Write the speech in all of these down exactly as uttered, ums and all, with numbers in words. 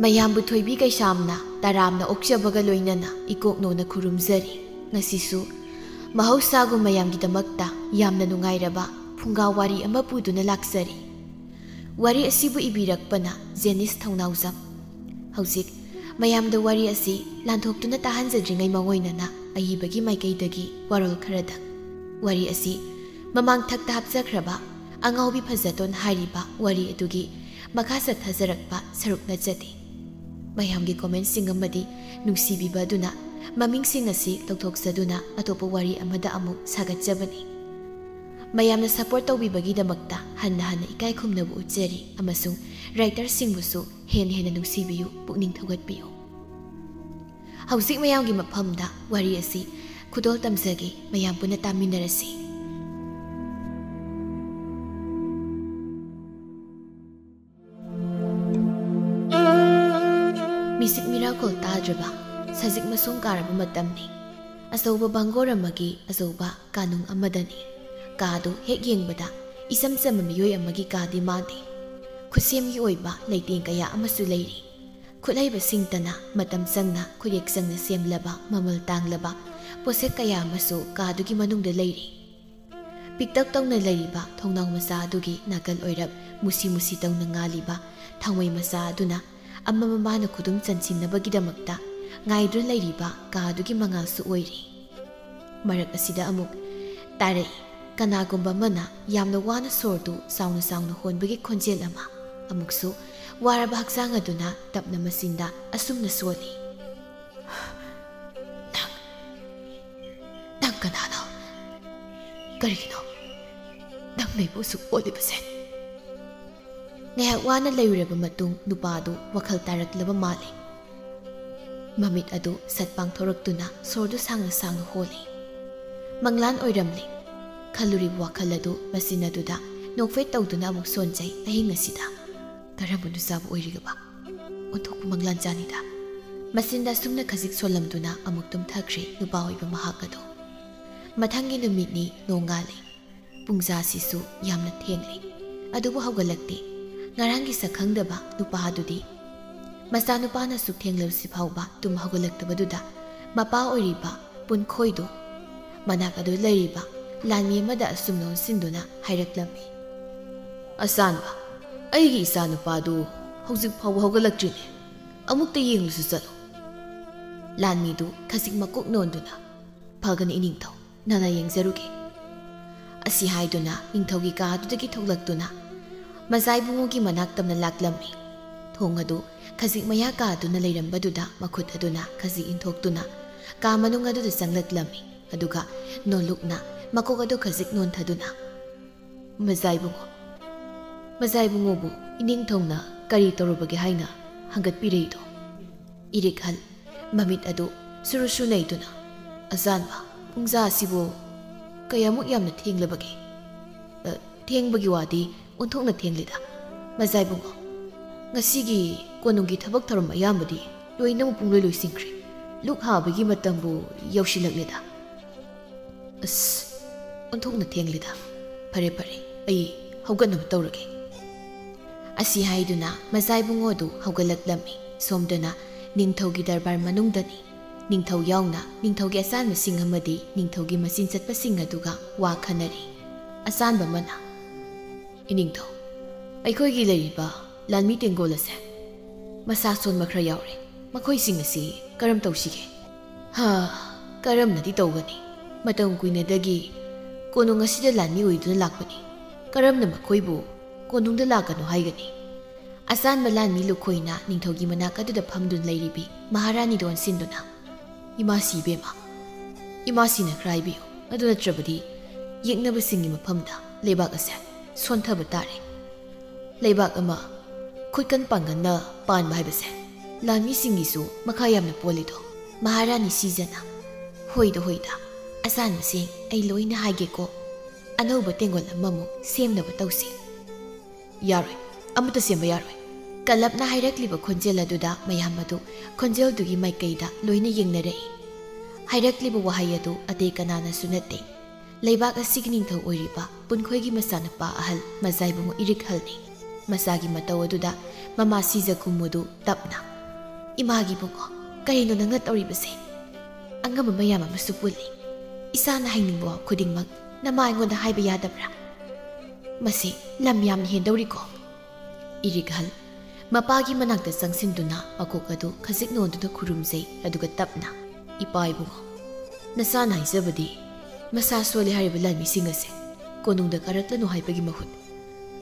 ꯃꯌꯥꯝꯕꯨ ꯊꯣꯏꯕꯤ ꯀꯩꯁꯥꯝꯅ ꯇꯔꯥꯝꯅ ꯑꯣꯛꯆꯕꯒ ꯂꯣꯏꯅꯅ ꯏꯀꯣꯛꯅꯧꯅ ꯈꯨꯔꯨꯝꯖꯔꯤ꯫ ꯉꯁꯤꯁꯨ ꯃꯍꯧꯁꯥꯒꯨꯝ ꯃꯌꯥꯝꯒꯤꯗꯃꯛꯇ ꯌꯥꯝꯅ ꯅꯨꯡꯉꯥꯏꯔꯕ ꯐꯨꯡꯒꯥ ꯋꯥꯔꯤ ꯑꯃ ꯄꯨꯗꯨꯅ ꯂꯥꯛꯆꯔꯤ꯫ ꯋꯥꯔꯤ ꯑꯁꯤꯕꯨ ꯏꯕꯤꯔꯛꯄꯅ ꯖꯦꯅꯤꯁ ꯊꯧꯅꯥꯎꯖꯝ꯫ ꯍꯧꯖꯤꯛ ꯃꯌꯥꯝꯗ ꯋꯥꯔꯤ ꯑꯁꯤ ꯂꯥꯟꯊꯣꯛꯇꯨꯅ ꯇꯥꯍꯟꯖꯗ꯭ꯔꯤꯉꯩ ꯃꯥꯡꯑꯣꯏꯅꯅ ꯑꯏꯕꯒꯤ ꯃꯥꯏꯀꯩꯗꯒꯤ ꯋꯥꯔꯣꯜ ꯈꯔꯗꯪ꯫ ꯋꯥꯔꯤ ꯑꯁꯤ ꯃꯃꯥꯡ ꯊꯛꯇ ꯍꯥꯞꯆꯈ꯭ꯔꯕ ꯑꯉꯥꯎꯕꯤ ꯐꯖꯇꯣꯟ ꯍꯥꯏꯔꯤꯕ ꯋꯥꯔꯤ ꯑꯗꯨꯒꯤ ꯃꯈꯥ ꯆꯠꯊꯖꯔꯛꯄ ꯁꯔꯨꯛ ꯅꯠꯆꯗꯦ꯫ ꯃꯌꯥꯝꯒꯤ ꯀꯣꯃꯦꯟꯁꯤꯡ ꯑꯃꯗꯤ ꯅꯨꯡꯁꯤꯕꯤꯕ ꯑꯗꯨꯅ ꯃꯃꯤꯡꯁꯤꯡ ꯑꯁꯤ ꯂꯧꯊꯣꯛꯆꯗꯨꯅ ꯑꯇꯣꯞꯄ ꯋꯥꯔꯤ ꯑꯃꯗ ꯑꯃꯨꯛ ꯁꯥꯒꯠꯆꯕꯅꯤ꯫ ꯃꯌꯥꯝꯅ ꯁꯄꯣꯔꯠ ꯇꯧꯕꯤꯕꯒꯤꯗꯃꯛꯇ ꯍꯟꯅ ꯍꯟꯅ ꯏꯀꯥꯏ ꯈꯨꯝꯅꯕ ꯎꯠꯆꯔꯤ ꯑꯃꯁꯨꯡ ꯔꯥꯏꯇꯔꯁꯤꯡꯕꯨꯁꯨ ꯍꯦꯟꯅ ꯍꯦꯟꯅ ꯅꯨꯡꯁꯤꯕꯤꯌꯨ, ꯄꯨꯛꯅꯤꯡ ꯊꯧꯒꯠꯄꯤꯌꯨ꯫ ꯍꯧꯖꯤꯛ ꯃꯌꯥꯝꯒꯤ ꯃꯐꯝꯗ ꯋꯥꯔꯤ ꯑꯁꯤ ꯈꯨꯗꯣꯜ ꯇꯝꯖꯒꯦ, ꯃꯌꯥꯝ ꯄꯨꯟꯅ ꯇꯥꯃꯤꯟꯅꯔꯁꯤ꯫ ꯃꯤꯁꯤꯛ ꯃꯤꯔꯥꯈꯣꯜ ꯇꯥꯗ꯭ꯔꯕ, ꯁꯖꯤꯛ ꯃꯁꯣꯡ ꯀꯥꯔꯕ ꯃꯇꯝꯅꯤ꯫ ꯑꯆꯧꯕ ꯚꯪꯒꯣꯔ ꯑꯃꯒꯤ ꯑꯆꯧꯕ ꯀꯥꯅꯨꯡ ꯑꯃꯗꯅꯤ꯫ ꯀꯥꯗꯨ ꯍꯦꯛ ꯌꯦꯡꯕꯗ ꯏꯆꯝ ꯆꯝꯕ ꯃꯤꯑꯣꯏ ꯑꯃꯒꯤ ꯀꯥꯗꯤ ꯃꯥꯟꯗꯦ꯫ ꯈꯨꯠꯁꯦꯝꯒꯤ ꯑꯣꯏꯕ ꯂꯩꯇꯦꯡ ꯀꯌꯥ ꯑꯃꯁꯨ ꯂꯩꯔꯤ꯫ ꯈꯨꯠꯍꯩꯕꯁꯤꯡꯇꯅ ꯃꯇꯝ ꯆꯪꯅ ꯈꯨꯠꯌꯦꯛ ꯆꯪꯅ ꯁꯦꯝꯂꯕ ꯃꯃꯜ ꯇꯥꯡꯂꯕ ꯄꯣꯠꯁꯛ ꯀꯌꯥ ꯑꯃꯁꯨ ꯀꯥꯗꯨꯒꯤ ꯃꯅꯨꯡꯗ ꯂꯩꯔꯤ꯫ ꯄꯤꯛꯇꯛ ꯇꯧꯅ ꯂꯩꯔꯤꯕ ꯊꯣꯡꯅꯥꯎ ꯃꯆꯥ ꯑꯗꯨꯒꯤ ꯅꯥꯀꯜ ꯑꯣꯏꯔꯞ ꯃꯨꯁꯤ ꯃꯨꯁꯤ ꯇꯧꯅ ꯉꯥꯜꯂꯤꯕ ꯊꯥꯎꯃꯩ ꯃꯆꯥ ꯑꯗꯨꯅ ꯑꯃꯝ ꯑꯃꯝꯕꯅ ꯈꯨꯗꯨꯝ ꯆꯟꯁꯤꯟꯅꯕꯒꯤꯗꯃꯛꯇ ꯉꯥꯏꯗꯨꯅ ꯂꯩꯔꯤꯕ ꯀꯥ ꯑꯗꯨꯒꯤ ꯃꯉꯥꯜꯁꯨ ꯑꯣꯏꯔꯤ꯫ ꯃꯔꯛ ꯑꯁꯤꯗ ꯑꯃꯨꯛ ꯇꯥꯔꯛꯏ꯫ ꯀꯅꯥꯒꯨꯝꯕ ꯑꯃꯅ ꯌꯥꯝꯅ ꯋꯥꯅ ꯁꯣꯔꯗꯨ ꯆꯥꯎꯅ ꯆꯥꯎꯅ ꯍꯣꯟꯕꯒꯤ ꯈꯣꯟꯖꯦꯜ ꯑꯃ꯫ ꯑꯃꯨꯛꯁꯨ ꯋꯥꯔꯕ ꯍꯛꯆꯥꯡ ꯑꯗꯨꯅ ꯇꯞꯅ ꯃꯆꯤꯟꯗ ꯑꯁꯨꯝꯅ ꯁꯣꯜꯂꯤ, "ꯅꯪ, ꯅꯪ ꯀꯅꯥꯅꯣ? ꯀꯔꯤꯒꯤꯅꯣ ꯅꯪ ꯂꯩꯕꯨ ꯑꯁꯨꯛ ꯑꯣꯠꯂꯤꯕꯁꯦ?" ꯉꯥꯏꯍꯥꯛ ꯋꯥꯅ ꯂꯩꯔꯨꯔꯕ ꯃꯇꯨꯡ ꯅꯨꯄꯥ ꯑꯗꯨ ꯋꯥꯈꯜ ꯇꯥꯔꯛꯂꯕ ꯃꯥꯜꯂꯤ꯫ ꯃꯃꯤꯠ ꯑꯗꯨ ꯁꯠ ꯄꯥꯡꯊꯣꯔꯛꯇꯨꯅ ꯁꯣꯔꯗꯨ ꯁꯥꯡꯅ ꯁꯥꯡꯅ ꯍꯣꯜꯂꯤ꯫ ꯃꯪꯂꯥꯟ ꯑꯣꯏꯔꯝꯂꯦ ꯈꯜꯂꯨꯔꯤꯕ ꯋꯥꯈꯜ ꯑꯗꯨ ꯃꯆꯤꯟ ꯑꯗꯨꯗ ꯅꯣꯛꯐꯦꯠ ꯇꯧꯗꯨꯅ ꯑꯃꯨꯛ ꯁꯣꯟꯖꯩ꯫ ꯑꯍꯤꯡ ꯑꯁꯤꯗ ꯀꯔꯝꯕ ꯅꯨꯆꯥꯕꯨ ꯑꯣꯏꯔꯤꯒꯕ? ꯑꯣꯟꯊꯣꯛꯄ ꯃꯪꯂꯥꯟ ꯆꯥꯅꯤꯗ꯫ ꯃꯆꯤꯟꯗ ꯑꯁꯨꯝꯅ ꯈꯖꯤꯛ ꯁꯣꯜꯂꯝꯗꯨꯅ ꯑꯃꯨꯛ ꯇꯨꯝꯊꯈ꯭ꯔꯦ ꯅꯨꯄꯥ ꯑꯣꯏꯕ ꯃꯍꯥꯛ ꯑꯗꯨ꯫ ꯃꯊꯪꯒꯤ ꯅꯨꯃꯤꯠꯅꯤ, ꯅꯣꯡꯉꯥꯜꯂꯤ꯫ ꯄꯨꯡꯖꯥꯁꯤꯁꯨ ꯌꯥꯝꯅ ꯊꯦꯡꯂꯤ꯫ ꯑꯗꯨꯕꯨ ꯍꯧꯒꯠꯂꯛꯇꯦ꯫ ꯉꯔꯥꯡꯒꯤ ꯁꯛꯈꯪꯗꯕ ꯅꯨꯄꯥ ꯑꯗꯨꯗꯤ ꯃꯆꯥꯅꯨꯄꯥꯅ ꯁꯨꯛ ꯊꯦꯡꯂꯕꯁꯤ ꯐꯥꯎꯕ ꯇꯨꯝ ꯍꯧꯒꯠꯂꯛꯇꯕꯗꯨꯗ ꯃꯄꯥ ꯑꯣꯏꯔꯤꯕ ꯄꯨꯟꯈꯣꯏꯗꯨ ꯃꯅꯥꯛ ꯑꯗꯨ ꯂꯩꯔꯤꯕ ꯂꯥꯟꯃꯤ ꯑꯃꯗ ꯑꯁꯨꯝꯅ ꯑꯣꯟꯁꯤꯟꯗꯨꯅ ꯍꯥꯏꯔꯛꯂꯝꯃꯤ꯫ "ꯑꯆꯥꯟꯕ, ꯑꯩꯒꯤ ꯏꯆꯥꯅꯨꯄꯥꯗꯨ ꯍꯧꯖꯤꯛ ꯐꯥꯎꯕ ꯍꯧꯒꯠꯂꯛꯇ꯭ꯔꯤꯅꯦ꯫ ꯑꯃꯨꯛꯇ ꯌꯦꯡꯂꯨꯁꯨ ꯆꯠꯂꯨ꯫" ꯂꯥꯟꯃꯤꯗꯨ ꯈꯖꯤꯛ ꯃꯀꯣꯛ ꯅꯣꯟꯗꯨꯅ, "ꯐꯒꯅꯤ ꯏꯅꯤꯡꯊꯧ, ꯅꯅ ꯌꯦꯡꯖꯔꯨꯒꯦ꯫" ꯑꯁꯤ ꯍꯥꯏꯗꯨꯅ ꯅꯤꯡꯊꯧꯒꯤ ꯀꯥ ꯑꯗꯨꯗꯒꯤ ꯊꯣꯛꯂꯛꯇꯨꯅ ꯃꯖꯥꯏꯕꯨꯡꯉꯣꯒꯤ ꯃꯅꯥꯛ ꯇꯝꯅ ꯂꯥꯛꯂꯝꯃꯤ꯫ ꯊꯣꯡ ꯑꯗꯨ ꯈꯖꯤꯛ ꯃꯌꯥ ꯀꯥꯗꯨꯅ ꯂꯩꯔꯝꯕꯗꯨꯗ ꯃꯈꯨꯠ ꯑꯗꯨꯅ ꯈꯖꯤꯛ ꯏꯟꯊꯣꯛꯇꯨꯅ ꯀꯥ ꯃꯅꯨꯡ ꯑꯗꯨꯗ ꯆꯪꯂꯛꯂꯝꯃꯤ꯫ ꯑꯗꯨꯒ ꯅꯣꯜꯂꯨꯛꯅ ꯃꯀꯣꯛ ꯑꯗꯨ ꯈꯖꯤꯛ ꯅꯣꯟꯊꯗꯨꯅ, "ꯃꯖꯥꯏꯕꯨꯡꯉꯣ, ꯃꯖꯥꯏꯕꯨꯡꯉꯣꯕꯨ ꯏꯅꯤꯡꯊꯧꯅ ꯀꯔꯤ ꯇꯧꯔꯨꯕꯒꯦ ꯍꯥꯏꯅ ꯍꯪꯒꯠꯄꯤꯔꯛꯏꯗꯣ?" ꯏꯔꯤꯛꯍꯜ ꯃꯃꯤꯠ ꯑꯗꯨ ꯁꯨꯔꯨ ꯁꯨ ꯅꯩꯗꯨꯅ, "ꯑꯆꯥꯟꯕ, ꯄꯨꯡꯖꯥ ꯑꯁꯤꯕꯨ ꯀꯌꯥꯃꯨꯛ ꯌꯥꯝꯅ ꯊꯦꯡꯂꯕꯒꯦ?" "ꯑ, ꯊꯦꯡꯕꯒꯤ ꯋꯥꯗꯤ ꯑꯣꯟꯊꯣꯛꯅ ꯊꯦꯡꯂꯤꯗ, ꯃꯖꯥꯏꯕꯨꯡꯉꯣ꯫ ꯉꯁꯤꯒꯤ ꯀꯣꯅꯨꯡꯒꯤ ꯊꯕꯛ ꯊꯧꯔꯝ ꯑꯌꯥꯝꯕꯗꯤ ꯂꯣꯏꯅꯃꯛ ꯄꯨꯡꯂꯣꯏ ꯂꯣꯏꯁꯤꯟꯈ꯭ꯔꯦ꯫ ꯂꯨꯛ ꯍꯥꯕꯒꯤ ꯃꯇꯝꯕꯨ ꯌꯧꯁꯤꯜꯂꯛꯂꯦꯗ꯫ ꯑꯁ, ꯑꯣꯟꯊꯣꯛꯅ ꯊꯦꯡꯂꯤꯗ꯫ ꯐꯔꯦ, ꯐꯔꯦ, ꯑꯩ ꯍꯧꯒꯠꯅꯕ ꯇꯧꯔꯒꯦ꯫" ꯑꯁꯤ ꯍꯥꯏꯗꯨꯅ ꯃꯖꯥꯏꯕꯨꯡꯉꯣꯗꯨ ꯍꯧꯒꯠꯂꯛꯂꯝꯃꯤ꯫ ꯁꯣꯝꯗꯅ ꯅꯤꯡꯊꯧꯒꯤ ꯗꯔꯕꯥꯔ ꯃꯅꯨꯡꯗꯅꯤ꯫ ꯅꯤꯡꯊꯧ ꯌꯥꯎꯅ ꯅꯤꯡꯊꯧꯒꯤ ꯑꯆꯥꯟꯕꯁꯤꯡ ꯑꯃꯗꯤ ꯅꯤꯡꯊꯧꯒꯤ ꯃꯆꯤꯟ ꯆꯠꯄꯁꯤꯡ ꯑꯗꯨꯒ ꯋꯥ ꯈꯟꯅꯔꯤ꯫ ꯑꯆꯥꯟꯕ ꯑꯃꯅ, "ꯏꯅꯤꯡꯊꯧ, ꯑꯩꯈꯣꯏꯒꯤ ꯂꯩꯔꯤꯕ ꯂꯥꯟꯃꯤ ꯇꯦꯡꯒꯣꯜ ꯑꯁꯦ ꯃꯁꯥ ꯁꯣꯟꯕ ꯈꯔ ꯌꯥꯎꯔꯦ꯫ ꯃꯈꯣꯏꯁꯤꯡ ꯑꯁꯤ ꯀꯔꯝ ꯇꯧꯁꯤꯒꯦ?" "ꯍꯥ, ꯀꯔꯝꯅꯗꯤ ꯇꯧꯒꯅꯤ? ꯃꯇꯝ ꯀꯨꯏꯅꯗꯒꯤ ꯀꯣꯅꯨꯡ ꯑꯁꯤꯗ ꯂꯥꯟꯃꯤ ꯑꯣꯏꯗꯨꯅ ꯂꯥꯛꯄꯅꯤ꯫ ꯀꯔꯝꯅ ꯃꯈꯣꯏꯕꯨ ꯀꯣꯅꯨꯡꯗ ꯂꯥꯛꯀꯅꯨ ꯍꯥꯏꯒꯅꯤ?" ꯑꯆꯥꯟꯕ ꯂꯥꯟꯃꯤ ꯂꯨꯈꯣꯏꯅ ꯅꯤꯡꯊꯧꯒꯤ ꯃꯅꯥꯛ ꯑꯗꯨꯗ ꯐꯝꯗꯨꯅ ꯂꯩꯔꯤꯕꯤ ꯃꯍꯥꯔꯥꯅꯤꯗ ꯑꯣꯟꯁꯤꯟꯗꯨꯅ, "ꯏꯃꯥꯁꯤ ꯏꯕꯦꯝꯃ, ꯏꯃꯥꯁꯤꯅ ꯈꯔ ꯍꯥꯏꯕꯤꯌꯨ꯫ ꯑꯗꯨ ꯅꯠꯇ꯭ꯔꯕꯗꯤ ꯌꯦꯛꯅꯕꯁꯤꯡꯒꯤ ꯃꯐꯝꯗ ꯂꯩꯕꯥꯛ ꯑꯁꯦ ꯁꯣꯟꯊꯕ ꯇꯥꯔꯦ꯫ ꯂꯩꯕꯥꯛ ꯑꯃ ꯈꯨꯠꯀꯟ ꯄꯥꯡꯒꯟꯅ ꯄꯥꯟꯕ ꯍꯥꯏꯕꯁꯦ ꯂꯥꯟꯃꯤꯁꯤꯡꯒꯤꯁꯨ ꯃꯈꯥ ꯌꯥꯝꯅ ꯄꯣꯜꯂꯤꯗꯣ, ꯃꯍꯥꯔꯥꯅꯤ ꯁꯤꯖꯅ꯫" "ꯍꯣꯏꯗ, ꯍꯣꯏꯗ, ꯑꯆꯥꯟꯕꯁꯤꯡ, ꯑꯩ ꯂꯣꯏꯅ ꯍꯥꯏꯒꯦꯀꯣ꯫ ꯑꯅꯧꯕ ꯇꯦꯡꯒꯣꯜ ꯑꯃꯃꯨꯛ ꯁꯦꯝꯅꯕ ꯇꯧꯁꯤ꯫" "ꯌꯥꯔꯣꯏ, ꯑꯃꯠꯇ ꯁꯦꯝꯕ ꯌꯥꯔꯣꯏ꯫" ꯀꯜꯂꯞꯅ ꯍꯥꯏꯔꯛꯂꯤꯕ ꯈꯣꯟꯖꯦꯜ ꯑꯗꯨꯗ ꯃꯌꯥꯝ ꯑꯗꯨ ꯈꯣꯟꯖꯦꯜꯗꯨꯒꯤ ꯃꯥꯏꯀꯩꯗ ꯂꯣꯏꯅ ꯌꯦꯡꯅꯔꯛꯏ꯫ ꯍꯥꯏꯔꯛꯂꯤꯕ ꯋꯥꯍꯩ ꯑꯗꯨ ꯑꯇꯩ ꯀꯅꯥꯅꯁꯨ ꯅꯠꯇꯦ, ꯂꯩꯕꯥꯛ ꯑꯁꯤꯒꯤ ꯅꯤꯡꯊꯧ ꯑꯣꯏꯔꯤꯕ ꯄꯨꯟꯈꯣꯏꯒꯤ ꯃꯆꯥꯅꯨꯄꯥ ꯑꯍꯜ ꯃꯖꯥꯏꯕꯨꯡꯉꯣ ꯏꯔꯤꯛꯍꯜꯅꯤ꯫ ꯃꯆꯥꯒꯤ ꯃꯇꯧ ꯑꯗꯨꯗ ꯃꯃꯥ ꯁꯤꯖ ꯀꯨꯝꯃꯨꯗꯨ ꯇꯞꯅ, "ꯏꯃꯥꯒꯤ ꯏꯕꯨꯡꯉꯣ, ꯀꯔꯤꯅꯣ ꯅꯪꯅ ꯇꯧꯔꯤꯕꯁꯦ? ꯑꯉꯝꯕ ꯃꯌꯥꯝ ꯑꯃꯁꯨ ꯄꯨꯜꯂꯤ꯫ ꯏꯆꯥꯅ ꯍꯥꯏꯅꯤꯡꯕ ꯋꯥ ꯈꯨꯗꯤꯡꯃꯛ ꯅꯃꯥ ꯑꯩꯉꯣꯟꯗ ꯍꯥꯏꯕ ꯌꯥꯗꯕ꯭ꯔꯥ? ꯃꯁꯤ ꯂꯝ ꯌꯥꯝꯅ ꯍꯦꯟꯗꯧꯔꯤꯀꯣ?" ꯏꯔꯤꯛꯍꯜ ꯃꯄꯥꯒꯤ ꯃꯅꯥꯛꯇ ꯆꯪꯁꯤꯟꯗꯨꯅ ꯃꯀꯣꯛ ꯑꯗꯨ ꯈꯖꯤꯛ ꯅꯣꯟꯗꯨꯅ ꯈꯨꯔꯨꯝꯖꯩ, ꯑꯗꯨꯒ ꯇꯞꯅ, "ꯏꯄꯥ ꯏꯕꯨꯡꯉꯣ, ꯅꯆꯥꯅ ꯍꯥꯏꯖꯕꯗꯤ ꯃꯁꯥ ꯁꯣꯜꯂꯦ ꯍꯥꯏꯔꯤꯕ ꯂꯥꯟꯃꯤꯁꯤꯡ ꯑꯁꯦ ꯀꯣꯅꯨꯡꯗ ꯀꯥꯔꯛꯂꯅꯨ ꯍꯥꯏꯕꯒꯤ ꯃꯍꯨꯠ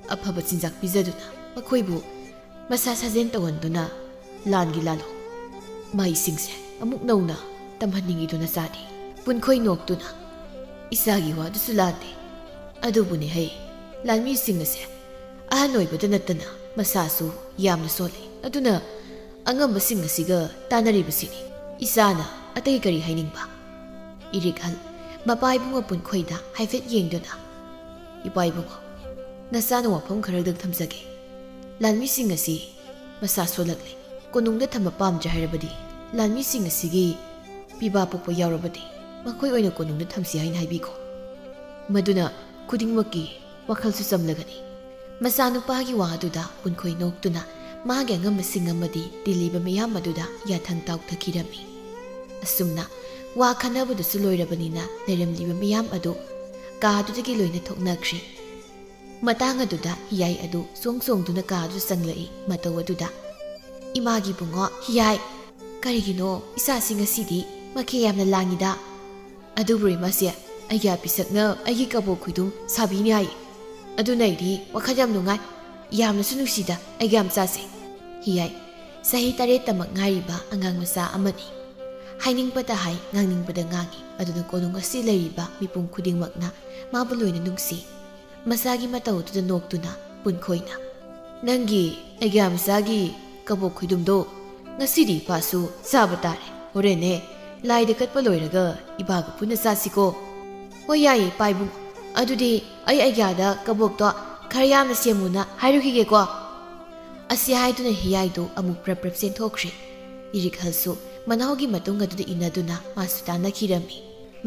ꯑꯐꯕ ꯆꯤꯟꯖꯥꯛ ꯄꯤꯖꯗꯨꯅ ꯃꯈꯣꯏꯕꯨ ꯃꯁꯥ ꯁꯥꯖꯦꯜ ꯇꯧꯍꯟꯗꯨꯅ ꯂꯥꯟꯒꯤ ꯂꯥꯂꯣꯡ ꯃꯍꯩꯁꯤꯡꯁꯦ ꯑꯃꯨꯛ ꯅꯧꯅ ꯇꯝꯍꯟꯅꯤꯡꯉꯤꯗꯨ ꯅꯆꯥꯗꯤ?" ꯄꯨꯟꯈꯣꯏ ꯅꯣꯛꯇꯨꯅ, "ꯏꯆꯥꯒꯤ ꯋꯥꯗꯨꯁꯨ ꯂꯥꯟꯗꯦ꯫ ꯑꯗꯨꯕꯨꯅꯦ ꯍꯩ, ꯂꯥꯟꯃꯤꯁꯤꯡ ꯑꯁꯦ ꯑꯍꯟ ꯑꯣꯏꯕꯗ ꯅꯠꯇꯅ ꯃꯁꯥꯁꯨ ꯌꯥꯝꯅ ꯁꯣꯜꯂꯤ꯫ ꯑꯗꯨꯅ ꯑꯉꯝꯕꯁꯤꯡ ꯑꯁꯤꯒ ꯇꯥꯟꯅꯔꯤꯕꯁꯤꯅꯤ ꯏꯆꯥꯅ ꯑꯇꯩ ꯀꯔꯤ ꯍꯥꯏꯅꯤꯡꯕ?" ꯏꯔꯤꯛꯍꯜ ꯃꯄꯥ ꯏꯕꯨꯡꯉꯣ ꯄꯨꯟꯈꯣꯏꯗ ꯍꯥꯏꯐꯦꯠ ꯌꯦꯡꯗꯨꯅ, "ꯏꯄꯥ ꯏꯕꯨꯡꯉꯣ, ꯅꯆꯥꯅ ꯋꯥꯐꯝ ꯈꯔꯗꯪ ꯊꯝꯖꯒꯦ꯫ ꯂꯥꯟꯃꯤꯁꯤꯡ ꯑꯁꯤ ꯃꯁꯥ ꯁꯣꯜꯂꯛꯂꯦ꯫ ꯀꯣꯅꯨꯡꯗ ꯊꯝꯕ ꯄꯥꯝꯗ꯭ꯔꯦ ꯍꯥꯏꯔꯕꯗꯤ, ꯂꯥꯟꯃꯤꯁꯤꯡ ꯑꯁꯤꯒꯤ ꯄꯤꯕꯥ ꯄꯣꯛꯄ ꯌꯥꯎꯔꯕꯗꯤ ꯃꯈꯣꯏ ꯑꯣꯏꯅ ꯀꯣꯅꯨꯡꯗ ꯊꯝꯁꯤ ꯍꯥꯏꯅ ꯍꯥꯏꯕꯤꯈꯣ꯫ ꯃꯗꯨꯅ ꯈꯨꯗꯤꯡꯃꯛꯀꯤ ꯋꯥꯈꯜꯁꯨ ꯆꯝꯂꯒꯅꯤ꯫" ꯃꯆꯥꯅꯨꯄꯥꯒꯤ ꯋꯥ ꯑꯗꯨꯗ ꯄꯨꯟꯈꯣꯏ ꯅꯣꯛꯇꯨꯅ ꯃꯥꯒꯤ ꯑꯉꯝꯕꯁꯤꯡ ꯑꯃꯗꯤ ꯇꯤꯜꯂꯤꯕ ꯃꯤꯌꯥꯝ ꯑꯗꯨꯗ ꯌꯥꯊꯪ ꯇꯥꯎꯊꯈꯤꯔꯝꯃꯤ꯫ ꯑꯁꯨꯝꯅ ꯋꯥ ꯈꯟꯅꯕꯗꯨꯁꯨ ꯂꯣꯏꯔꯕꯅꯤꯅ ꯂꯩꯔꯝꯂꯤꯕ ꯃꯤꯌꯥꯝ ꯑꯗꯨ ꯀꯥ ꯑꯗꯨꯗꯒꯤ ꯂꯣꯏꯅ ꯊꯣꯛꯅꯈ꯭ꯔꯦ꯫ ꯃꯇꯥꯡ ꯑꯗꯨꯗ ꯍꯤꯌꯥꯏ ꯑꯗꯨ ꯆꯣꯡ ꯆꯣꯡꯗꯨꯅ ꯀꯥ ꯑꯗꯨ ꯆꯪꯂꯛꯏ꯫ ꯃꯇꯧ ꯑꯗꯨꯗ, "ꯏꯃꯥꯒꯤ ꯏꯕꯨꯡꯉꯣ, ꯍꯤꯌꯥꯏ, ꯀꯔꯤꯒꯤꯅꯣ ꯏꯆꯥꯁꯤ ꯉꯁꯤꯗꯤ ꯃꯈꯦ ꯌꯥꯝꯅ ꯂꯥꯡꯉꯤꯗ? ꯑꯗꯨꯕꯨ ꯏꯃꯥꯁꯦ, ꯑꯩꯒꯤ ꯑꯄꯤꯁꯛꯅ ꯑꯩꯒꯤ ꯀꯕꯣꯛ ꯈꯣꯏꯗꯨꯝ ꯁꯥꯕꯤꯅꯤ ꯍꯥꯏ꯫ ꯑꯗꯨꯅ ꯑꯩꯗꯤ ꯋꯥꯈꯜ ꯌꯥꯝ ꯅꯨꯡꯉꯥꯏ꯫ ꯌꯥꯝꯅꯁꯨ ꯅꯨꯡꯁꯤꯗ ꯑꯩꯒꯤ ꯌꯥꯝꯆꯥꯁꯦ꯫" ꯍꯤꯌꯥꯏ, ꯆꯍꯤ ꯇꯔꯦꯠꯇꯃꯛ ꯉꯥꯏꯔꯤꯕ ꯑꯉꯥꯡ ꯃꯆꯥ ꯑꯃꯅꯤ꯫ ꯍꯥꯏꯅꯤꯡꯕꯗ ꯍꯥꯏ, ꯉꯥꯡꯅꯤꯡꯕꯗ ꯉꯥꯡꯏ꯫ ꯑꯗꯨꯅ ꯀꯣꯅꯨꯡ ꯑꯁꯤ ꯂꯩꯔꯤꯕ ꯃꯤꯄꯨꯝ ꯈꯨꯗꯤꯡꯃꯛꯅ ꯃꯥꯕꯨ ꯂꯣꯏꯅ ꯅꯨꯡꯁꯤ꯫ ꯃꯆꯥꯒꯤ ꯃꯇꯧ ꯑꯗꯨꯗ ꯅꯣꯛꯇꯨꯅ ꯄꯨꯟꯈꯣꯏꯅ, "ꯅꯪꯒꯤ ꯑꯩꯒꯤ ꯃꯆꯥꯒꯤ ꯀꯕꯣꯛ ꯈꯣꯏꯗꯨꯝꯗꯣ ꯉꯁꯤꯗꯤ ꯏꯄꯥꯁꯨ ꯆꯥꯕ ꯇꯥꯔꯦ꯫ ꯍꯣꯔꯦꯟꯅꯦ ꯂꯥꯏꯗ ꯀꯠꯄ ꯂꯣꯏꯔꯒ ꯏꯄꯥꯒ ꯄꯨꯟꯅ ꯆꯥꯁꯤꯀꯣ?" "ꯍꯣꯏ, ꯌꯥꯏꯌꯦ ꯏꯄꯥ ꯏꯕꯨꯡ꯫ ꯑꯗꯨꯗꯤ ꯑꯩ ꯑꯩꯒꯤ ꯑꯥꯗ ꯀꯕꯣꯛꯇꯣ ꯈꯔ ꯌꯥꯝꯅ ꯁꯦꯝꯃꯨꯅ ꯍꯥꯏꯔꯨꯈꯤꯒꯦꯀꯣ꯫" ꯑꯁꯤ ꯍꯥꯏꯗꯨꯅ ꯍꯤꯌꯥꯏꯗꯨ ꯑꯃꯨꯛ ꯄ꯭ꯔꯞ ꯄ꯭ꯔꯞ ꯆꯦꯟꯊꯣꯛꯈ꯭ꯔꯦ꯫ ꯏꯔꯤꯛꯍꯜꯁꯨ ꯃꯅꯥꯎꯒꯤ ꯃꯇꯨꯡ ꯑꯗꯨꯗ ꯏꯟꯅꯗꯨꯅ ꯃꯥꯁꯨ ꯇꯥꯟꯅꯈꯤꯔꯝꯃꯤ꯫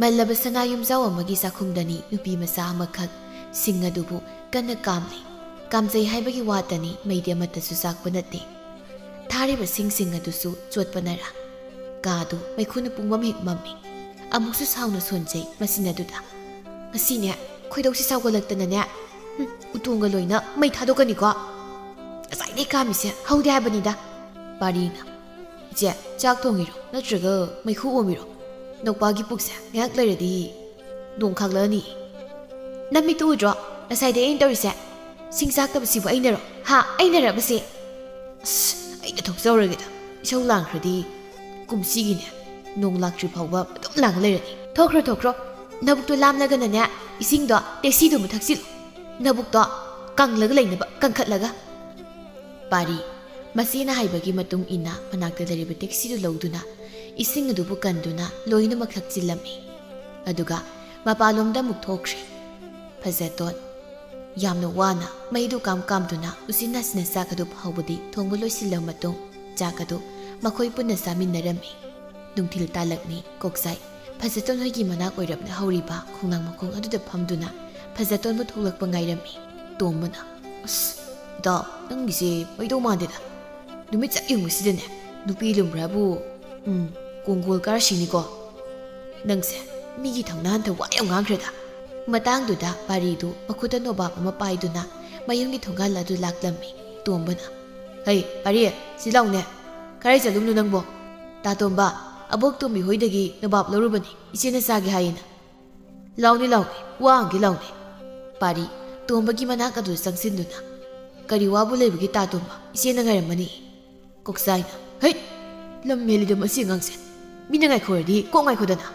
ꯃꯜꯂꯕ ꯁꯅꯥ ꯌꯨꯝꯖꯥꯎ ꯑꯃꯒꯤ ꯆꯥꯛꯈꯨꯝꯗꯅꯤ ꯅꯨꯄꯤ ꯃꯆꯥ ꯑꯃꯈꯛ ꯁꯤꯡ ꯑꯗꯨꯕꯨ ꯀꯟꯅ ꯀꯥꯝꯂꯤ꯫ ꯀꯥꯝꯖꯩ ꯍꯥꯏꯕꯒꯤ ꯋꯥꯇꯅꯤ, ꯃꯩꯗꯤ ꯑꯃꯠꯇꯁꯨ ꯆꯥꯛꯄ ꯅꯠꯇꯦ꯫ ꯊꯥꯔꯤꯕ ꯁꯤꯡꯁꯤꯡ ꯑꯗꯨꯁꯨ ꯆꯣꯠꯄꯅꯔꯥ, ꯀꯥꯗꯨ ꯃꯩꯈꯨꯅ ꯄꯨꯡꯃꯝ ꯍꯦꯛ ꯃꯝꯃꯤ꯫ ꯑꯃꯨꯛꯁꯨ ꯁꯥꯎꯅ ꯁꯣꯟꯖꯩ ꯃꯁꯤꯅ ꯑꯗꯨꯗ꯫ "ꯉꯁꯤꯅꯦ, ꯈꯣꯏꯗꯧꯁꯤ ꯁꯥꯎꯒꯠꯂꯛꯇꯅꯅꯦ, ꯍꯨꯝ, ꯎꯇꯣꯡꯒ ꯂꯣꯏꯅ ꯃꯩ ꯊꯥꯗꯣꯛꯀꯅꯤꯀꯣ꯫ ꯉꯁꯥꯏꯗꯩ ꯀꯥꯝꯃꯤꯁꯦ ꯍꯧꯗꯦ ꯍꯥꯏꯕꯅꯤꯗ꯫" ꯄꯥꯔꯤꯅ, "ꯏꯆꯦ, ꯆꯥꯛ ꯊꯣꯡꯉꯤꯔꯣ ꯅꯠꯇ꯭ꯔꯒ ꯃꯩꯈꯨ ꯑꯣꯝꯃꯤꯔꯣ? ꯅꯧꯄꯥꯒꯤ ꯄꯨꯛꯁꯦ ꯉꯥꯏꯍꯥꯛ ꯂꯩꯔꯗꯤ ꯅꯣꯡ ꯈꯥꯛꯂꯛꯑꯅꯤ꯫ ꯅꯃꯤꯠꯇꯨ ꯎꯗ꯭ꯔꯣ ꯉꯁꯥꯏꯗꯩ ꯑꯩꯅ ꯇꯧꯔꯤꯁꯦ? ꯁꯤꯡ ꯆꯥꯛꯇꯕꯁꯤꯕꯨ ꯑꯩꯅꯔꯣ? ꯍꯥ? ꯑꯩꯅꯔꯕꯁꯦ? ꯑꯁ, ꯑꯩꯅ ꯊꯣꯛꯆꯍꯧꯔꯒꯦꯗ꯫ ꯏꯁꯧ ꯂꯥꯡꯈ꯭ꯔꯗꯤ ꯀꯨꯝꯁꯤꯒꯤꯅꯦ, ꯅꯣꯡ ꯂꯥꯛꯇ꯭ꯔꯤ ꯐꯥꯎꯕ ꯑꯗꯨꯝ ꯂꯥꯡ ꯂꯩꯔꯅꯤ꯫" "ꯊꯣꯛꯈ꯭ꯔꯣ, ꯊꯣꯛꯈ꯭ꯔꯣ꯫ ꯅꯕꯨꯛꯇꯣ ꯂꯥꯝꯂꯒꯅꯅꯦ, ꯏꯁꯤꯡꯗꯣ ꯇꯦꯛꯁꯤꯗꯨ ꯑꯃ ꯊꯛꯆꯤꯜꯂꯨ꯫ ꯅꯕꯨꯛꯇꯣ ꯀꯪꯂꯒ ꯂꯩꯅꯕ, ꯀꯪꯈꯠꯂꯒ꯫" ꯄꯥꯔꯤ, ꯃꯆꯦꯅ ꯍꯥꯏꯕꯒꯤ ꯃꯇꯨꯡ ꯏꯟꯅ ꯃꯅꯥꯛꯇ ꯂꯩꯔꯤꯕ ꯇꯦꯛꯁꯤꯗꯨ ꯂꯧꯗꯨꯅ ꯏꯁꯤꯡ ꯑꯗꯨꯕꯨ ꯀꯟꯗꯨꯅ ꯂꯣꯏꯅꯃꯛ ꯊꯛꯆꯤꯜꯂꯝꯃꯤ꯫ ꯑꯗꯨꯒ ꯃꯄꯥꯟꯂꯣꯝꯗ ꯑꯃꯨꯛ ꯊꯣꯛꯈ꯭ꯔꯦ꯫ ꯐꯖꯇꯣꯟ ꯌꯥꯝꯅ ꯋꯥꯅ ꯃꯩꯗꯨ ꯀꯥꯝ ꯀꯥꯝꯗꯨꯅ ꯎꯆꯤꯟ ꯅꯥꯆꯤꯟꯅ ꯆꯥꯛ ꯑꯗꯨ ꯐꯥꯎꯕꯗꯤ ꯊꯣꯡꯕ ꯂꯣꯏꯁꯤꯜꯂꯕ ꯃꯇꯨꯡ ꯆꯥꯛ ꯑꯗꯨ ꯃꯈꯣꯏ ꯄꯨꯟꯅ ꯆꯥꯃꯤꯟꯅꯔꯝꯃꯤ꯫ ꯅꯨꯡꯊꯤꯜ ꯇꯥꯂꯛꯅꯤ꯫ ꯀꯣꯛꯆꯥꯏ ꯐꯖꯇꯣꯟ ꯍꯣꯏꯒꯤ ꯃꯅꯥꯛ ꯑꯣꯏꯔꯞꯅ ꯍꯧꯔꯤꯕ ꯈꯣꯡꯅꯥꯡ ꯃꯈꯣꯡ ꯑꯗꯨꯗ ꯐꯝꯗꯨꯅ ꯐꯖꯇꯣꯟꯕꯨ ꯊꯣꯛꯂꯛꯄ ꯉꯥꯏꯔꯝꯃꯤ꯫ ꯇꯣꯝꯕꯅ, "ꯑꯁ, ꯏꯇꯥꯎ, ꯅꯪꯒꯤꯁꯦ ꯑꯣꯏꯗꯧ ꯃꯥꯟꯗꯦꯗ꯫ ꯅꯨꯃꯤꯠ ꯆꯞ ꯌꯨꯡꯕꯁꯤꯗꯅꯦ, ꯅꯨꯄꯤ ꯂꯨꯝꯕ꯭ꯔꯥꯕꯨ, ꯎꯝ, ꯀꯣꯡꯒꯣꯜ ꯀꯥꯔꯁꯤꯡꯅꯤꯀꯣ꯫ ꯅꯪꯁꯦ ꯃꯤꯒꯤ ꯊꯧꯅꯥ ꯍꯟꯊ ꯋꯥ ꯌꯥꯝ ꯉꯥꯡꯈ꯭ꯔꯦꯗ꯫" ꯃꯇꯥꯡꯗꯨꯗ ꯄꯥꯔꯤꯗꯨ ꯃꯈꯨꯠꯇ ꯅꯣꯕꯥꯞ ꯑꯃ ꯄꯥꯏꯗꯨꯅ ꯃꯌꯨꯝꯒꯤ ꯊꯣꯡꯒꯥꯜ ꯑꯗꯨ ꯂꯥꯛꯂꯝꯃꯤ꯫ ꯇꯣꯝꯕꯅ, "ꯍꯩ, ꯄꯥꯔꯤ, ꯁꯤ ꯂꯥꯎꯅꯦ꯫ ꯀꯔꯥꯏ ꯆꯠꯂꯨꯝꯅꯣ ꯅꯪꯕꯣ?" "ꯇꯥ ꯇꯣꯝꯕ, ꯑꯕꯣꯛ ꯇꯣꯝꯕꯤ ꯍꯣꯏꯗꯒꯤ ꯅꯣꯕꯥꯞ ꯂꯧꯔꯨꯕꯅꯤ, ꯏꯆꯦꯅ ꯆꯥꯒꯦ ꯍꯥꯏꯌꯦꯅ꯫" "ꯂꯥꯎꯅꯦ, ꯂꯥꯎꯅꯦ, ꯋꯥ ꯍꯪꯒꯦ ꯂꯥꯎꯅꯦ꯫" ꯄꯥꯔꯤ ꯇꯣꯝꯕꯒꯤ ꯃꯅꯥꯛ ꯑꯗꯨ ꯆꯪꯁꯤꯟꯗꯨꯅ, "ꯀꯔꯤ ꯋꯥꯕꯨ ꯂꯩꯕꯒꯦ ꯇꯥ ꯇꯣꯝꯕ, ꯏꯆꯦꯅ ꯉꯥꯏꯔꯝꯃꯅꯤ꯫" ꯀꯣꯛꯆꯥꯏꯅ, "ꯍꯩꯠ! ꯂꯝ ꯍꯦꯜꯂꯤꯗ ꯃꯁꯤ ꯑꯉꯥꯡꯁꯦ꯫ ꯃꯤꯅ ꯉꯥꯏꯈꯣꯔꯗꯤ ꯀꯣꯛ ꯉꯥꯏꯈꯣꯗꯅ꯫"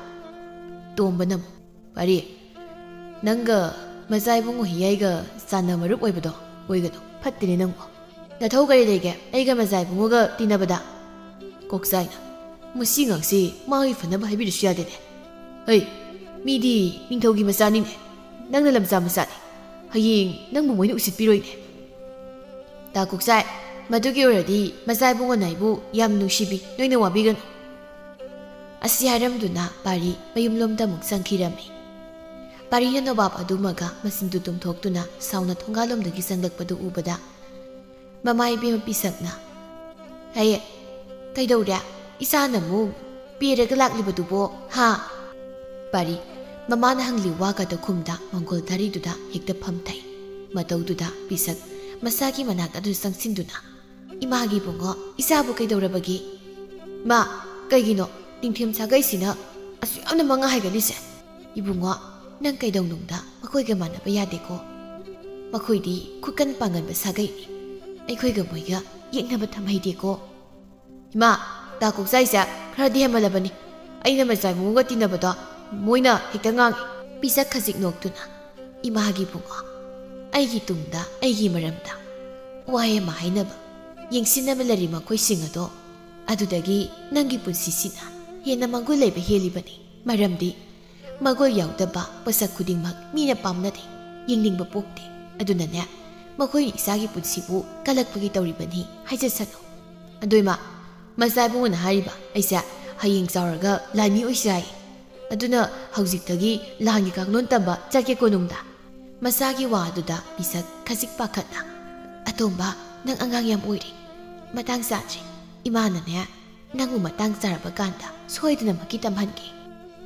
ꯇꯣꯝꯕꯅ ꯑꯃꯨꯛ, "ꯄꯥꯔꯤ, ꯅꯪꯒ ꯃꯆꯥ ꯏꯕꯨꯡꯉꯣ ꯍꯤꯌꯥꯏꯒ ꯆꯥꯟꯅ ꯃꯔꯨꯞ ꯑꯣꯏꯕꯗꯣ ꯑꯣꯏꯒꯅꯨ, ꯐꯠꯇꯦꯅꯦ ꯅꯪꯕꯨ꯫ ꯅꯊꯧ ꯀꯔꯤ ꯂꯩꯒꯦ ꯑꯩꯒ ꯃꯆꯥ ꯏꯕꯨꯡꯉꯣꯒ ꯇꯤꯟꯅꯕꯗ?" ꯀꯣꯛꯆꯥꯏꯅ, "ꯃꯁꯤ ꯑꯉꯥꯡꯁꯤ ꯃꯥꯒꯤ ꯐꯅꯕ ꯍꯥꯏꯕꯤꯔꯁꯨ ꯌꯥꯗꯦꯅꯦ꯫ ꯍꯩ, ꯃꯤꯗꯤ ꯅꯤꯡꯊꯧꯒꯤ ꯃꯆꯥꯅꯤꯅꯦ, ꯅꯪꯅ ꯂꯝꯆꯥ ꯃꯆꯥꯅꯤ꯫ ꯍꯌꯦꯡ ꯅꯪꯕꯨ ꯃꯣꯏꯅ ꯎꯁꯤꯠꯄꯤꯔꯣꯏꯅꯦ꯫" "ꯇꯥ ꯀꯣꯛꯆꯥꯏ, ꯃꯗꯨꯒꯤ ꯑꯣꯏꯔꯗꯤ ꯃꯆꯥ ꯏꯕꯨꯡꯉꯣꯅ ꯑꯩꯕꯨ ꯌꯥꯝ ꯅꯨꯡꯁꯤꯕꯤ, ꯅꯣꯏꯅ ꯋꯥꯕꯤꯒꯅꯨ꯫" ꯑꯁꯤ ꯍꯥꯏꯔꯝꯗꯨꯅ ꯄꯥꯔꯤ ꯃꯌꯨꯝꯂꯣꯝꯗ ꯑꯃꯨꯛ ꯆꯪꯈꯤꯔꯝꯃꯤ꯫ ꯄꯥꯔꯤꯅ ꯅꯣꯕꯥꯞ ꯑꯗꯨꯃꯒ ꯃꯆꯤꯟꯗꯨ ꯇꯨꯝꯊꯣꯛꯇꯨꯅ ꯁꯥꯎꯅ ꯊꯣꯡꯒꯥꯜꯂꯣꯝꯗꯒꯤ ꯆꯪꯂꯛꯄꯗꯨ ꯎꯕꯗ, ꯃꯃꯥ ꯏꯕꯦꯝꯃ ꯄꯤꯁꯛꯅ, "ꯍꯌꯦ, ꯀꯩꯗꯧꯔꯦ? ꯏꯆꯥꯅ ꯑꯃꯨꯛ ꯄꯦꯔꯒ ꯂꯥꯛꯂꯤꯕꯗꯨꯕꯣ, ꯍꯥ?" ꯄꯥꯔꯤ, ꯃꯃꯥꯅ ꯍꯪꯂꯤ ꯋꯥꯒꯗꯣ ꯈꯨꯝꯗ ꯃꯪꯒꯣꯜ ꯊꯥꯔꯤꯗꯨꯗ ꯍꯦꯛꯇ ꯐꯝꯊꯩ꯫ ꯃꯇꯧꯗꯨꯗ ꯄꯤꯁꯛ ꯃꯁꯥꯒꯤ ꯃꯅꯥꯛ ꯑꯗꯨ ꯆꯪꯁꯤꯟꯗꯨꯅ, "ꯏꯃꯥꯒꯤ ꯏꯕꯨꯡꯉꯣ, ꯏꯆꯥꯕꯨ ꯀꯩꯗꯧꯔꯕꯒꯦ? ꯃꯥ, ꯀꯩꯒꯤꯅꯣ ꯅꯤꯡꯊꯦꯝ ꯁꯥꯒꯩꯁꯤꯅ ꯑꯁꯨꯛ ꯌꯥꯝꯅ ꯃꯉꯥ ꯍꯥꯏꯒꯠꯂꯤꯁꯦ? ꯏꯕꯨꯡꯉꯣ, ꯅꯪ ꯀꯩꯗꯧꯅꯨꯡꯗ ꯃꯈꯣꯏꯒ ꯃꯥꯟꯅꯕ ꯌꯥꯗꯦꯀꯣ꯫ ꯃꯈꯣꯏꯗꯤ ꯈꯨꯀꯟ ꯄꯥꯡꯒꯟꯕ ꯁꯥꯒꯩꯅꯤ꯫ ꯑꯩꯈꯣꯏꯒ ꯃꯣꯏꯒ ꯌꯦꯛꯅꯕ ꯊꯝꯍꯩꯗꯦꯀꯣ꯫" "ꯏꯃꯥ, ꯇꯥ ꯀꯣꯛꯆꯥꯏꯁꯦ ꯈꯔꯗꯤ ꯍꯦꯟꯃꯜꯂꯕꯅꯤ꯫ ꯑꯩꯅ ꯃꯆꯥ ꯏꯕꯨꯡꯒ ꯇꯤꯟꯅꯕꯗ ꯃꯣꯏꯅ ꯍꯦꯛꯇ ꯉꯥꯡꯉꯤ꯫" ꯄꯤꯁꯛ ꯈꯖꯤꯛ ꯅꯣꯛꯇꯨꯅ, "ꯏꯃꯥꯒꯤ ꯏꯕꯨꯡꯉꯣ, ꯑꯩꯒꯤ ꯇꯨꯡꯗ ꯑꯩꯒꯤ ꯃꯔꯝꯗ ꯋꯥꯍꯩ ꯑꯃ ꯍꯥꯏꯅꯕ, ꯌꯦꯡꯁꯤꯟꯅꯕ ꯂꯩꯔꯤ ꯃꯈꯣꯏꯁꯤꯡ ꯑꯗꯣ꯫ ꯑꯗꯨꯗꯒꯤ ꯅꯪꯒꯤ ꯄꯨꯟꯁꯤꯁꯤꯅ ꯍꯦꯟꯅ ꯃꯒꯨꯟ ꯂꯩꯕ ꯍꯦꯜꯂꯤꯕꯅꯤ꯫ ꯃꯔꯝꯗꯤ ꯃꯒꯨꯟ ꯌꯥꯎꯗꯕ ꯄꯣꯠꯁꯛ ꯈꯨꯗꯤꯡꯃꯛ ꯃꯤꯅ ꯄꯥꯝꯅꯗꯦ, ꯌꯦꯡꯅꯤꯡꯕ ꯄꯣꯛꯇꯦ꯫ ꯑꯗꯨꯅꯅꯦ, ꯃꯈꯣꯏꯅ ꯏꯆꯥꯒꯤ ꯄꯨꯟꯁꯤꯕꯨ ꯀꯜꯂꯛꯄꯒꯤ ꯇꯧꯔꯤꯕꯅꯤ ꯍꯥꯏꯖꯁꯅꯨ꯫ ꯑꯗꯣ ꯏꯃꯥ, ꯃꯆꯥ ꯏꯕꯨꯡꯉꯣꯅ ꯍꯥꯏꯔꯤꯕ ꯑꯩꯁꯦ ꯍꯌꯦꯡ ꯆꯥꯎꯔꯒ ꯂꯥꯟꯃꯤ ꯑꯣꯏꯁꯦ ꯍꯥꯏ꯫ ꯑꯗꯨꯅ ꯍꯧꯖꯤꯛꯇꯒꯤ ꯂꯥꯟꯒꯤ ꯀꯥꯡꯂꯣꯟ ꯇꯝꯕ ꯆꯠꯀꯦ ꯀꯣꯅꯨꯡꯗ꯫" ꯃꯆꯥꯒꯤ ꯋꯥ ꯑꯗꯨꯗ ꯄꯤꯁꯛ ꯈꯖꯤꯛ ꯄꯥꯈꯠꯅ, "ꯑꯇꯣꯝꯕ, ꯅꯪ ꯑꯉꯥꯡ ꯌꯥꯝ ꯑꯣꯏꯔꯤ꯫ ꯃꯇꯥꯡ ꯆꯥꯗ꯭ꯔꯤ꯫ ꯏꯃꯥꯅꯅꯦ, ꯅꯪꯕꯨ ꯃꯇꯥꯡ ꯆꯥꯔꯕ ꯀꯥꯟꯗ ꯁꯣꯏꯗꯅꯃꯛꯀꯤ ꯇꯝꯍꯟꯒꯦ꯫"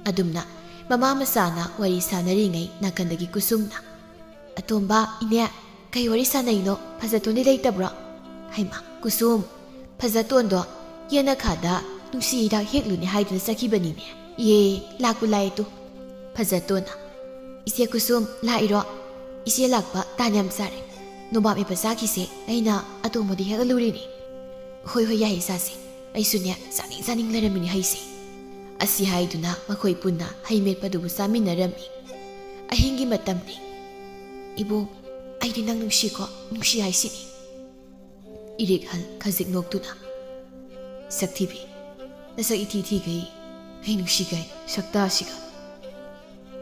ꯑꯗꯨꯝꯅ ꯃꯃꯥ ꯃꯆꯥꯅ ꯋꯥꯔꯤ ꯁꯥꯟꯅꯔꯤꯉꯩ ꯅꯥꯀꯟꯗꯒꯤ ꯀꯨꯁꯨꯝꯅ, "ꯑꯇꯣꯝꯕ, ꯏꯅꯦ, ꯀꯩ ꯋꯥꯔꯤ ꯁꯥꯟꯅꯩꯅꯣ? ꯐꯖꯇꯣꯟꯗꯤ ꯂꯩꯇꯕ꯭ꯔꯣ?" ꯍꯩꯃꯥ, ꯀꯨꯁꯨꯝ, ꯐꯖꯇꯣꯟꯗꯣ ꯌꯦꯅꯈꯥꯗ ꯅꯨꯡꯁꯤ ꯍꯤꯗꯥꯛ ꯍꯦꯛꯂꯨꯅꯦ ꯍꯥꯏꯗꯨꯅ ꯆꯠꯈꯤꯕꯅꯤꯅꯦ꯫ ꯏꯍꯦ, ꯂꯥꯛꯄꯨ ꯂꯥꯛꯑꯦ ꯇꯨ꯫ ꯐꯖꯇꯣꯟꯅ, "ꯏꯆꯦ ꯀꯨꯁꯨꯝ, ꯂꯥꯛꯏꯔꯣ? ꯏꯆꯦ ꯂꯥꯛꯄ ꯇꯥꯟ ꯌꯥꯝ ꯆꯥꯔꯦ꯫ ꯅꯣꯕꯥꯞ ꯃꯦꯠꯄ ꯆꯥꯈꯤꯁꯦ, ꯑꯩꯅ ꯑꯇꯣꯝꯕꯗꯤ ꯍꯦꯛꯍꯜꯂꯨꯔꯤꯅꯤ꯫" "ꯍꯣꯏ, ꯍꯣꯏ, ꯌꯥꯏꯌꯦ, ꯆꯥꯁꯦ꯫ ꯑꯩꯁꯨꯅꯦ, ꯆꯥꯅꯤꯡ ꯆꯥꯅꯤꯡ ꯂꯩꯔꯝꯃꯤꯅꯦ ꯍꯩꯁꯦ꯫" ꯑꯁꯤ ꯍꯥꯏꯗꯨꯅ ꯃꯈꯣꯏ ꯄꯨꯟꯅ ꯍꯩ ꯃꯦꯠꯄꯗꯨꯕꯨ ꯆꯥꯃꯤꯟꯅꯔꯝꯃꯤ꯫ ꯑꯍꯤꯡꯒꯤ ꯃꯇꯝꯅꯤ꯫ "ꯏꯕꯨꯡ, ꯑꯩꯗꯤ ꯅꯪ ꯅꯨꯡꯁꯤꯀꯣ, ꯅꯨꯡꯁꯤ ꯍꯥꯏꯁꯤꯅꯤ꯫" ꯏꯔꯤꯛꯍꯜ ꯈꯖꯤꯛ ꯅꯣꯛꯇꯨꯅ, "ꯁꯛꯊꯤꯕꯤ, ꯅꯁꯛ ꯏꯊꯤ ꯊꯤꯈꯩ ꯑꯩ ꯅꯨꯡꯁꯤꯈꯩ ꯁꯛꯇꯥꯁꯤꯒ꯫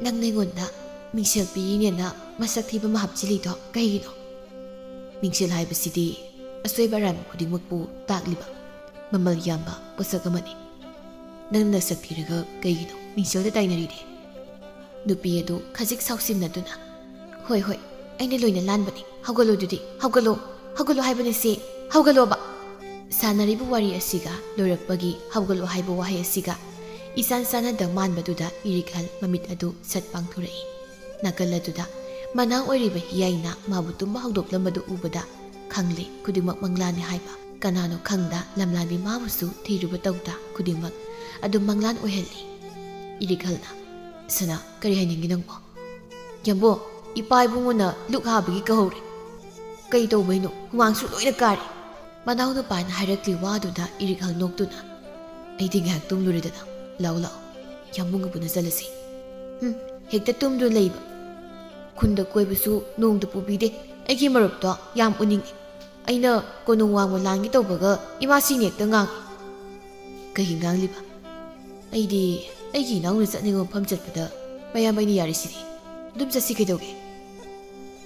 ꯅꯪ ꯅꯩꯉꯣꯟꯗ ꯃꯤꯡꯁꯦꯜ ꯄꯤꯔꯤꯅꯦꯅ ꯃꯁꯛ ꯊꯤꯕ ꯑꯃ ꯍꯥꯞꯆꯤꯜꯂꯤꯗꯣ ꯀꯩꯒꯤꯅꯣ? ꯃꯤꯡꯁꯦꯜ ꯍꯥꯏꯕꯁꯤꯗꯤ ꯑꯁꯣꯏꯕ ꯑꯔꯥꯟꯕ ꯈꯨꯗꯤꯡꯃꯛꯄꯨ ꯇꯥꯛꯂꯤꯕ ꯃꯃꯜ ꯌꯥꯝꯕ ꯄꯣꯠꯁꯛ ꯑꯃꯅꯤ꯫ ꯅꯪ ꯅꯁꯛ ꯊꯤꯔꯒ ꯀꯩꯒꯤꯅꯣ ꯃꯤꯡꯁꯦꯜꯗ ꯇꯥꯏꯅꯔꯤꯗꯤ? ꯅꯨꯄꯤ ꯑꯗꯨ ꯈꯖꯤꯛ ꯁꯥꯎꯁꯤꯟꯅꯗꯨꯅ, "ꯍꯣꯏ, ꯍꯣꯏ, ꯑꯩꯅ ꯂꯣꯏꯅ ꯂꯥꯟꯕꯅꯤ꯫ ꯍꯧꯒꯠꯂꯣ ꯑꯗꯨꯗꯤ, ꯍꯧꯒꯠꯂꯣ, ꯍꯧꯒꯠꯂꯣ ꯍꯥꯏꯕꯅꯤ ꯁꯤ, ꯍꯧꯒꯠꯂꯣꯕ!" ꯁꯥꯟꯅꯔꯤꯕ ꯋꯥꯔꯤ ꯑꯁꯤꯒ ꯂꯣꯏꯔꯛꯄꯒꯤ "ꯍꯧꯒꯠꯂꯣ" ꯍꯥꯏꯕ ꯋꯥꯍꯩ ꯑꯁꯤꯒ ꯏꯆꯥꯟ ꯆꯥꯟꯅꯗ ꯃꯥꯟꯕꯗꯨꯗ ꯏꯔꯤꯛꯍꯜ ꯃꯃꯤꯠ ꯑꯗꯨ ꯁꯠ ꯄꯥꯡꯊꯣꯔꯛꯏ꯫ ꯅꯥꯀꯜ ꯑꯗꯨꯗ ꯃꯅꯥꯎ ꯑꯣꯏꯔꯤꯕ ꯍꯤꯌꯥꯏꯅ ꯃꯥꯕꯨ ꯇꯨꯝꯕ ꯍꯧꯗꯣꯛꯂꯝꯕꯗꯨ ꯎꯕꯗ ꯈꯪꯂꯦ ꯈꯨꯗꯤꯡꯃꯛ ꯃꯪꯂꯥꯟꯅꯤ ꯍꯥꯏꯕ꯫ ꯀꯅꯥꯅꯣ ꯈꯪꯗ ꯂꯝꯂꯥꯟꯕꯤ ꯃꯥꯕꯨꯁꯨ ꯊꯤꯔꯨꯕ ꯇꯧꯗ ꯈꯨꯗꯤꯡꯃꯛ ꯑꯗꯨꯝ ꯃꯪꯂꯥꯟ ꯑꯣꯏꯍꯜꯂꯤ꯫ ꯏꯔꯤꯛꯍꯜꯅ, "ꯁꯅꯥ, ꯀꯔꯤ ꯍꯥꯏꯅꯤꯡꯉꯤ ꯅꯪꯕꯣ?" "ꯌꯥꯝꯕꯣ, ꯏꯄꯥ ꯏꯕꯨꯡꯉꯣꯅ ꯂꯨꯛ ꯍꯥꯕꯒꯤ ꯀꯧꯍꯧꯔꯦ꯫ ꯀꯩ ꯇꯧꯕꯩꯅꯣ? ꯍꯨꯃꯥꯡꯁꯨ ꯂꯣꯏꯅ ꯀꯥꯔꯦ꯫" ꯃꯅꯥꯎꯅꯨꯄꯥꯅ ꯍꯥꯏꯔꯛꯂꯤ ꯋꯥꯗꯨꯗ ꯏꯔꯤꯛꯍꯜ ꯅꯣꯛꯇꯨꯅ, "ꯑꯩꯗꯤ ꯉꯥꯏꯍꯥꯛ ꯇꯨꯝꯂꯨꯔꯦꯗꯅ꯫ ꯂꯥꯛꯑꯣ, ꯂꯥꯛꯑꯣ, ꯌꯥꯝꯕꯨꯡꯒ ꯄꯨꯟꯅ ꯆꯠꯂꯁꯤ꯫" "ꯎꯝ, ꯍꯦꯛꯇ ꯇꯨꯝꯗꯨꯅ ꯂꯩꯕ꯫ ꯈꯨꯟꯗ ꯀꯣꯏꯕꯁꯨ ꯅꯣꯡꯇ ꯄꯨꯕꯤꯗꯦ꯫ ꯑꯩꯒꯤ ꯃꯔꯨꯞꯇꯣ ꯌꯥꯝ ꯎꯅꯤꯡꯉꯤ꯫ ꯑꯩꯅ ꯀꯣꯅꯨꯡ ꯋꯥꯡꯃ ꯂꯥꯟꯒꯦ ꯇꯧꯕꯒ ꯏꯃꯥꯁꯤꯡ ꯍꯦꯛꯇ ꯉꯥꯡꯉꯤ꯫" "ꯀꯩꯒꯤ ꯉꯥꯡꯂꯤꯕ?" "ꯑꯩꯗꯤ ꯑꯩꯒꯤ ꯏꯅꯥꯎꯅ ꯆꯠꯅꯤꯡꯕ ꯃꯐꯝ ꯆꯠꯄꯗ ꯃꯌꯥꯝꯕꯩꯅ ꯌꯥꯔꯤꯁꯤꯗꯤ꯫ ꯑꯗꯨꯝ ꯆꯠꯁꯤ ꯀꯩꯗꯧꯒꯦ?"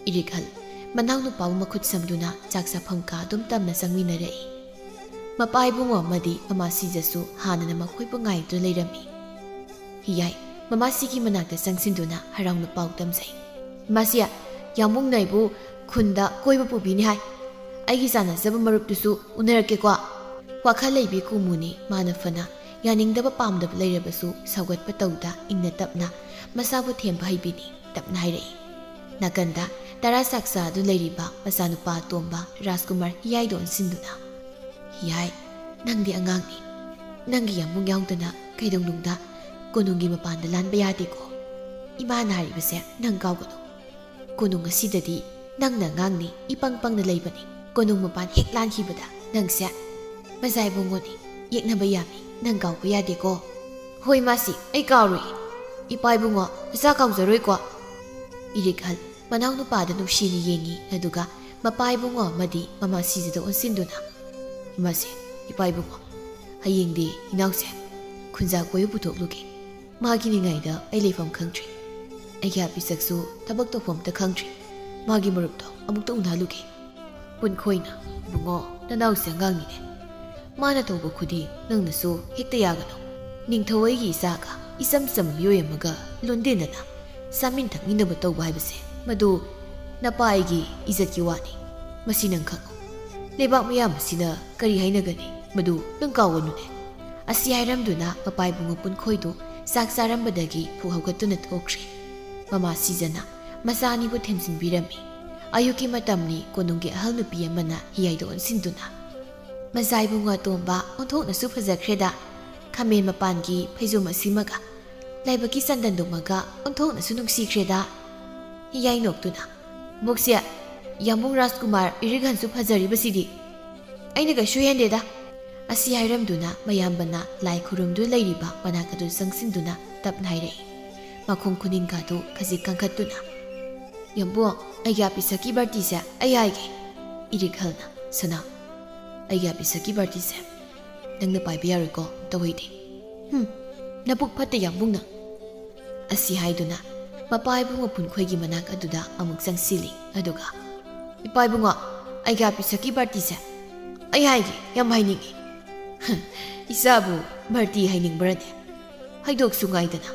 ꯏꯔꯤꯛꯍꯜ ꯃꯅꯥꯎꯅꯨꯄꯥꯕꯨ ꯃꯈꯨꯠ ꯁꯝꯗꯨꯅ ꯆꯥꯛ ꯆꯥꯐꯝ ꯀꯥ ꯑꯗꯨꯝ ꯇꯝꯅ ꯆꯪꯃꯤꯟꯅꯔꯛꯏ꯫ ꯃꯄꯥ ꯏꯕꯨꯡꯉꯣ ꯑꯃꯗꯤ ꯃꯃꯥ ꯁꯤꯖꯁꯨ ꯍꯥꯟꯅꯅ ꯃꯈꯣꯏꯕꯨ ꯉꯥꯏꯗꯨꯅ ꯂꯩꯔꯝꯃꯤ꯫ ꯍꯤꯌꯥꯏ ꯃꯃꯥꯁꯤꯒꯤ ꯃꯅꯥꯛꯇ ꯆꯪꯁꯤꯟꯗꯨꯅ ꯍꯔꯥꯎꯅ ꯄꯥꯎ ꯇꯝꯖꯩ꯫ "ꯃꯥꯁꯤ, ꯌꯥꯝꯕꯨꯡꯅ ꯑꯩꯕꯨ ꯈꯨꯟꯗ ꯀꯣꯏꯕ ꯄꯨꯕꯤꯅꯤ ꯍꯥꯏ꯫ ꯑꯩꯒꯤ ꯆꯥꯟꯅꯖꯕ ꯃꯔꯨꯞꯇꯨꯁꯨ ꯎꯅꯔꯛꯀꯦꯀꯣ꯫" ꯋꯥꯈꯜ ꯂꯩꯕꯤ ꯀꯨꯃꯨꯅꯤ ꯃꯥꯅ ꯐꯅ ꯌꯥꯅꯤꯡꯗꯕ ꯄꯥꯝꯗꯕ ꯂꯩꯔꯕꯁꯨ ꯁꯧꯒꯠꯄ ꯇꯧꯗ ꯏꯪꯅ ꯇꯞꯅ ꯃꯁꯥꯕꯨ ꯊꯦꯝꯕ ꯍꯩꯕꯤꯅꯤ ꯇꯞꯅ ꯍꯥꯏꯔꯛꯏ꯫ ꯅꯥꯀꯟꯗ ꯇꯔꯥ ꯆꯥꯛ ꯆꯥꯗꯨꯅ ꯂꯩꯔꯤꯕ ꯃꯆꯥꯅꯨꯄꯥ ꯑꯇꯣꯝꯕ ꯔꯥꯖꯀꯨꯃꯥꯔ ꯍꯤꯌꯥꯏꯗ ꯑꯣꯟꯁꯤꯟꯗꯨꯅ, "ꯍꯤꯌꯥꯏ, ꯅꯪꯗꯤ ꯑꯉꯥꯡꯅꯤ꯫ ꯅꯪꯒꯤ ꯌꯥꯝꯕꯨꯡ ꯌꯥꯎꯗꯅ ꯀꯩꯗꯧꯅꯨꯡꯗ ꯀꯣꯅꯨꯡꯒꯤ ꯃꯄꯥꯟꯗ ꯂꯥꯟꯕ ꯌꯥꯗꯦꯀꯣ꯫ ꯏꯃꯥꯅ ꯍꯥꯏꯔꯤꯕꯁꯦ ꯅꯪ ꯀꯥꯎꯒꯅꯨ꯫ ꯀꯣꯅꯨꯡ ꯑꯁꯤꯗꯗꯤ ꯅꯪꯅ ꯑꯉꯥꯡꯅꯤ, ꯏꯄꯪ ꯄꯪꯅ ꯂꯩꯕꯅꯤ꯫ ꯀꯣꯅꯨꯡ ꯃꯄꯥꯟ ꯍꯦꯛ ꯂꯥꯟꯈꯤꯕꯗ ꯅꯪꯁꯦ ꯃꯖꯥ ꯏꯕꯨꯡꯉꯣꯅꯤ, ꯌꯦꯛꯅꯕ ꯌꯥꯝꯃꯤ, ꯅꯪ ꯀꯥꯎꯕ ꯌꯥꯗꯦꯀꯣ꯫" "ꯍꯣꯏ ꯃꯥꯁꯤ, ꯑꯩ ꯀꯥꯎꯔꯣꯏ꯫ ꯏꯄꯥ ꯏꯕꯨꯡꯉꯣ, ꯏꯆꯥ ꯀꯥꯎꯖꯔꯣꯏꯀꯣ꯫" ꯏꯔꯤꯛꯍꯜ ꯃꯅꯥꯎꯅꯨꯄꯥꯗ ꯅꯨꯡꯁꯤꯅ ꯌꯦꯡꯉꯤ, ꯑꯗꯨꯒ ꯃꯄꯥ ꯏꯕꯨꯡꯉꯣ ꯑꯃꯗꯤ ꯃꯃꯥ ꯁꯤꯖꯗ ꯑꯣꯟꯁꯤꯟꯗꯨꯅ, "ꯏꯃꯥꯁꯤ, ꯏꯄꯥ ꯏꯕꯨꯡꯉꯣ, ꯍꯌꯦꯡꯗꯤ ꯏꯅꯥꯎꯁꯦ ꯈꯨꯟꯖꯥ ꯀꯣꯏꯕ ꯄꯨꯊꯣꯛꯂꯨꯒꯦ꯫ ꯃꯥꯒꯤ ꯅꯤꯡꯉꯥꯏꯗ ꯑꯩ ꯂꯩꯐꯝ ꯈꯪꯗ꯭ꯔꯤ꯫ ꯑꯩꯒꯤ ꯍꯥꯄꯤꯆꯛꯁꯨ ꯊꯕꯛ ꯇꯧꯐꯝ ꯑꯝꯇ ꯈꯪꯗ꯭ꯔꯤ꯫ ꯃꯥꯒꯤ ꯃꯔꯨꯞꯇꯣ ꯑꯃꯨꯛꯇ ꯎꯅꯍꯜꯂꯨꯒꯦ꯫" ꯄꯨꯟꯈꯣꯏꯅ, "ꯏꯕꯨꯡꯉꯣ, ꯅꯅꯥꯎꯁꯦ ꯑꯉꯥꯡꯅꯤꯅꯦ꯫ ꯃꯥꯅ ꯇꯧꯕ ꯈꯨꯗꯤꯡ ꯅꯪꯅꯁꯨ ꯍꯦꯛꯇ ꯌꯥꯒꯅꯨ꯫ ꯅꯤꯡꯊꯧ ꯑꯩꯒꯤ ꯏꯆꯥꯒ ꯏꯆꯝ ꯆꯝꯕ ꯃꯤꯑꯣꯏ ꯑꯃꯒ ꯂꯣꯟꯗꯤꯟꯗꯅ ꯆꯥꯃꯤꯟ ꯊꯛꯃꯤꯟꯅꯕ ꯇꯧꯕ ꯍꯥꯏꯕꯁꯦ ꯃꯗꯨ ꯅꯄꯥ ꯑꯩꯒꯤ ꯏꯖꯠꯀꯤ ꯋꯥꯅꯤ꯫ ꯃꯁꯤ ꯅꯪ ꯈꯪꯉꯨ꯫ ꯂꯩꯕꯥꯛ ꯃꯤꯌꯥꯝ ꯑꯁꯤꯅ ꯀꯔꯤ ꯍꯥꯏꯅꯒꯅꯤ, ꯃꯗꯨ ꯅꯪ ꯀꯥꯎꯒꯅꯨꯅꯦ꯫ ꯑꯁꯤ ꯍꯥꯏꯔꯝꯗꯨꯅ ꯃꯄꯥ ꯏꯕꯨꯡꯉꯣ ꯄꯨꯟꯈꯣꯏꯗꯨ ꯆꯥꯛ ꯆꯥꯔꯝꯕꯗꯒꯤ ꯐꯨꯛ ꯍꯧꯒꯠꯇꯨꯅ ꯊꯣꯛꯈ꯭ꯔꯦ꯫ ꯃꯃꯥ ꯁꯤꯖꯅ ꯃꯆꯥ ꯑꯅꯤꯕꯨ ꯊꯦꯝꯖꯤꯟꯕꯤꯔꯝꯃꯤ꯫ ꯑꯌꯨꯛꯀꯤ ꯃꯇꯝꯅꯤ, ꯀꯣꯅꯨꯡꯒꯤ ꯑꯍꯜ ꯅꯨꯄꯤ ꯑꯃꯅ ꯍꯤꯌꯥꯏꯗ ꯑꯣꯟꯁꯤꯟꯗꯨꯅ, "ꯃꯆꯥ ꯏꯕꯨꯡꯉꯣ ꯑꯇꯣꯝꯕ, ꯑꯣꯟꯊꯣꯛꯅꯁꯨ ꯐꯖꯈ꯭ꯔꯦꯗ꯫ ꯈꯥꯃꯦꯟ ꯃꯄꯥꯟꯒꯤ ꯐꯩꯖꯣꯝ ꯑꯁꯤꯃꯒ, ꯂꯥꯏꯕꯛꯀꯤ ꯆꯟꯗꯟꯗꯨꯃꯒ ꯑꯣꯟꯊꯣꯛꯅꯁꯨ ꯅꯨꯡꯁꯤꯈ꯭ꯔꯦꯗ"꯫ ꯍꯤꯌꯥꯏ ꯅꯣꯛꯇꯨꯅ, "ꯕꯣꯛꯁꯦ, ꯌꯥꯝꯕꯨꯡ ꯔꯥꯖꯀꯨꯃꯥꯔ ꯏꯔꯤꯛꯍꯟꯁꯨ ꯐꯖꯔꯤꯕꯁꯤꯗꯤ꯫ ꯑꯩꯅ ꯀꯩꯁꯨ ꯍꯦꯟꯗꯦꯗ"꯫ ꯑꯁꯤ ꯍꯥꯏꯔꯝꯗꯨꯅ ꯃꯌꯥꯝꯕꯅ ꯂꯥꯏ ꯈꯨꯔꯨꯝꯗꯨꯅ ꯂꯩꯔꯤꯕ ꯃꯅꯥꯛ ꯑꯗꯨ ꯆꯪꯁꯤꯟꯗꯨꯅ ꯇꯞꯅ ꯍꯥꯏꯔꯛꯏ, ꯃꯈꯣꯡ ꯈꯨꯅꯤꯡꯒꯥꯗꯨ ꯈꯖꯤꯛ ꯀꯟꯈꯠꯇꯨꯅ, "ꯌꯥꯝꯕꯨꯡ, ꯑꯩꯒꯤ ꯑꯄꯤꯁꯛꯀꯤ ꯕꯥꯔꯇꯤꯁꯦ ꯑꯩ ꯍꯥꯏꯒꯦ"꯫ ꯏꯔꯤꯛꯍꯜꯅ, "ꯁꯅꯥ, ꯑꯩꯒꯤ ꯑꯄꯤꯁꯛꯀꯤ ꯕꯥꯔꯇꯤꯁꯦ ꯅꯪꯅ ꯄꯥꯏꯕ ꯌꯥꯔꯣꯏꯀꯣ, ꯇꯧꯍꯩꯗꯦ꯫ ꯍꯨꯝ, ꯅꯕꯨꯛ ꯐꯠꯇꯦ ꯌꯥꯝꯕꯨꯡꯅ"꯫ ꯑꯁꯤ ꯍꯥꯏꯗꯨꯅ ꯃꯄꯥ ꯏꯕꯨꯡꯉꯣ ꯄꯨꯟꯈꯣꯏꯒꯤ ꯃꯅꯥꯛ ꯑꯗꯨꯗ ꯑꯃꯨꯛ ꯆꯪꯁꯤꯜꯂꯤ꯫ ꯑꯗꯨꯒ, "ꯏꯄꯥ ꯏꯕꯨꯡꯉꯣ, ꯑꯩꯒꯤ ꯑꯄꯤꯁꯛꯀꯤ ꯕꯥꯔꯇꯤꯁꯦ ꯑꯩ ꯍꯥꯏꯒꯦ, ꯌꯥꯝ ꯍꯥꯏꯅꯤꯡꯉꯤ"꯫ "ꯍꯝ, ꯏꯆꯥꯕꯨ ꯕꯥꯔꯇꯤ ꯍꯥꯏꯅꯤꯡꯕ꯭ꯔꯅꯦ? ꯍꯥꯏꯗꯣꯛꯁꯨ ꯉꯥꯏꯗꯅ"꯫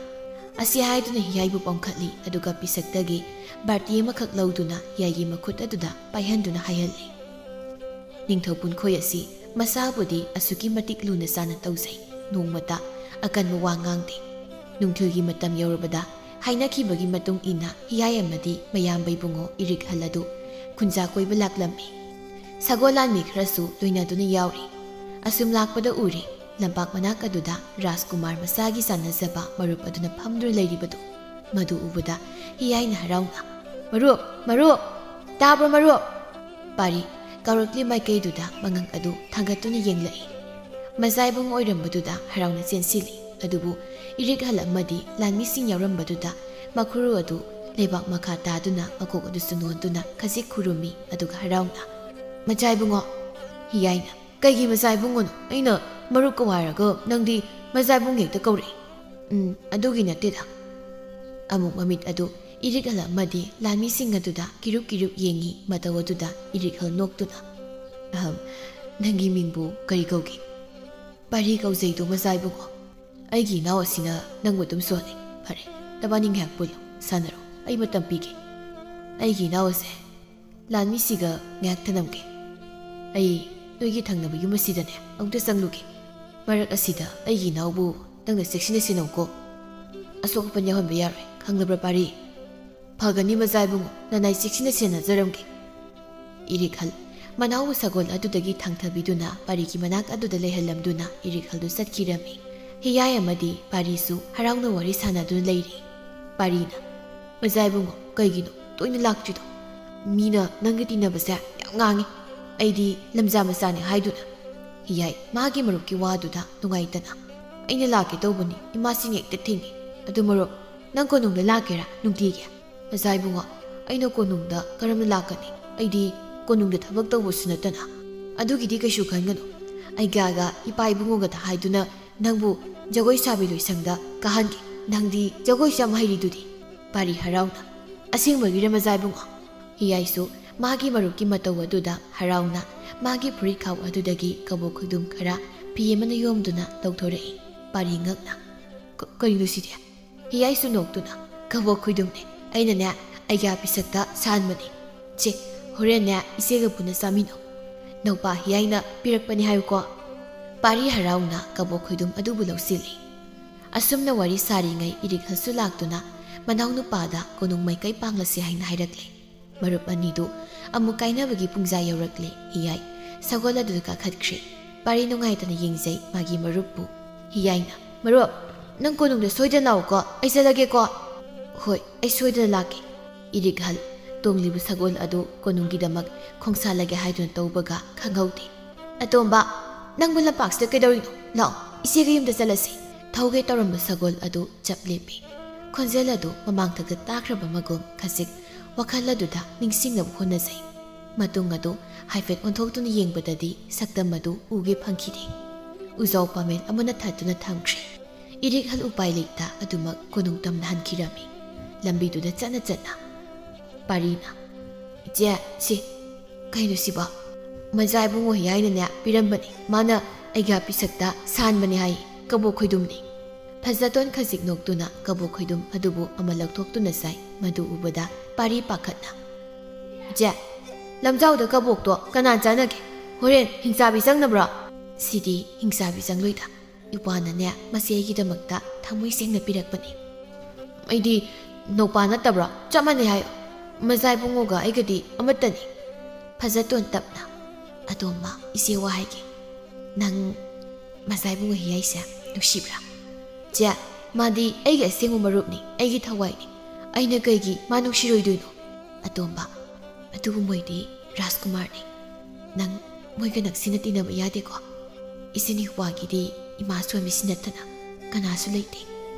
ꯑꯁꯤ ꯍꯥꯏꯗꯨꯅ ꯍꯤꯌꯥꯏꯕꯨ ꯄꯣꯝꯈꯠꯂꯤ, ꯑꯗꯨꯒ ꯄꯤꯁꯛꯇꯒꯤ ꯕꯥꯔꯇꯤ ꯑꯃꯈꯛ ꯂꯧꯗꯨꯅ ꯍꯤꯌꯥꯏꯒꯤ ꯃꯈꯨꯠ ꯑꯗꯨꯗ ꯄꯥꯏꯍꯟꯗꯨꯅ ꯍꯥꯏꯍꯜꯂꯤ꯫ ꯅꯤꯡꯊꯧ ꯄꯨꯟꯈꯣꯏ ꯑꯁꯤ ꯃꯁꯥꯕꯨꯗꯤ ꯑꯁꯨꯛꯀꯤ ꯃꯇꯤꯛ ꯂꯨꯅ ꯆꯥꯅ ꯇꯧꯖꯩ, ꯅꯣꯡꯃꯇ ꯑꯀꯟꯕ ꯋꯥ ꯉꯥꯡꯗꯦ꯫ ꯅꯨꯡꯊꯤꯜꯒꯤ ꯃꯇꯝ ꯌꯧꯔꯕꯗ ꯍꯥꯏꯅꯈꯤꯕꯒꯤ ꯃꯇꯨꯡ ꯏꯟꯅ ꯍꯤꯌꯥꯏ ꯑꯃꯗꯤ ꯃꯌꯥꯝꯕ ꯏꯕꯨꯡꯉꯣ ꯏꯔꯤꯛꯍꯜ ꯑꯗꯨ ꯈꯨꯟꯖꯥ ꯀꯣꯏꯕ ꯂꯥꯛꯂꯝꯃꯤ꯫ ꯁꯒꯣꯜ ꯂꯥꯟꯃꯤ ꯈꯔꯁꯨ ꯂꯣꯏꯅꯗꯨꯅ ꯌꯥꯎꯔꯤ꯫ ꯑꯁꯨꯝ ꯂꯥꯛꯄꯗ ꯎꯔꯦ, ꯂꯝꯄꯥꯛ ꯃꯅꯥꯛ ꯑꯗꯨꯗ ꯔꯥꯖꯀꯨꯃꯥꯔ ꯃꯆꯥꯒꯤ ꯆꯥꯟꯅꯖꯕ ꯃꯔꯨꯞ ꯑꯗꯨꯅ ꯐꯝꯗꯨꯅ ꯂꯩꯔꯤꯕꯗꯨ꯫ ꯃꯗꯨ ꯎꯕꯗ ꯍꯤꯌꯥꯏꯅ ꯍꯔꯥꯎꯅ, "ꯃꯔꯨꯞ, ꯃꯔꯨꯞ, ꯇꯥꯕ꯭ꯔꯣ ꯃꯔꯨꯞ?" ꯄꯥꯔꯤ ꯀꯧꯔꯛꯂꯤ ꯃꯥꯏꯀꯩꯗꯨꯗ ꯃꯉꯛ ꯑꯗꯨ ꯊꯥꯡꯒꯠꯇꯨꯅ ꯌꯦꯡꯂꯛꯏ꯫ ꯃꯆꯥ ꯏꯕꯨꯡ ꯑꯣꯏꯔꯝꯕꯗꯨꯗ ꯍꯔꯥꯎꯅ ꯆꯦꯟꯁꯤꯜꯂꯤ꯫ ꯑꯗꯨꯕꯨ ꯏꯔꯤꯛꯍꯜ ꯑꯃꯗꯤ ꯂꯥꯟꯃꯤꯁꯤꯡ ꯌꯥꯎꯔꯝꯕꯗꯨꯗ ꯃꯈꯨꯔꯨ ꯑꯗꯨ ꯂꯩꯕꯥꯛ ꯃꯈꯥ ꯇꯥꯗꯨꯅ ꯃꯀꯣꯛ ꯑꯗꯨꯁꯨ ꯅꯣꯟꯗꯨꯅ ꯈꯖꯤꯛ ꯈꯨꯔꯨꯝꯃꯤ, ꯑꯗꯨꯒ ꯍꯔꯥꯎꯅ, "ꯃꯆꯥ ꯏꯕꯨꯡꯉꯣ"꯫ ꯍꯤꯌꯥꯏꯅ, "ꯀꯩꯒꯤ ꯃꯆꯥ ꯏꯕꯨꯡꯉꯣꯅꯣ? ꯑꯩꯅ ꯃꯔꯨꯞ ꯀꯧꯍꯥꯏꯔꯒ ꯅꯪꯗꯤ ꯃꯆꯥ ꯏꯕꯨꯡ ꯍꯦꯛꯇ ꯀꯧꯔꯛꯏ"꯫ "ꯎꯝ, ꯑꯗꯨꯒꯤ ꯅꯠꯇꯦꯗ"꯫ ꯑꯃꯨꯛ ꯃꯃꯤꯠ ꯑꯗꯨ ꯏꯔꯤꯛꯍꯜ ꯑꯃꯗꯤ ꯂꯥꯟꯃꯤꯁꯤꯡ ꯑꯗꯨꯗ ꯀꯤꯔꯨꯞ ꯀꯤꯔꯨꯞ ꯌꯦꯡꯉꯤ꯫ ꯃꯇꯧ ꯑꯗꯨꯗ ꯏꯔꯤꯛꯍꯜ ꯅꯣꯛꯇꯨꯅ, "ꯑꯍꯝ, ꯅꯪꯒꯤ ꯃꯤꯡꯕꯨ ꯀꯔꯤ ꯀꯧꯒꯦ?" "ꯄꯥꯔꯤ ꯀꯧꯖꯩꯗꯣ ꯃꯆꯥ ꯏꯕꯨꯡꯉꯣ꯫ ꯑꯩꯒꯤ ꯏꯅꯥꯎ ꯑꯁꯤꯅ ꯅꯪꯕꯨ ꯑꯗꯨꯝ ꯁꯣꯜꯂꯤ꯫ ꯐꯔꯦ, ꯅꯕꯥꯅꯤ ꯉꯥꯏꯍꯥꯛ ꯄꯨꯜꯂꯨ"꯫ ꯁꯥꯟꯅꯔꯣ, ꯑꯩ ꯃꯇꯝ ꯄꯤꯒꯦ꯫ ꯑꯩꯒꯤ ꯏꯅꯥꯎ ꯑꯁꯦ ꯂꯥꯟꯃꯤꯁꯤꯒ ꯉꯥꯏꯍꯥꯛ ꯊꯅꯝꯒꯦ꯫ ꯑꯩ ꯅꯣꯏꯒꯤ ꯊꯪꯅꯕ ꯌꯨꯝ ꯑꯁꯤꯗꯅꯦ ꯑꯃꯨꯛꯇ ꯆꯪꯂꯨꯒꯦ꯫ ꯃꯔꯛ ꯑꯁꯤꯗ ꯑꯩꯒꯤ ꯏꯅꯥꯎꯕꯨ ꯅꯪꯅ ꯆꯦꯛꯁꯤꯟꯅ ꯁꯦꯟꯅꯧꯀꯣ꯫ ꯑꯁꯣꯛ ꯑꯄꯟ ꯌꯥꯎꯍꯟꯕ ꯌꯥꯔꯣꯏ, ꯈꯪꯂꯕ꯭ꯔꯥ ꯄꯥꯔꯤ? ꯐꯒꯅꯤ ꯃꯖꯥ ꯏꯕꯨꯡꯉꯣ, ꯅꯅꯥꯏ ꯆꯦꯛꯁꯤꯟꯅ ꯁꯦꯟꯅꯖꯔꯝꯒꯦ꯫ ꯏꯔꯤꯛꯍꯜ ꯃꯅꯥꯎꯕꯨ ꯁꯒꯣꯜ ꯑꯗꯨꯗꯒꯤ ꯊꯥꯡꯊꯕꯤꯗꯨꯅ ꯄꯥꯔꯤꯒꯤ ꯃꯅꯥꯛ ꯑꯗꯨꯗ ꯂꯩꯍꯜꯂꯝꯗꯨꯅ ꯏꯔꯤꯛꯍꯜꯗꯨ ꯆꯠꯈꯤꯔꯝꯃꯤ꯫ ꯍꯤꯌꯥꯏ ꯑꯃꯗꯤ ꯄꯥꯔꯤꯁꯨ ꯍꯔꯥꯎꯅ ꯋꯥꯔꯤ ꯁꯥꯟꯅꯗꯨꯅ ꯂꯩꯔꯤ꯫ ꯄꯥꯔꯤꯅ, "ꯃꯖꯥ ꯏꯕꯨꯡꯉꯣ, ꯀꯩꯒꯤꯅꯣ ꯇꯣꯏꯅ ꯂꯥꯛꯇ꯭ꯔꯤꯗꯣ? ꯃꯤꯅ ꯅꯪꯒ ꯇꯤꯟꯅꯕꯁꯦ ꯌꯥꯝ ꯉꯥꯡꯉꯤ꯫ ꯑꯩꯗꯤ ꯂꯝꯖꯥ ꯃꯆꯥꯅꯤ ꯍꯥꯏꯗꯨꯅ꯫" ꯍꯤꯌꯥꯏ ꯃꯥꯒꯤ ꯃꯔꯨꯞꯀꯤ ꯋꯥꯗꯨꯗ ꯅꯨꯡꯉꯥꯏꯇꯅ, "ꯑꯩꯅ ꯂꯥꯛꯀꯦ ꯇꯧꯕꯅꯤ, ꯏꯃꯥꯁꯤꯡ ꯍꯦꯛꯇ ꯊꯤꯡꯉꯤ꯫ ꯑꯗꯨ ꯃꯔꯨꯞ, ꯅꯪ ꯀꯣꯅꯨꯡꯗ ꯂꯥꯛꯀꯦꯔꯥ ꯅꯨꯡꯇꯤꯒꯤ?" "ꯃꯖꯥ ꯏꯕꯨꯡꯉꯣ, ꯑꯩꯅ ꯀꯣꯅꯨꯡꯗ ꯀꯔꯝꯅ ꯂꯥꯛꯀꯅꯤ? ꯑꯩꯗꯤ ꯀꯣꯅꯨꯡꯗ ꯊꯕꯛ ꯇꯧꯕꯁꯨ ꯅꯠꯇꯅ꯫" "ꯑꯗꯨꯒꯤꯗꯤ ꯀꯩꯁꯨ ꯈꯟꯒꯅꯨ꯫ ꯑꯩꯒꯥꯒ ꯏꯄꯥ ꯏꯕꯨꯡꯉꯣꯒꯗ ꯍꯥꯏꯗꯨꯅ ꯅꯪꯕꯨ ꯖꯒꯣꯏ ꯁꯥꯕꯤ ꯂꯣꯏꯁꯪꯗ ꯀꯥꯍꯟꯒꯦ꯫ ꯅꯪꯗꯤ ꯖꯒꯣꯏꯁꯨ ꯌꯥꯝ ꯍꯩꯔꯤꯗꯨꯗꯤ꯫" ꯄꯥꯔꯤ ꯍꯔꯥꯎꯅ, "ꯑꯁꯦꯡꯕꯒꯤꯔ ꯃꯖꯥ ꯏꯕꯨꯡꯉꯣ?" ꯍꯤꯌꯥꯏꯁꯨ ꯃꯥꯒꯤ ꯃꯔꯨꯞꯀꯤ ꯃꯇꯧ ꯑꯗꯨꯗ ꯍꯔꯥꯎꯅ ꯃꯥꯒꯤ ꯐꯨꯔꯤꯠ ꯈꯥꯎ ꯑꯗꯨꯗꯒꯤ ꯀꯕꯣꯛ ꯈꯣꯏꯗꯨꯝ ꯈꯔ ꯐꯤ ꯑꯃꯅ ꯌꯣꯝꯗꯨꯅ ꯂꯧꯊꯣꯔꯛꯏ꯫ ꯄꯥꯔꯤ ꯉꯛꯅ, "ꯀ-, ꯀꯔꯤꯅꯣ ꯁꯤꯗꯤ?" ꯍꯤꯌꯥꯏꯁꯨ ꯅꯣꯛꯇꯨꯅ, "ꯀꯕꯣꯛ ꯈꯣꯏꯗꯨꯝꯅꯦ꯫ ꯑꯩꯅꯅꯦ ꯑꯩꯒꯤ ꯄꯤꯁꯛꯇ ꯁꯥꯍꯟꯕꯅꯦ꯫ ꯆꯦ, ꯍꯣꯔꯦꯟꯅꯦ ꯏꯆꯦꯒ ꯄꯨꯟꯅ ꯆꯥꯃꯤꯟꯅꯧ꯫ ꯅꯧꯄꯥ ꯍꯤꯌꯥꯏꯅ ꯄꯤꯔꯛꯄꯅꯦ ꯍꯥꯏꯌꯨꯀꯣ꯫" ꯄꯥꯔꯤ ꯍꯔꯥꯎꯅ ꯀꯕꯣꯛ ꯈꯣꯏꯗꯨꯝ ꯑꯗꯨꯕꯨ ꯂꯧꯁꯤꯜꯂꯤ꯫ ꯑꯁꯨꯝꯅ ꯋꯥꯔꯤ ꯁꯥꯔꯤꯉꯩ ꯏꯔꯤꯛꯍꯜꯁꯨ ꯂꯥꯛꯇꯨꯅ ꯃꯅꯥꯎꯅꯨꯄꯥꯗ ꯀꯣꯅꯨꯡ ꯃꯥꯏꯀꯩ ꯄꯥꯡꯂꯁꯤ ꯍꯥꯏꯅ ꯍꯥꯏꯔꯛꯂꯦ꯫ ꯃꯔꯨꯞ ꯑꯅꯤꯗꯨ ꯑꯃꯨꯛ ꯀꯥꯏꯅꯕꯒꯤ ꯄꯨꯡꯖꯥ ꯌꯧꯔꯛꯂꯦ꯫ ꯍꯤꯌꯥꯏ ꯁꯒꯣꯜ ꯑꯗꯨꯗ ꯀꯥꯈꯠꯈ꯭ꯔꯦ꯫ ꯄꯥꯔꯤ ꯅꯨꯡꯉꯥꯏꯇꯅ ꯌꯦꯡꯖꯩ ꯃꯥꯒꯤ ꯃꯔꯨꯞꯄꯨ꯫ ꯍꯤꯌꯥꯏꯅ, "ꯃꯔꯨꯞ, ꯅꯪ ꯀꯣꯅꯨꯡꯗ ꯁꯣꯏꯗꯅ ꯂꯥꯛꯎꯀꯣ, ꯑꯩ ꯆꯠꯂꯒꯦꯀꯣ꯫" "ꯍꯣꯏ, ꯑꯩ ꯁꯣꯏꯗꯅ ꯂꯥꯛꯀꯦ꯫" ꯏꯔꯤꯛꯍꯜ ꯇꯣꯡꯂꯤꯕ ꯁꯒꯣꯜ ꯑꯗꯨ ꯀꯣꯅꯨꯡꯒꯤꯗꯃꯛ ꯈꯣꯡꯁꯥꯜꯂꯒꯦ ꯍꯥꯏꯗꯨꯅ ꯇꯧꯕꯒ ꯈꯪꯍꯧꯗꯦ꯫ "ꯑꯇꯣꯝꯕ, ꯅꯪꯕꯨ ꯂꯝꯄꯥꯛꯁꯤꯗ ꯀꯩꯗꯧꯔꯤꯅꯣ? ꯂꯥꯛꯑꯣ, ꯏꯆꯦꯒ ꯌꯨꯝꯗ ꯆꯠꯂꯁꯤ꯫" ꯊꯧꯒꯦ ꯇꯧꯔꯝꯕ ꯁꯒꯣꯜ ꯑꯗꯨ ꯆꯞ ꯂꯦꯞꯄꯤ꯫ ꯈꯣꯟꯖꯦꯜ ꯑꯗꯨ ꯃꯃꯥꯡꯊꯛꯇ ꯇꯥꯈ꯭ꯔꯕ ꯃꯒꯨꯝ ꯈꯖꯤꯛ ꯋꯥꯈꯜ ꯑꯗꯨꯗ ꯅꯤꯡꯁꯤꯡꯅꯕ ꯍꯣꯠꯅꯖꯩ꯫ ꯃꯇꯨꯡ ꯑꯗꯨ ꯍꯥꯏꯐꯦꯠ ꯑꯣꯟꯊꯣꯛꯇꯨꯅ ꯌꯦꯡꯕꯗꯗꯤ ꯁꯛꯇꯝ ꯑꯗꯨ ꯎꯒꯦ ꯐꯪꯈꯤꯗꯦ꯫ ꯎꯖꯥꯎ ꯄꯥꯃꯦꯟ ꯑꯃꯅ ꯊꯠꯇꯨꯅ ꯊꯝꯈ꯭ꯔꯦ꯫ ꯏꯔꯤꯛꯍꯜ ꯎꯄꯥꯏ ꯂꯩꯇ ꯑꯗꯨꯃꯛ ꯀꯣꯅꯨꯡ ꯇꯝꯅ ꯍꯟꯈꯤꯔꯝꯃꯤ꯫ ꯂꯝꯕꯤꯗꯨꯗ ꯆꯠꯅ ꯆꯠꯅ ꯄꯥꯔꯤꯅ, "ꯏꯆꯦ, ꯁꯤ ꯀꯩꯅꯣ ꯁꯤꯕꯣ?" "ꯃꯖꯥ ꯏꯕꯨꯡꯉꯣ ꯍꯤꯌꯥꯏꯅꯅꯦ ꯄꯤꯔꯝꯕꯅꯤ꯫ ꯃꯥꯅ ꯑꯩꯒꯤ ꯄꯤꯁꯛꯇ ꯁꯥꯟꯕꯅꯤ ꯍꯥꯏ, ꯀꯕꯣꯛ ꯈꯣꯏꯗꯨꯝꯅꯤ꯫" ꯐꯖꯇꯣꯟ ꯈꯖꯤꯛ ꯅꯣꯛꯇꯨꯅ ꯀꯕꯣꯛ ꯈꯣꯏꯗꯨꯝ ꯑꯗꯨꯕꯨ ꯑꯃ ꯂꯧꯊꯣꯛꯇꯨꯅ ꯆꯥꯏ꯫ ꯃꯗꯨ ꯎꯕꯗ ꯄꯥꯔꯤ ꯄꯥꯈꯠꯅ, "ꯏꯆꯦ, ꯂꯝꯖꯥꯎꯗ ꯀꯕꯣꯛꯇꯣ ꯀꯅꯥ ꯆꯥꯅꯒꯦ? ꯍꯣꯔꯦꯟ ꯍꯤꯡꯆꯥꯕꯤ ꯆꯪꯅꯕ꯭ꯔꯣ?" "ꯁꯤꯗꯤ ꯍꯤꯡꯆꯥꯕꯤ ꯆꯪꯂꯣꯏꯗ꯫ ꯏꯄꯥꯅꯅꯦ, ꯃꯁꯤ ꯑꯩꯒꯤꯗꯃꯛꯇ ꯊꯃꯣꯏ ꯁꯦꯡꯅ ꯄꯤꯔꯛꯄꯅꯤ꯫ ꯑꯩꯗꯤ ꯅꯧꯄꯥ ꯅꯠꯇꯕ꯭ꯔꯣ? ꯆꯞ ꯃꯥꯟꯅꯩ ꯍꯥꯏꯌꯣ꯫ ꯃꯖꯥ ꯏꯕꯨꯡꯉꯣꯒ ꯑꯩꯒꯗꯤ ꯑꯃꯠꯇꯅꯤ꯫" ꯐꯖꯇꯣꯟ ꯇꯞꯅ, "ꯑꯇꯣꯝꯕ, ꯏꯆꯦ ꯋꯥ ꯍꯥꯏꯒꯦ꯫ ꯅꯪ ꯃꯖꯥ ꯏꯕꯨꯡꯉꯣ ꯍꯤꯌꯥꯏꯁꯦ ꯅꯨꯡꯁꯤꯕ꯭ꯔꯥ?" "ꯆꯦ, ꯃꯥꯗꯤ ꯑꯩꯒꯤ ꯑꯁꯦꯡꯕ ꯃꯔꯨꯞꯅꯤ, ꯑꯩꯒꯤ ꯊꯋꯥꯏꯅꯤ꯫ ꯑꯩꯅ ꯀꯩꯒꯤ ꯃꯥ ꯅꯨꯡꯁꯤꯔꯣꯏꯗꯣꯏꯅꯣ?" "ꯑꯇꯣꯝꯕ, ꯑꯗꯨꯕꯨ ꯃꯣꯏꯗꯤ ꯔꯥꯖꯀꯨꯃꯥꯔꯅꯤ꯫ ꯅꯪ ꯃꯣꯏꯒ ꯅꯛꯁꯤꯟꯅ ꯇꯤꯟꯅꯕ ꯌꯥꯗꯦꯀꯣ? ꯏꯆꯤꯟ ꯏꯄ꯭ꯋꯥꯒꯤꯗꯤ ꯏꯃꯥ ꯁꯣꯟꯕꯤꯁꯤ ꯅꯠꯇꯅ ꯀꯅꯥꯁꯨ ꯂꯩꯇꯦ꯫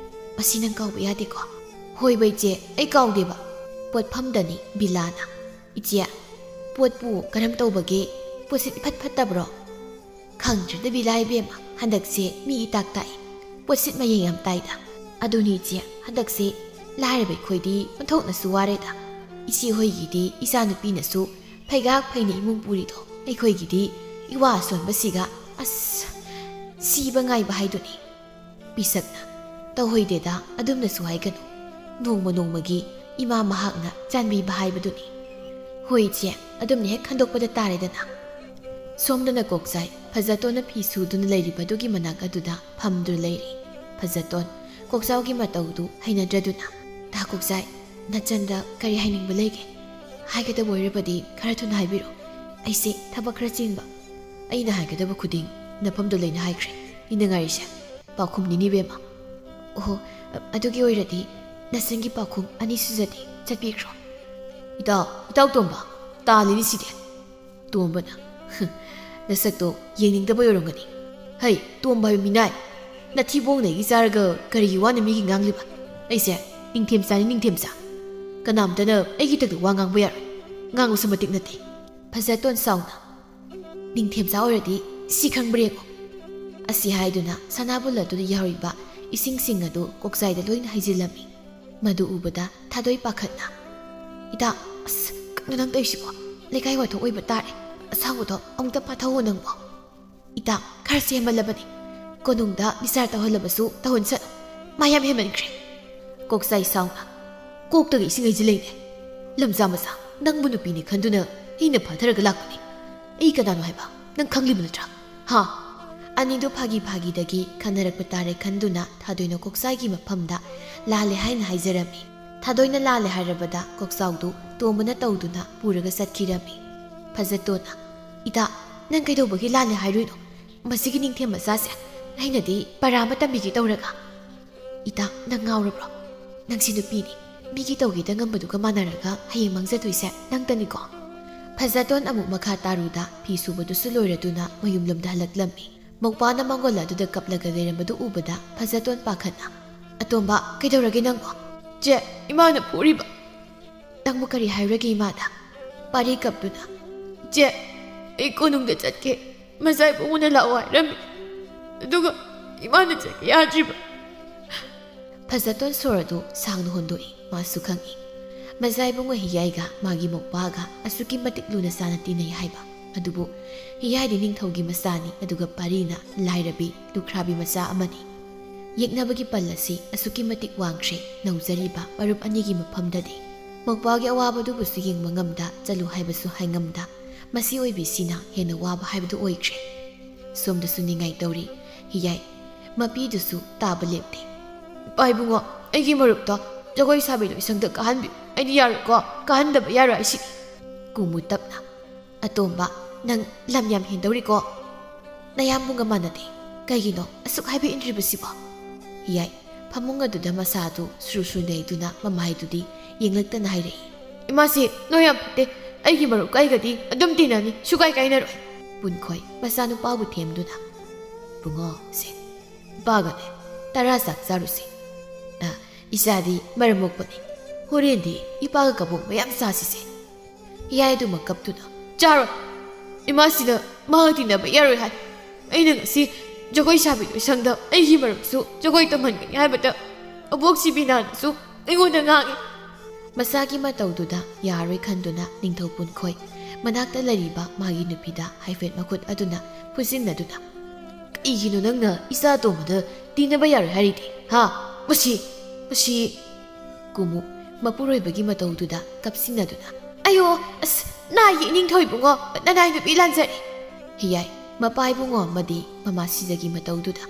ꯃꯁꯤ ꯅꯪ ꯀꯥꯎꯕ ꯌꯥꯗꯦꯀꯣ?" "ꯍꯣꯏꯕ ꯏꯆꯦ, ꯑꯩ ꯀꯥꯎꯗꯦꯕ꯫ ꯄꯣꯠꯐꯝꯗꯅꯤ ꯕꯤꯂꯥꯅ꯫ ꯏꯆꯦ, ꯄꯣꯠꯄꯨ ꯀꯔꯝ ꯇꯧꯕꯒꯦ? ꯄꯣꯠꯁꯤꯠ ꯏꯐꯠ ꯐꯠꯇꯕ꯭ꯔꯣ?" "ꯈꯪꯗ꯭ꯔꯦꯗ ꯕꯤꯂꯥ ꯏꯕꯦꯝꯃ, ꯍꯟꯗꯛꯁꯦ ꯃꯤ ꯏꯇꯥꯛ ꯇꯥꯛꯏ꯫ ꯄꯣꯠꯁꯤꯠ ꯃꯌꯦꯡ ꯌꯥꯝ ꯇꯥꯏꯗ꯫" "ꯑꯗꯨꯅꯤ ꯏꯆꯦ, ꯍꯟꯗꯛꯁꯦ ꯂꯥꯏꯔꯕ ꯑꯩꯈꯣꯏꯗꯤ ꯑꯣꯟꯊꯣꯛꯅꯁꯨ ꯋꯥꯔꯦꯗ꯫ ꯏꯆꯦ ꯍꯣꯏꯒꯤꯗꯤ ꯏꯆꯥꯅꯨꯄꯤꯅꯁꯨ ꯐꯩꯒꯥꯛ ꯐꯩꯅ ꯏꯃꯨꯡ ꯄꯨꯔꯤꯗꯣ, ꯑꯩꯈꯣꯏꯒꯤꯗꯤ ꯏꯋꯥ ꯑꯁꯣꯟꯕꯁꯤꯒ, ꯑꯁ, ꯁꯤꯕ ꯉꯥꯏꯕ ꯍꯥꯏꯗꯨꯅꯤ꯫" ꯄꯤꯁꯛꯅ, "ꯇꯧꯍꯣꯏꯗꯦꯗ, ꯑꯗꯨꯝꯅꯁꯨ ꯍꯥꯏꯒꯅꯨ꯫ ꯅꯣꯡꯃ ꯅꯣꯡꯃꯒꯤ ꯏꯃꯥ ꯃꯍꯥꯛꯅ ꯆꯥꯟꯕꯤꯕ ꯍꯥꯏꯕꯗꯨꯅꯤ꯫" "ꯍꯣꯏ ꯏꯆꯦ, ꯑꯗꯨꯝꯅ ꯍꯦꯛ ꯈꯟꯗꯣꯛꯄꯗ ꯇꯥꯔꯦꯗꯅ꯫" ꯁꯣꯝꯗꯅ ꯀꯣꯛꯆꯥꯏ ꯐꯖꯇꯣꯟꯅ ꯐꯤ ꯁꯨꯗꯨꯅ ꯂꯩꯔꯤꯕꯗꯨꯒꯤ ꯃꯅꯥꯛ ꯑꯗꯨꯗ ꯐꯝꯗꯨꯅ ꯂꯩꯔꯤ꯫ ꯐꯖꯇꯣꯟ ꯀꯣꯛꯆꯥꯎꯒꯤ ꯃꯇꯧꯗꯨ ꯍꯩꯅꯗ꯭ꯔꯗꯨꯅ, "ꯇꯥ ꯀꯣꯛꯆꯥꯏ, ꯅꯆꯟꯗ ꯀꯔꯤ ꯍꯥꯏꯅꯤꯡꯕ ꯂꯩꯒꯦ? ꯍꯥꯏꯒꯗꯕ ꯑꯣꯏꯔꯕꯗꯤ ꯈꯔ ꯊꯨꯅ ꯍꯥꯏꯕꯤꯔꯣ꯫ ꯑꯩꯁꯦ ꯊꯕꯛ ꯈꯔ ꯆꯤꯟꯕ꯫" "ꯑꯩꯅ ꯍꯥꯏꯒꯗꯕ ꯈꯨꯗꯤꯡ ꯅꯐꯝꯗꯣ ꯂꯩꯅ ꯍꯥꯏꯈ꯭ꯔꯦ꯫ ꯏꯅ ꯉꯥꯏꯔꯤꯁꯦ ꯄꯥꯎꯈꯨꯝꯅꯤꯅꯤ ꯏꯕꯦꯝꯃ꯫" "ꯑꯣꯍꯣ, ꯑ-, ꯑꯗꯨꯒꯤ ꯑꯣꯏꯔꯗꯤ ꯅꯆꯟꯒꯤ ꯄꯥꯎꯈꯨꯝ ꯑꯅꯤꯁꯨꯖꯗꯤ ꯆꯠꯄꯤꯈ꯭ꯔꯣ꯫" "ꯏꯇꯥꯎ, ꯏꯇꯥꯎ ꯇꯣꯝꯕ, ꯇꯥꯜꯂꯤꯅꯤ ꯁꯤꯗꯤ꯫" ꯇꯣꯝꯕꯅ, "ꯍ, ꯅꯁꯛꯇꯣ ꯌꯦꯡꯅꯤꯡꯗꯕ ꯑꯣꯏꯔꯝꯒꯅꯤ꯫ ꯍꯩ, ꯇꯣꯝꯕ ꯍꯥꯏꯕ ꯃꯤꯅꯥꯏ, ꯅꯊꯤꯕꯣꯡꯅ ꯑꯩꯒꯤ ꯆꯥꯔꯒ ꯀꯔꯤꯒꯤ ꯋꯥꯅ ꯃꯤꯒꯤ ꯉꯥꯡꯂꯤꯕ? ꯑꯩꯁꯦ ꯅꯤꯡꯊꯦꯝꯆꯥꯅꯤ, ꯅꯤꯡꯊꯦꯝꯆꯥ꯫ ꯀꯅꯥꯝꯇꯅ ꯑꯩꯒꯤ ꯏꯊꯛꯇ ꯋꯥ ꯉꯥꯡꯕ ꯌꯥꯔꯣꯏ꯫ ꯉꯥꯡꯕꯁꯨ ꯃꯇꯤꯛ ꯅꯠꯇꯦ꯫" ꯐꯖꯇꯣꯟ ꯁꯥꯎꯅ, "ꯅꯤꯡꯊꯦꯝꯆꯥ ꯑꯣꯏꯔꯗꯤ ꯁꯤ ꯈꯪꯕ꯭ꯔꯥ ꯌꯦꯡꯉꯣ꯫" ꯑꯁꯤ ꯍꯥꯏꯗꯨꯅ ꯁꯅꯥꯕꯨꯜ ꯑꯗꯨꯗ ꯌꯥꯎꯔꯤꯕ ꯏꯁꯤꯡꯁꯤꯡ ꯑꯗꯨ ꯀꯣꯛꯆꯥꯏꯗ ꯂꯣꯏꯅ ꯍꯩꯖꯤꯜꯂꯝꯃꯤ꯫ ꯃꯗꯨ ꯎꯕꯗ ꯊꯥꯗꯣꯏ ꯄꯥꯈꯠꯅ, "ꯏꯇꯥ, ꯑꯁ, ꯀꯩꯅꯣ ꯅꯪ ꯇꯧꯔꯤꯁꯤꯕꯣ? ꯂꯩꯀꯥꯏ ꯋꯥꯊꯣꯛ ꯑꯣꯏꯕ ꯇꯥꯔꯦ꯫ ꯑꯁꯥꯎꯕꯗꯣ ꯑꯃꯨꯛꯇ ꯐꯥꯊꯧꯑꯣ ꯅꯪꯕꯣ꯫" "ꯏꯇꯥ, ꯈꯔꯁꯤ ꯍꯦꯟꯃꯜꯂꯕꯅꯤ꯫ ꯀꯣꯅꯨꯡꯗ ꯕꯤꯆꯥꯔ ꯇꯧꯍꯜꯂꯕꯁꯨ ꯇꯧꯍꯟꯁꯅꯨ꯫ ꯃꯥ ꯌꯥꯝ ꯍꯦꯟꯃꯟꯈ꯭ꯔꯦ꯫ ꯀꯣꯛꯆꯥꯏ ꯁꯥꯎꯅ, "ꯀꯣꯛꯇꯒꯤ ꯏꯁꯤꯡ ꯍꯩꯖꯤꯜꯂꯛꯏꯅꯦ꯫ ꯂꯝꯖꯥ ꯃꯆꯥ, ꯅꯪꯕꯨ ꯅꯨꯄꯤꯅꯤ ꯈꯟꯗꯨꯅ ꯑꯩꯅ ꯐꯥꯊꯔꯒ ꯂꯥꯛꯄꯅꯤ꯫ ꯑꯩ ꯀꯅꯥꯅꯣ ꯍꯥꯏꯕ ꯅꯪ ꯈꯪꯂꯤꯕ ꯅꯠꯇ꯭ꯔꯥ? ꯍꯥ?" ꯑꯅꯤꯗꯨ ꯐꯥꯒꯤ ꯐꯥꯒꯤꯗꯒꯤ ꯈꯟꯅꯔꯛꯄ ꯇꯥꯔꯦ ꯈꯟꯗꯨꯅ ꯊꯥꯗꯣꯏꯅ ꯀꯣꯛꯆꯥꯏꯒꯤ ꯃꯐꯝꯗ ꯂꯥꯜꯂꯦ ꯍꯥꯏꯅ ꯍꯥꯏꯖꯔꯝꯃꯤ꯫ ꯊꯥꯗꯣꯏꯅ ꯂꯥꯜꯂꯦ ꯍꯥꯏꯔꯕꯗ ꯀꯣꯛꯆꯥꯎꯗꯨ ꯇꯣꯝꯕꯅ ꯇꯧꯗꯨꯅ ꯄꯨꯔꯒ ꯆꯠꯈꯤꯔꯝꯃꯤ꯫ ꯐꯖꯇꯣꯟꯅ, "ꯏꯇꯥ, ꯅꯪ ꯀꯩꯗꯧꯕꯒꯤ ꯂꯥꯜꯂꯦ ꯍꯥꯏꯔꯨꯏꯅꯣ? ꯃꯁꯤꯒꯤ ꯅꯤꯡꯊꯦꯝ ꯃꯆꯥꯁꯦ ꯑꯩꯅꯗꯤ ꯄꯔꯥ ꯑꯃ ꯇꯝꯕꯤꯒꯦ ꯇꯧꯔꯒ꯫" "ꯏꯇꯥ, ꯅꯪ ꯉꯥꯎꯔꯕ꯭ꯔꯣ? ꯅꯪꯁꯤ ꯅꯨꯄꯤꯅꯤ꯫ ꯃꯤꯒꯤ ꯇꯧꯒꯦꯗ ꯉꯝꯕꯗꯨꯒ ꯃꯥꯟꯅꯔꯒ ꯍꯌꯦꯡ ꯃꯥꯡꯖꯗꯣꯏꯁꯦ ꯅꯪꯇꯅꯤꯀꯣ?" ꯐꯖꯇꯣꯟ ꯑꯃꯨꯛ ꯃꯈꯥ ꯇꯥꯔꯨꯗ ꯐꯤ ꯁꯨꯕꯗꯨꯁꯨ ꯂꯣꯏꯔꯗꯨꯅ ꯃꯌꯨꯝꯂꯣꯝꯗ ꯍꯜꯂꯛꯂꯝꯃꯤ꯫ ꯃꯧꯄꯥꯅ ꯃꯪꯒꯣꯜ ꯑꯗꯨꯗ ꯀꯞꯂꯒ ꯂꯩꯔꯝꯕꯗꯨ ꯎꯕꯗ ꯐꯖꯇꯣꯟ ꯄꯥꯈꯠꯅ, "ꯑꯇꯣꯝꯕ, ꯀꯩꯗꯧꯔꯒꯦ ꯅꯪꯕꯣ?" "ꯆꯦ, ꯏꯃꯥꯅ ꯐꯨꯔꯤꯕ꯫" "ꯅꯪꯕꯨ ꯀꯔꯤ ꯍꯥꯏꯔꯒꯦ ꯏꯃꯥꯗ?" ꯄꯥꯔꯤ ꯀꯞꯇꯨꯅ, "ꯆꯦ, ꯑꯩ ꯀꯣꯅꯨꯡꯗ ꯆꯠꯀꯦ꯫ ꯃꯆꯥ ꯏꯕꯨꯡꯉꯣꯅ ꯂꯥꯛꯑꯣ ꯍꯥꯏꯔꯝꯃꯤ꯫ ꯑꯗꯨꯒ ꯏꯃꯥꯅ ꯆꯠꯀꯦ ꯌꯥꯗ꯭ꯔꯤꯕ꯫" ꯐꯖꯇꯣꯟ ꯁꯣꯔ ꯑꯗꯨ ꯁꯥꯡꯅ ꯍꯣꯟꯗꯣꯛꯏ꯫ ꯃꯥꯁꯨ ꯈꯪꯏ, ꯃꯆꯥ ꯏꯕꯨꯡꯉꯣ ꯍꯤꯌꯥꯏꯒ ꯃꯥꯒꯤ ꯃꯧꯄꯥꯒ ꯑꯁꯨꯛꯀꯤ ꯃꯇꯤꯛ ꯂꯨꯅ ꯆꯥꯟꯅ ꯇꯤꯟꯅꯩ ꯍꯥꯏꯕ꯫ ꯑꯗꯨꯕꯨ ꯍꯤꯌꯥꯏꯗꯤ ꯅꯤꯡꯊꯧꯒꯤ ꯃꯆꯥꯅꯤ, ꯑꯗꯨꯒ ꯄꯥꯔꯤꯅ ꯂꯥꯏꯔꯕꯤ ꯂꯨꯈ꯭ꯔꯥꯕꯤ ꯃꯆꯥ ꯑꯃꯅꯤ꯫ ꯌꯦꯛꯅꯕꯒꯤ ꯄꯜ ꯑꯁꯤ ꯑꯁꯨꯛꯀꯤ ꯃꯇꯤꯛ ꯋꯥꯡꯈ꯭ꯔꯦ, ꯅꯧꯖꯔꯤꯕ ꯃꯔꯨꯞ ꯑꯅꯤꯒꯤ ꯃꯐꯝꯗꯗꯤ꯫ ꯃꯧꯄꯥꯒꯤ ꯑꯋꯥꯕꯗꯨꯕꯨꯁꯨ ꯌꯦꯡꯕ ꯉꯝꯗ, ꯆꯠꯂꯨ ꯍꯥꯏꯕꯁꯨ ꯍꯥꯏꯉꯝꯗ, ꯃꯁꯤ ꯑꯣꯏꯕꯤꯁꯤꯅ ꯍꯦꯟꯅ ꯋꯥꯕ ꯍꯥꯏꯕꯗꯨ ꯑꯣꯏꯈ꯭ꯔꯦ꯫ ꯁꯣꯝꯗꯁꯨ ꯅꯤꯡꯉꯥꯏ ꯇꯧꯔꯤ ꯍꯤꯌꯥꯏ꯫ ꯃꯄꯤꯗꯨꯁꯨ ꯇꯥꯕ ꯂꯦꯞꯇꯦ꯫ "ꯏꯄꯥ ꯏꯕꯨꯡꯉꯣ, ꯑꯩꯒꯤ ꯃꯔꯨꯞꯇꯣ ꯖꯒꯣꯏ ꯁꯥꯕꯤ ꯂꯣꯏꯁꯪꯗ ꯀꯥꯍꯟꯕꯤꯌꯨ꯫ ꯑꯩꯗꯤ ꯌꯥꯔꯣꯏꯀꯣ, ꯀꯥꯍꯟꯗꯕ ꯌꯥꯔꯣꯏ ꯑꯩꯁꯤ꯫" ꯀꯨꯃꯨ ꯇꯞꯅ, "ꯑꯇꯣꯝꯕ, ꯅꯪ ꯂꯝ ꯌꯥꯝ ꯍꯦꯟꯗꯧꯔꯤꯀꯣ꯫ ꯅꯌꯥꯝꯕꯨꯡꯒ ꯃꯥꯟꯅꯗꯦ꯫ ꯀꯩꯒꯤꯅꯣ ꯑꯁꯨꯛ ꯍꯥꯏꯕ ꯏꯟꯗ꯭ꯔꯤꯕꯁꯤꯕꯣ?" ꯍꯤꯌꯥꯏ ꯐꯃꯨꯡ ꯑꯗꯨꯗ ꯃꯁꯥꯗꯨ ꯁꯨꯔ ꯁꯨꯔ ꯅꯩꯗꯨꯅ ꯃꯃꯥꯏꯗꯨꯗꯤ ꯌꯦꯡꯂꯛꯇꯅ ꯍꯥꯏꯔꯛꯏ꯫ "ꯏꯃꯥꯁꯤ ꯅꯣꯏ ꯌꯥꯝ ꯐꯠꯇꯦ꯫ ꯑꯩꯒꯤ ꯃꯔꯨꯞꯀ ꯑꯩꯒꯗꯤ ꯑꯗꯨꯝ ꯇꯤꯟꯅꯅꯤ, ꯁꯨꯀꯥꯏ ꯀꯥꯏꯅꯔꯣꯏ꯫" ꯄꯨꯟꯈꯣꯏ ꯃꯆꯥꯅꯨꯄꯥꯕꯨ ꯊꯦꯝꯗꯨꯅ, "ꯏꯕꯨꯡꯉꯣ, ꯁꯦ, ꯏꯄꯥꯒꯅꯦ ꯇꯔꯥ ꯆꯥꯛ ꯆꯥꯔꯨꯁꯦ꯫ ꯑ, ꯏꯆꯥꯗꯤ ꯃꯔꯝ ꯃꯣꯛꯄꯅꯤ꯫ ꯍꯣꯔꯦꯟꯗꯤ ꯏꯄꯥꯒ ꯀꯕꯣꯛ ꯃꯌꯥꯝ ꯆꯥꯁꯤꯁꯦ꯫" ꯍꯤꯌꯥꯏꯗꯨꯃꯛ ꯀꯞꯇꯨꯅ, "ꯆꯥꯔꯣꯏ! ꯏꯃꯥꯁꯤꯅ ꯃꯥꯒ ꯇꯤꯟꯅꯕ ꯌꯥꯔꯣꯏ ꯍꯥꯏ꯫ ꯑꯩꯅ ꯉꯁꯤ ꯖꯒꯣꯏ ꯁꯥꯕꯤ ꯂꯣꯏꯁꯪꯗ ꯑꯩꯒꯤ ꯃꯔꯨꯞꯁꯨ ꯖꯒꯣꯏ ꯇꯝꯍꯟꯒꯅꯤ ꯍꯥꯏꯕꯗ ꯑꯕꯣꯛꯁꯤ ꯕꯤꯅꯥꯅꯁꯨ ꯑꯩꯉꯣꯟꯗ ꯉꯥꯡꯉꯤ꯫" ꯃꯆꯥꯒꯤ ꯃꯇꯧꯗꯨꯗ ꯌꯥꯔꯣꯏ ꯈꯟꯗꯨꯅ ꯅꯤꯡꯊꯧ ꯄꯨꯟꯈꯣꯏ ꯃꯅꯥꯛꯇ ꯂꯩꯔꯤꯕ ꯃꯥꯒꯤ ꯅꯨꯄꯤꯗ ꯍꯥꯏꯐꯦꯠ ꯃꯈꯨꯠ ꯑꯗꯨꯅ ꯐꯨꯖꯤꯟꯅꯗꯨꯅ, "ꯀꯩꯒꯤꯅꯣ ꯅꯪꯅ ꯏꯆꯥ ꯑꯇꯣꯝꯕꯗ ꯇꯤꯟꯅꯕ ꯌꯥꯔꯣꯏ ꯍꯥꯏꯔꯤꯗꯤ? ꯍꯥ? ꯃꯁꯤ, ꯃꯁꯤ!" ꯀꯨꯃꯨ ꯃꯄꯨꯔꯣꯏꯕꯒꯤ ꯃꯇꯧꯗꯨꯗ ꯀꯞꯁꯤꯟꯅꯗꯨꯅ, "ꯑꯌꯣ, ꯑꯁ, ꯅꯥ ꯌꯦꯛꯅꯤꯡꯊꯧ ꯏꯕꯨꯡꯉꯣ, ꯅꯅꯥꯏ ꯅꯨꯄꯤ ꯂꯥꯟꯖꯔꯦ!" ꯍꯤꯌꯥꯏ ꯃꯄꯥ ꯏꯕꯨꯡꯉꯣ ꯑꯃꯗꯤ ꯃꯃꯥ ꯁꯤꯖꯒꯤ ꯃꯇꯧꯗꯨꯗ,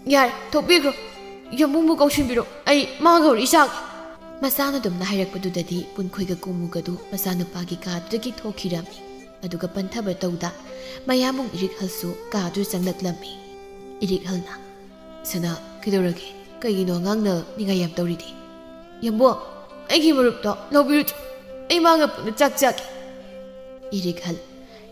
"ꯌꯥꯔꯦ, ꯊꯣꯛꯄꯤꯈ꯭ꯔꯣ꯫ ꯌꯥꯝꯕꯨꯡꯕꯨ ꯀꯧꯁꯤꯟꯕꯤꯔꯣ꯫ ꯑꯩ ꯃꯥꯒ ꯋꯥꯔꯤ ꯁꯥꯒꯦ꯫" ꯃꯆꯥꯅ ꯑꯗꯨꯝꯅ ꯍꯥꯏꯔꯛꯄꯗꯨꯗꯗꯤ ꯄꯨꯟꯈꯣꯏꯒ ꯀꯨꯃꯨꯒꯗꯨ ꯃꯆꯥꯅꯨꯄꯥꯒꯤ ꯀꯥꯗꯨꯗꯒꯤ ꯊꯣꯛꯈꯤꯔꯝꯃꯤ꯫ ꯑꯗꯨꯒ ꯄꯟꯊꯕ ꯇꯧꯗ ꯃꯌꯥꯝꯕꯨꯡ ꯏꯔꯤꯛꯍꯜꯁꯨ ꯀꯥꯗꯨ ꯆꯪꯂꯛꯂꯝꯃꯤ꯫ ꯏꯔꯤꯛꯍꯜꯅ, "ꯁꯅꯥ, ꯀꯩꯗꯧꯔꯒꯦ? ꯀꯩꯒꯤꯅꯣ ꯑꯉꯥꯡꯅ ꯅꯤꯡꯉꯥꯏ ꯌꯥꯝ ꯇꯧꯔꯤꯗꯤ?" "ꯌꯥꯝꯕꯨꯡ, ꯑꯩꯒꯤ ꯃꯔꯨꯞꯇꯣ ꯂꯧꯕꯤꯔꯨꯆꯣ꯫ ꯑꯩ ꯃꯥꯒ ꯄꯨꯟꯅ ꯆꯥꯛ ꯆꯥꯒꯦ꯫" ꯏꯔꯤꯛꯍꯜ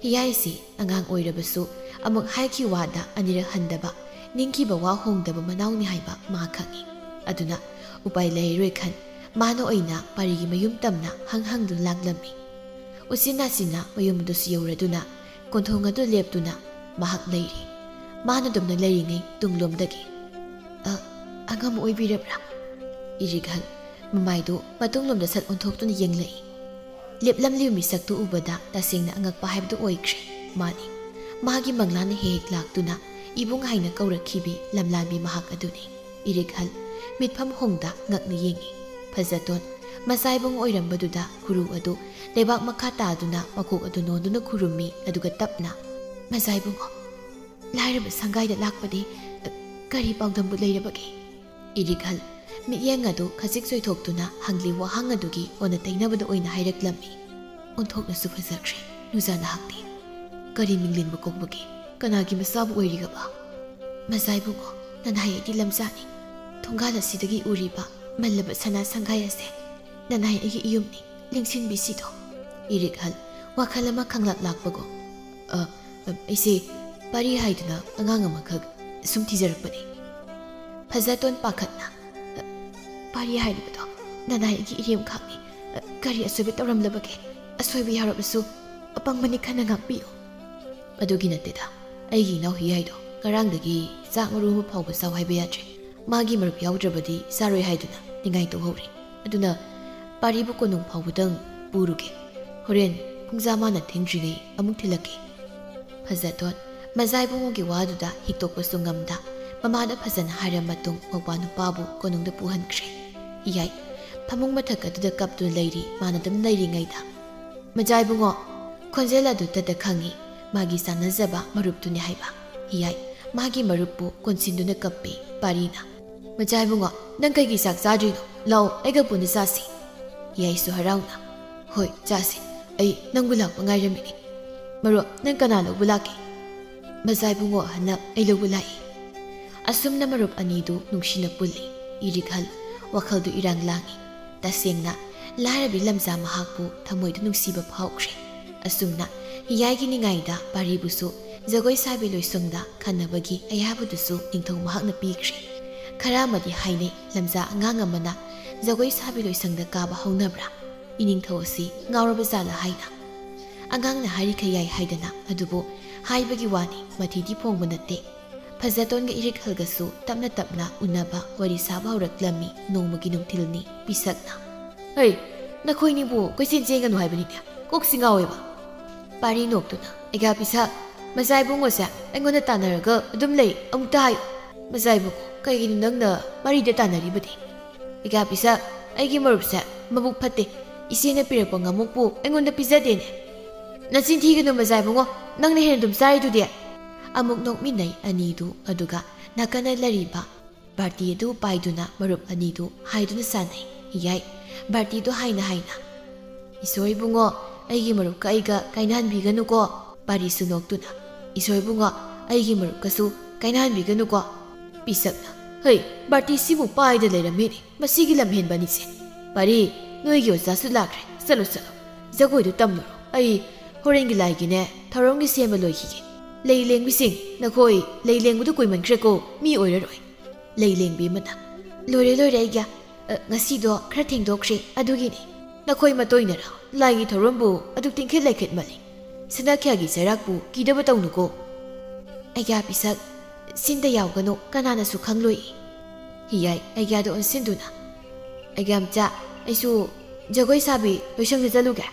ꯍꯤꯌꯥꯏꯁꯤ ꯑꯉꯥꯡ ꯑꯣꯏꯔꯕꯁꯨ ꯑꯃꯨꯛ ꯍꯥꯏꯈꯤ ꯋꯥꯗ ꯑꯅꯤꯔꯛ ꯍꯟꯗꯕ, ꯅꯤꯡꯈꯤꯕ ꯋꯥ ꯍꯣꯡꯗꯕ ꯃꯅꯥꯎꯅꯤ ꯍꯥꯏꯕ ꯃꯥ ꯈꯪꯏ꯫ ꯑꯗꯨꯅ ꯎꯄꯥꯏ ꯂꯩꯔꯔꯣꯏ ꯈꯟ ꯃꯥꯅ ꯑꯣꯏꯅ ꯄꯥꯔꯤꯒꯤ ꯃꯌꯨꯝ ꯇꯝꯅ ꯍꯪ ꯍꯪꯗꯨꯅ ꯂꯥꯛꯂꯝꯃꯤ꯫ ꯎꯆꯤꯟ ꯅꯥꯆꯤꯟꯅ ꯃꯌꯨꯝ ꯑꯗꯨꯁꯨ ꯌꯧꯔꯗꯨꯅ ꯀꯣꯟꯊꯣꯡ ꯑꯗꯨ ꯂꯦꯞꯇꯨꯅ ꯃꯍꯥꯛ ꯂꯩꯔꯤ꯫ ꯃꯥꯅ ꯑꯗꯨꯝꯅ ꯂꯩꯔꯤꯉꯩ ꯇꯨꯡꯂꯣꯝꯗꯒꯤ, "ꯑ, ꯑꯉꯝ ꯑꯣꯏꯕꯤꯔꯕ꯭ꯔꯥ?" ꯏꯔꯤꯛꯍꯜ ꯃꯃꯥꯏꯗꯨ ꯃꯇꯨꯡꯂꯣꯝꯗ ꯁꯠ ꯑꯣꯟꯊꯣꯛꯇꯨꯅ ꯌꯦꯡꯂꯛꯏ꯫ ꯂꯦꯞꯂꯝꯂꯤꯕ ꯃꯤꯁꯛꯇꯨ ꯎꯕꯗ ꯇꯁꯦꯡꯅ ꯑꯉꯛꯄ ꯍꯥꯏꯕꯗꯨ ꯑꯣꯏꯈ꯭ꯔꯦ꯫ ꯃꯥꯅꯤ, ꯃꯥꯒꯤ ꯃꯪꯂꯥꯟꯅ ꯍꯦꯛ ꯍꯦꯛ ꯂꯥꯛꯇꯨꯅ ꯏꯕꯨꯡ ꯍꯥꯏꯅ ꯀꯧꯔꯛꯈꯤꯕꯤ ꯂꯝꯂꯥꯟꯕꯤ ꯃꯍꯥꯛ ꯑꯗꯨꯅꯤ꯫ ꯏꯔꯤꯛꯍꯜ ꯃꯤꯠꯐꯝ ꯍꯣꯡꯗ ꯉꯛꯅ ꯌꯦꯡꯏ꯫ ꯐꯖꯇꯣꯟ ꯃꯆꯥ ꯏꯕꯨꯡ ꯑꯣꯏꯔꯝꯕꯗꯨꯗ ꯈꯨꯔꯨ ꯑꯗꯨ ꯂꯩꯕꯥꯛ ꯃꯈꯥ ꯇꯥꯗꯨꯅ ꯃꯀꯣꯛ ꯑꯗꯨ ꯅꯣꯟꯗꯨꯅ ꯈꯨꯔꯨꯝꯃꯤ, ꯑꯗꯨꯒ ꯇꯞꯅ, "ꯃꯆꯥ ꯏꯕꯨꯡꯉꯣ, ꯂꯥꯏꯔꯕ ꯁꯪꯒꯥꯏꯗ ꯂꯥꯛꯄꯗꯤ, ꯑ, ꯀꯔꯤ ꯄꯥꯎꯗꯝꯕꯨ ꯂꯩꯔꯕꯒꯦ?" ꯏꯔꯤꯛꯍꯜ ꯃꯤꯠꯌꯦꯡ ꯑꯗꯨ ꯈꯖꯤꯛ ꯆꯣꯏꯊꯣꯛꯇꯨꯅ ꯍꯪꯂꯤ ꯋꯥꯍꯪ ꯑꯗꯨꯒꯤ ꯑꯣꯟꯅ ꯇꯩꯅꯕꯗ ꯑꯣꯏꯅ ꯍꯥꯏꯔꯛꯂꯝꯃꯤ꯫ "ꯑꯣꯟꯊꯣꯛꯅꯁꯨ ꯐꯖꯈ꯭ꯔꯦ ꯅꯨꯖꯥ ꯅꯍꯥꯛꯇꯤ꯫ ꯀꯔꯤ ꯃꯤꯡꯂꯦꯟꯕꯨ ꯀꯣꯛꯄꯒꯦ? ꯀꯅꯥꯒꯤ ꯃꯆꯥꯕꯨ ꯑꯣꯏꯔꯤꯒꯕ?" "ꯃꯆꯥ ꯏꯕꯨꯡꯉꯣ, ꯅꯅꯥꯏ ꯑꯩꯒꯤ ꯂꯝꯖꯥꯅꯤ꯫ ꯊꯣꯡꯒꯥꯜ ꯑꯁꯤꯗꯒꯤ ꯎꯔꯤꯕ ꯃꯜꯂꯕ ꯁꯅꯥ ꯁꯪꯒꯥꯏ ꯑꯁꯦ ꯅꯅꯥꯏ ꯑꯩꯒꯤ ꯏꯌꯨꯝꯅꯤ꯫ ꯂꯦꯡꯁꯤꯟꯕꯤꯁꯤꯗꯣ꯫" ꯏꯔꯤꯛꯍꯜ ꯋꯥꯈꯜ ꯑꯃ ꯈꯪꯂꯥꯛ ꯂꯥꯛꯄꯒꯨꯝ, "ꯑ, ꯑ, ꯑꯩꯁꯦ ꯄꯥꯔꯤ ꯍꯥꯏꯗꯨꯅ ꯑꯉꯥꯡ ꯑꯃꯈꯛ ꯁꯨꯝ ꯊꯤꯖꯔꯛꯄꯅꯤ꯫" ꯐꯖꯇꯣꯟ ꯄꯥꯈꯠꯅ, "ꯑ, ꯄꯥꯔꯤ ꯍꯥꯏꯔꯤꯕꯗꯣ ꯅꯅꯥꯏ ꯑꯩꯒꯤ ꯏꯔꯦꯝꯈꯥꯛꯅꯤ꯫ ꯑ, ꯀꯔꯤ ꯑꯁꯣꯏꯕ ꯇꯧꯔꯝꯂꯕꯒꯦ? ꯑꯁꯣꯏꯕ ꯌꯥꯎꯔꯕꯁꯨ ꯑꯄꯪꯕꯅꯤ ꯈꯟꯅ ꯉꯥꯛꯄꯤꯌꯨ꯫" "ꯑꯗꯨꯒꯤ ꯅꯠꯇꯦꯗ, ꯑꯩꯒꯤ ꯏꯅꯥꯎ ꯍꯤꯌꯥꯏꯗꯣ ꯉꯔꯥꯡꯗꯒꯤ ꯆꯥꯛ ꯃꯔꯨ ꯑꯃ ꯐꯥꯎꯕ ꯆꯥꯎ ꯍꯥꯏꯕ ꯌꯥꯗ꯭ꯔꯦ꯫ ꯃꯥꯒꯤ ꯃꯔꯨꯞ ꯌꯥꯎꯗ꯭ꯔꯕꯗꯤ ꯆꯥꯔꯣꯏ ꯍꯥꯏꯗꯨꯅ ꯅꯤꯡꯉꯥꯏ ꯇꯧꯍꯧꯔꯤ꯫ ꯑꯗꯨꯅ ꯄꯥꯔꯤꯕꯨ ꯀꯣꯅꯨꯡ ꯐꯥꯎꯕꯗꯪ ꯄꯨꯔꯨꯒꯦ꯫ ꯍꯣꯔꯦꯟ ꯄꯨꯡꯖꯥ ꯃꯥꯅ ꯊꯦꯡꯗ꯭ꯔꯤꯉꯩ ꯑꯃꯨꯛ ꯊꯤꯜꯂꯛꯀꯦ꯫" ꯐꯖꯇꯣꯟ ꯃꯖꯥ ꯏꯕꯨꯡꯉꯣꯒꯤ ꯋꯥꯗꯨꯗ ꯍꯤꯛꯇꯣꯛꯄꯁꯨ ꯉꯝꯗ, ꯃꯃꯥꯗ ꯐꯖꯅ ꯍꯥꯏꯔ ꯃꯇꯨꯡ ꯃꯧꯄ꯭ꯋꯥ ꯅꯨꯄꯥꯕꯨ ꯀꯣꯅꯨꯡꯗ ꯄꯨꯍꯟꯈ꯭ꯔꯦ꯫ ꯍꯤꯌꯥꯏ ꯐꯃꯨꯡ ꯃꯊꯛ ꯑꯗꯨꯗ ꯀꯞꯇꯨꯅ ꯂꯩꯔꯤ꯫ ꯃꯥꯅ ꯑꯗꯨꯝ ꯂꯩꯔꯤꯉꯩꯗ, "ꯃꯖꯥ ꯏꯕꯨꯡꯉꯣ!" ꯈꯣꯟꯖꯦꯜ ꯑꯗꯨ ꯇꯠꯇ ꯈꯪꯉꯤ꯫ ꯃꯥꯒꯤ ꯆꯥꯟꯅꯖꯕ ꯃꯔꯨꯞꯇꯨꯅꯤ ꯍꯥꯏꯕ꯫ ꯍꯤꯌꯥꯏ ꯃꯥꯒꯤ ꯃꯔꯨꯞꯄꯨ ꯀꯣꯟꯁꯤꯟꯗꯨꯅ ꯀꯞꯄꯤ꯫ ꯄꯥꯔꯤꯅ, "ꯃꯖꯥ ꯏꯕꯨꯡꯉꯣ, ꯅꯪ ꯀꯩꯒꯤ ꯆꯥꯛ ꯆꯥꯗ꯭ꯔꯤꯅꯣ? ꯂꯥꯛꯑꯣ, ꯑꯩꯒ ꯄꯨꯟꯅ ꯆꯥꯁꯤ꯫" ꯍꯤꯌꯥꯏꯁꯨ ꯍꯔꯥꯎꯅ, "ꯍꯣꯏ, ꯆꯥꯁꯤ꯫ ꯑꯩ ꯅꯪꯕꯨ ꯂꯥꯛꯄ ꯉꯥꯏꯔꯝꯃꯤꯅꯤ꯫ ꯃꯔꯨꯞ, ꯅꯪ ꯀꯅꯥ ꯂꯧꯕ ꯂꯥꯛꯀꯦ?" "ꯃꯖꯥ ꯏꯕꯨꯡꯉꯣ ꯑꯍꯜꯅ ꯑꯩ ꯂꯧꯕ ꯂꯥꯛꯏ꯫" ꯑꯁꯨꯝꯅ ꯃꯔꯨꯞ ꯑꯅꯤꯗꯨ ꯅꯨꯡꯁꯤꯅ ꯄꯨꯜꯂꯤ꯫ ꯏꯔꯤꯛꯍꯜ ꯋꯥꯈꯜꯗꯨ ꯏꯔꯥꯡ ꯂꯥꯡꯏ꯫ ꯇꯁꯦꯡꯅ ꯂꯥꯏꯔꯕꯤ ꯂꯝꯖꯥ ꯃꯍꯥꯛꯄꯨ ꯊꯃꯣꯏꯗ ꯅꯨꯡꯁꯤꯕ ꯐꯥꯎꯈ꯭ꯔꯦ꯫ ꯑꯁꯨꯝꯅ ꯍꯤꯌꯥꯏꯒꯤ ꯅꯤꯡꯉꯥꯏꯗ ꯄꯥꯔꯤꯕꯨꯁꯨ ꯖꯒꯣꯏ ꯁꯥꯕꯤ ꯂꯣꯏꯁꯪꯗ ꯈꯟꯅꯕꯒꯤ ꯑꯌꯥꯕꯗꯨꯁꯨ ꯅꯤꯡꯊꯧ ꯃꯍꯥꯛꯅ ꯄꯤꯈ꯭ꯔꯦ꯫ ꯈꯔ ꯑꯃꯗꯤ ꯍꯥꯏꯅꯩ, ꯂꯝꯖꯥ ꯑꯉꯥꯡ ꯑꯃꯅ ꯖꯒꯣꯏ ꯁꯥꯕꯤ ꯂꯣꯏꯁꯪꯗ ꯀꯥꯕ ꯍꯧꯅꯕ꯭ꯔꯥ? ꯏꯅꯤꯡꯊꯧ ꯑꯁꯤ ꯉꯥꯎꯔꯕ ꯖꯥꯠꯂ ꯍꯥꯏꯅ꯫ ꯑꯉꯥꯡꯅ ꯍꯥꯏꯔꯤꯈꯩ ꯌꯥꯏ ꯍꯥꯏꯗꯅ, ꯑꯗꯨꯕꯨ ꯍꯥꯏꯕꯒꯤ ꯋꯥꯅꯤ, ꯃꯊꯤꯗꯤ ꯐꯣꯡꯕ ꯅꯠꯇꯦ꯫ ꯐꯖꯇꯣꯟꯒ ꯏꯔꯤꯛꯍꯜꯒꯁꯨ ꯇꯞꯅ ꯇꯞꯅ ꯎꯅꯕ ꯋꯥꯔꯤ ꯁꯥꯕ ꯍꯧꯔꯛꯂꯝꯃꯤ꯫ ꯅꯣꯡꯃꯒꯤ ꯅꯨꯡꯊꯤꯜꯅꯤ꯫ ꯄꯤꯁꯛꯅ, "ꯍꯩ, ꯅꯈꯣꯏꯅꯤꯕꯨ ꯀꯣꯏꯆꯦꯟ ꯆꯦꯟꯒꯅꯨ ꯍꯥꯏꯕꯅꯤꯅꯦ, ꯀꯣꯛꯁꯤ ꯉꯥꯎꯋꯦꯕ꯫" ꯄꯥꯔꯤ ꯅꯣꯛꯇꯨꯅ, "ꯑꯩꯒꯥ ꯄꯤꯁꯛ, ꯃꯖꯥ ꯏꯕꯨꯡꯉꯣꯁꯦ ꯑꯩꯉꯣꯟꯗ ꯇꯥꯟꯅꯔꯒ ꯑꯗꯨꯝ ꯂꯩ, ꯑꯃꯨꯛꯇ ꯍꯥꯏꯌꯨ꯫" "ꯃꯖꯥ ꯏꯕꯨꯡꯉꯣ, ꯀꯩꯒꯤꯅꯣ ꯅꯪꯅ ꯄꯥꯔꯤꯗ ꯇꯥꯟꯅꯔꯤꯕꯗꯤ?" "ꯑꯩꯒꯥ ꯄꯤꯁꯛ, ꯑꯩꯒꯤ ꯃꯔꯨꯞꯁꯦ ꯃꯕꯨꯛ ꯐꯠꯇꯦ꯫ ꯏꯆꯦꯅ ꯄꯤꯔꯛꯄ ꯉꯥꯃꯨꯛꯄꯨ ꯑꯩꯉꯣꯟꯗ ꯄꯤꯖꯗꯦꯅꯦ꯫" "ꯅꯆꯤꯟ ꯊꯤꯒꯅꯨ ꯃꯖꯥ ꯏꯕꯨꯡꯉꯣ, ꯅꯪꯅ ꯍꯦꯟꯅ ꯑꯗꯨꯝ ꯆꯥꯔꯤꯗꯨꯗꯤ꯫" ꯑꯃꯨꯛ ꯅꯣꯛꯃꯤꯟꯅꯩ ꯑꯅꯤꯗꯨ, ꯑꯗꯨꯒ ꯅꯥꯀꯟꯗ ꯂꯩꯔꯤꯕ ꯕꯥꯔꯇꯤ ꯑꯗꯨ ꯄꯥꯏꯗꯨꯅ ꯃꯔꯨꯞ ꯑꯅꯤꯗꯨ ꯍꯥꯏꯗꯨꯅ ꯁꯥꯟꯅꯩ꯫ ꯌꯥꯏ, ꯕꯥꯔꯇꯤꯗꯨ ꯍꯥꯏꯅ ꯍꯥꯏꯅ, "ꯏꯁꯣꯔ ꯏꯕꯨꯡꯉꯣ, ꯑꯩꯒꯤ ꯃꯔꯨꯞꯀ ꯑꯩꯒ ꯀꯥꯏꯅꯍꯟꯕꯤꯒꯅꯨꯀꯣ꯫" ꯄꯥꯔꯤꯁꯨ ꯅꯣꯛꯇꯨꯅ, "ꯏꯁꯣꯔ ꯏꯕꯨꯡꯉꯣ, ꯑꯩꯒꯤ ꯃꯔꯨꯞꯀꯁꯨ ꯀꯥꯏꯅꯍꯟꯕꯤꯒꯅꯨꯀꯣ꯫" ꯄꯤꯁꯛꯅ, "ꯍꯩ, ꯕꯥꯔꯇꯤꯁꯤꯕꯨ ꯄꯥꯏꯗ ꯂꯩꯔꯝꯃꯤꯅꯦ, ꯃꯁꯤꯒꯤ ꯂꯝꯍꯦꯟꯕ ꯑꯅꯤꯁꯦ꯫ ꯄꯥꯔꯤ, ꯅꯣꯏꯒꯤ ꯑꯣꯖꯥꯁꯨ ꯂꯥꯛꯈ꯭ꯔꯦ, ꯆꯠꯂꯣ, ꯆꯠꯂꯣ, ꯖꯒꯣꯏꯗꯨ ꯇꯝꯂꯨꯔꯣ꯫ ꯑꯩ ꯍꯣꯔꯦꯟꯒꯤ ꯂꯥꯏꯒꯤꯅꯦ, ꯊꯧꯔꯝꯒꯤ ꯁꯦꯝꯕ ꯂꯣꯏꯈꯤꯒꯦ꯫ ꯂꯩ ꯂꯦꯡꯕꯤꯁꯤꯡ, ꯅꯈꯣꯏ ꯂꯩ ꯂꯦꯡꯕꯗꯨ ꯀꯨꯏꯃꯟꯈ꯭ꯔꯦꯀꯣ, ꯃꯤ ꯑꯣꯏꯔꯔꯣꯏ꯫" ꯂꯩ ꯂꯦꯡꯕꯤ ꯑꯃꯅ, "ꯂꯣꯏꯔꯦ, ꯂꯣꯏꯔꯦ, ꯑꯩꯒ, ꯑ, ꯉꯁꯤꯗꯣ ꯈꯔ ꯊꯦꯡꯗꯣꯛꯈ꯭ꯔꯦ, ꯑꯗꯨꯒꯤꯅꯦ꯫ ꯅꯈꯣꯏ ꯃꯇꯣꯏꯅꯔ ꯂꯥꯏꯒꯤ ꯊꯧꯔꯝꯕꯨ ꯑꯗꯨꯛ ꯇꯤꯡꯈꯤꯠ ꯂꯩꯈꯤꯠ ꯃꯜꯂꯤ? ꯁꯅꯥ ꯈ꯭ꯌꯥꯒꯤ ꯆꯩꯔꯥꯛꯄꯨ ꯀꯤꯗꯕ ꯇꯧꯅꯨꯀꯣ꯫" "ꯑꯩꯒ꯭ꯌꯥ ꯄꯤꯁꯛ, ꯁꯤꯟꯗ ꯌꯥꯎꯒꯅꯨ, ꯀꯅꯥꯅꯁꯨ ꯈꯪꯂꯣꯏ꯫" ꯍꯤꯌꯥꯏ ꯑꯩꯒ꯭ꯌꯥꯗ ꯑꯣꯟꯁꯤꯟꯗꯨꯅ, "ꯑꯩꯒ꯭ꯌꯥ ꯃꯆꯥ, ꯑꯩꯁꯨ ꯖꯒꯣꯏ ꯁꯥꯕꯤ ꯂꯣꯏꯁꯪꯗ ꯆꯠꯂꯨꯒꯦ꯫"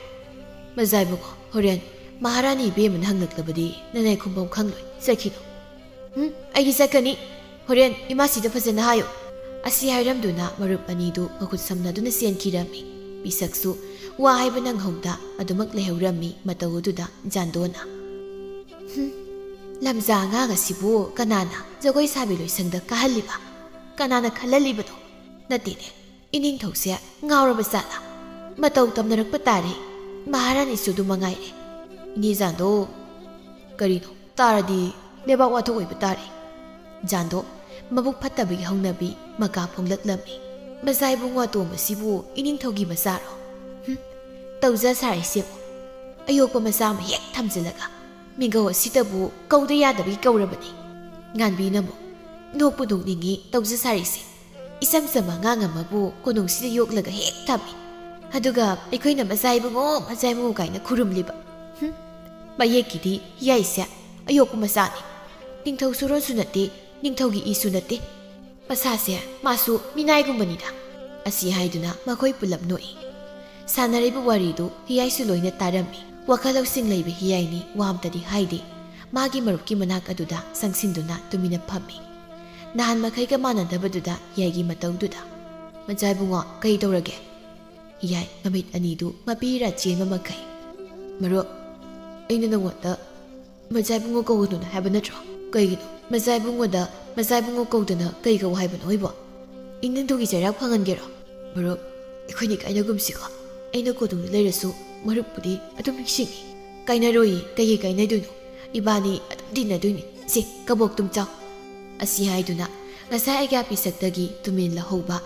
"ꯃꯖꯥ ꯏꯕꯨꯡꯉꯣ, ꯍꯣꯔꯦꯟ ꯃꯍꯥꯔꯥꯅꯤ ꯏꯕꯦꯝꯃꯅ ꯍꯪꯂꯛꯂꯕꯗꯤ ꯅꯅꯥꯏ ꯈꯨꯝꯐꯝ ꯈꯪꯂꯣꯏ꯫ ꯆꯠꯈꯤꯅꯨ꯫ "ꯎꯝ, ꯑꯩꯗꯤ ꯆꯠꯀꯅꯤ꯫ ꯍꯣꯔꯦꯟ ꯏꯃꯥꯁꯤꯗ ꯐꯖꯅ ꯍꯥꯏꯌꯨ"꯫ ꯑꯁꯤ ꯍꯥꯏꯔꯝꯗꯨꯅ ꯃꯔꯨꯞ ꯑꯅꯤꯗꯨ ꯃꯈꯨꯠ ꯁꯝꯅꯗꯨꯅ ꯆꯦꯟꯈꯤꯔꯝꯃꯤ꯫ ꯄꯤꯁꯛꯁꯨ ꯋꯥ ꯍꯥꯏꯕ ꯅꯪꯍꯧꯗ ꯑꯗꯨꯃꯛ ꯂꯩꯍꯧꯔꯝꯃꯤ ꯃꯇꯧ ꯑꯗꯨꯗ ꯖꯥꯟꯗꯣꯅ꯫ "ꯍꯨꯝ, ꯂꯝꯖꯥ ꯑꯉꯥꯡ ꯑꯁꯤꯕꯨ ꯀꯅꯥꯅ ꯖꯒꯣꯏ ꯁꯥꯕꯤ ꯂꯣꯏꯁꯪꯗ ꯀꯥꯍꯜꯂꯤꯕ? ꯀꯅꯥꯅ ꯈꯜꯍꯜꯂꯤꯕꯅꯣ? ꯅꯠꯇꯦꯅꯦ, ꯏꯅꯤꯡꯊꯧꯁꯦ ꯉꯥꯎꯔꯕ ꯖꯥꯠꯂꯥ? ꯃꯇꯧ ꯇꯝꯅꯔꯛꯄ ꯇꯥꯔꯦ꯫ ꯃꯍꯥꯔꯥꯅꯤꯁꯨ ꯑꯗꯨ ꯃꯉꯥꯏꯔꯦ"꯫ "ꯏꯅꯦ ꯖꯥꯟꯗꯣ"꯫ "ꯀꯔꯤꯅꯣ? ꯇꯥꯔꯗꯤ ꯂꯩꯕꯥꯛ ꯋꯥꯊꯣꯛ ꯑꯣꯏꯕ ꯇꯥꯔꯦ"꯫ ꯖꯥꯟꯗꯣ ꯃꯕꯨꯛ ꯐꯠꯇꯕꯒꯤ ꯍꯧꯅꯕꯤ ꯃꯀꯥ ꯐꯣꯡꯂꯛꯂꯝꯃꯤ꯫ "ꯃꯆꯥ ꯏꯕꯨꯡꯉꯣ ꯑꯇꯣꯝꯕꯁꯤꯕꯨ ꯏꯅꯤꯡꯊꯧꯒꯤ ꯃꯆꯥꯔꯣ? ꯍꯨꯝ, ꯇꯧꯖ ꯁꯥꯔꯤꯁꯦꯕꯨ꯫ ꯑꯌꯣꯛꯄ ꯃꯆꯥ ꯑꯃ ꯍꯦꯛ ꯊꯝꯖꯤꯜꯂꯒ ꯃꯤꯡꯒꯧ ꯑꯁꯤꯗꯕꯨ ꯀꯧꯗ ꯌꯥꯗꯕꯒꯤ ꯀꯧꯔꯕꯅꯤ"꯫ ꯉꯥꯟꯕꯤꯅ ꯑꯃꯨꯛ, "ꯅꯣꯛꯄꯨ ꯅꯣꯛꯅꯤꯡꯉꯤ ꯇꯧꯖ ꯁꯥꯔꯤꯁꯦ꯫ ꯏꯆꯝ ꯆꯝꯕ ꯑꯉꯥꯡ ꯑꯃꯕꯨ ꯀꯣꯅꯨꯡꯁꯤꯗ ꯌꯣꯛꯂꯒ ꯍꯦꯛ ꯊꯝꯃꯤ꯫ ꯑꯗꯨꯒ ꯑꯩꯈꯣꯏꯅ "ꯃꯆꯥ ꯏꯕꯨꯡꯉꯣ, ꯃꯆꯥ ꯏꯕꯨꯡꯉꯣ" ꯀꯥꯏꯅ ꯈꯨꯔꯨꯝꯂꯤꯕ꯫ ꯍꯨꯝ, ꯃꯌꯦꯛꯀꯤꯗꯤ ꯍꯤꯌꯥꯏꯁꯦ ꯑꯌꯣꯛꯄ ꯃꯆꯥꯅꯤ꯫ ꯅꯤꯡꯊꯧ ꯁꯨꯔꯣꯟꯁꯨ ꯅꯠꯇꯦ, ꯅꯤꯡꯊꯧꯒꯤ ꯏꯁꯨ ꯅꯠꯇꯦ꯫ ꯃꯁꯥꯁꯦ ꯃꯥꯁꯨ ꯃꯤꯅꯥꯏꯒꯨꯝꯕꯅꯤꯗ"꯫ ꯑꯁꯤ ꯍꯥꯏꯗꯨꯅ ꯃꯈꯣꯏ ꯄꯨꯂꯞ ꯅꯣꯛꯏ꯫ ꯁꯥꯟꯅꯔꯤꯕ ꯋꯥꯔꯤꯗꯨ ꯍꯤꯌꯥꯏꯁꯨ ꯂꯣꯏꯅ ꯇꯥꯔꯝꯃꯤ꯫ ꯋꯥꯈꯜ ꯂꯧꯁꯤꯡ ꯂꯩꯕ ꯍꯤꯌꯥꯏꯅꯤ ꯋꯥ ꯑꯝꯇꯗꯤ ꯍꯥꯏꯗꯦ꯫ ꯃꯥꯒꯤ ꯃꯔꯨꯞꯀꯤ ꯃꯅꯥꯛ ꯑꯗꯨꯗ ꯆꯪꯁꯤꯟꯗꯨꯅ ꯇꯨꯃꯤꯟꯅ ꯐꯝꯃꯤ꯫ ꯅꯍꯥꯟ ꯃꯈꯩꯒ ꯃꯥꯟꯅꯗꯕꯗꯨꯗ ꯍꯤꯌꯥꯏꯒꯤ ꯃꯇꯧꯗꯨꯗ꯫ "ꯃꯆꯥ ꯏꯕꯨꯡꯉꯣ, ꯀꯩ ꯇꯧꯔꯒꯦ?" ꯍꯤꯌꯥꯏ ꯃꯃꯤꯠ ꯑꯅꯤꯗꯨ ꯃꯄꯤꯔꯥ ꯆꯦꯟꯕ ꯃꯈꯩ꯫ "ꯃꯔꯨꯞ, ꯑꯩꯅ ꯅꯉꯣꯟꯗ ꯃꯆꯥ ꯏꯕꯨꯡꯉꯣ ꯀꯧꯒꯅꯨꯅ ꯍꯥꯏꯕ ꯅꯠꯇ꯭ꯔꯣ? ꯀꯩꯒꯤꯅꯣ ꯃꯆꯥ ꯏꯕꯨꯡꯉꯣꯗ ꯃꯆꯥ ꯏꯕꯨꯡꯉꯣ ꯀꯧꯗꯅ ꯀꯩ ꯀꯧ ꯍꯥꯏꯕꯅꯣ ꯑꯩꯕꯣ? ꯏꯅꯤꯡꯊꯧꯒꯤ ꯆꯩꯔꯥꯛ ꯐꯪꯍꯟꯒꯦꯔꯣ?" "ꯃꯔꯨꯞ, ꯑꯩꯈꯣꯏꯅꯤ ꯀꯥꯏꯅꯒꯨꯝꯁꯤꯀꯣ꯫ ꯑꯩꯅ ꯀꯣꯅꯨꯡꯗ ꯂꯩꯔꯁꯨ ꯃꯔꯨꯞꯄꯨꯗꯤ ꯑꯗꯨꯝ ꯅꯤꯡꯁꯤꯡꯉꯤ"꯫ "ꯀꯥꯏꯅꯔꯣꯏꯌꯦ, ꯀꯩꯒꯤ ꯀꯥꯏꯅꯗꯣꯏꯅꯣ? ꯏꯕꯥꯅꯤ ꯑꯗꯨꯝ ꯇꯤꯟꯅꯗꯣꯏꯅꯤ꯫ ꯁꯦ, ꯀꯕꯣꯛ ꯇꯨꯝ ꯆꯥꯎ"꯫ ꯑꯁꯤ ꯍꯥꯏꯗꯨꯅ ꯉꯁꯥꯏ ꯑꯩꯒꯤ ꯄꯤꯁꯛꯇꯒꯤ ꯇꯨꯃꯤꯟ ꯂꯧꯍꯧꯕ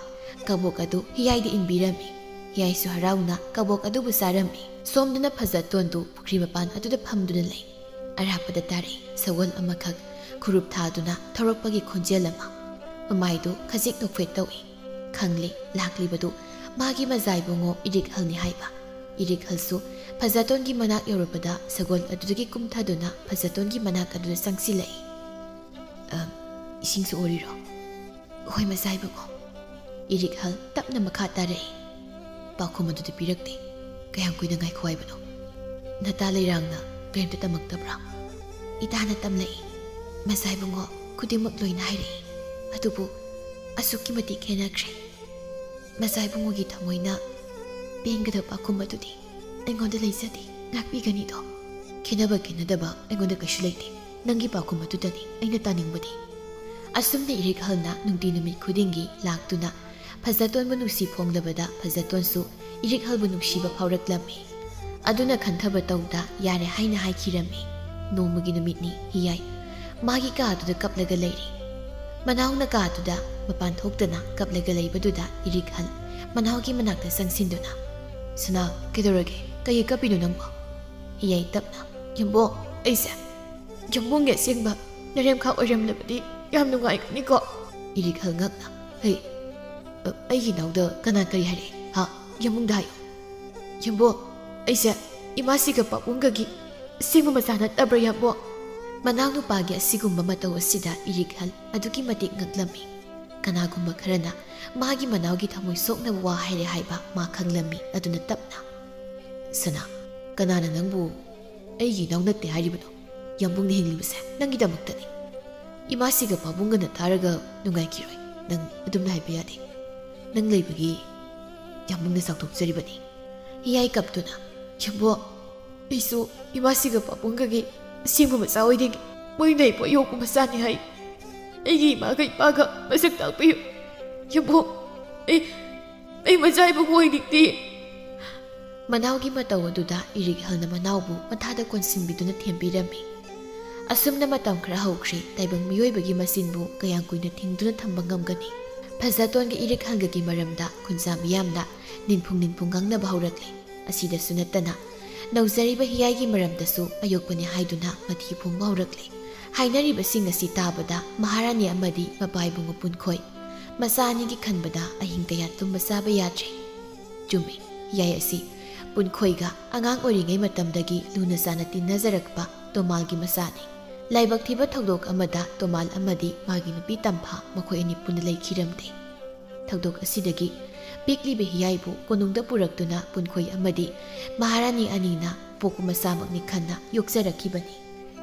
ꯀꯕꯣꯛ ꯑꯗꯨ ꯍꯤꯌꯥꯏꯗ ꯏꯟꯕꯤꯔꯝꯃꯤ꯫ ꯍꯤꯌꯥꯏꯁꯨ ꯍꯔꯥꯎꯅ ꯀꯕꯣꯛ ꯑꯗꯨꯕꯨ ꯆꯥꯔꯝꯃꯤ꯫ ꯁꯣꯝꯗꯅ ꯐꯖꯇꯣꯟꯗꯨ ꯄꯨꯈ꯭ꯔꯤ ꯃꯄꯥꯟ ꯑꯗꯨꯗ ꯐꯝꯗꯨꯅ ꯂꯩ꯫ ꯑꯔꯥꯞꯄꯗ ꯇꯥꯔꯛꯏ ꯁꯒꯣꯜ ꯑꯃꯈꯛ ꯈꯨꯔꯨꯞ ꯊꯥꯗꯨꯅ ꯊꯧꯔꯛꯄꯒꯤ ꯈꯣꯟꯖꯦꯜ ꯑꯃ꯫ ꯃꯃꯥꯏꯗꯨ ꯈꯖꯤꯛ ꯅꯣꯛꯐꯦꯠ ꯇꯧꯏ꯫ ꯈꯪꯂꯦ, ꯂꯥꯛꯂꯤꯕꯗꯨ ꯃꯥꯒꯤ ꯃꯖꯥ ꯏꯕꯨꯡꯉꯣ ꯏꯔꯤꯛꯍꯜꯅꯤ ꯍꯥꯏꯕ꯫ ꯏꯔꯤꯛꯍꯜꯁꯨ ꯐꯖꯇꯣꯟꯒꯤ ꯃꯅꯥꯛ ꯌꯧꯔꯛꯄꯗ ꯁꯒꯣꯜ ꯑꯗꯨꯗꯒꯤ ꯀꯨꯝꯊꯗꯨꯅ ꯐꯖꯇꯣꯟꯒꯤ ꯃꯅꯥꯛ ꯑꯗꯨꯗ ꯆꯪꯁꯤꯜꯂꯛꯏ꯫ "ꯑ, ꯏꯁꯤꯡꯁꯨ ꯑꯣꯔꯤꯔꯣ?" "ꯍꯣꯏ, ꯃꯖꯥ ꯏꯕꯨꯡꯉꯣ"꯫ ꯏꯔꯤꯛꯍꯜ ꯇꯞꯅ ꯃꯈꯥ ꯇꯥꯔꯛꯏ꯫ ꯄꯥꯎꯈꯨꯝ ꯑꯗꯨꯗꯤ ꯄꯤꯔꯛꯇꯦ꯫ ꯀꯌꯥꯝ ꯀꯨꯏꯅ ꯉꯥꯏꯈꯣ ꯍꯥꯏꯕꯅꯣ? "ꯅꯇꯥ ꯂꯩꯔꯥꯡꯅ ꯀꯔꯤꯝꯇ ꯇꯝꯃꯛꯇꯕ꯭ꯔꯥ?" "ꯏꯇꯥꯅ ꯇꯝꯂꯛꯏ꯫ ꯃꯆꯥ ꯏꯕꯨꯡꯉꯣ ꯈꯨꯗꯤꯡꯃꯛ ꯂꯣꯏꯅ ꯍꯥꯏꯔꯛꯏ꯫ ꯑꯗꯨꯕꯨ ꯑꯁꯨꯛꯀꯤ ꯃꯇꯤꯛ ꯈꯦꯠꯅꯈ꯭ꯔꯦ꯫ ꯃꯆꯥ ꯏꯕꯨꯡꯉꯣꯒꯤ ꯊꯃꯣꯏꯅ ꯄꯦꯟꯒꯗꯕ ꯄꯥꯎꯈꯨꯝ ꯑꯗꯨꯗꯤ ꯑꯩꯉꯣꯟꯗ ꯂꯩꯖꯗꯦ꯫ ꯉꯥꯛꯄꯤꯒꯅꯤꯗꯣ? ꯈꯦꯠꯅꯕ ꯈꯦꯠꯅꯗꯕ ꯑꯩꯉꯣꯟꯗ ꯀꯩꯁꯨ ꯂꯩꯇꯦ꯫ ꯅꯪꯒꯤ ꯄꯥꯎꯈꯨꯝ ꯑꯗꯨꯗꯅꯤ ꯑꯩꯅ ꯇꯥꯅꯤꯡꯕꯗꯤ꯫" ꯑꯁꯨꯝꯅ ꯏꯔꯤꯛꯍꯜꯅ ꯅꯨꯡꯇꯤ ꯅꯨꯃꯤꯠ ꯈꯨꯗꯤꯡꯒꯤ ꯂꯥꯛꯇꯨꯅ ꯐꯖꯇꯣꯟꯕꯨ ꯅꯨꯡꯁꯤ ꯐꯣꯡꯂꯕꯗ ꯐꯖꯇꯣꯟꯁꯨ ꯏꯔꯤꯛꯍꯜꯕꯨ ꯅꯨꯡꯁꯤꯕ ꯐꯥꯎꯔꯛꯂꯝꯃꯤ꯫ ꯑꯗꯨꯅ ꯈꯟꯊꯕ ꯇꯧꯗ ꯌꯥꯔꯦ ꯍꯥꯏꯅ ꯍꯥꯏꯈꯤꯔꯝꯃꯤ꯫ ꯅꯣꯡꯃꯒꯤ ꯅꯨꯃꯤꯠꯅꯤ꯫ ꯍꯤꯌꯥꯏ ꯃꯥꯒꯤ ꯀꯥꯗꯨꯗ ꯀꯞꯂꯒ ꯂꯩꯔꯤ꯫ ꯃꯅꯥꯎꯅ ꯀꯥꯗꯨꯗ ꯃꯄꯥꯟ ꯊꯣꯛꯇꯅ ꯀꯞꯂꯒ ꯂꯩꯕꯗꯨꯗ ꯏꯔꯤꯛꯍꯜ ꯃꯅꯥꯎꯒꯤ ꯃꯅꯥꯛꯇ ꯆꯪꯁꯤꯟꯗꯨꯅ, "ꯁꯅꯥ, ꯀꯩꯗꯧꯔꯒꯦ? ꯀꯩꯒꯤ ꯀꯞꯄꯤꯅꯣ ꯅꯪꯕꯣ?" ꯍꯤꯌꯥꯏ ꯇꯞꯅ, "ꯌꯥꯝꯕꯣ, ꯑꯩꯁꯦ ꯌꯥꯝꯕꯨꯡꯒꯤ ꯑꯁꯦꯡꯕ ꯅꯔꯦꯝꯈꯥ ꯑꯣꯏꯔꯝꯂꯕꯗꯤ ꯌꯥꯝ ꯅꯨꯡꯉꯥꯏꯒꯅꯤꯀꯣ?" ꯏꯔꯤꯛꯍꯜ ꯉꯛꯅ, "ꯍꯩ, ꯑ, ꯑꯩꯒꯤ ꯏꯅꯥꯎꯗ ꯀꯅꯥ ꯀꯔꯤ ꯍꯥꯏꯔꯛꯏ? ꯍꯥ? ꯌꯥꯝꯕꯨꯡꯗ ꯍꯥꯏꯌꯨ꯫" "ꯌꯥꯝꯕꯣ, ꯑꯩꯁꯦ ꯏꯃꯥꯁꯤꯒ ꯄꯥꯕꯨꯡꯒꯒꯤ ꯑꯁꯦꯡꯕ ꯃꯆꯥ ꯅꯠꯇꯕ꯭ꯔꯥ, ꯌꯥꯝꯕꯣ?" ꯃꯅꯥꯎꯅꯨꯄꯥꯒꯤ ꯑꯁꯤꯒꯨꯝꯕ ꯃꯇꯧ ꯑꯁꯤꯗ ꯏꯔꯤꯛꯍꯜ ꯑꯗꯨꯛꯀꯤ ꯃꯇꯤꯛ ꯉꯛꯂꯝꯃꯤ꯫ ꯀꯅꯥꯒꯨꯝꯕ ꯈꯔꯅ ꯃꯥꯒꯤ ꯃꯅꯥꯎꯒꯤ ꯊꯃꯣꯏ ꯁꯣꯛꯅꯕ ꯋꯥ ꯍꯥꯏꯔꯦ ꯍꯥꯏꯕ ꯃꯥ ꯈꯪꯂꯝꯃꯤ꯫ ꯑꯗꯨꯅ ꯇꯞꯅ, "ꯁꯅꯥ, ꯀꯅꯥꯅ ꯅꯪꯕꯨ ꯑꯩꯒꯤ ꯏꯅꯥꯎ ꯅꯠꯇꯦ ꯍꯥꯏꯔꯤꯕꯅꯣ? ꯌꯥꯝꯕꯨꯡꯅ ꯍꯤꯡꯂꯤꯕꯁꯦ ꯅꯪꯒꯤꯗꯃꯛꯇꯅꯤ꯫ ꯏꯃꯥꯁꯤꯒ ꯄꯥꯕꯨꯡꯒꯅ ꯇꯥꯔꯒ ꯅꯨꯡꯉꯥꯏꯈꯤꯔꯣꯏ꯫ ꯅꯪ ꯑꯗꯨꯝꯅ ꯍꯥꯏꯕ ꯌꯥꯗꯦ꯫ ꯅꯪ ꯂꯩꯕꯒꯤ ꯌꯥꯝꯕꯨꯡꯅ ꯆꯥꯎꯊꯣꯛꯆꯔꯤꯕꯅꯤ꯫" ꯍꯤꯌꯥꯏ ꯀꯞꯇꯨꯅ, "ꯌꯥꯝꯕꯣ, ꯑꯩꯁꯨ ꯏꯃꯥꯁꯤꯒ ꯄꯥꯕꯨꯡꯒꯒꯤ ꯑꯁꯦꯡꯕ ꯃꯆꯥ ꯑꯣꯏꯗꯦ꯫ ꯃꯣꯏꯅ ꯑꯩꯕꯨ ꯑꯌꯣꯛꯄ ꯃꯆꯥꯅꯤ ꯍꯥꯏ꯫ ꯑꯩꯒꯤ ꯏꯃꯥꯒ ꯏꯄꯥꯒ ꯃꯁꯛ ꯇꯥꯛꯄꯤꯌꯨ꯫ ꯌꯥꯝꯕꯣ, ꯑꯩ, ꯑꯩ ꯃꯆꯥ ꯏꯕꯨꯡ ꯑꯣꯏꯅꯤꯡꯗꯦ꯫" ꯃꯅꯥꯎꯒꯤ ꯃꯇꯧ ꯑꯗꯨꯗ ꯏꯔꯤꯛꯍꯜꯅ ꯃꯅꯥꯎꯕꯨ ꯃꯊꯥꯗ ꯀꯣꯟꯁꯤꯟꯕꯤꯗꯨꯅ ꯊꯦꯝꯕꯤꯔꯝꯃꯤ꯫ ꯑꯁꯨꯝꯅ ꯃꯇꯝ ꯈꯔ ꯍꯧꯈ꯭ꯔꯦ꯫ ꯇꯥꯏꯕꯪ ꯃꯤꯑꯣꯏꯕꯒꯤ ꯃꯆꯤꯟꯕꯨ ꯀꯌꯥꯝ ꯀꯨꯏꯅ ꯊꯤꯡꯗꯨꯅ ꯊꯝꯕ ꯉꯝꯒꯅꯤ? ꯐꯖꯇꯣꯟꯒ ꯏꯔꯤꯛꯍꯜꯒꯒꯤ ꯃꯔꯝꯗ ꯈꯨꯟꯖꯥ ꯃꯤꯌꯥꯝꯅ ꯅꯤꯟꯐꯨꯡ ꯅꯤꯟꯐꯨꯡ ꯉꯥꯡꯅꯕ ꯍꯧꯔꯛꯂꯦ꯫ ꯑꯁꯤꯗꯁꯨ ꯅꯠꯇꯅ ꯅꯧꯖꯔꯤꯕ ꯍꯤꯌꯥꯏꯒꯤ ꯃꯔꯝꯗꯁꯨ ꯑꯌꯣꯛꯄꯅꯤ ꯍꯥꯏꯗꯨꯅ ꯃꯊꯤ ꯐꯣꯡꯕ ꯍꯧꯔꯛꯂꯦ꯫ ꯍꯥꯏꯅꯔꯤꯕꯁꯤꯡ ꯑꯁꯤ ꯇꯥꯕꯗ ꯃꯍꯥꯔꯥꯅꯤ ꯑꯃꯗꯤ ꯃꯄꯥ ꯏꯕꯨꯡꯉꯣ ꯄꯨꯟꯈꯣꯏ ꯃꯆꯥ ꯑꯅꯤꯒꯤ ꯈꯟꯕꯗ ꯑꯍꯤꯡ ꯀꯌꯥ ꯇꯨꯝꯕ ꯆꯥꯕ ꯌꯥꯗ꯭ꯔꯦ꯫ ꯆꯨꯝꯃꯤ, ꯍꯤꯌꯥꯏ ꯑꯁꯤ ꯄꯨꯟꯈꯣꯏꯒ ꯑꯉꯥꯡ ꯑꯣꯏꯔꯤꯉꯩ ꯃꯇꯝꯗꯒꯤ ꯂꯨꯅ ꯆꯥꯟꯅ ꯇꯤꯟꯅꯖꯔꯛꯄ ꯇꯣꯃꯥꯜꯒꯤ ꯃꯆꯥꯅꯤ꯫ ꯂꯥꯏꯕꯛ ꯊꯤꯕ ꯊꯧꯗꯣꯛ ꯑꯃꯗ ꯇꯣꯃꯥꯜ ꯑꯃꯗꯤ ꯃꯥꯒꯤ ꯅꯨꯄꯤ ꯇꯝꯐꯥ ꯃꯈꯣꯏ ꯑꯅꯤ ꯄꯨꯟꯅ ꯂꯩꯈꯤꯔꯝꯗꯦ꯫ ꯊꯧꯗꯣꯛ ꯑꯁꯤꯗꯒꯤ ꯄꯤꯛꯂꯤꯕ ꯍꯤꯌꯥꯏꯕꯨ ꯀꯣꯅꯨꯡꯗ ꯄꯨꯔꯛꯇꯨꯅ ꯄꯨꯟꯈꯣꯏ ꯑꯃꯗꯤ ꯃꯍꯥꯔꯥꯅꯤ ꯑꯅꯤꯅ ꯄꯣꯛꯄ ꯃꯆꯥꯃꯛꯅꯤ ꯈꯟꯅ ꯌꯣꯛꯆꯔꯛꯈꯤꯕꯅꯤ꯫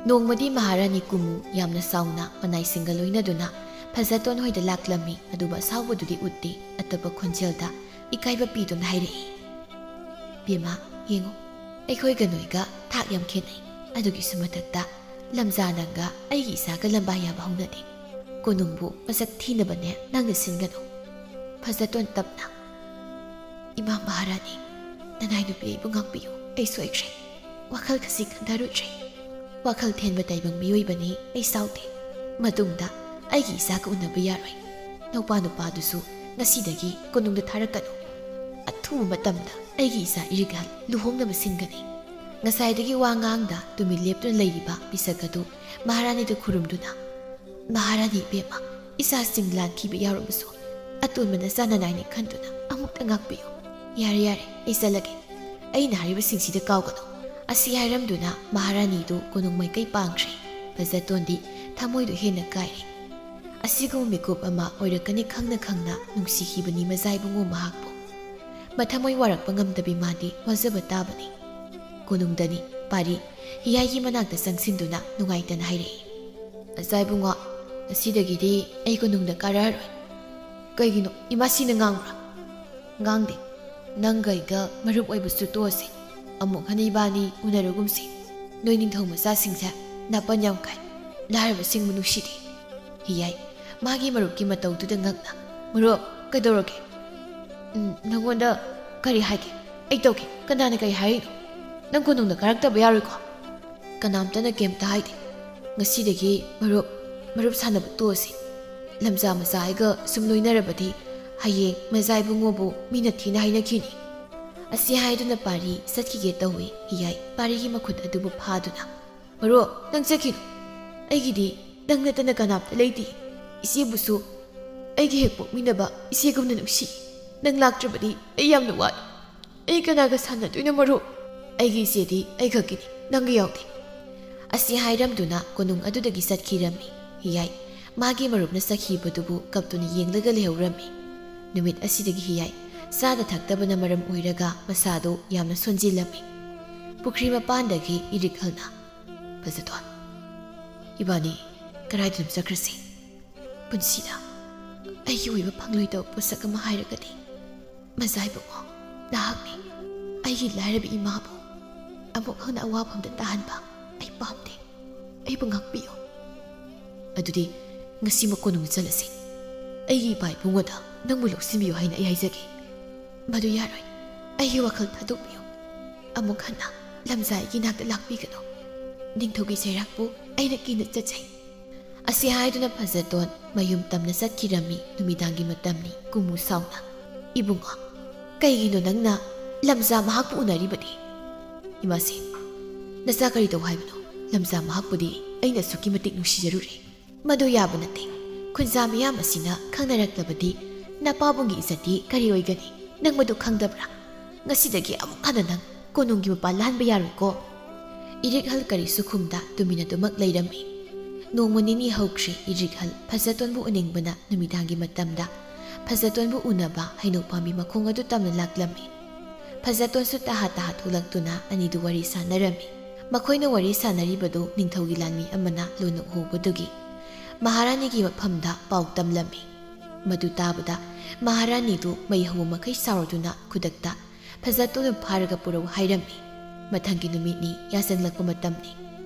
ꯅꯣꯡꯃꯗꯤ ꯃꯍꯥꯔꯥꯅꯤ ꯀꯨꯃꯨ ꯌꯥꯝꯅ ꯆꯥꯎꯅ ꯃꯅꯥꯏꯁꯤꯡꯒ ꯂꯣꯏꯅꯗꯨꯅ ꯐꯖꯇꯣꯟ ꯍꯣꯏꯗ ꯂꯥꯛꯂꯝꯃꯤ꯫ ꯑꯗꯨꯕꯨ ꯑꯁꯥꯎꯕꯗꯨꯗꯤ ꯎꯠꯇꯦ꯫ ꯑꯇꯞꯄ ꯈꯣꯟꯖꯦꯜꯗ ꯏꯀꯥꯏꯕ ꯄꯤꯗꯨꯅ ꯍꯥꯏꯔꯛꯏ, "ꯕꯦꯝꯃ, ꯌꯦꯡꯉꯨ, ꯑꯩꯈꯣꯏꯒ ꯅꯣꯏꯒ ꯊꯥꯛ ꯌꯥꯝ ꯈꯦꯠꯅꯩ꯫ ꯑꯗꯨꯒꯤꯁꯨ ꯃꯊꯛꯇ ꯂꯝꯖꯥ ꯅꯪꯒ ꯑꯩꯒꯤ ꯏꯆꯥꯒ ꯂꯝꯕꯥ ꯌꯥꯕ ꯍꯧꯅꯗꯦ꯫ ꯀꯣꯅꯨꯡꯕꯨ ꯃꯁꯛ ꯊꯤꯅꯕꯅꯦ ꯅꯪꯅ ꯁꯤꯟꯒꯅꯨ꯫" ꯐꯖꯇꯣꯟ ꯇꯞꯅ, "ꯏꯃꯥ ꯃꯍꯥꯔꯥꯅꯤ, ꯅꯅꯥꯏ ꯅꯨꯄꯤ ꯑꯩꯕꯨ ꯉꯥꯛꯄꯤꯌꯨ꯫ ꯑꯩ ꯁꯣꯏꯈ꯭ꯔꯦ꯫ ꯋꯥꯈꯜ ꯈꯖꯤꯛ ꯈꯟꯊꯔꯨꯗ꯭ꯔꯦ꯫ ꯋꯥꯈꯜ ꯊꯦꯟꯕ ꯇꯥꯏꯕꯪ ꯃꯤꯑꯣꯏꯕꯅꯤ꯫ ꯑꯩ ꯁꯥꯎꯗꯦ꯫ ꯃꯇꯨꯡꯗ ꯑꯩꯒꯤ ꯏꯆꯥꯒ ꯎꯅꯕ ꯌꯥꯔꯣꯏ꯫ ꯅꯧꯄꯥ ꯅꯨꯄꯥꯗꯨꯁꯨ ꯉꯁꯤꯗꯒꯤ ꯀꯣꯅꯨꯡꯗ ꯊꯥꯔꯛꯀꯅꯨ꯫ ꯑꯊꯨꯕ ꯃꯇꯝꯗ ꯑꯩꯒꯤ ꯏꯆꯥ ꯏꯔꯤꯛꯍꯜ ꯂꯨꯍꯣꯡꯅꯕ ꯁꯤꯟꯒꯅꯤ꯫" ꯉꯁꯥꯏꯗꯒꯤ ꯋꯥ ꯉꯥꯡꯗ ꯇꯨꯃꯤꯟ ꯂꯦꯞꯇꯨꯅ ꯂꯩꯔꯤꯕ ꯃꯤꯁꯛ ꯑꯗꯨ ꯃꯍꯥꯔꯥꯅꯤꯗ ꯈꯨꯔꯨꯝꯗꯨꯅ, "ꯃꯍꯥꯔꯥꯅꯤ ꯏꯕꯦꯝꯃ, ꯏꯆꯥꯁꯤꯡ ꯂꯥꯟꯈꯤꯕ ꯌꯥꯎꯔꯕꯁꯨ ꯑꯇꯣꯟꯕ ꯅꯆꯥ ꯅꯅꯥꯏꯅꯤ ꯈꯟꯗꯨꯅ ꯑꯃꯨꯛꯇ ꯉꯥꯛꯄꯤꯌꯨ꯫ ꯌꯥꯔꯦ, ꯌꯥꯔꯦ, ꯑꯩ ꯆꯠꯂꯒꯦ꯫ ꯑꯩꯅ ꯍꯥꯏꯔꯤꯕꯁꯤꯡꯁꯤꯗ ꯀꯥꯎꯒꯅꯨ꯫" ꯑꯁꯤ ꯍꯥꯏꯔꯝꯗꯨꯅ ꯃꯍꯥꯔꯥꯅꯤꯗꯨ ꯀꯣꯅꯨꯡ ꯃꯥꯏꯀꯩ ꯄꯥꯡꯈ꯭ꯔꯦ꯫ ꯐꯖꯇꯣꯟꯗꯤ ꯊꯃꯣꯏꯗꯨ ꯍꯦꯟꯅ ꯀꯥꯏꯔꯦ꯫ ꯑꯁꯤꯒꯨꯝꯕ ꯃꯤꯀꯨꯞ ꯑꯃ ꯑꯣꯏꯔꯛꯀꯅꯤ ꯈꯪꯅ ꯈꯪꯅ ꯅꯨꯡꯁꯤꯈꯤꯕꯅꯤ ꯃꯖꯥ ꯏꯕꯨꯡꯉꯣ ꯃꯍꯥꯛꯄꯨ꯫ ꯃꯊꯃꯣꯏ ꯋꯥꯔꯛꯄ ꯉꯝꯗꯕꯤ ꯃꯥꯗꯤ ꯋꯥꯖꯕ ꯇꯥꯕꯅꯤ꯫ ꯀꯣꯅꯨꯡꯗꯅꯤ ꯄꯥꯔꯤ ꯍꯤꯌꯥꯏꯒꯤ ꯃꯅꯥꯛꯇ ꯆꯪꯁꯤꯟꯗꯨꯅ ꯅꯨꯡꯉꯥꯏꯇꯅ ꯍꯥꯏꯔꯛꯏ, "ꯃꯖꯥ ꯏꯕꯨꯡꯉꯣ, ꯉꯁꯤꯗꯒꯤꯗꯤ ꯑꯩ ꯀꯣꯅꯨꯡꯗ ꯀꯥꯔꯛꯑꯔꯣꯏ꯫" "ꯀꯩꯒꯤꯅꯣ? ꯏꯃꯥꯁꯤꯅ ꯉꯥꯡꯕ꯭ꯔꯥ?" "ꯉꯥꯡꯗꯦ꯫ ꯅꯪꯒ ꯑꯩꯒ ꯃꯔꯨꯞ ꯑꯣꯏꯕꯁꯨ ꯇꯣꯛꯑꯁꯤ꯫ ꯑꯃꯨꯛ ꯍꯟꯅ ꯏꯕꯥꯅꯤ ꯎꯅꯔꯒꯨꯝꯁꯤ꯫ ꯅꯣꯏ ꯅꯤꯡꯊꯧ ꯃꯆꯥꯁꯤꯡꯁꯦ ꯅꯥꯄꯟ ꯌꯥꯝ ꯀꯥꯏ꯫ ꯂꯥꯏꯔꯕꯁꯤꯡꯕꯨ ꯅꯨꯡꯁꯤꯗꯦ꯫" ꯍꯤꯌꯥꯏ ꯃꯥꯒꯤ ꯃꯔꯨꯞꯀꯤ ꯃꯇꯧꯗꯨꯗ ꯉꯛꯅ, "ꯃꯔꯨꯞ, ꯀꯩꯗꯧꯔꯒꯦ?" "ꯎꯝ, ꯅꯪꯉꯣꯟꯗ ꯀꯔꯤ ꯍꯥꯏꯒꯦ? ꯑꯩ ꯇꯧꯒꯦ꯫ ꯀꯅꯥꯅ ꯀꯔꯤ ꯍꯥꯏꯔꯤꯅꯣ? ꯅꯪ ꯀꯣꯅꯨꯡꯗ ꯀꯥꯔꯛꯇꯕ ꯌꯥꯔꯣꯏꯀꯣ?" "ꯀꯅꯥꯝꯇꯅ ꯀꯩꯝꯇ ꯍꯥꯏꯗꯦ꯫ ꯉꯁꯤꯗꯒꯤ ꯃꯔꯨꯞ, ꯃꯔꯨꯞ ꯁꯥꯟꯅꯕ ꯇꯣꯛꯑꯁꯤ꯫ ꯂꯝꯖꯥ ꯃꯆꯥ ꯑꯩꯒ ꯁꯨꯝ ꯂꯣꯏꯅꯔꯕꯗꯤ ꯍꯌꯦꯡ ꯃꯖꯥ ꯏꯕꯨꯡꯉꯣꯕꯨ ꯃꯤꯅ ꯊꯤꯅ ꯍꯥꯏꯅꯈꯤꯅꯤ꯫" ꯑꯁꯤ ꯍꯥꯏꯗꯨꯅ ꯄꯥꯔꯤ ꯆꯠꯈꯤꯒꯦ ꯇꯧꯏ꯫ ꯍꯤꯌꯥꯏ ꯄꯥꯔꯤꯒꯤ ꯃꯈꯨꯠ ꯑꯗꯨꯕꯨ ꯐꯥꯗꯨꯅ, "ꯃꯔꯨꯞ, ꯅꯪ ꯆꯠꯈꯤꯅꯨ꯫ ꯑꯩꯒꯤꯗꯤ ꯅꯪ ꯅꯠꯇꯅ ꯀꯅꯥꯝꯇ ꯂꯩꯇꯦ꯫ ꯏꯆꯦꯕꯨꯁꯨ ꯑꯩꯒ ꯍꯦꯛ ꯄꯣꯛꯃꯤꯟꯅꯕ ꯏꯆꯦꯒꯨꯝꯅ ꯅꯨꯡꯁꯤ꯫ ꯅꯪ ꯂꯥꯛꯇ꯭ꯔꯕꯗꯤ ꯑꯩ ꯌꯥꯝꯅ ꯋꯥꯏ꯫ ꯑꯩ ꯀꯅꯥꯒ ꯁꯥꯟꯅꯗꯣꯏꯅꯣ ꯃꯔꯨꯞ? ꯑꯩꯒꯤ ꯏꯆꯦꯗꯤ ꯑꯩ ꯈꯛꯀꯤꯅꯤ, ꯅꯪꯒ ꯌꯥꯎꯗꯦ꯫" ꯑꯁꯤ ꯍꯥꯏꯔꯝꯗꯨꯅ ꯀꯣꯅꯨꯡ ꯑꯗꯨꯗꯒꯤ ꯆꯠꯈꯤꯔꯝꯃꯤ꯫ ꯍꯤꯌꯥꯏ ꯃꯥꯒꯤ ꯃꯔꯨꯞꯅ ꯆꯠꯈꯤꯕꯗꯨꯕꯨ ꯀꯞꯇꯨꯅ ꯌꯦꯡꯂꯒ ꯂꯩꯍꯧꯔꯝꯃꯤ꯫ ꯅꯨꯃꯤꯠ ꯑꯁꯤꯗꯒꯤ ꯍꯤꯌꯥꯏ ꯆꯥꯗ ꯊꯛꯇꯕꯅ ꯃꯔꯝ ꯑꯣꯏꯔꯒ ꯃꯁꯥꯗꯨ ꯌꯥꯝꯅ ꯁꯣꯟꯖꯤꯜꯂꯝꯃꯤ꯫ ꯄꯨꯈ꯭ꯔꯤ ꯃꯄꯥꯟꯗꯒꯤ ꯏꯔꯤꯛꯍꯜꯅ, "ꯐꯖꯊꯣꯟ, ꯏꯕꯥꯅꯤ ꯀꯗꯥꯏꯗꯅꯣ ꯆꯠꯈ꯭ꯔꯁꯤ? ꯄꯨꯟꯁꯤꯗ ꯑꯩꯒꯤ ꯑꯣꯏꯕ ꯐꯪꯂꯣꯏꯗꯕ ꯄꯣꯠꯁꯛ ꯑꯃ ꯍꯥꯏꯔꯒꯗꯤ, ꯃꯖꯥ ꯏꯕꯨꯡꯉꯣ, ꯅꯍꯥꯛꯅꯤ꯫ ꯑꯩꯒꯤ ꯂꯥꯏꯔꯕ ꯏꯃꯥꯕꯨ ꯑꯃꯨꯛ ꯍꯟꯅ ꯑꯋꯥꯐꯝꯗ ꯇꯥꯍꯟꯕ ꯑꯩ ꯄꯥꯝꯗꯦ꯫ ꯑꯩꯕꯨ ꯉꯥꯛꯄꯤꯌꯨ꯫ ꯑꯗꯨꯗꯤ ꯉꯁꯤꯃꯛ ꯀꯣꯅꯨꯡ ꯆꯠꯂꯁꯤ꯫ ꯑꯩꯒꯤ ꯏꯄꯥ ꯏꯕꯨꯡꯉꯣꯗ ꯅꯪꯕꯨ ꯂꯧꯁꯤꯟꯕꯤꯌꯨ ꯍꯥꯏꯅ ꯑꯩ ꯍꯥꯏꯖꯒꯦ꯫ ꯃꯗꯨ ꯌꯥꯔꯣꯏ꯫ ꯑꯩꯒꯤ ꯋꯥꯈꯜ ꯊꯥꯗꯣꯛꯄꯤꯌꯨ꯫ ꯑꯃꯨꯛ ꯍꯟꯅ ꯂꯝꯖꯥ ꯑꯩꯒꯤ ꯅꯥꯛꯇ ꯂꯥꯛꯄꯤꯒꯅꯨ꯫ ꯅꯤꯡꯊꯧꯒꯤ ꯆꯩꯔꯥꯛꯄꯨ ꯑꯩꯅ ꯀꯤꯅ ꯆꯠꯆꯩ꯫" ꯑꯁꯤ ꯍꯥꯏꯗꯨꯅ ꯐꯖꯇꯣꯟ ꯃꯌꯨꯝ ꯇꯝꯅ ꯆꯠꯈꯤꯔꯝꯃꯤ꯫ ꯅꯨꯃꯤꯗꯥꯡꯒꯤ ꯃꯇꯝꯅꯤ꯫ ꯀꯨꯝꯃꯨ ꯁꯥꯎꯅ, "ꯏꯕꯨꯡꯉꯣ, ꯀꯩꯒꯤꯅꯣ ꯅꯪꯅ ꯂꯝꯖꯥ ꯃꯍꯥꯛꯄꯨ ꯎꯅꯔꯤꯕꯗꯤ?" "ꯏꯃꯥꯁꯤ, ꯅꯆꯥ ꯀꯔꯤ ꯇꯧ ꯍꯥꯏꯕꯅꯣ? ꯂꯝꯖꯥ ꯃꯍꯥꯛꯄꯨꯗꯤ ꯑꯩꯅ ꯑꯁꯨꯛꯀꯤ ꯃꯇꯤꯛ ꯅꯨꯡꯁꯤꯖꯔꯨꯔꯦ꯫ ꯃꯗꯨ ꯌꯥꯕ ꯅꯠꯇꯦ꯫ ꯈꯨꯟꯖꯥ ꯃꯤꯌꯥꯝ ꯑꯁꯤꯅ ꯈꯪꯅꯔꯛꯂꯕꯗꯤ ꯅꯄꯥꯕꯨꯡꯒꯤ ꯏꯖꯠꯇꯤ ꯀꯔꯤ ꯑꯣꯏꯒꯅꯤ? ꯅꯪ ꯃꯗꯨ ꯈꯪꯗꯕ꯭ꯔꯥ? ꯉꯁꯤꯗꯒꯤ ꯑꯃꯨꯛ ꯍꯟꯅ ꯅꯪ ꯀꯣꯅꯨꯡꯒꯤ ꯃꯄꯥꯟ ꯂꯥꯟꯕ ꯌꯥꯔꯣꯏꯀꯣ꯫" ꯏꯔꯤꯛꯍꯜ ꯀꯔꯤꯁꯨ ꯈꯨꯝꯗ ꯇꯨꯃꯤꯟꯅꯗꯨꯃꯛ ꯂꯩꯔꯝꯃꯤ꯫ ꯅꯣꯡꯃ ꯅꯤꯅꯤ ꯍꯧꯈ꯭ꯔꯦ꯫ ꯏꯔꯤꯛꯍꯜ ꯐꯖꯇꯣꯟꯕꯨ ꯎꯅꯤꯡꯕꯅ ꯅꯨꯃꯤꯗꯥꯡꯒꯤ ꯃꯇꯝꯗ ꯐꯖꯇꯣꯟꯕꯨ ꯎꯅꯕ ꯍꯩꯅꯧ ꯄꯥꯝꯕꯤ ꯃꯈꯣꯡ ꯑꯗꯨ ꯇꯝꯅ ꯂꯥꯛꯂꯝꯃꯤ꯫ ꯐꯖꯇꯣꯟꯁꯨ ꯇꯍꯥ ꯇꯍꯥ ꯊꯣꯛꯂꯛꯇꯨꯅ ꯑꯅꯤꯗꯨ ꯋꯥꯔꯤ ꯁꯥꯟꯅꯔꯝꯃꯤ꯫ ꯃꯈꯣꯏꯅ ꯋꯥꯔꯤ ꯁꯥꯟꯅꯔꯤꯕꯗꯨ ꯅꯤꯡꯊꯧꯒꯤ ꯂꯥꯟꯃꯤ ꯑꯃꯅ ꯂꯣꯟ ꯎꯍꯧꯕꯗꯨꯒꯤ ꯃꯍꯥꯔꯥꯅꯤꯒꯤ ꯃꯐꯝꯗ ꯄꯥꯎ ꯇꯝꯂꯝꯃꯤ꯫ ꯃꯗꯨ ꯇꯥꯕꯗ ꯃꯍꯥꯔꯥꯅꯤꯗꯨ ꯃꯩ ꯍꯧꯕ ꯃꯈꯩ ꯁꯥꯎꯔꯗꯨꯅ ꯈꯨꯗꯛꯇ ꯐꯖꯇꯣꯟꯕꯨ ꯐꯥꯔꯒ ꯄꯨꯔꯛꯎ ꯍꯥꯏꯔꯝꯃꯤ꯫ ꯃꯊꯪꯒꯤ ꯅꯨꯃꯤꯠꯅꯤ꯫ ꯌꯥꯆꯪꯂꯛꯄ ꯃꯇꯝꯅꯤ꯫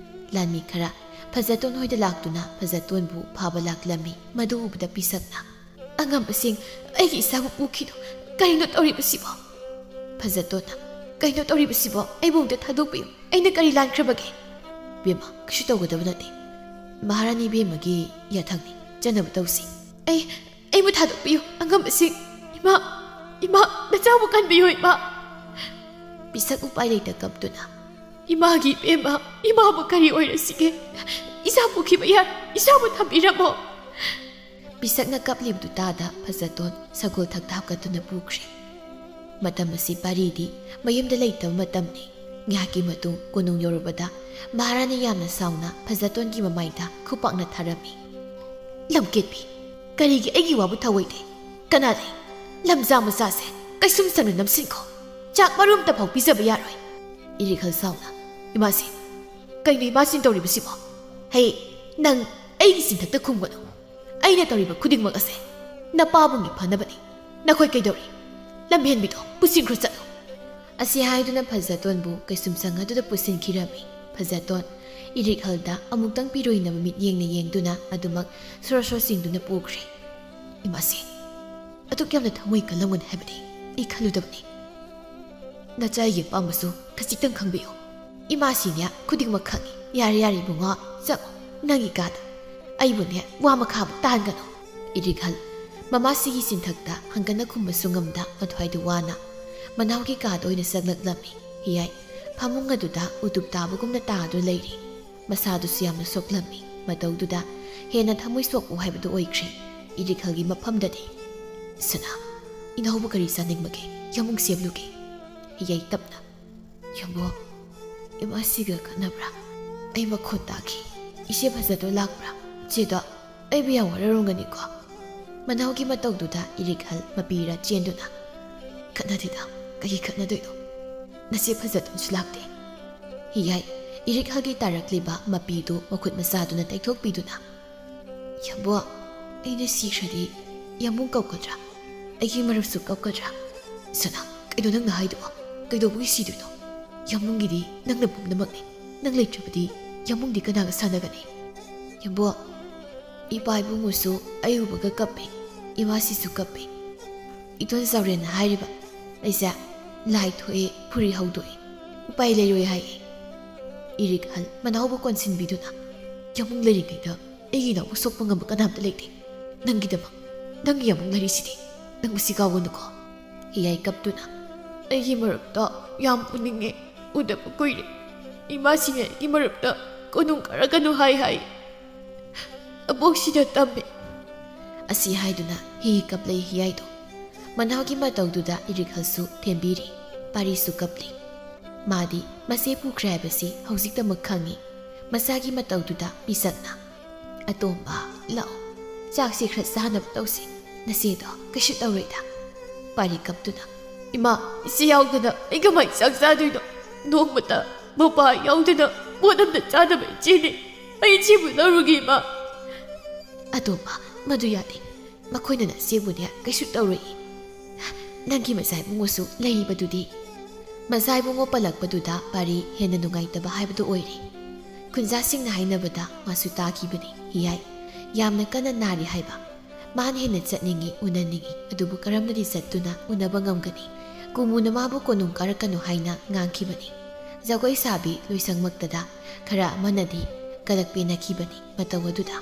ꯂꯥꯟꯃꯤ ꯈꯔ ꯐꯖꯇꯣꯟ ꯍꯣꯏꯗ ꯂꯥꯛꯇꯨꯅ ꯐꯖꯇꯣꯟꯕꯨ ꯐꯥꯕ ꯂꯥꯛꯂꯝꯃꯤ꯫ ꯃꯗꯨ ꯎꯕꯗ ꯄꯤꯁꯛꯅ, "ꯑꯉꯝꯕꯁꯤꯡ, ꯑꯩꯒꯤ ꯏꯆꯥꯕꯨ ꯄꯨꯈꯤꯅꯨ꯫ ꯀꯔꯤꯅꯣ ꯇꯧꯔꯤꯕꯁꯤꯕꯣ?" ꯐꯖꯇꯣꯟꯅ, "ꯀꯩꯅꯣ ꯇꯧꯔꯤꯕꯁꯤꯕꯣ? ꯑꯩꯕꯨ ꯑꯝꯇ ꯊꯥꯗꯣꯛꯄꯤꯌꯨ꯫ ꯑꯩꯅ ꯀꯔꯤ ꯂꯥꯟꯈ꯭ꯔꯕꯒꯦ?" "ꯕꯦꯝꯃ, ꯀꯩꯁꯨ ꯇꯧꯒꯗꯕ ꯅꯠꯇꯦ꯫ ꯃꯍꯥꯔꯥꯅꯤ ꯕꯦꯝꯃꯒꯤ ꯌꯥꯊꯪꯅꯤ꯫ ꯆꯠꯅꯕ ꯇꯧꯁꯤ꯫" "ꯑꯩ, ꯑꯩꯕꯨ ꯊꯥꯗꯣꯛꯄꯤꯌꯨ, ꯑꯉꯝꯕꯁꯤꯡ꯫ ꯏꯃꯥ, ꯏꯃꯥ, ꯅꯆꯥꯕꯨ ꯀꯟꯕꯤꯌꯨ, ꯏꯃꯥ!" ꯄꯤꯁꯛ ꯎꯄꯥꯏ ꯂꯩꯇ ꯀꯞꯇꯨꯅ, "ꯏꯃꯥꯒꯤ ꯏꯕꯦꯝꯃ, ꯏꯃꯥꯕꯨ ꯀꯔꯤ ꯑꯣꯏꯔꯁꯤꯒꯦ? ꯏꯆꯥ ꯄꯨꯈꯤꯕ ꯌꯥꯏ, ꯏꯆꯥꯕꯨ ꯊꯝꯕꯤꯔꯝꯃꯣ꯫" ꯄꯤꯁꯛꯅ ꯀꯞꯂꯤꯕꯗꯨ ꯇꯥꯗ ꯐꯖꯇꯣꯟ ꯁꯒꯣꯜ ꯊꯛꯇ ꯍꯥꯞꯀꯠꯇꯨꯅ ꯄꯨꯈ꯭ꯔꯦ꯫ ꯃꯇꯝ ꯑꯁꯤ ꯄꯥꯔꯤꯗꯤ ꯃꯌꯨꯝꯗ ꯂꯩꯇꯕ ꯃꯇꯝꯅꯤ꯫ ꯉꯥꯏꯍꯥꯛꯀꯤ ꯃꯇꯨꯡ ꯀꯣꯅꯨꯡ ꯌꯧꯔꯕꯗ ꯃꯍꯥꯔꯥꯅꯤ ꯌꯥꯝꯅ ꯁꯥꯎꯅ ꯐꯖꯇꯣꯟꯒꯤ ꯃꯃꯥꯏꯗ ꯈꯨꯄꯥꯛꯅ ꯊꯥꯔꯝꯃꯤ꯫ "ꯂꯝꯀꯦꯠꯄꯤ, ꯀꯔꯤꯒꯤ ꯑꯩꯒꯤ ꯋꯥꯕꯨ ꯊꯧꯑꯣꯏꯗꯦ? ꯀꯅꯥ ꯂꯩ? ꯂꯝꯖꯥ ꯃꯆꯥꯁꯦ, ꯀꯩꯁꯨꯝꯁꯪꯅ ꯅꯝꯁꯤꯟꯈꯣ꯫ ꯆꯥꯛ ꯃꯔꯨꯝꯇ ꯐꯥꯎ ꯄꯤꯖꯕ ꯌꯥꯔꯣꯏ꯫ ꯏꯔꯤꯛꯍꯜ ꯁꯥꯎꯅ, "ꯏꯃꯥꯁꯤ, ꯀꯩꯅꯣ ꯏꯃꯥꯁꯤꯅ ꯇꯧꯔꯤꯕꯁꯤꯕꯣ? ꯍꯩ, ꯅꯪ ꯑꯩꯒꯤ ꯆꯤꯟꯊꯛꯇ ꯈꯨꯝꯒꯅꯨ꯫ ꯑꯩꯅ ꯇꯧꯔꯤꯕ ꯈꯨꯗꯤꯡꯃꯛ ꯑꯁꯦ ꯅꯄꯥꯕꯨꯡꯒꯤ ꯐꯅꯕꯅꯤ꯫ ꯅꯈꯣꯏ ꯀꯩꯗꯧꯔꯤ? ꯂꯝꯍꯦꯟꯕꯤꯗꯣ ꯄꯨꯁꯤꯟꯈ꯭ꯔꯣ ꯆꯠꯂꯣ꯫" ꯑꯁꯤ ꯍꯥꯏꯗꯨꯅ ꯐꯖꯇꯣꯟꯕꯨ ꯀꯩꯁꯨꯝꯁꯪ ꯑꯗꯨꯗ ꯄꯨꯁꯤꯟꯈꯤꯔꯝꯃꯤ꯫ ꯐꯖꯇꯣꯟ ꯏꯔꯤꯛꯍꯜꯗ ꯑꯃꯨꯛꯇꯪ ꯄꯤꯔꯣꯏꯅꯕ ꯃꯤꯠꯌꯦꯡꯅ ꯌꯦꯡꯗꯨꯅ ꯑꯗꯨꯃꯛ ꯁꯣꯔ ꯁꯣꯔ ꯆꯤꯡꯗꯨꯅ ꯄꯨꯈ꯭ꯔꯦ꯫ "ꯏꯃꯥꯁꯤ, ꯑꯗꯨꯛ ꯌꯥꯝꯅ ꯊꯃꯣꯏ ꯀꯜꯂꯝꯒꯅꯤ ꯍꯥꯏꯕꯗꯤ ꯑꯩ ꯈꯜꯂꯨꯗꯕꯅꯤ꯫ ꯅꯆꯥꯒꯤ ꯑꯄꯥꯝꯕꯁꯨ ꯈꯖꯤꯛꯇꯪ ꯈꯪꯕꯤꯌꯨ꯫ ꯏꯃꯥꯁꯤꯅꯦ ꯈꯨꯗꯤꯡꯃꯛ ꯈꯪꯏ꯫ ꯌꯥꯔꯦ, ꯌꯥꯔꯦ ꯏꯕꯨꯡꯉꯣ, ꯆꯠꯂꯣ ꯅꯪꯒꯤ ꯀꯥꯗ꯫ ꯑꯩꯕꯨꯅꯦ ꯋꯥ ꯃꯈꯥꯕꯨ ꯇꯥꯍꯟꯒꯅꯨ꯫" ꯏꯔꯤꯛꯍꯜ ꯃꯃꯥꯁꯤꯒꯤ ꯆꯤꯟꯊꯛꯇ ꯍꯪꯒꯠꯅ ꯈꯨꯝꯕꯁꯨ ꯉꯝꯗ ꯃꯊ꯭ꯋꯥꯏꯗꯨ ꯋꯥꯅ ꯃꯅꯥꯎꯒꯤ ꯀꯥꯗ ꯑꯣꯏꯅ ꯆꯪꯂꯛꯂꯝꯃꯤ꯫ ꯍꯤꯌꯥꯏ ꯐꯃꯨꯡ ꯑꯗꯨꯗ ꯎꯇꯨꯞ ꯇꯥꯕꯒꯨꯝꯅ ꯇꯥꯗꯨꯅ ꯂꯩꯔꯤ꯫ ꯃꯁꯥꯗꯨꯁꯨ ꯌꯥꯝꯅ ꯁꯣꯛꯂꯝꯃꯤ꯫ ꯃꯇꯧꯗꯨꯗ ꯍꯦꯟꯅ ꯊꯃꯣꯏ ꯁꯣꯛꯄ ꯍꯥꯏꯕꯗꯨ ꯑꯣꯏꯈ꯭ꯔꯦ꯫ ꯏꯔꯤꯛꯍꯜꯒꯤ ꯃꯐꯝꯗꯗꯤ, "ꯁꯅꯥ, ꯏꯅꯥꯎꯕꯨ ꯀꯔꯤ ꯆꯥꯅꯤꯡꯕꯒꯦ? ꯌꯥꯃꯨꯡ ꯁꯦꯝꯂꯨꯒꯦ꯫" ꯍꯤꯌꯥꯏ ꯇꯞꯅ, "ꯌꯥꯝꯕꯣ, ꯏꯃꯥꯁꯤꯒ ꯈꯠꯅꯕ꯭ꯔꯥ? ꯑꯩ ꯃꯈꯣꯟ ꯇꯥꯈꯤ꯫ ꯏꯆꯦ ꯐꯖꯗꯣ ꯂꯥꯛꯄ꯭ꯔꯥ? ꯆꯦꯗꯣ ꯑꯩꯕꯨ ꯌꯥꯝ ꯋꯥꯔꯧꯔꯝꯒꯅꯤꯀꯣ꯫" ꯃꯅꯥꯎꯒꯤ ꯃꯇꯧꯗꯨꯗ ꯏꯔꯤꯛꯍꯜ ꯃꯄꯤꯔ ꯆꯦꯟꯗꯨꯅ, "ꯈꯠꯅꯗꯦꯗ, ꯀꯔꯤ ꯈꯠꯅꯗꯣꯏꯅꯣ? ꯅꯆꯦ ꯐꯖꯗꯣꯟꯁꯨ ꯂꯥꯛꯇꯦ꯫" ꯍꯤꯌꯥꯏ ꯏꯔꯤꯛꯍꯜꯒꯤ ꯇꯥꯔꯛꯂꯤꯕ ꯃꯄꯤꯗꯨ ꯃꯈꯨꯠ ꯃꯆꯥꯗꯨꯅ ꯇꯩꯊꯣꯛꯄꯤꯗꯨꯅ, "ꯌꯥꯝꯕꯣ, ꯑꯩꯅ ꯁꯤꯈ꯭ꯔꯗꯤ ꯌꯥꯃꯨꯡ ꯀꯞꯀꯗ꯭ꯔꯥ? ꯑꯩꯒꯤ ꯃꯔꯨꯞꯁꯨ ꯀꯞꯀꯗ꯭ꯔꯥ?" "ꯁꯅꯥ, ꯀꯩꯅꯣ ꯅꯪꯅ ꯍꯥꯏꯗꯨꯕꯣ? ꯀꯩꯗꯧꯕꯒꯤ ꯁꯤꯗꯣꯏꯅꯣ? ꯌꯥꯃꯨꯡꯒꯤꯗꯤ ꯅꯪꯅ ꯄꯨꯝꯅꯃꯛꯅꯤ꯫ ꯅꯪ ꯂꯩꯇ꯭ꯔꯕꯗꯤ ꯌꯥꯃꯨꯡꯗꯤ ꯀꯅꯥꯒ ꯁꯥꯟꯅꯒꯅꯤ?" "ꯌꯥꯝꯕꯣ, ꯏꯄꯥ ꯏꯕꯨꯡꯉꯣꯁꯨ ꯑꯩ ꯎꯕꯒ ꯀꯞꯄꯦ, ꯏꯃꯥꯁꯤꯁꯨ ꯀꯞꯄꯦ꯫ ꯏꯇꯣꯟ ꯆꯥꯎꯔꯦꯟꯅ ꯍꯥꯏꯔꯤꯕ ꯑꯩꯁꯦ ꯂꯥꯏ ꯊꯣꯛꯑꯦ, ꯐꯨꯔꯤ ꯍꯧꯗꯣꯛꯑꯦ, ꯎꯄꯥꯏ ꯂꯩꯔꯣꯏ ꯍꯥꯏꯌꯦ꯫" ꯏꯔꯤꯛꯍꯜ ꯃꯅꯥꯎꯕꯨ ꯀꯣꯟꯁꯤꯟꯕꯤꯗꯨꯅ, "ꯌꯥꯃꯨꯡ ꯂꯩꯔꯤꯉꯩꯗ ꯑꯩꯒꯤ ꯏꯅꯥꯎꯕꯨ ꯁꯣꯛꯄ ꯉꯝꯕ ꯀꯅꯥꯝꯇ ꯂꯩꯇꯦ꯫ ꯅꯪꯒꯤꯗꯃꯛ ꯅꯪꯒꯤ ꯌꯥꯃꯨꯡ ꯂꯩꯔꯤꯁꯤꯗꯤ꯫ ꯅꯪ ꯃꯁꯤ ꯀꯥꯎꯒꯅꯨꯀꯣ꯫" ꯍꯤꯌꯥꯏ ꯀꯞꯇꯨꯅ, "ꯑꯩꯒꯤ ꯃꯔꯨꯞꯇꯣ ꯌꯥꯝ ꯎꯅꯤꯡꯉꯦ, ꯎꯗꯕ ꯀꯨꯏꯔꯦ꯫ ꯏꯃꯥꯁꯤꯅ ꯑꯩꯒꯤ ꯃꯔꯨꯞꯇ ꯀꯣꯅꯨꯡ ꯀꯥꯔꯛꯀꯅꯨ ꯍꯥꯏ ꯍꯥꯏ꯫ ꯑꯕꯣꯛꯁꯤꯅ ꯇꯝꯃꯦ꯫" ꯑꯁꯤ ꯍꯥꯏꯗꯨꯅ ꯍꯤ ꯀꯞꯂꯛꯏ ꯍꯤꯌꯥꯏꯗꯣ꯫ ꯃꯅꯥꯎꯒꯤ ꯃꯇꯧꯗꯨꯗ ꯏꯔꯤꯛꯍꯜꯁꯨ ꯊꯦꯝꯕꯤꯔꯤ, ꯄꯥꯔꯤꯁꯨ ꯀꯞꯂꯤ꯫ ꯃꯥꯗꯤ ꯃꯆꯦ ꯄꯨꯈ꯭ꯔꯦ ꯍꯥꯏꯕꯁꯤ ꯍꯧꯖꯤꯛꯇꯃꯛ ꯈꯪꯉꯤ꯫ ꯃꯆꯥꯒꯤ ꯃꯇꯧꯗꯨꯗ ꯄꯤꯁꯛꯅ, "ꯑꯇꯣꯝꯕ, ꯂꯥꯛꯑꯣ, ꯆꯥꯛꯁꯤ ꯈꯔ ꯆꯥꯅꯕ ꯇꯧꯁꯤ꯫ ꯅꯆꯦꯗꯣ ꯀꯩꯁꯨ ꯇꯧꯔꯣꯏꯗ꯫" ꯄꯥꯔꯤ ꯀꯞꯇꯨꯅ, "ꯏꯃꯥ, ꯏꯆꯦ ꯌꯥꯎꯗꯅ ꯑꯩ ꯀꯃꯥꯏ ꯆꯥꯛ ꯆꯥꯗꯣꯏꯅꯣ? ꯅꯣꯡꯃꯇ ꯃꯄꯥ ꯌꯥꯎꯗꯅ ꯄꯣꯠ ꯑꯝꯇ ꯆꯥꯗꯕ ꯏꯆꯦꯅꯦ꯫ ꯑꯩ ꯏꯆꯦꯕꯨ ꯂꯧꯔꯨꯒꯦ, ꯏꯃꯥ꯫" "ꯑꯗꯣ ꯃꯥ, ꯃꯗꯨ ꯌꯥꯗꯦ꯫ ꯃꯈꯣꯏꯅ ꯅꯆꯦꯕꯨꯅꯦ ꯀꯩꯁꯨ ꯇꯧꯔꯣꯏ꯫ ꯅꯪꯒꯤ ꯃꯆꯥ ꯏꯕꯨꯡꯉꯣꯁꯨ ꯂꯩꯔꯤꯕꯗꯨꯗꯤ꯫" ꯃꯆꯥ ꯏꯕꯨꯡꯉꯣ ꯄꯜꯂꯛꯄꯗꯨꯗ ꯄꯥꯔꯤ ꯍꯦꯟꯅ ꯅꯨꯡꯉꯥꯏꯇꯕ ꯍꯥꯏꯕꯗꯨ ꯑꯣꯏꯔꯦ꯫ ꯈꯨꯟꯖꯥꯁꯤꯡꯅ ꯍꯥꯏꯅꯕꯗ ꯃꯥꯁꯨ ꯇꯥꯈꯤꯕꯅꯤ, ꯍꯤꯌꯥꯏ ꯌꯥꯝꯅ ꯀꯟꯅ ꯅꯥꯔꯤ ꯍꯥꯏꯕ꯫ ꯃꯥꯅ ꯍꯦꯟꯅ ꯆꯠꯅꯤꯡꯏ, ꯎꯅꯅꯤꯡꯏ, ꯑꯗꯨꯕꯨ ꯀꯔꯝꯅꯗꯤ ꯆꯠꯇꯨꯅ ꯎꯅꯕ ꯉꯝꯒꯅꯤ? ꯀꯨꯃꯨꯅ ꯃꯥꯕꯨ ꯀꯣꯅꯨꯡ ꯀꯥꯔꯛꯀꯅꯨ ꯍꯥꯏꯅ ꯉꯥꯡꯈꯤꯕꯅꯤ꯫ ꯖꯒꯣꯏ ꯁꯥꯕꯤ ꯂꯣꯏꯁꯪꯃꯛꯇꯗ ꯈꯔ ꯑꯃꯅꯗꯤ ꯀꯂꯛ ꯄꯦꯟꯅꯈꯤꯕꯅꯤ ꯃꯇꯧ ꯑꯗꯨꯗ꯫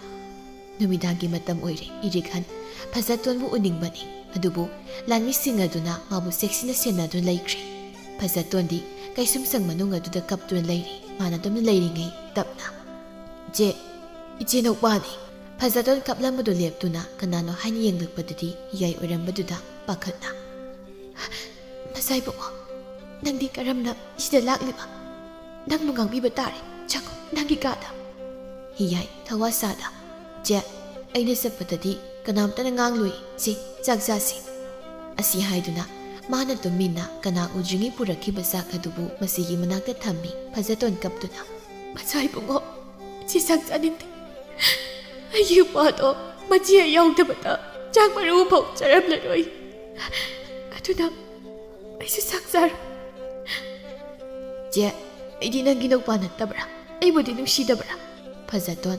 ꯅꯨꯃꯤꯗꯥꯡꯒꯤ ꯃꯇꯝ ꯑꯣꯏꯔꯦ, ꯏꯔꯤꯛꯍꯟ ꯐꯖꯇꯣꯟꯕꯨ ꯎꯅꯤꯡꯕꯅꯤ, ꯑꯗꯨꯕꯨ ꯂꯥꯟꯃꯤꯁꯤꯡ ꯑꯗꯨꯅ ꯃꯥꯕꯨ ꯆꯦꯛꯁꯤꯟꯅ ꯁꯦꯟꯅꯗꯨꯅ ꯂꯩꯈ꯭ꯔꯦ꯫ ꯐꯖꯇꯣꯟꯗꯤ ꯀꯩꯁꯨꯝꯁꯪ ꯃꯅꯨꯡ ꯑꯗꯨꯗ ꯀꯞꯇꯨꯅ ꯂꯩꯔꯤ꯫ ꯃꯥꯅ ꯑꯗꯨꯝꯅ ꯂꯩꯔꯤꯉꯩ ꯇꯞꯅ, "ꯏꯆꯦ, ꯏꯆꯦ ꯅꯧꯄꯥꯅꯤ꯫" ꯐꯖꯇꯣꯟ ꯀꯞꯂꯝꯕꯗꯨ ꯂꯦꯞꯇꯨꯅ ꯀꯅꯥꯅꯣ ꯍꯥꯏꯅ ꯌꯦꯡꯂꯛꯄꯗꯨꯗꯤ ꯍꯤꯌꯥꯏ ꯑꯣꯏꯔꯝꯕꯗꯨꯗ ꯄꯥꯈꯠꯅ, "ꯃꯆꯥ ꯏꯕꯨꯡꯉꯣ, ꯅꯪꯗꯤ ꯀꯔꯝꯅ ꯁꯤꯗ ꯂꯥꯛꯂꯤꯕ? ꯅꯪꯕꯨ ꯉꯥꯡꯕꯤꯕ ꯇꯥꯔꯦ꯫ ꯆꯪꯉꯣ ꯅꯪꯒꯤ ꯀꯥꯗ꯫" ꯍꯤꯌꯥꯏ ꯊꯋꯥ ꯁꯥꯗ, "ꯆꯦ, ꯑꯩꯅ ꯆꯠꯄꯗꯗꯤ ꯀꯅꯥꯝꯇꯅ ꯉꯥꯡꯂꯣꯏ꯫ ꯆꯦ, ꯆꯥꯛ ꯆꯥꯁꯤ꯫" ꯑꯁꯤ ꯍꯥꯏꯗꯨꯅ ꯃꯥꯅ ꯇꯨꯃꯤꯟꯅ ꯀꯅꯥ ꯎꯗ꯭ꯔꯤꯉꯩ ꯄꯨꯔꯛꯈꯤꯕ ꯆꯥꯛ ꯑꯗꯨꯕꯨ ꯃꯁꯤꯒꯤ ꯃꯅꯥꯛꯇ ꯊꯝꯃꯤ꯫ ꯐꯖꯇꯣꯟ ꯀꯞꯇꯨꯅ, "ꯃꯆꯥ ꯏꯕꯨꯡꯉꯣ, ꯆꯦ ꯆꯥꯛ ꯆꯥꯅꯤꯡꯗꯦ꯫ ꯑꯩꯒꯤ ꯏꯄꯥꯗꯣ ꯃꯆꯦ ꯌꯥꯎꯗꯕꯗ ꯆꯥꯛ ꯃꯔꯨ ꯑꯃꯐꯥꯎ ꯆꯥꯔꯝꯂꯔꯣꯏ꯫ ꯑꯗꯨꯅ ꯑꯩꯁꯨ ꯆꯥꯛ ꯆꯥꯔꯣꯏ꯫" "ꯆꯦ, ꯑꯩꯗꯤ ꯅꯪꯒꯤ ꯅꯧꯄꯥ ꯅꯠꯇꯕ꯭ꯔꯥ? ꯑꯩꯕꯨꯗꯤ ꯅꯨꯡꯁꯤꯗꯕ꯭ꯔꯥ?" ꯐꯖꯇꯣꯟ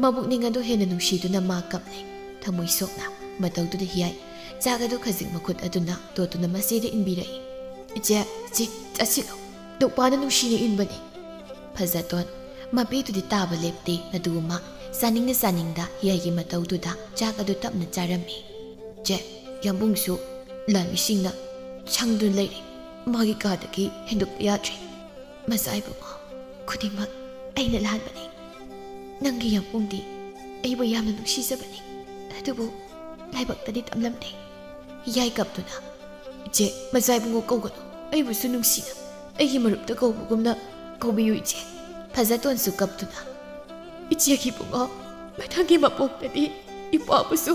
ꯃꯕꯨꯛꯅꯤꯡ ꯑꯗꯨ ꯍꯦꯟꯅ ꯅꯨꯡꯁꯤꯗꯨꯅ ꯃꯥ ꯀꯞꯂꯦ꯫ ꯊꯃꯣꯏ ꯁꯣꯛꯅ ꯃꯇꯧꯗꯨꯗ ꯍꯤꯌꯥꯏ ꯆꯥꯛ ꯑꯗꯨ ꯈꯖꯤꯛ ꯃꯈꯨꯠ ꯑꯗꯨꯅ ꯇꯣꯠꯇꯨꯅ ꯃꯆꯦꯗ ꯏꯟꯕꯤꯔꯛꯏ꯫ "ꯏꯆꯦ, ꯆꯦ, ꯆꯥꯁꯤꯜꯂꯣ꯫ ꯅꯧꯄꯥꯅ ꯅꯨꯡꯁꯤꯅ ꯏꯟꯕꯅꯤ꯫" ꯐꯖꯇꯣꯟ ꯃꯄꯤꯗꯨꯗꯤ ꯇꯥꯕ ꯂꯦꯞꯇꯦ꯫ ꯑꯗꯨꯕꯨ ꯃꯥ ꯆꯥꯅꯤꯡꯅ ꯆꯥꯅꯤꯡꯗ ꯍꯤꯌꯥꯏꯒꯤ ꯃꯇꯧꯗꯨꯗ ꯆꯥꯛ ꯑꯗꯨ ꯇꯞꯅ ꯆꯥꯔꯝꯃꯤ꯫ "ꯆꯦ, ꯌꯥꯝꯕꯨꯡꯁꯨ ꯂꯥꯟꯃꯤꯁꯤꯡꯅ ꯁꯪꯗꯨꯅ ꯂꯩꯔꯦ꯫ ꯃꯥꯒꯤ ꯀꯥꯗꯒꯤ ꯍꯦꯟꯗꯣꯛꯄ ꯌꯥꯗ꯭ꯔꯦ꯫ ꯃꯆꯥ ꯏꯕꯨꯡꯉꯣ, ꯈꯨꯗꯤꯡꯃꯛ ꯑꯩꯅ ꯂꯥꯟꯕꯅꯤ꯫ ꯅꯪꯒꯤ ꯌꯥꯝꯕꯨꯡꯗꯤ ꯑꯩꯕꯨ ꯌꯥꯝꯅ ꯅꯨꯡꯁꯤꯖꯕꯅꯤ, ꯑꯗꯨꯕꯨ ꯂꯥꯏꯕꯛꯇꯗꯤ ꯇꯝꯂꯝꯗꯦ꯫" ꯍꯤꯌꯥꯏ ꯀꯞꯇꯨꯅ, "ꯏꯆꯦ, ꯃꯆꯥ ꯏꯕꯨꯡꯉꯣ ꯀꯧꯒꯅꯨ꯫ ꯑꯩꯕꯨꯁꯨ ꯅꯨꯡꯁꯤꯅ ꯑꯩꯒꯤ ꯃꯔꯨꯞꯇ ꯀꯧꯕꯒꯨꯝꯅ ꯀꯧꯕꯤꯌꯨ ꯏꯆꯦ꯫" ꯐꯖꯇꯣꯟꯁꯨ ꯀꯞꯇꯨꯅ, "ꯏꯆꯦꯒꯤ ꯏꯕꯨꯡꯉꯣ, ꯃꯊꯪꯒꯤ ꯃꯄꯣꯛꯇꯗꯤ ꯏꯄꯥꯕꯨꯁꯨ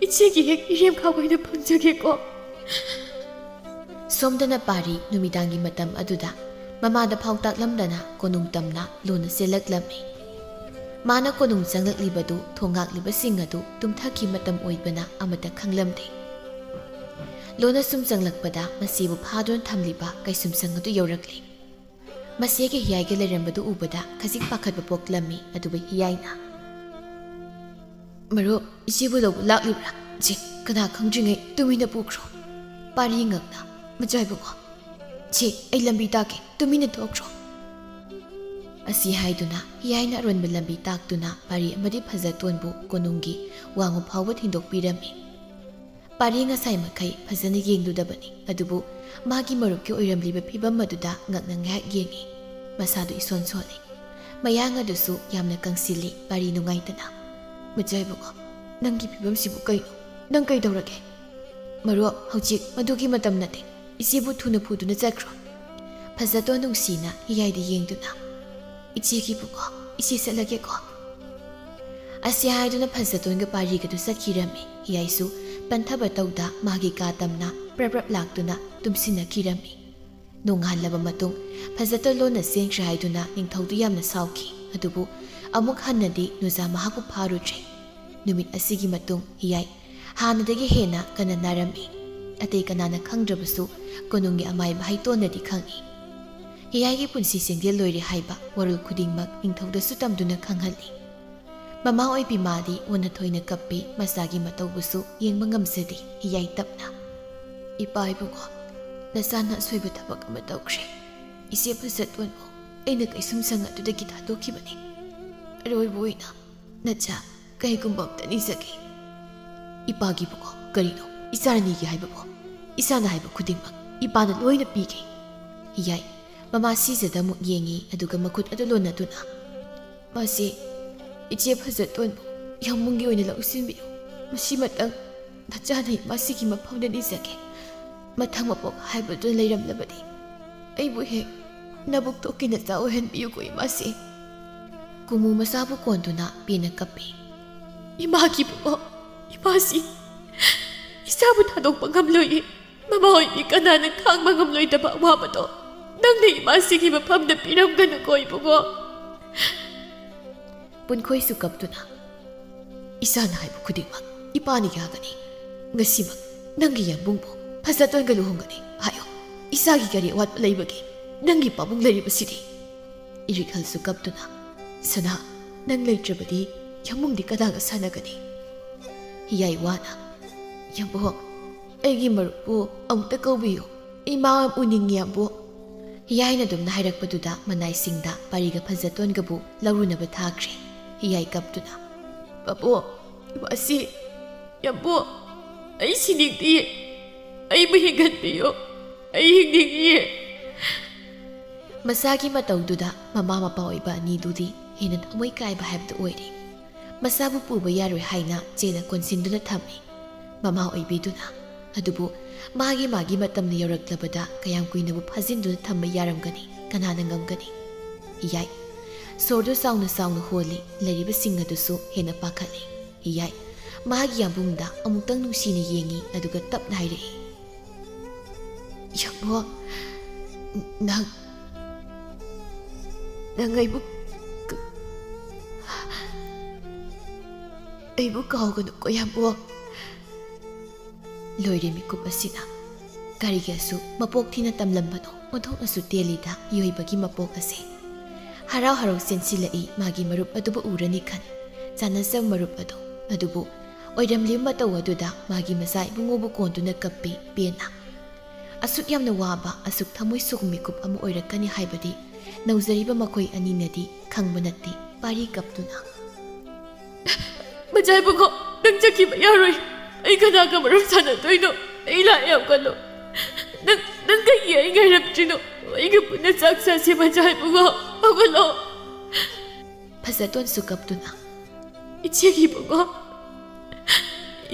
ꯏꯆꯦꯒꯤ ꯍꯦꯛ ꯏꯔꯦꯝ ꯈꯥꯛ ꯑꯣꯏꯅ ꯐꯪꯖꯒꯦꯀꯣ꯫ ꯁꯣꯝꯗꯅ ꯄꯥꯔꯤ ꯅꯨꯃꯤꯗꯥꯡꯒꯤ ꯃꯇꯝ ꯑꯗꯨꯗ ꯃꯃꯥꯗ ꯐꯥꯎ ꯇꯥꯛꯂꯝꯗꯅ ꯀꯣꯅꯨꯡ ꯇꯝꯅ ꯂꯣꯟꯅ ꯆꯦꯜꯂꯛꯂꯝꯃꯤ꯫ ꯃꯥꯅ ꯀꯣꯅꯨꯡ ꯆꯪꯂꯛꯂꯤꯕꯗꯨ ꯊꯣꯡ ꯉꯥꯛꯂꯤꯕꯁꯤꯡ ꯑꯗꯨ ꯇꯨꯝꯊꯈꯤ ꯃꯇꯝ ꯑꯣꯏꯕꯅ ꯑꯃꯠꯇ ꯈꯪꯂꯝꯗꯦ꯫ ꯂꯣꯟꯅ ꯁꯨꯝ ꯆꯪꯂꯛꯄꯗ ꯃꯁꯤꯕꯨ ꯐꯥꯗꯨꯅ ꯊꯝꯂꯤꯕ ꯀꯩꯁꯨꯝꯁꯪ ꯑꯗꯨ ꯌꯧꯔꯛꯂꯦ꯫ ꯃꯁꯤꯒꯤ ꯍꯤꯌꯥꯏꯒ ꯂꯩꯔꯝꯕꯗꯨ ꯎꯕꯗ ꯈꯖꯤꯛ ꯄꯥꯈꯠꯄ ꯄꯣꯛꯂꯝꯃꯤ, ꯑꯗꯨꯕꯨ ꯍꯤꯌꯥꯏꯅ, "ꯃꯔꯨꯞ, ꯏꯆꯦꯕꯨ ꯂꯧꯕ ꯂꯥꯛꯂꯤꯕ꯭ꯔꯥ? ꯆꯦ, ꯀꯅꯥ ꯈꯪꯗ꯭ꯔꯤꯉꯩ ꯇꯨꯃꯤꯟꯅ ꯄꯨꯈ꯭ꯔꯣ꯫ ꯄꯥꯔꯤ ꯉꯛꯅ, "ꯃꯆꯥ ꯏꯕꯨꯡꯉꯣ, ꯆꯦ, ꯑꯩ ꯂꯝꯕꯤ ꯇꯥꯛꯀꯦ, ꯇꯨꯃꯤꯟꯅ ꯊꯣꯛꯈ꯭ꯔꯣ"꯫ ꯑꯁꯤ ꯍꯥꯏꯗꯨꯅ ꯍꯤꯌꯥꯏꯅ ꯑꯔꯣꯟꯕ ꯂꯝꯕꯤ ꯇꯥꯛꯇꯨꯅ ꯄꯥꯔꯤ ꯑꯃꯗꯤ ꯐꯖꯇꯣꯟꯕꯨ ꯀꯣꯅꯨꯡꯒꯤ ꯋꯥꯡꯃ ꯐꯥꯎꯕ ꯊꯤꯟꯗꯣꯛꯄꯤꯔꯝꯃꯤ꯫ ꯄꯥꯔꯤ ꯉꯁꯥꯏ ꯃꯈꯩ ꯐꯖꯅ ꯌꯦꯡꯂꯨꯗꯕꯅꯤ, ꯑꯗꯨꯕꯨ ꯃꯥꯒꯤ ꯃꯔꯨꯞꯀꯤ ꯑꯣꯏꯔꯝꯂꯤꯕ ꯐꯤꯚꯝ ꯑꯗꯨꯗ ꯉꯛꯅ ꯉꯥꯏꯍꯥꯛ ꯌꯦꯡꯉꯤ꯫ ꯃꯁꯥꯗꯨ ꯏꯁꯣꯟ ꯁꯣꯜꯂꯤ꯫ ꯃꯌꯥꯡ ꯑꯗꯨꯁꯨ ꯌꯥꯝꯅ ꯀꯪꯁꯤꯜꯂꯤ꯫ ꯄꯥꯔꯤ ꯅꯨꯡꯉꯥꯏꯇꯅ, "ꯃꯆꯥ ꯏꯕꯨꯡꯉꯣ, ꯅꯪꯒꯤ ꯐꯤꯚꯝꯁꯤꯕꯨ ꯀꯩꯅꯣ? ꯅꯪ ꯀꯩꯗꯧꯔꯒꯦ?" "ꯃꯔꯨꯞ, ꯍꯧꯖꯤꯛ ꯃꯗꯨꯒꯤ ꯃꯇꯝ ꯅꯠꯇꯦ꯫ ꯏꯆꯦꯕꯨ ꯊꯨꯅ ꯄꯨꯗꯨꯅ ꯆꯠꯈ꯭ꯔꯣ"꯫ ꯐꯖꯇꯣꯟ ꯅꯨꯡꯁꯤꯅ ꯍꯤꯌꯥꯏꯗ ꯌꯦꯡꯗꯨꯅ, "ꯏꯆꯦꯒꯤ ꯏꯕꯨꯡꯉꯣ, ꯏꯆꯦ ꯆꯠꯂꯒꯦꯀꯣ"꯫ ꯑꯁꯤ ꯍꯥꯏꯗꯨꯅ ꯐꯖꯇꯣꯟꯒ ꯄꯥꯔꯤꯒꯗꯨ ꯆꯠꯈꯤꯔꯝꯃꯤ꯫ ꯍꯤꯌꯥꯏꯁꯨ ꯄꯟꯊꯕ ꯇꯧꯗ ꯃꯥꯒꯤ ꯀꯥ ꯇꯝꯅ ꯄ꯭ꯔꯞ ꯄ꯭ꯔꯞ ꯂꯥꯛꯇꯨꯅ ꯇꯨꯝꯁꯤꯟꯅꯈꯤꯔꯝꯃꯤ꯫ ꯅꯣꯡꯉꯥꯜꯂꯕ ꯃꯇꯨꯡ ꯐꯖꯇꯣꯟ ꯂꯣꯟꯅ ꯆꯦꯟꯈ꯭ꯔꯦ ꯍꯥꯏꯗꯨꯅ ꯅꯤꯡꯊꯧꯗꯨ ꯌꯥꯝꯅ ꯁꯥꯎꯈꯤ꯫ ꯑꯗꯨꯕꯨ ꯑꯃꯨꯛ ꯍꯟꯅꯗꯤ ꯅꯨꯖꯥ ꯃꯍꯥꯛꯄꯨ ꯐꯥꯔꯨꯗ꯭ꯔꯦ꯫ ꯅꯨꯃꯤꯠ ꯑꯁꯤꯒꯤ ꯃꯇꯨꯡ ꯍꯤꯌꯥꯏ ꯍꯥꯟꯅꯗꯒꯤ ꯍꯦꯟꯅ ꯀꯟꯅ ꯅꯥꯔꯝꯃꯤ꯫ ꯑꯇꯩ ꯀꯅꯥꯅ ꯈꯪꯗ꯭ꯔꯕꯁꯨ ꯀꯣꯅꯨꯡꯒꯤ ꯑꯃꯥꯏ ꯃꯍꯩꯇꯣꯟꯅꯗꯤ ꯈꯪꯏ꯫ ꯍꯤꯌꯥꯏꯒꯤ ꯄꯨꯟꯁꯤ ꯆꯦꯡꯖꯦꯜ ꯂꯣꯏꯔꯦ ꯍꯥꯏꯕ ꯋꯥꯔꯣꯜ ꯈꯨꯗꯤꯡꯃꯛ ꯅꯤꯡꯊꯧꯗꯁꯨ ꯇꯝꯗꯨꯅ ꯈꯪꯍꯜꯂꯤ꯫ ꯃꯃꯥ ꯑꯣꯏꯕꯤ ꯃꯥꯗꯤ ꯑꯣꯟꯅ ꯊꯣꯏꯅ ꯀꯞꯄꯤ, ꯃꯆꯥꯒꯤ ꯃꯇꯧꯕꯨꯁꯨ ꯌꯦꯡꯕ ꯉꯝꯖꯗꯦ꯫ ꯍꯤꯌꯥꯏ ꯇꯞꯅ, "ꯏꯄꯥ ꯏꯕꯨꯡꯉꯣ, ꯅꯆꯥꯅ ꯑꯁꯣꯏꯕ ꯊꯕꯛ ꯑꯃ ꯇꯧꯈ꯭ꯔꯦ꯫ ꯏꯆꯦ ꯐꯖꯇꯣꯟꯕꯨ ꯑꯩꯅ ꯀꯩꯁꯨꯝꯁꯪ ꯑꯗꯨꯗꯒꯤ ꯊꯥꯗꯣꯛꯈꯤꯕꯅꯤ꯫ ꯑꯔꯣꯏꯕ ꯑꯣꯏꯅ ꯅꯆꯥ ꯀꯩꯒꯨꯝꯕ ꯑꯝꯇ ꯅꯤꯖꯒꯦ"꯫ "ꯏꯄꯥꯒꯤꯕꯨꯀꯣ, ꯀꯔꯤꯅꯣ ꯏꯆꯥꯅ ꯅꯤꯒꯦ ꯍꯥꯏꯕꯕꯨ? ꯏꯆꯥꯅ ꯍꯥꯏꯕ ꯈꯨꯗꯤꯡꯃꯛ ꯏꯄꯥꯅ ꯂꯣꯏꯅ ꯄꯤꯒꯦ"꯫ ꯍꯤꯌꯥꯏ ꯃꯃꯥ ꯁꯤꯖꯗ ꯑꯃꯨꯛ ꯌꯦꯡꯉꯤ, ꯑꯗꯨꯒ ꯃꯈꯨꯠ ꯑꯗꯨ ꯂꯣꯟꯅꯗꯨꯅ, "ꯃꯥꯁꯤ ꯏꯆꯦ ꯐꯖꯇꯣꯟꯕꯨ ꯌꯥꯝꯕꯨꯡꯒꯤ ꯑꯣꯏꯅ ꯂꯧꯁꯤꯟꯕꯤꯌꯨ꯫ ꯃꯁꯤꯃꯇꯪ ꯅꯆꯥꯅ ꯏꯃꯥꯁꯤꯒꯤ ꯃꯐꯝꯗ ꯅꯤꯖꯒꯦ꯫ ꯃꯊꯪ ꯃꯄꯣꯛ ꯍꯥꯏꯕꯗꯨ ꯂꯩꯔꯝꯂꯕꯗꯤ ꯑꯩꯕꯨ ꯍꯦꯛ ꯅꯕꯨꯛꯇꯣꯛꯀꯤ ꯅꯆꯥ ꯑꯣꯏꯍꯟꯕꯤꯌꯨꯀꯣ ꯏꯃꯥꯁꯤ"꯫ ꯀꯨꯃꯨ ꯃꯆꯥꯕꯨ ꯀꯣꯟꯗꯨꯅ ꯄꯦꯟꯅ ꯀꯞꯄꯤ꯫ "ꯏꯃꯥꯒꯤ ꯏꯕꯨꯡꯉꯣ, ꯏꯃꯥꯁꯤ ꯏꯆꯥꯕꯨ ꯊꯥꯗꯣꯛꯄ ꯉꯝꯂꯣꯏꯌꯦ꯫ ꯃꯃꯥ ꯑꯣꯏꯕꯤ ꯀꯅꯥꯅ ꯈꯥꯡꯕ ꯉꯝꯂꯣꯏꯗꯕ ꯑꯋꯥꯕꯗꯣ ꯅꯪꯅ ꯏꯃꯥꯁꯤꯒꯤ ꯃꯐꯝꯗ ꯄꯤꯔꯝꯒꯅꯨꯀꯣ ꯏꯕꯨꯡꯉꯣ꯫ ꯄꯨꯟꯈꯣꯏꯁꯨ ꯀꯞꯇꯨꯅ, "ꯏꯆꯥꯅ ꯍꯥꯏꯕ ꯈꯨꯗꯤꯡꯃꯛ ꯏꯄꯥꯅ ꯌꯥꯒꯅꯤ꯫ ꯉꯁꯤꯃꯛ ꯅꯪꯒꯤ ꯌꯥꯝꯕꯨꯡꯕꯨ ꯐꯖꯇꯣꯟꯒ ꯂꯨꯍꯣꯡꯒꯅꯤ ꯍꯥꯏꯌꯣ꯫ ꯏꯆꯥꯒꯤ ꯀꯔꯤ ꯑꯋꯥꯠꯄ ꯂꯩꯕꯒꯦ? ꯅꯪꯒꯤ ꯄꯥꯕꯨꯡ ꯂꯩꯔꯤꯕꯁꯤꯗꯤ?" ꯏꯔꯤꯛꯍꯜꯁꯨ ꯀꯞꯇꯨꯅ, "ꯁꯅꯥ, ꯅꯪ ꯂꯩꯇ꯭ꯔꯕꯗꯤ ꯌꯥꯝꯕꯨꯡꯗꯤ ꯀꯅꯥꯒ ꯁꯥꯟꯅꯒꯅꯤ?" ꯍꯤꯌꯥꯏ ꯋꯥꯅ, "ꯌꯥꯝꯕꯨꯡ, ꯑꯩꯒꯤ ꯃꯔꯨꯞꯄꯨ ꯑꯃꯨꯛꯇ ꯀꯧꯕꯤꯌꯨ꯫ ꯏꯃꯥ ꯎꯅꯤꯡꯉꯤ, ꯌꯥꯝꯕꯨꯡ꯫" ꯍꯤꯌꯥꯏꯅ ꯑꯗꯨꯝꯅ ꯍꯥꯏꯔꯛꯄꯗꯨꯗ ꯃꯅꯥꯏꯁꯤꯡꯗ ꯄꯥꯔꯤꯒ ꯐꯖꯇꯣꯟꯒꯕꯨ ꯂꯧꯔꯨꯅꯕ ꯊꯥꯈ꯭ꯔꯦ꯫ ꯍꯤꯌꯥꯏ ꯀꯞꯇꯨꯅ, "ꯄꯥꯕꯨꯡ, ꯏꯃꯥꯁꯤ, ꯌꯥꯝꯕꯨꯡ, ꯑꯩ ꯁꯤꯅꯤꯡꯗꯤꯌꯦ꯫ ꯑꯩꯕꯨ ꯍꯤꯡꯍꯟꯕꯤꯌꯨ꯫ ꯑꯩ ꯍꯤꯡꯅꯤꯡꯉꯤꯌꯦ꯫" ꯃꯆꯥꯒꯤ ꯃꯇꯧꯗꯨꯗ ꯃꯃꯥ ꯃꯄꯥ ꯑꯣꯏꯕ ꯑꯅꯤꯗꯨꯗꯤ ꯍꯦꯟꯅ ꯊꯃꯣꯏ ꯀꯥꯏꯕ ꯍꯥꯏꯕꯗꯨ ꯑꯣꯏꯔꯦ꯫ ꯃꯆꯥꯕꯨ ꯄꯨꯕ ꯌꯥꯔꯣꯏ ꯍꯥꯏꯅ ꯆꯦꯅ ꯀꯣꯟꯁꯤꯟꯗꯨꯅ ꯊꯝꯃꯤ꯫ ꯃꯃꯥ ꯑꯣꯏꯕꯤꯗꯨꯅ, ꯑꯗꯨꯕꯨ ꯃꯥꯒꯤ ꯃꯥꯒꯤ ꯃꯇꯝꯅ ꯌꯧꯔꯛꯂꯕꯗ ꯀꯌꯥꯝ ꯀꯨꯏꯅꯕꯨ ꯐꯥꯖꯤꯟꯗꯨꯅ ꯊꯝꯕ ꯌꯥꯔꯝꯒꯅꯤ? ꯀꯅꯥꯅ ꯉꯝꯒꯅꯤ? ꯍꯤꯌꯥꯏ, ꯁꯣꯔꯗꯨ ꯆꯥꯎꯅ ꯆꯥꯎꯅ ꯍꯣꯜꯂꯤ꯫ ꯂꯩꯔꯤꯕꯁꯤꯡ ꯑꯗꯨꯁꯨ ꯍꯦꯟꯅ ꯄꯥꯈꯠꯂꯤ꯫ ꯍꯤꯌꯥꯏ, ꯃꯥꯒꯤ ꯌꯥꯝꯕꯨꯡꯗ ꯑꯃꯨꯛꯇꯪ ꯅꯨꯡꯁꯤꯅ ꯌꯦꯡꯉꯤ, ꯑꯗꯨꯒ ꯇꯞꯅ ꯍꯥꯏꯔꯛꯏ, "ꯌꯥꯝꯕꯨꯡ, ꯅꯪ, ꯅꯪ ꯑꯩꯕꯨ ꯀ-, ꯑꯩꯕꯨ ꯀꯥꯎꯒꯅꯨꯀꯣ, ꯌꯥꯝꯕꯨꯡ꯫" ꯂꯣꯏꯔꯦ ꯃꯤꯀꯨꯞ ꯑꯁꯤꯅ꯫ ꯀꯔꯤꯒꯤ ꯑꯁꯨꯛ ꯃꯄꯣꯛ ꯊꯤꯅ ꯇꯝꯂꯝꯕꯅꯣ ꯑꯣꯟꯊꯣꯛꯅꯁꯨ ꯇꯦꯜꯂꯤꯗ ꯌꯣꯏꯕꯒꯤ ꯃꯄꯣꯛ ꯑꯁꯦ꯫ ꯍꯔꯥꯎ ꯍꯔꯥꯎ ꯆꯦꯟꯁꯤꯜꯂꯛꯏ ꯃꯥꯒꯤ ꯃꯔꯨꯞ ꯑꯗꯨꯕꯨ ꯎꯔꯅꯤ ꯈꯟ꯫ ꯆꯥꯟꯅꯖꯕ ꯃꯔꯨꯞ ꯑꯗꯣ꯫ ꯑꯗꯨꯕꯨ ꯑꯣꯏꯔꯝꯂꯤꯕ ꯃꯇꯧ ꯑꯗꯨꯗ ꯃꯥꯒꯤ ꯃꯆꯥ ꯏꯕꯨꯡꯉꯣꯕꯨ ꯀꯣꯟꯗꯨꯅ ꯀꯞꯄꯤ ꯄꯦꯟꯅ꯫ ꯑꯁꯨꯛ ꯌꯥꯝꯅ ꯋꯥꯕ, ꯑꯁꯨꯛ ꯊꯃꯣꯏ ꯁꯣꯛꯄ ꯃꯤꯀꯨꯞ ꯑꯃ ꯑꯣꯏꯔꯛꯀꯅꯤ ꯍꯥꯏꯕꯗꯤ ꯅꯧꯖꯔꯤꯕ ꯃꯈꯣꯏ ꯑꯅꯤꯅꯗꯤ ꯈꯪꯕ ꯅꯠꯇꯦ꯫ ꯄꯥꯔꯤ ꯀꯞꯇꯨꯅ, "ꯃꯆꯥ ꯏꯕꯨꯡꯉꯣ, ꯅꯪ ꯆꯠꯈꯤꯕ ꯌꯥꯔꯣꯏ꯫ ꯑꯩ ꯀꯅꯥꯒ ꯃꯔꯝ ꯁꯥꯟꯅꯗꯣꯏꯅꯣ? ꯑꯩ ꯂꯥꯛꯑꯦ, ꯍꯧꯒꯠꯂꯣ꯫ ꯅꯪ, ꯅꯪ ꯀꯩꯒꯤ ꯑꯩ ꯉꯥꯏꯔꯝꯗ꯭ꯔꯤꯅꯣ? ꯑꯩꯒ ꯄꯨꯟꯅ ꯆꯥꯛ ꯆꯥꯁꯦ, ꯃꯆꯥ ꯏꯕꯨꯡꯉꯣ, ꯍꯧꯒꯠꯂꯣ꯫" ꯐꯖꯇꯣꯟꯁꯨ ꯀꯞꯇꯨꯅ, "ꯏꯆꯦꯒꯤ ꯏꯕꯨꯡꯉꯣ,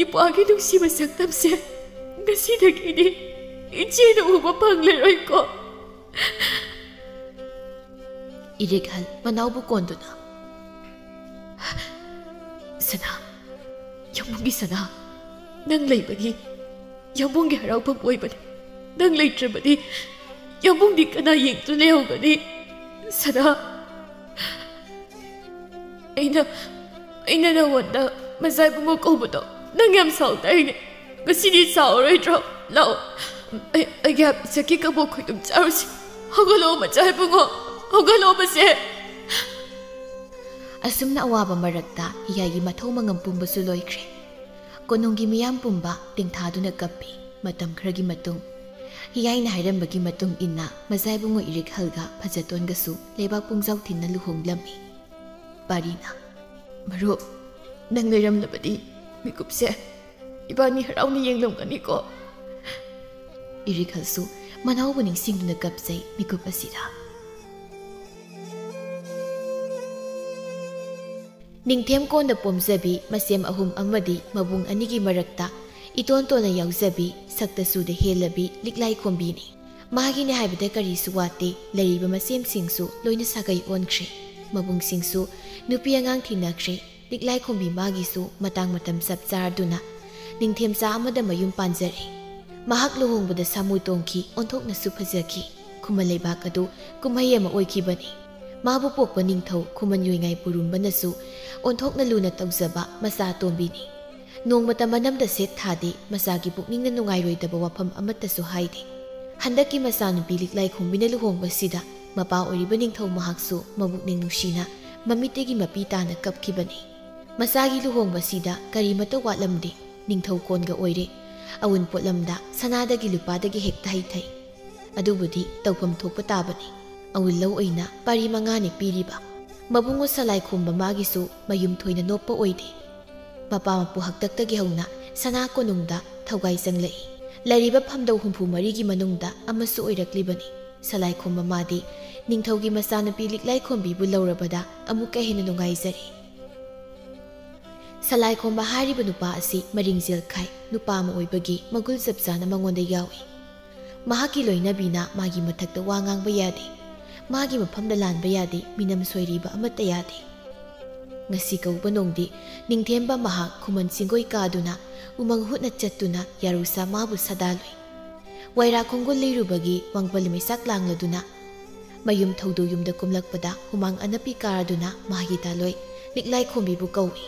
ꯏꯄ꯭ꯋꯥꯒꯤ ꯅꯨꯡꯁꯤꯕ ꯁꯛꯇꯝꯁꯦ ꯉꯁꯤꯗꯒꯤꯗꯤ ꯏꯆꯦꯅ ꯎꯕ ꯐꯪꯂꯔꯣꯏꯀꯣ꯫" ꯏꯔꯤꯛꯍꯜ ꯃꯅꯥꯎꯕꯨ ꯀꯣꯟꯗꯨꯅ, "ꯁꯅꯥ, ꯌꯥꯝꯕꯨꯡꯒꯤ ꯁꯅꯥ, ꯅꯪ ꯂꯩꯕꯒꯤ ꯌꯥꯝꯕꯨꯡꯒꯤ ꯍꯔꯥꯎꯐꯝ ꯑꯣꯏꯕꯅꯤ꯫ ꯅꯪ ꯂꯩꯇ꯭ꯔꯕꯗꯤ ꯌꯥꯝꯕꯨꯡꯗꯤ ꯀꯅꯥ ꯌꯦꯡꯗꯨꯅ ꯂꯩꯍꯧꯒꯅꯤ? ꯁꯅꯥ, ꯑꯩꯅ, ꯑꯩꯅ ꯅꯉꯣꯟꯗ ꯃꯆꯥ ꯏꯕꯨꯡꯉꯣ ꯀꯧꯕꯗꯣ ꯅꯪ ꯌꯥꯝ ꯁꯥꯎꯗꯥꯏꯅꯦ? ꯉꯁꯤꯗꯤ ꯁꯥꯎꯔꯣꯏꯗ꯭ꯔꯣ? ꯂꯥꯛꯑꯣ, ꯑꯩ, ꯑꯩꯒꯤ ꯍꯥꯞꯄꯤꯁꯛꯀꯤ ꯀꯕꯣꯛ ꯈꯣꯏꯗꯨꯝ ꯆꯥꯔꯨꯁꯤ꯫ ꯍꯧꯒꯠꯂꯛꯑꯣ ꯃꯆꯥ ꯏꯕꯨꯡꯉꯣ, ꯍꯧꯒꯠꯂꯛꯑꯣ ꯃꯁꯦ꯫ ꯑꯁꯨꯝꯅ ꯑꯋꯥꯕ ꯃꯔꯛꯇ ꯍꯤꯌꯥꯏꯒꯤ ꯃꯊꯧ ꯃꯉꯝ ꯄꯨꯝꯕꯁꯨ ꯂꯣꯏꯈ꯭ꯔꯦ꯫ ꯀꯣꯅꯨꯡꯒꯤ ꯃꯤꯌꯥꯝ ꯄꯨꯝꯕ ꯇꯦꯡꯊꯥꯗꯨꯅ ꯀꯞꯄꯤ꯫ ꯃꯇꯝ ꯈꯔꯒꯤ ꯃꯇꯨꯡ, ꯍꯤꯌꯥꯏꯅ ꯍꯥꯏꯔꯝꯕꯒꯤ ꯃꯇꯨꯡ ꯏꯟꯅ ꯃꯆꯥ ꯏꯕꯨꯡꯉꯣ ꯏꯔꯤꯛꯍꯜꯒ ꯐꯖꯇꯣꯟꯒꯁꯨ ꯂꯩꯕꯥꯛ ꯄꯨꯡꯖꯥꯎ ꯊꯤꯟꯅ ꯂꯨꯍꯣꯡꯂꯝꯃꯤ꯫ ꯄꯥꯔꯤꯅ, "ꯃꯔꯨꯞ, ꯅꯪ ꯂꯩꯔꯝꯂꯕꯗꯤ ꯃꯤꯀꯨꯞꯁꯦ ꯏꯕꯥꯅꯤ ꯍꯔꯥꯎꯅ ꯌꯦꯡꯂꯝꯒꯅꯤꯀꯣ?" ꯏꯔꯤꯛꯍꯜꯁꯨ ꯃꯅꯥꯎꯕꯨ ꯅꯤꯡꯁꯤꯡꯗꯨꯅ ꯀꯞꯆꯩ ꯃꯤꯀꯨꯞ ꯑꯁꯤꯗ꯫ ꯅꯤꯡꯊꯦꯝ ꯀꯣꯟꯗ ꯄꯣꯝꯖꯕꯤ ꯃꯁꯦꯝ ꯑꯍꯨꯝ ꯑꯃꯗꯤ ꯃꯕꯨꯡ ꯑꯅꯤꯒꯤ ꯃꯔꯛꯇ ꯏꯇꯣꯟ ꯇꯣꯟꯅ ꯌꯥꯎꯖꯕꯤ, ꯁꯛꯇ ꯆꯨꯗ ꯍꯦꯜꯂꯕꯤ ꯂꯤꯛꯂꯥꯏ ꯈꯣꯝꯕꯤꯅꯤ꯫ ꯃꯥꯒꯤꯅꯦ ꯍꯥꯏꯕꯗ ꯀꯔꯤꯁꯨ ꯋꯥꯠꯇꯦ, ꯂꯩꯔꯤꯕ ꯃꯁꯦꯝꯁꯤꯡꯁꯨ ꯂꯣꯏꯅ ꯁꯥꯒꯩ ꯑꯣꯟꯈ꯭ꯔꯦ꯫ ꯃꯕꯨꯡꯁꯤꯡꯁꯨ ꯅꯨꯄꯤ ꯑꯉꯥꯡ ꯊꯤꯅꯈ꯭ꯔꯦ꯫ ꯂꯤꯛꯂꯥꯏ ꯈꯣꯝꯕꯤ ꯃꯥꯒꯤꯁꯨ ꯃꯇꯥꯡ ꯃꯇꯝ ꯆꯞ ꯆꯥꯔꯗꯨꯅ ꯅꯤꯡꯊꯦꯝꯆꯥ ꯑꯃꯗ ꯃꯌꯨꯝ ꯄꯥꯟꯖꯔꯦ꯫ ꯃꯍꯥꯛ ꯂꯨꯍꯣꯡꯕꯗ ꯁꯥꯃꯨ ꯇꯣꯡꯈꯤ, ꯑꯣꯟꯊꯣꯛꯅꯁꯨ ꯐꯖꯈꯤ꯫ ꯈꯨꯃꯟ ꯂꯩꯕꯥꯛ ꯑꯗꯨ ꯀꯨꯝꯍꯩ ꯑꯃ ꯑꯣꯏꯈꯤꯕꯅꯤ꯫ ꯃꯥꯕꯨ ꯄꯣꯛꯄ ꯅꯤꯡꯊꯧ ꯈꯨꯃꯟ ꯌꯣꯏꯉꯥꯏ ꯄꯨꯔꯨꯝꯕꯅꯁꯨ ꯑꯣꯟꯊꯣꯛꯅ ꯂꯨꯅ ꯇꯧꯖꯕ ꯃꯆꯥ ꯑꯇꯣꯝꯕꯤꯅꯤ꯫ ꯅꯣꯡꯃꯇ ꯃꯅꯝꯗ ꯁꯦꯠ ꯊꯥꯗꯦ, ꯃꯆꯥꯒꯤ ꯄꯨꯛꯅꯤꯡꯅ ꯅꯨꯡꯉꯥꯏꯔꯣꯏꯗꯕ ꯋꯥꯐꯝ ꯑꯃꯠꯇꯁꯨ ꯍꯥꯏꯗꯦ꯫ ꯍꯟꯗꯛꯀꯤ ꯃꯆꯥꯅꯨꯄꯤ ꯂꯤꯛꯂꯥꯏ ꯈꯣꯝꯕꯤꯅ ꯂꯨꯍꯣꯡꯕꯁꯤꯗ ꯃꯄꯥ ꯑꯣꯏꯔꯤꯕ ꯅꯤꯡꯊꯧ ꯃꯍꯥꯛꯁꯨ ꯃꯕꯨꯛꯅꯤꯡ ꯅꯨꯡꯁꯤꯅ ꯃꯃꯤꯠꯇꯒꯤ ꯃꯄꯤ ꯇꯥꯅ ꯀꯞꯈꯤꯕꯅꯤ꯫ ꯃꯆꯥꯒꯤ ꯂꯨꯍꯣꯡꯕꯁꯤꯗ ꯀꯔꯤꯃꯠꯇ ꯋꯥꯠꯂꯝꯗꯦ꯫ ꯅꯤꯡꯊꯧ ꯀꯣꯟꯒ ꯑꯣꯏꯔꯦ꯫ ꯑꯋꯨꯟ ꯄꯣꯠꯂꯝꯗ ꯁꯅꯥꯗꯒꯤ ꯂꯨꯄꯥꯗꯒꯤ ꯍꯦꯛꯇ ꯍꯩꯊꯩ꯫ ꯑꯗꯨꯕꯨꯗꯤ ꯇꯧꯐꯝ ꯊꯣꯛꯄ ꯇꯥꯕꯅꯤ꯫ ꯑꯋꯨꯟ ꯂꯧ ꯑꯣꯏꯅ ꯄꯥꯔꯤ ꯃꯉꯥꯅꯤ ꯄꯤꯔꯤꯕ꯫ ꯃꯕꯨꯡꯉꯣ ꯁꯂꯥꯏ ꯈꯣꯝꯕ ꯃꯥꯒꯤꯁꯨ ꯃꯌꯨꯝ ꯊꯣꯏꯅ ꯅꯣꯞꯄ ꯑꯣꯏꯗꯦ꯫ ꯃꯄꯥ ꯃꯄꯨ ꯍꯥꯛꯇꯛꯇꯒꯤ ꯍꯧꯅ ꯁꯅꯥ ꯀꯣꯅꯨꯡꯗ ꯊꯧꯒꯥꯏ ꯆꯪꯂꯛꯏ꯫ ꯂꯩꯔꯤꯕ ꯐꯝꯗꯧ ꯍꯨꯝꯐꯨ ꯃꯔꯤꯒꯤ ꯃꯅꯨꯡꯗ ꯑꯃꯁꯨ ꯑꯣꯏꯔꯛꯂꯤꯕꯅꯤ꯫ ꯁꯂꯥꯏ ꯈꯣꯝꯕ ꯃꯥꯗꯤ ꯅꯤꯡꯊꯧꯒꯤ ꯃꯆꯥꯅꯨꯄꯤ ꯂꯤꯛꯂꯥꯏ ꯈꯣꯝꯕꯤꯕꯨ ꯂꯧꯔꯕꯗ ꯑꯃꯨꯛꯀ ꯍꯦꯟꯅ ꯅꯨꯡꯉꯥꯏꯖꯔꯦ꯫ ꯁꯂꯥꯏ ꯈꯣꯝꯕ ꯍꯥꯏꯔꯤꯕ ꯅꯨꯄꯥ ꯑꯁꯤ ꯃꯔꯤꯡꯖꯦꯜ ꯈꯥꯏ ꯅꯨꯄꯥ ꯑꯃ ꯑꯣꯏꯕꯒꯤ ꯃꯒꯨꯜ ꯆꯞ ꯆꯥꯅ ꯃꯉꯣꯟꯗ ꯌꯥꯎꯏ꯫ ꯃꯍꯥꯛꯀꯤ ꯂꯣꯏꯅꯕꯤꯅ ꯃꯥꯒꯤ ꯃꯊꯛꯇ ꯋꯥ ꯉꯥꯡꯕ ꯌꯥꯗꯦ꯫ ꯃꯥꯒꯤ ꯃꯐꯝꯗ ꯂꯥꯟꯕ ꯌꯥꯗꯦ, ꯃꯤꯅꯝ ꯁꯣꯏꯔꯤꯕ ꯑꯃꯠꯇ ꯌꯥꯗꯦ꯫ ꯉꯁꯤ ꯀꯧꯕ ꯅꯣꯡꯗꯤ ꯅꯤꯡꯊꯦꯝꯕ ꯃꯍꯥꯛ ꯈꯨꯃꯟ ꯆꯤꯡꯒꯣꯏ ꯀꯥꯗꯨꯅ ꯎꯃꯪ ꯍꯨꯠꯅ ꯆꯠꯇꯨꯅ ꯌꯥꯔꯧꯁꯥ ꯃꯥꯕꯨ ꯁꯥꯗꯥꯜꯂꯨꯏ꯫ ꯋꯥꯏꯔꯥ ꯈꯣꯡꯒꯨꯜ ꯂꯤꯔꯨꯕꯒꯤ ꯋꯥꯡꯕꯜ ꯃꯩꯁꯥꯛ ꯂꯥꯡꯂꯗꯨꯅ ꯃꯌꯨꯝ ꯊꯧꯗꯨ ꯌꯨꯝꯗ ꯀꯨꯝꯂꯛꯄꯗ ꯍꯨꯃꯥꯡ ꯑꯅꯞꯄꯤ ꯀꯥꯔꯗꯨꯅ ꯃꯥꯒꯤ ꯇꯥꯂꯣꯏ ꯂꯤꯛꯂꯥꯏ ꯈꯣꯝꯕꯤꯕꯨ ꯀꯧꯏ꯫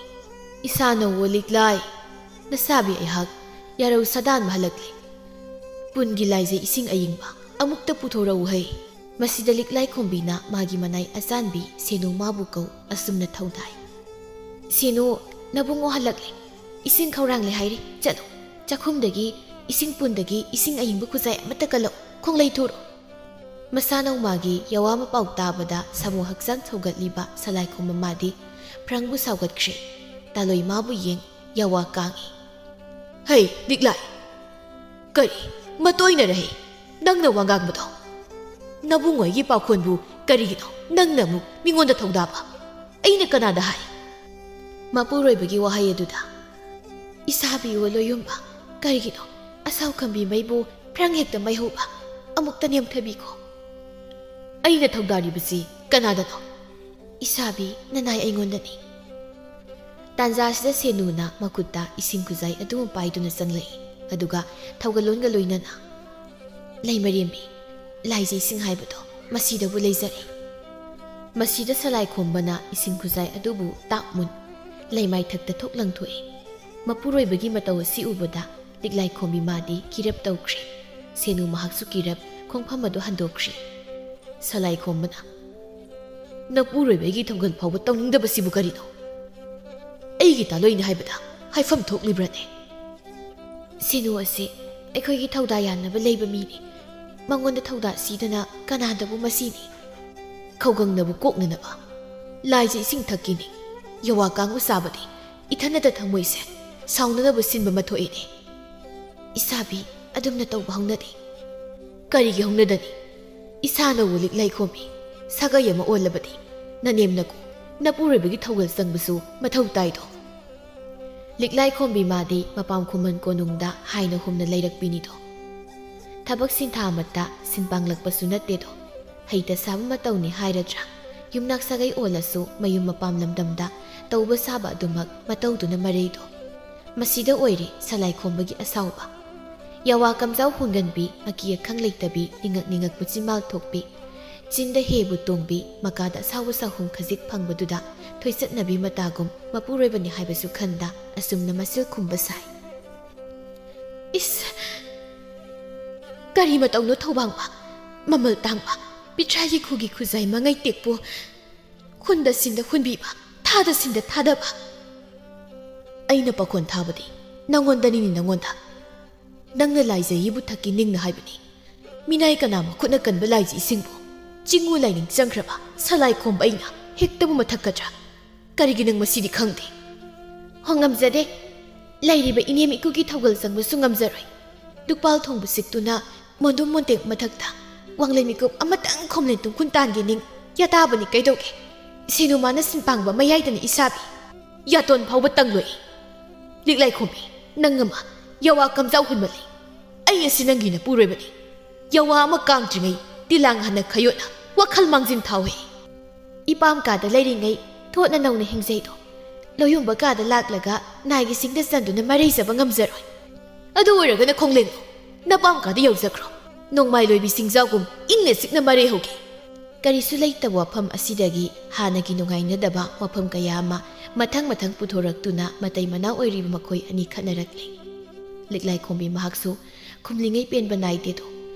"ꯏꯁꯥ ꯅꯧꯋꯣ ꯂꯤꯛꯂꯥꯏ, ꯅꯁꯥꯕꯤ ꯑꯩꯍꯥꯛ ꯌꯥꯔꯧ ꯁꯥꯗꯥꯟꯕ ꯍꯜꯂꯛꯂꯦ꯫ ꯄꯨꯟꯒꯤ ꯂꯥꯏꯖꯩ ꯏꯁꯤꯡ ꯑꯌꯤꯡꯕ ꯑꯃꯨꯛꯇ ꯄꯨꯊꯣꯔꯛꯎ ꯍꯩ꯫" ꯃꯁꯤꯗ ꯂꯤꯛꯂꯥꯏ ꯈꯣꯝꯕꯤꯅ ꯃꯥꯒꯤ ꯃꯅꯥꯏ ꯑꯆꯥꯟꯕꯤ ꯁꯦꯅꯨ ꯃꯥꯕꯨ ꯀꯧ ꯑꯁꯨꯝꯅ ꯊꯧꯗꯥꯏ꯫ "ꯁꯦꯅꯨ, ꯅꯕꯨꯡꯉꯣ ꯍꯜꯂꯛꯂꯦ꯫ ꯏꯁꯤꯡ ꯈꯧꯔꯥꯡꯂꯦ ꯍꯥꯏꯔꯤ꯫ ꯆꯠꯂꯣ, ꯆꯥꯛꯈꯨꯝꯗꯒꯤ ꯏꯁꯤꯡ ꯄꯨꯟꯗꯒꯤ ꯏꯁꯤꯡ ꯑꯌꯤꯡꯕ ꯈꯨꯖꯥꯏ ꯑꯃꯠꯇ ꯀꯜꯂꯛꯎ꯫ ꯈꯣꯡꯂꯩ ꯊꯨꯔꯣ꯫" ꯃꯁꯥꯅꯧ ꯃꯥꯒꯤ ꯌꯥꯋꯥ ꯃꯄꯥꯎ ꯇꯥꯕꯗ ꯁꯥꯃꯨ ꯍꯛꯆꯥꯡ ꯁꯧꯒꯠꯂꯤꯕ ꯁꯂꯥꯏꯈꯣꯝꯕ ꯃꯥꯗꯤ ꯐ꯭ꯔꯪꯕꯨ ꯁꯥꯎꯒꯠꯈ꯭ꯔꯦ꯫ ꯇꯥꯂꯣꯏ ꯃꯥꯕꯨ ꯌꯦꯡ ꯌꯥꯋꯥ ꯀꯥꯡꯏ꯫ "ꯍꯩ, ꯂꯤꯛꯂꯥꯏ! ꯀꯔꯤ? ꯃꯇꯣꯏꯅꯔꯍꯦ ꯅꯪꯅ ꯋꯥ ꯉꯥꯡꯕꯗꯣ? ꯅꯕꯨꯡꯉꯣꯏꯒꯤ ꯄꯥꯈꯣꯟꯕꯨ ꯀꯔꯤꯒꯤꯅꯣ ꯅꯪꯅ ꯑꯃꯨꯛ ꯃꯤꯉꯣꯟꯗ ꯊꯧꯗꯥꯕ? ꯑꯩꯅ ꯀꯅꯥꯗ ꯍꯥꯏ?" ꯃꯄꯨꯔꯣꯏꯕꯒꯤ ꯋꯥꯍꯩ ꯑꯗꯨꯗ, "ꯏꯁꯥꯕꯤ ꯑꯣ ꯂꯣꯌꯨꯝꯕ, ꯀꯔꯤꯒꯤꯅꯣ ꯑꯁꯥꯎ ꯈꯝꯕꯤ ꯃꯩꯕꯨ ꯐ꯭ꯔꯪ ꯍꯦꯛꯇ ꯃꯩꯍꯧꯕ? ꯑꯃꯨꯛꯇ ꯅꯦꯝꯊꯕꯤꯈꯣ꯫" "ꯑꯩꯅ ꯊꯧꯗꯥꯔꯤꯕꯁꯤ ꯀꯅꯥꯗꯅꯣ?" "ꯏꯁꯥꯕꯤ ꯅꯅꯥꯏ ꯑꯩꯉꯣꯟꯗꯅꯤ꯫" ꯇꯥꯟꯖꯥꯁꯤꯗ ꯁꯦꯅꯨꯅ ꯃꯈꯨꯠꯇ ꯏꯁꯤꯡ ꯈꯨꯖꯥꯏ ꯑꯗꯨ ꯄꯥꯏꯗꯨꯅ ꯆꯪꯂꯛꯏ꯫ ꯑꯗꯨꯒ ꯊꯧꯒꯜꯂꯣꯟꯒ ꯂꯣꯏꯅꯅ, "ꯂꯩꯃꯔꯦꯝꯕꯤ, ꯂꯥꯏꯖꯩꯁꯤꯡ ꯍꯥꯏꯕꯗꯣ ꯃꯁꯤꯗꯕꯨ ꯂꯩꯖꯔꯦ꯫" ꯃꯁꯤꯗ ꯁꯂꯥꯏ ꯈꯣꯝꯕꯅ ꯏꯁꯤꯡ ꯈꯨꯖꯥꯏ ꯑꯗꯨꯕꯨ ꯇꯥꯛ ꯃꯨꯟ ꯂꯩꯃꯥꯏꯊꯛꯇ ꯊꯣꯛ ꯂꯪꯊꯣꯛꯏ꯫ ꯃꯄꯨꯔꯣꯏꯕꯒꯤ ꯃꯇꯧ ꯑꯁꯤ ꯎꯕꯗ ꯂꯤꯛꯂꯥꯏ ꯈꯣꯝꯕꯤ ꯃꯥꯗꯤ ꯀꯤꯔꯞ ꯇꯧꯈ꯭ꯔꯦ꯫ ꯁꯦꯅꯨ ꯃꯍꯥꯛꯁꯨ ꯀꯤꯔꯞ ꯈꯣꯡꯐꯝ ꯑꯗꯨ ꯍꯟꯗꯣꯛꯈ꯭ꯔꯦ꯫ ꯁꯂꯥꯏ ꯈꯣꯝꯕꯅ, "ꯅꯄꯨꯔꯣꯏꯕꯒꯤ ꯊꯧꯒꯜ ꯐꯥꯎꯕ ꯇꯧꯅꯤꯡꯗꯕꯁꯤꯕꯨ ꯀꯔꯤꯅꯣ? ꯑꯩꯒꯤ ꯇꯥꯂꯣꯏꯅꯤ ꯍꯥꯏꯕꯗ ꯍꯥꯏꯐꯝ ꯊꯣꯛꯂꯤꯕ꯭ꯔꯅꯦ?" "ꯁꯦꯅꯨ ꯑꯁꯤ ꯑꯩꯈꯣꯏꯒꯤ ꯊꯧꯗꯥ ꯌꯥꯟꯅꯕ ꯂꯩꯕ ꯃꯤꯅꯤ꯫ ꯃꯉꯣꯟꯗ ꯊꯧꯗꯥ ꯁꯤꯗꯅ ꯀꯅꯥꯗꯕꯨ ꯃꯁꯤꯅꯤ?" "ꯈꯧꯒꯪꯅꯕꯨ ꯀꯣꯛꯅꯅꯕ ꯂꯥꯏꯖ ꯏꯁꯤꯡ ꯊꯛꯀꯤꯅꯤ꯫ ꯌꯋꯥ ꯀꯥꯡꯕꯨ ꯆꯥꯕꯗꯤ ꯏꯊꯟꯅꯇ ꯊꯃꯣꯏꯁꯦ ꯁꯥꯎꯅꯅꯕ ꯁꯤꯟꯕ ꯑꯃ ꯊꯣꯛꯏꯅꯦ꯫" "ꯏꯁꯥꯕꯤ ꯑꯗꯨꯝꯅ ꯇꯧꯕ ꯍꯧꯅꯗꯦ꯫" "ꯀꯔꯤꯒꯤ ꯍꯧꯅꯗꯅꯤ? ꯏꯁꯥꯅꯕꯨ ꯂꯤꯛꯂꯥꯏ ꯈꯣꯝꯕꯤ ꯁꯥꯒꯩ ꯑꯃ ꯑꯣꯜꯂꯕꯗꯤ ꯅꯅꯦꯝ ꯅꯀꯨ ꯅꯄꯨꯔꯣꯏꯕꯒꯤ ꯊꯧꯒꯜ ꯆꯪꯕꯁꯨ ꯃꯊꯧ ꯇꯥꯏꯗꯣ꯫" ꯂꯤꯛꯂꯥꯏ ꯈꯣꯝꯕꯤ ꯃꯥꯗꯤ ꯃꯄꯥꯝ ꯈꯨꯃꯟ ꯀꯣꯅꯨꯡꯗ ꯍꯥꯏꯅ ꯍꯨꯝꯅ ꯂꯩꯔꯛꯄꯤꯅꯤꯗꯣ꯫ ꯊꯕꯛ ꯁꯤꯟꯊꯥ ꯑꯃꯠꯇ ꯁꯤꯟ ꯄꯥꯡꯂꯛꯄꯁꯨ ꯅꯠꯇꯦꯗꯣ꯫ ꯍꯩꯇ ꯁꯥꯕ ꯃꯇꯧꯅꯤ ꯍꯥꯏꯔꯗ꯭ꯔꯥ? ꯌꯨꯝꯅꯥꯛ ꯁꯥꯒꯩ ꯑꯣꯜꯂꯁꯨ ꯃꯌꯨꯝ ꯃꯄꯥꯝ ꯂꯝꯗꯝꯗ ꯇꯧꯕ ꯁꯥꯕ ꯑꯗꯨꯃꯛ ꯃꯇꯧꯗꯨꯅ ꯃꯔꯩꯗꯣ꯫ ꯃꯁꯤꯗ ꯑꯣꯏꯔꯦ ꯁꯂꯥꯏ ꯈꯣꯝꯕꯒꯤ ꯑꯁꯥꯎꯕ꯫ ꯌꯥꯋꯥ ꯀꯝꯖꯥꯎ ꯍꯨꯟꯒꯟꯕꯤ, ꯑꯀꯤ ꯑꯈꯪ ꯂꯩꯇꯕꯤ, ꯅꯤꯡꯉꯛ ꯅꯤꯡꯉꯛꯄ ꯆꯤꯟꯕꯥꯜ ꯊꯣꯛꯄꯤ, ꯆꯤꯟꯗ ꯍꯦꯕꯨ ꯇꯣꯡꯕꯤ, ꯃꯀꯥꯗ ꯑꯁꯥꯎꯕ ꯁꯥꯍꯨꯝ ꯈꯖꯤꯛ ꯐꯪꯕꯗꯨꯗ ꯊꯣꯏꯆꯠꯅꯕꯤ ꯃꯇꯥꯒꯨꯝ ꯃꯄꯨꯔꯣꯏꯕꯅꯤ ꯍꯥꯏꯕꯁꯨ ꯈꯟꯗ ꯑꯁꯨꯝꯅ ꯃꯁꯤꯜ ꯈꯨꯝꯕ ꯁꯥꯏ꯫ ꯏꯁ! ꯀꯔꯤ ꯃꯇꯧꯅꯣ ꯊꯧꯕꯥꯡꯕ, ꯃꯃꯜ ꯇꯥꯡꯕ, ꯄꯤꯊ꯭ꯔꯥꯏꯒꯤ ꯈꯨꯒꯤ ꯈꯨꯖꯥꯏ ꯃꯉꯩ ꯇꯦꯛꯄꯨ ꯍꯨꯟꯗ ꯁꯤꯟꯗ ꯍꯨꯟꯕꯤꯕ, ꯊꯥꯗ ꯁꯤꯟꯗ ꯊꯥꯗꯕ꯫ ꯑꯩꯅ ꯄꯥꯈꯣꯟ ꯊꯥꯕꯗꯤ ꯅꯪꯉꯣꯟꯗꯅꯤꯅꯦ, ꯅꯪꯉꯣꯟꯗ꯫ ꯅꯪꯅ ꯂꯥꯏꯖꯩ ꯏꯕꯨ ꯊꯛꯀꯤ ꯅꯤꯡꯅ ꯍꯥꯏꯕꯅꯤ꯫ ꯃꯤꯅꯥꯏ ꯀꯅꯥ ꯃꯈꯨꯠꯅ ꯀꯟꯕ ꯂꯥꯏꯖꯩꯁꯤꯡꯕꯨ ꯆꯤꯡꯉꯨ ꯂꯥꯏꯅꯤꯡ ꯆꯪꯈ꯭ꯔꯕ ꯁꯂꯥꯏ ꯈꯣꯝꯕ ꯑꯩꯅ ꯍꯦꯛꯇꯕꯨ ꯃꯊꯛꯀꯗ꯭ꯔꯥ? ꯀꯔꯤꯒꯤ ꯅꯪ ꯃꯁꯤꯗꯤ ꯈꯪꯗꯦ? ꯍꯣ, ꯉꯝꯖꯗꯦ꯫ ꯂꯩꯔꯤꯕ ꯏꯅꯦꯝ ꯏꯀꯨꯒꯤ ꯊꯧꯒꯜ ꯆꯪꯕꯁꯨ ꯉꯝꯖꯔꯣꯏ꯫ ꯂꯨꯛꯄꯥꯜ ꯊꯣꯡꯕ ꯁꯤꯛꯇꯨꯅ ꯃꯣꯟꯗꯨꯝ ꯃꯣꯟꯇꯦꯛ ꯃꯊꯛꯇ ꯋꯥꯡꯂꯦꯟ ꯃꯤꯀꯨꯞ ꯑꯃꯇꯪ ꯈꯣꯝꯂꯦꯟ ꯇꯨꯝꯈꯨꯟ ꯇꯥꯟꯒꯦ ꯅꯤꯡ ꯌꯥꯇꯥꯕꯅꯤ ꯀꯩꯗꯧꯒꯦ? ꯁꯦꯅꯨꯃꯥꯅ ꯁꯤꯟꯄꯥꯡꯕ ꯃꯌꯥꯏꯗꯅ ꯏꯁꯥꯕꯤ꯫ ꯌꯥꯇꯣꯟ ꯐꯥꯎꯕ ꯇꯪꯂꯣꯏ꯫ ꯂꯤꯛꯂꯥꯏ ꯈꯣꯝꯕꯤ, ꯅꯪ ꯑꯃ ꯌꯥꯋꯥ ꯀꯝꯖꯥꯎ ꯍꯨꯟꯃꯜꯂꯤ꯫ ꯑꯩ ꯑꯁꯤ ꯅꯪꯒꯤ ꯅꯄꯨꯔꯣꯏꯕꯅꯤ꯫ ꯌꯥꯋꯥ ꯑꯃ ꯀꯥꯡꯗ꯭ꯔꯤꯉꯩ ꯇꯤꯂꯥꯡ ꯍꯥꯟꯅ ꯈꯌꯣꯠꯅ ꯋꯥꯈꯜ ꯃꯥꯡꯖꯤꯟ ꯊꯥꯎꯍꯦ꯫ ꯏꯄꯥꯝ ꯀꯥꯗ ꯂꯩꯔꯤꯉꯩ ꯊꯣꯠꯅ ꯅꯧꯅ ꯍꯤꯡꯖꯩꯗꯣ꯫ ꯂꯧꯌꯨꯝꯕ ꯀꯥꯗ ꯂꯥꯛꯂꯒ ꯅꯥꯏꯒꯤ ꯁꯤꯡꯗ ꯆꯟꯗꯨꯅ ꯃꯔꯩꯖꯕ ꯉꯝꯖꯔꯣꯏ꯫ ꯑꯗꯨ ꯑꯣꯏꯔꯒꯅ ꯈꯣꯡꯂꯦꯟꯗꯣ ꯅꯄꯥꯝ ꯀꯥꯗ ꯌꯧꯖꯈ꯭ꯔꯣ꯫ ꯅꯣꯡꯃꯥꯏ ꯂꯣꯏꯕꯤ ꯁꯤꯡꯖꯥꯎꯒꯨꯝ ꯏꯪꯅ ꯆꯤꯛꯅ ꯃꯔꯩ ꯍꯧꯒꯦ꯫ ꯀꯔꯤꯁꯨ ꯂꯩꯇꯕ ꯋꯥꯐꯝ ꯑꯁꯤꯗꯒꯤ ꯍꯥꯟꯅꯒꯤ ꯅꯨꯡꯉꯥꯏꯅꯗꯕ ꯋꯥꯐꯝ ꯀꯌꯥ ꯑꯃ ꯃꯊꯪ ꯃꯊꯪ ꯄꯨꯊꯣꯔꯛꯇꯨꯅ ꯃꯇꯩ ꯃꯅꯥꯎ ꯑꯣꯏꯔꯤꯕ ꯃꯈꯣꯏ ꯑꯅꯤ ꯈꯠꯅꯔꯛꯂꯦ꯫ ꯂꯤꯛꯂꯥꯏ ꯈꯣꯝꯕꯤ ꯃꯍꯥꯛꯁꯨ ꯈꯨꯝꯂꯤꯉꯩ ꯄꯦꯟꯕ ꯅꯥꯏꯗꯦꯗꯣ꯫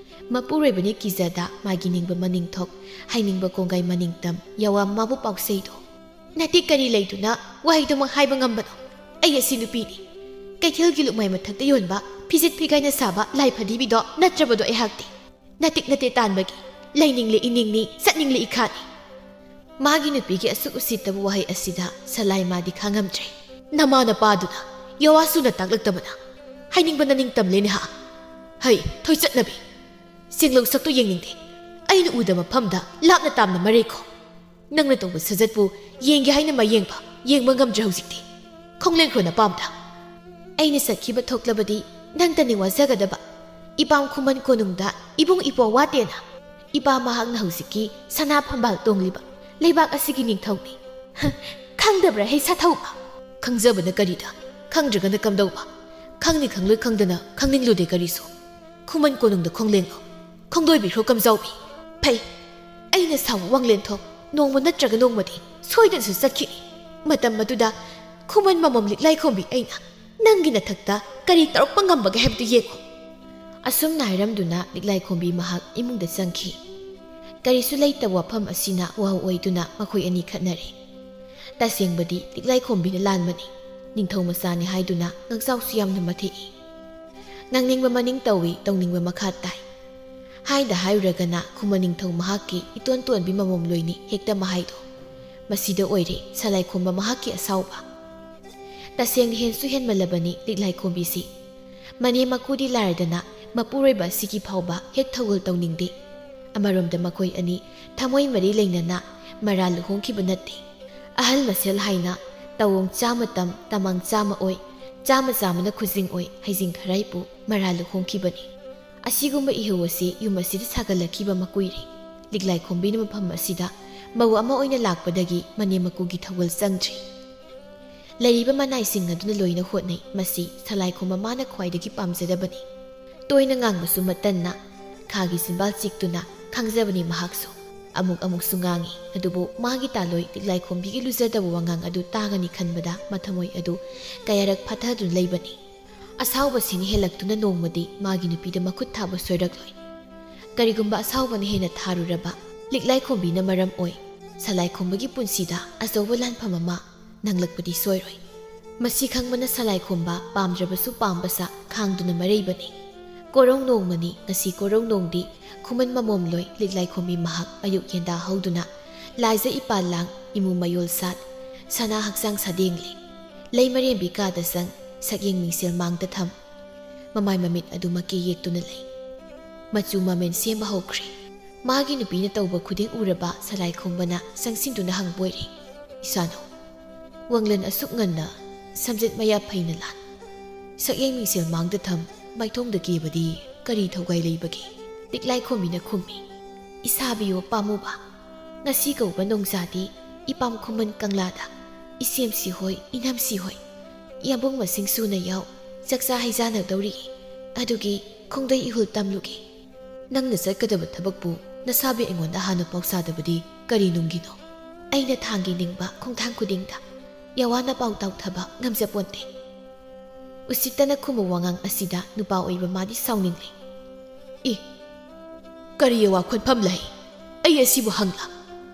ꯃꯄꯨꯔꯣꯏꯕꯅꯤ ꯀꯤꯖꯗ ꯃꯥꯒꯤ ꯅꯤꯡꯕ ꯃꯅꯤꯡꯊꯣꯛ, ꯍꯥꯏꯅꯤꯡꯕ ꯀꯣꯡꯒꯥꯏ ꯃꯅꯤꯡꯇꯝ ꯌꯥꯋꯥ ꯃꯥꯕꯨ ꯄꯥꯎꯁꯩꯗꯣ꯫ ꯅꯇꯤꯛ ꯀꯔꯤ ꯂꯩꯗꯨꯅ ꯋꯥꯍꯩꯗꯨꯃꯛ ꯍꯥꯏꯕ ꯉꯝꯕꯅꯣ? ꯑꯩ ꯑꯁꯤ ꯅꯨꯄꯤꯅꯤ꯫ ꯀꯩꯊꯦꯜꯒꯤ ꯂꯨꯛꯃꯥꯏ ꯃꯊꯛꯇ ꯌꯣꯟꯕ ꯐꯤꯖꯤꯠ ꯐꯤꯒꯥꯏꯅ ꯁꯥꯕ ꯂꯥꯏ ꯐꯗꯤꯕꯤꯗꯣ ꯅꯠꯇ꯭ꯔꯕꯗꯣ ꯑꯩꯍꯥꯛꯇꯤ꯫ ꯅꯇꯤꯛ ꯅꯇꯦ ꯇꯥꯟꯕꯒꯤ ꯂꯩꯅꯤꯡꯂꯦ ꯏꯅꯤꯡꯅꯤ, ꯆꯠꯅꯤꯡꯂꯦ ꯏꯈꯥꯅꯤ꯫ ꯃꯥꯒꯤ ꯅꯨꯄꯤꯒꯤ ꯑꯁꯨꯛ ꯎꯁꯤꯠꯇꯕ ꯋꯥꯍꯩ ꯑꯁꯤꯗ ꯁꯂꯥꯏ ꯃꯥꯗꯤ ꯈꯥꯡꯉꯝꯗ꯭ꯔꯦ꯫ ꯅꯃꯥ ꯅꯄꯥꯗꯨꯅ ꯌꯥꯋꯥꯁꯨꯅ ꯇꯥꯛꯂꯛꯇꯕꯅ ꯍꯥꯏꯅꯤꯡꯕ ꯅꯅꯤꯡꯇꯝꯂꯦꯅꯦ ꯍꯥ? ꯍꯩ, ꯊꯣꯏꯆꯠꯅꯕꯤ꯫ ꯁꯦꯡꯂꯧ ꯁꯛꯇꯨ ꯌꯦꯡꯅꯤꯡꯗꯦ꯫ ꯑꯩꯅ ꯎꯗꯕ ꯃꯐꯝꯗ ꯂꯥꯞꯅ ꯇꯥꯝꯅ ꯃꯔꯩꯈꯣ꯫ ꯅꯪꯅ ꯇꯧꯕ ꯁꯖꯠꯄꯨ ꯌꯦꯡꯒꯦ ꯍꯥꯏꯅ ꯃꯌꯦꯡꯕ, ꯌꯦꯡꯕ ꯉꯝꯗ꯭ꯔꯦ ꯍꯧꯖꯤꯛꯇꯤ꯫ ꯈꯣꯡꯂꯦꯟꯈ꯭ꯔꯣ ꯅꯄꯥꯝꯗ꯫ ꯑꯩꯅ ꯆꯠꯈꯤꯕ ꯊꯣꯛꯂꯕꯗꯤ ꯅꯪꯇꯅꯤ ꯋꯥꯖꯒꯗꯕ꯫ ꯏꯄꯥꯝ ꯈꯨꯃꯟ ꯀꯣꯅꯨꯡꯗ ꯏꯕꯨꯡ ꯏꯄ꯭ꯋꯥ ꯋꯥꯠꯇꯦꯅ꯫ ꯏꯄꯥ ꯃꯍꯥꯛꯅ ꯍꯧꯖꯤꯛꯀꯤ ꯁꯅꯥ ꯐꯝꯕꯥꯜ ꯇꯣꯡꯂꯤꯕ ꯂꯩꯕꯥꯛ ꯑꯁꯤꯒꯤ ꯅꯤꯡꯊꯧꯅꯤ꯫ ꯍ, ꯈꯪꯗꯕ꯭ꯔꯥ ꯍꯦ ꯁꯥꯊꯧꯕ? ꯈꯪꯖꯕꯅ ꯀꯔꯤꯗ? ꯈꯪꯗ꯭ꯔꯒꯅ ꯀꯝꯗꯧꯕ? ꯈꯪꯅꯤ ꯈꯪꯂꯣꯏ ꯈꯪꯗꯅ ꯈꯪꯅꯤꯡꯂꯨꯗꯦ ꯀꯔꯤꯁꯨ꯫ ꯈꯨꯃꯟ ꯀꯣꯅꯨꯡꯗ ꯈꯣꯡꯂꯦꯡꯉꯨ꯫ ꯈꯣꯡꯗꯣꯏꯕꯤꯈ꯭ꯔꯣ ꯀꯝꯖꯥꯎꯕꯤ꯫ ꯐꯩ, ꯑꯩꯅ ꯁꯥꯎ ꯋꯥꯡꯂꯦꯟꯊꯣꯡ ꯅꯣꯡꯃ ꯅꯠꯇ꯭ꯔꯒ ꯅꯣꯡꯃꯗꯤ ꯁꯣꯏꯗꯅꯁꯨ ꯆꯠꯈꯤꯅꯤ꯫ ꯃꯇꯝ ꯑꯗꯨꯗ ꯈꯨꯃꯟ ꯃꯃꯣꯝ ꯂꯤꯛꯂꯥꯏꯈꯣꯝꯕꯤ ꯑꯩꯅ ꯅꯪꯒꯤ ꯅꯊꯛꯇ ꯀꯔꯤ ꯇꯧꯔꯛꯄ ꯉꯝꯕꯒꯦ ꯍꯥꯏꯕꯗꯨ ꯌꯦꯡꯉꯨ꯫ ꯑꯁꯨꯝꯅ ꯍꯥꯏꯔꯝꯗꯨꯅ ꯂꯤꯛꯂꯥꯏꯈꯣꯝꯕꯤ ꯃꯍꯥꯛ ꯏꯃꯨꯡꯗ ꯆꯪꯈꯤ꯫ ꯀꯔꯤꯁꯨ ꯂꯩꯇꯕ ꯋꯥꯐꯝ ꯑꯁꯤꯅ ꯋꯥꯍꯧ ꯑꯣꯏꯗꯨꯅ ꯃꯈꯣꯏ ꯑꯅꯤ ꯈꯠꯅꯔꯦ꯫ ꯇꯁꯦꯡꯕꯗꯤ ꯂꯤꯛꯂꯥꯏꯈꯣꯝꯕꯤꯅ ꯂꯥꯟꯕꯅꯤ꯫ ꯅꯤꯡꯊꯧ ꯃꯆꯥꯅꯤ ꯍꯥꯏꯗꯨꯅ ꯉꯥꯡꯖꯥꯎꯁꯨ ꯌꯥꯝꯅ ꯃꯊꯦꯛꯏ꯫ ꯉꯥꯡꯅꯤꯡꯕ ꯃꯅꯤꯡ ꯇꯧꯏ, ꯇꯧꯅꯤꯡꯕ ꯃꯈꯥ ꯇꯥꯏ꯫ ꯍꯥꯏꯗ ꯍꯥꯏꯔꯨꯔꯒꯅ ꯈꯨꯃꯟ ꯅꯤꯡꯊꯧ ꯃꯍꯥꯛꯀꯤ ꯏꯇꯣꯟ ꯇꯣꯟꯕꯤ ꯃꯃꯣꯝ ꯂꯣꯏꯅꯤ ꯍꯦꯛꯇ ꯃꯍꯥꯏꯗꯣ꯫ ꯃꯁꯤꯗ ꯑꯣꯏꯔꯦ ꯁꯂꯥꯏꯈꯣꯝꯕ ꯃꯍꯥꯛꯀꯤ ꯑꯁꯥꯎꯕ꯫ ꯇꯁꯦꯡꯅ ꯍꯦꯟꯁꯨ ꯍꯦꯟꯃꯜꯂꯕꯅꯤ ꯂꯤꯛꯂꯥꯏꯈꯣꯝꯕꯤꯁꯤ꯫ ꯃꯅꯦꯝ ꯃꯀꯨꯗꯤ ꯂꯥꯏꯔꯗꯅ ꯃꯄꯨꯔꯣꯏꯕ ꯑꯁꯤꯒꯤ ꯐꯥꯎꯕ ꯍꯦꯛ ꯊꯧꯒꯜ ꯇꯧꯅꯤꯡꯗꯦ꯫ ꯑꯃꯔꯣꯝꯗ ꯃꯈꯣꯏ ꯑꯅꯤ ꯊꯃꯣꯏ ꯃꯔꯤ ꯂꯩꯅꯅ ꯃꯔꯥ ꯂꯨꯍꯣꯡꯈꯤꯕ ꯅꯠꯇꯦ꯫ ꯑꯍꯜ ꯃꯁꯦꯜ ꯍꯥꯏꯅ ꯇꯧꯑꯣꯡ ꯆꯥꯃ ꯇꯝ, ꯇꯃꯥꯡ ꯆꯥꯃ ꯑꯣꯏ, ꯆꯥꯃ ꯆꯥꯃꯅ ꯈꯨꯖꯤꯡ ꯑꯣꯏ, ꯍꯩꯖꯤꯡ ꯈꯔꯥꯏꯄꯨ ꯃꯔꯥ ꯂꯨꯍꯣꯡꯈꯤꯕꯅꯤ꯫ ꯑꯁꯤꯒꯨꯝꯕ ꯏꯍꯧ ꯑꯁꯤ ꯌꯨꯝ ꯑꯁꯤꯗ ꯁꯥꯒꯠꯂꯛꯈꯤꯕ ꯃꯀꯨꯏꯔꯦ꯫ ꯂꯤꯛꯂꯥꯏꯈꯣꯝꯕꯤꯅ ꯃꯐꯝ ꯑꯁꯤꯗ ꯃꯧ ꯑꯃ ꯑꯣꯏꯅ ꯂꯥꯛꯄꯗꯒꯤ ꯃꯅꯦꯝ ꯃꯀꯨꯒꯤ ꯊꯧꯒꯜ ꯆꯪꯗ꯭ꯔꯤ꯫ ꯂꯩꯔꯤꯕ ꯃꯅꯥꯏꯁꯤꯡ ꯑꯗꯨꯅ ꯂꯣꯏꯅ ꯍꯣꯠꯅꯩ꯫ ꯃꯁꯤ ꯁꯂꯥꯏꯈꯣꯝꯕ ꯃꯥꯅ ꯈ꯭ꯋꯥꯏꯗꯒꯤ ꯄꯥꯝꯖꯗꯕꯅꯤ꯫ ꯇꯣꯏꯅ ꯉꯥꯡꯕꯁꯨ ꯃꯇꯟꯅ ꯈꯥꯒꯤ ꯆꯤꯟꯕꯥꯜ ꯆꯤꯛꯇꯨꯅ ꯈꯥꯡꯖꯕꯅꯤ ꯃꯍꯥꯛꯁꯨ꯫ ꯑꯃꯨꯛ ꯑꯃꯨꯛꯁꯨ ꯉꯥꯡꯏ, ꯑꯗꯨꯕꯨ ꯃꯥꯒꯤ ꯇꯥꯂꯣꯏ ꯂꯤꯛꯂꯥꯏꯈꯣꯝꯕꯤꯒꯤ ꯂꯨꯖꯗꯕ ꯋꯥꯉꯥꯡ ꯑꯗꯨ ꯇꯥꯒꯅꯤ ꯈꯟꯕꯗ ꯃꯊꯃꯣꯏ ꯑꯗꯨ ꯀꯌꯥꯔꯛ ꯐꯥꯊꯗꯨꯅ ꯂꯩꯕꯅꯤ꯫ ꯑꯁꯥꯎꯕꯁꯤꯅ ꯍꯦꯜꯂꯛꯇꯨꯅ ꯅꯣꯡꯃꯗꯤ ꯃꯥꯒꯤ ꯅꯨꯄꯤꯗ ꯃꯈꯨꯠ ꯊꯥꯕ ꯁꯣꯏꯔꯛꯂꯣꯏ꯫ ꯀꯔꯤꯒꯨꯝꯕ ꯑꯁꯥꯎꯕꯅ ꯍꯦꯟꯅ ꯊꯥꯔꯨꯔꯕ, ꯂꯤꯛꯂꯥꯏꯈꯣꯝꯕꯤꯅ ꯃꯔꯝ ꯑꯣꯏ ꯁꯂꯥꯏꯈꯣꯝꯕꯒꯤ ꯄꯨꯟꯁꯤꯗ ꯑꯆꯧꯕ ꯂꯥꯟꯐꯝ ꯑꯃ ꯅꯪꯂꯛꯄꯗꯤ ꯁꯣꯏꯔꯣꯏ꯫ ꯃꯁꯤ ꯈꯪꯕꯅ ꯁꯂꯥꯏꯈꯣꯝꯕ ꯄꯥꯝꯗ꯭ꯔꯕꯁꯨ ꯄꯥꯝꯕ ꯁꯥ ꯈꯥꯡꯗꯨꯅ ꯃꯔꯩꯕꯅꯤ꯫ ꯀꯣꯔꯧ ꯅꯣꯡꯃꯅꯤ ꯉꯁꯤ꯫ ꯀꯣꯔꯧ ꯅꯣꯡꯗꯤ ꯈꯨꯃꯟ ꯃꯃꯣꯝꯂꯣꯏ ꯂꯤꯛꯂꯥꯏꯈꯣꯝꯕꯤ ꯃꯍꯥꯛ ꯑꯌꯨꯛ ꯌꯦꯟꯗꯥ ꯍꯧꯗꯨꯅ ꯂꯥꯏꯖ ꯏꯄꯥꯜ ꯂꯥꯡ, ꯏꯃꯨ ꯃꯌꯣꯜ ꯁꯥꯠ, ꯁꯅꯥ ꯍꯛꯆꯥꯡ ꯁꯥꯗꯦꯡꯂꯤ꯫ ꯂꯩ ꯃꯔꯦꯝꯕꯤ ꯀꯥꯗ ꯆꯪ, ꯁꯛꯌꯦꯡ ꯃꯤꯡꯁꯦꯜ ꯃꯥꯡꯗ ꯊꯝ꯫ ꯃꯃꯥꯏ ꯃꯃꯤꯠ ꯑꯗꯨ ꯃꯀꯦ ꯌꯦꯛꯇꯨꯅ ꯂꯩ꯫ ꯃꯆꯨ ꯃꯃꯦꯟ ꯁꯦꯝꯕ ꯍꯧꯈ꯭ꯔꯦ꯫ ꯃꯥꯒꯤ ꯅꯨꯄꯤꯅ ꯇꯧꯕ ꯈꯨꯗꯤꯡ ꯎꯔꯕ ꯁꯂꯥꯏꯈꯣꯝꯕꯅ ꯆꯪꯁꯤꯟꯗꯨꯅ ꯍꯪꯕ ꯑꯣꯏꯔꯦ, "ꯏꯆꯥꯅꯨ, ꯋꯥꯡꯂꯦꯟ ꯑꯁꯨꯛ ꯉꯟꯅ ꯁꯝꯖꯦꯠ ꯃꯌꯥ ꯐꯩꯅ ꯂꯥꯟ, ꯁꯛꯌꯦꯡ ꯃꯤꯡꯁꯦꯜ ꯃꯥꯡꯗ ꯊꯝ, ꯃꯥꯏꯊꯣꯡꯗ ꯀꯦꯕꯗꯤ ꯀꯔꯤ ꯊꯧꯒꯥꯏ ꯂꯩꯕꯒꯦ?" ꯂꯤꯛꯂꯥꯏꯈꯣꯝꯕꯤꯅ ꯈꯨꯝꯃꯤ, "ꯏꯁꯥꯕꯤꯌꯣ ꯄꯥꯝꯃꯨꯕ, ꯉꯁꯤ ꯀꯧꯕ ꯅꯣꯡꯖꯥꯗꯤ ꯏꯄꯥꯝ ꯈꯨꯃꯟ ꯀꯪꯂꯥꯗ ꯏꯁꯦꯝꯁꯤ ꯍꯣꯏ, ꯏꯅꯝꯁꯤ ꯍꯣꯏ, ꯌꯥꯝꯕꯨꯡ ꯃꯁꯤꯡ ꯁꯨꯅ ꯌꯥꯎ ꯆꯥꯛꯆꯥ ꯍꯩꯖꯥꯟꯅꯗꯧꯔꯤ꯫ ꯑꯗꯨꯒꯤ ꯈꯣꯡꯗꯩ ꯏꯍꯨꯜ ꯇꯝꯂꯨꯒꯦ꯫ ꯅꯪꯅ ꯆꯠꯀꯗꯕ ꯊꯕꯛꯄꯨ ꯅꯁꯥꯕꯤ ꯑꯩꯉꯣꯟꯗ ꯍꯥꯟꯅ ꯄꯥꯎ ꯁꯥꯗꯕꯗꯤ ꯀꯔꯤ ꯅꯨꯡꯒꯤꯅꯣ? ꯑꯩꯅ ꯊꯥꯡꯒꯤ ꯅꯤꯡꯕ ꯈꯣꯡꯊꯥꯡ ꯈꯨꯗꯤꯡꯗ ꯌꯥꯋꯥꯅ ꯄꯥꯎ ꯇꯥꯎꯊꯕ ꯉꯝꯖꯄꯣꯟꯇꯦ꯫ ꯎꯁꯤꯠꯇꯅ ꯈꯨꯝꯕ ꯋꯥꯉꯥꯡ ꯑꯁꯤꯗ ꯅꯨꯄꯥ ꯑꯣꯏꯕ ꯃꯥꯗꯤ ꯁꯥꯎꯅꯤꯡꯂꯦ꯫ "ꯏ, ꯀꯔꯤ ꯋꯥꯈꯣꯟꯐꯝ ꯂꯩ? ꯑꯩ ꯑꯁꯤꯕꯨ ꯍꯪꯂ?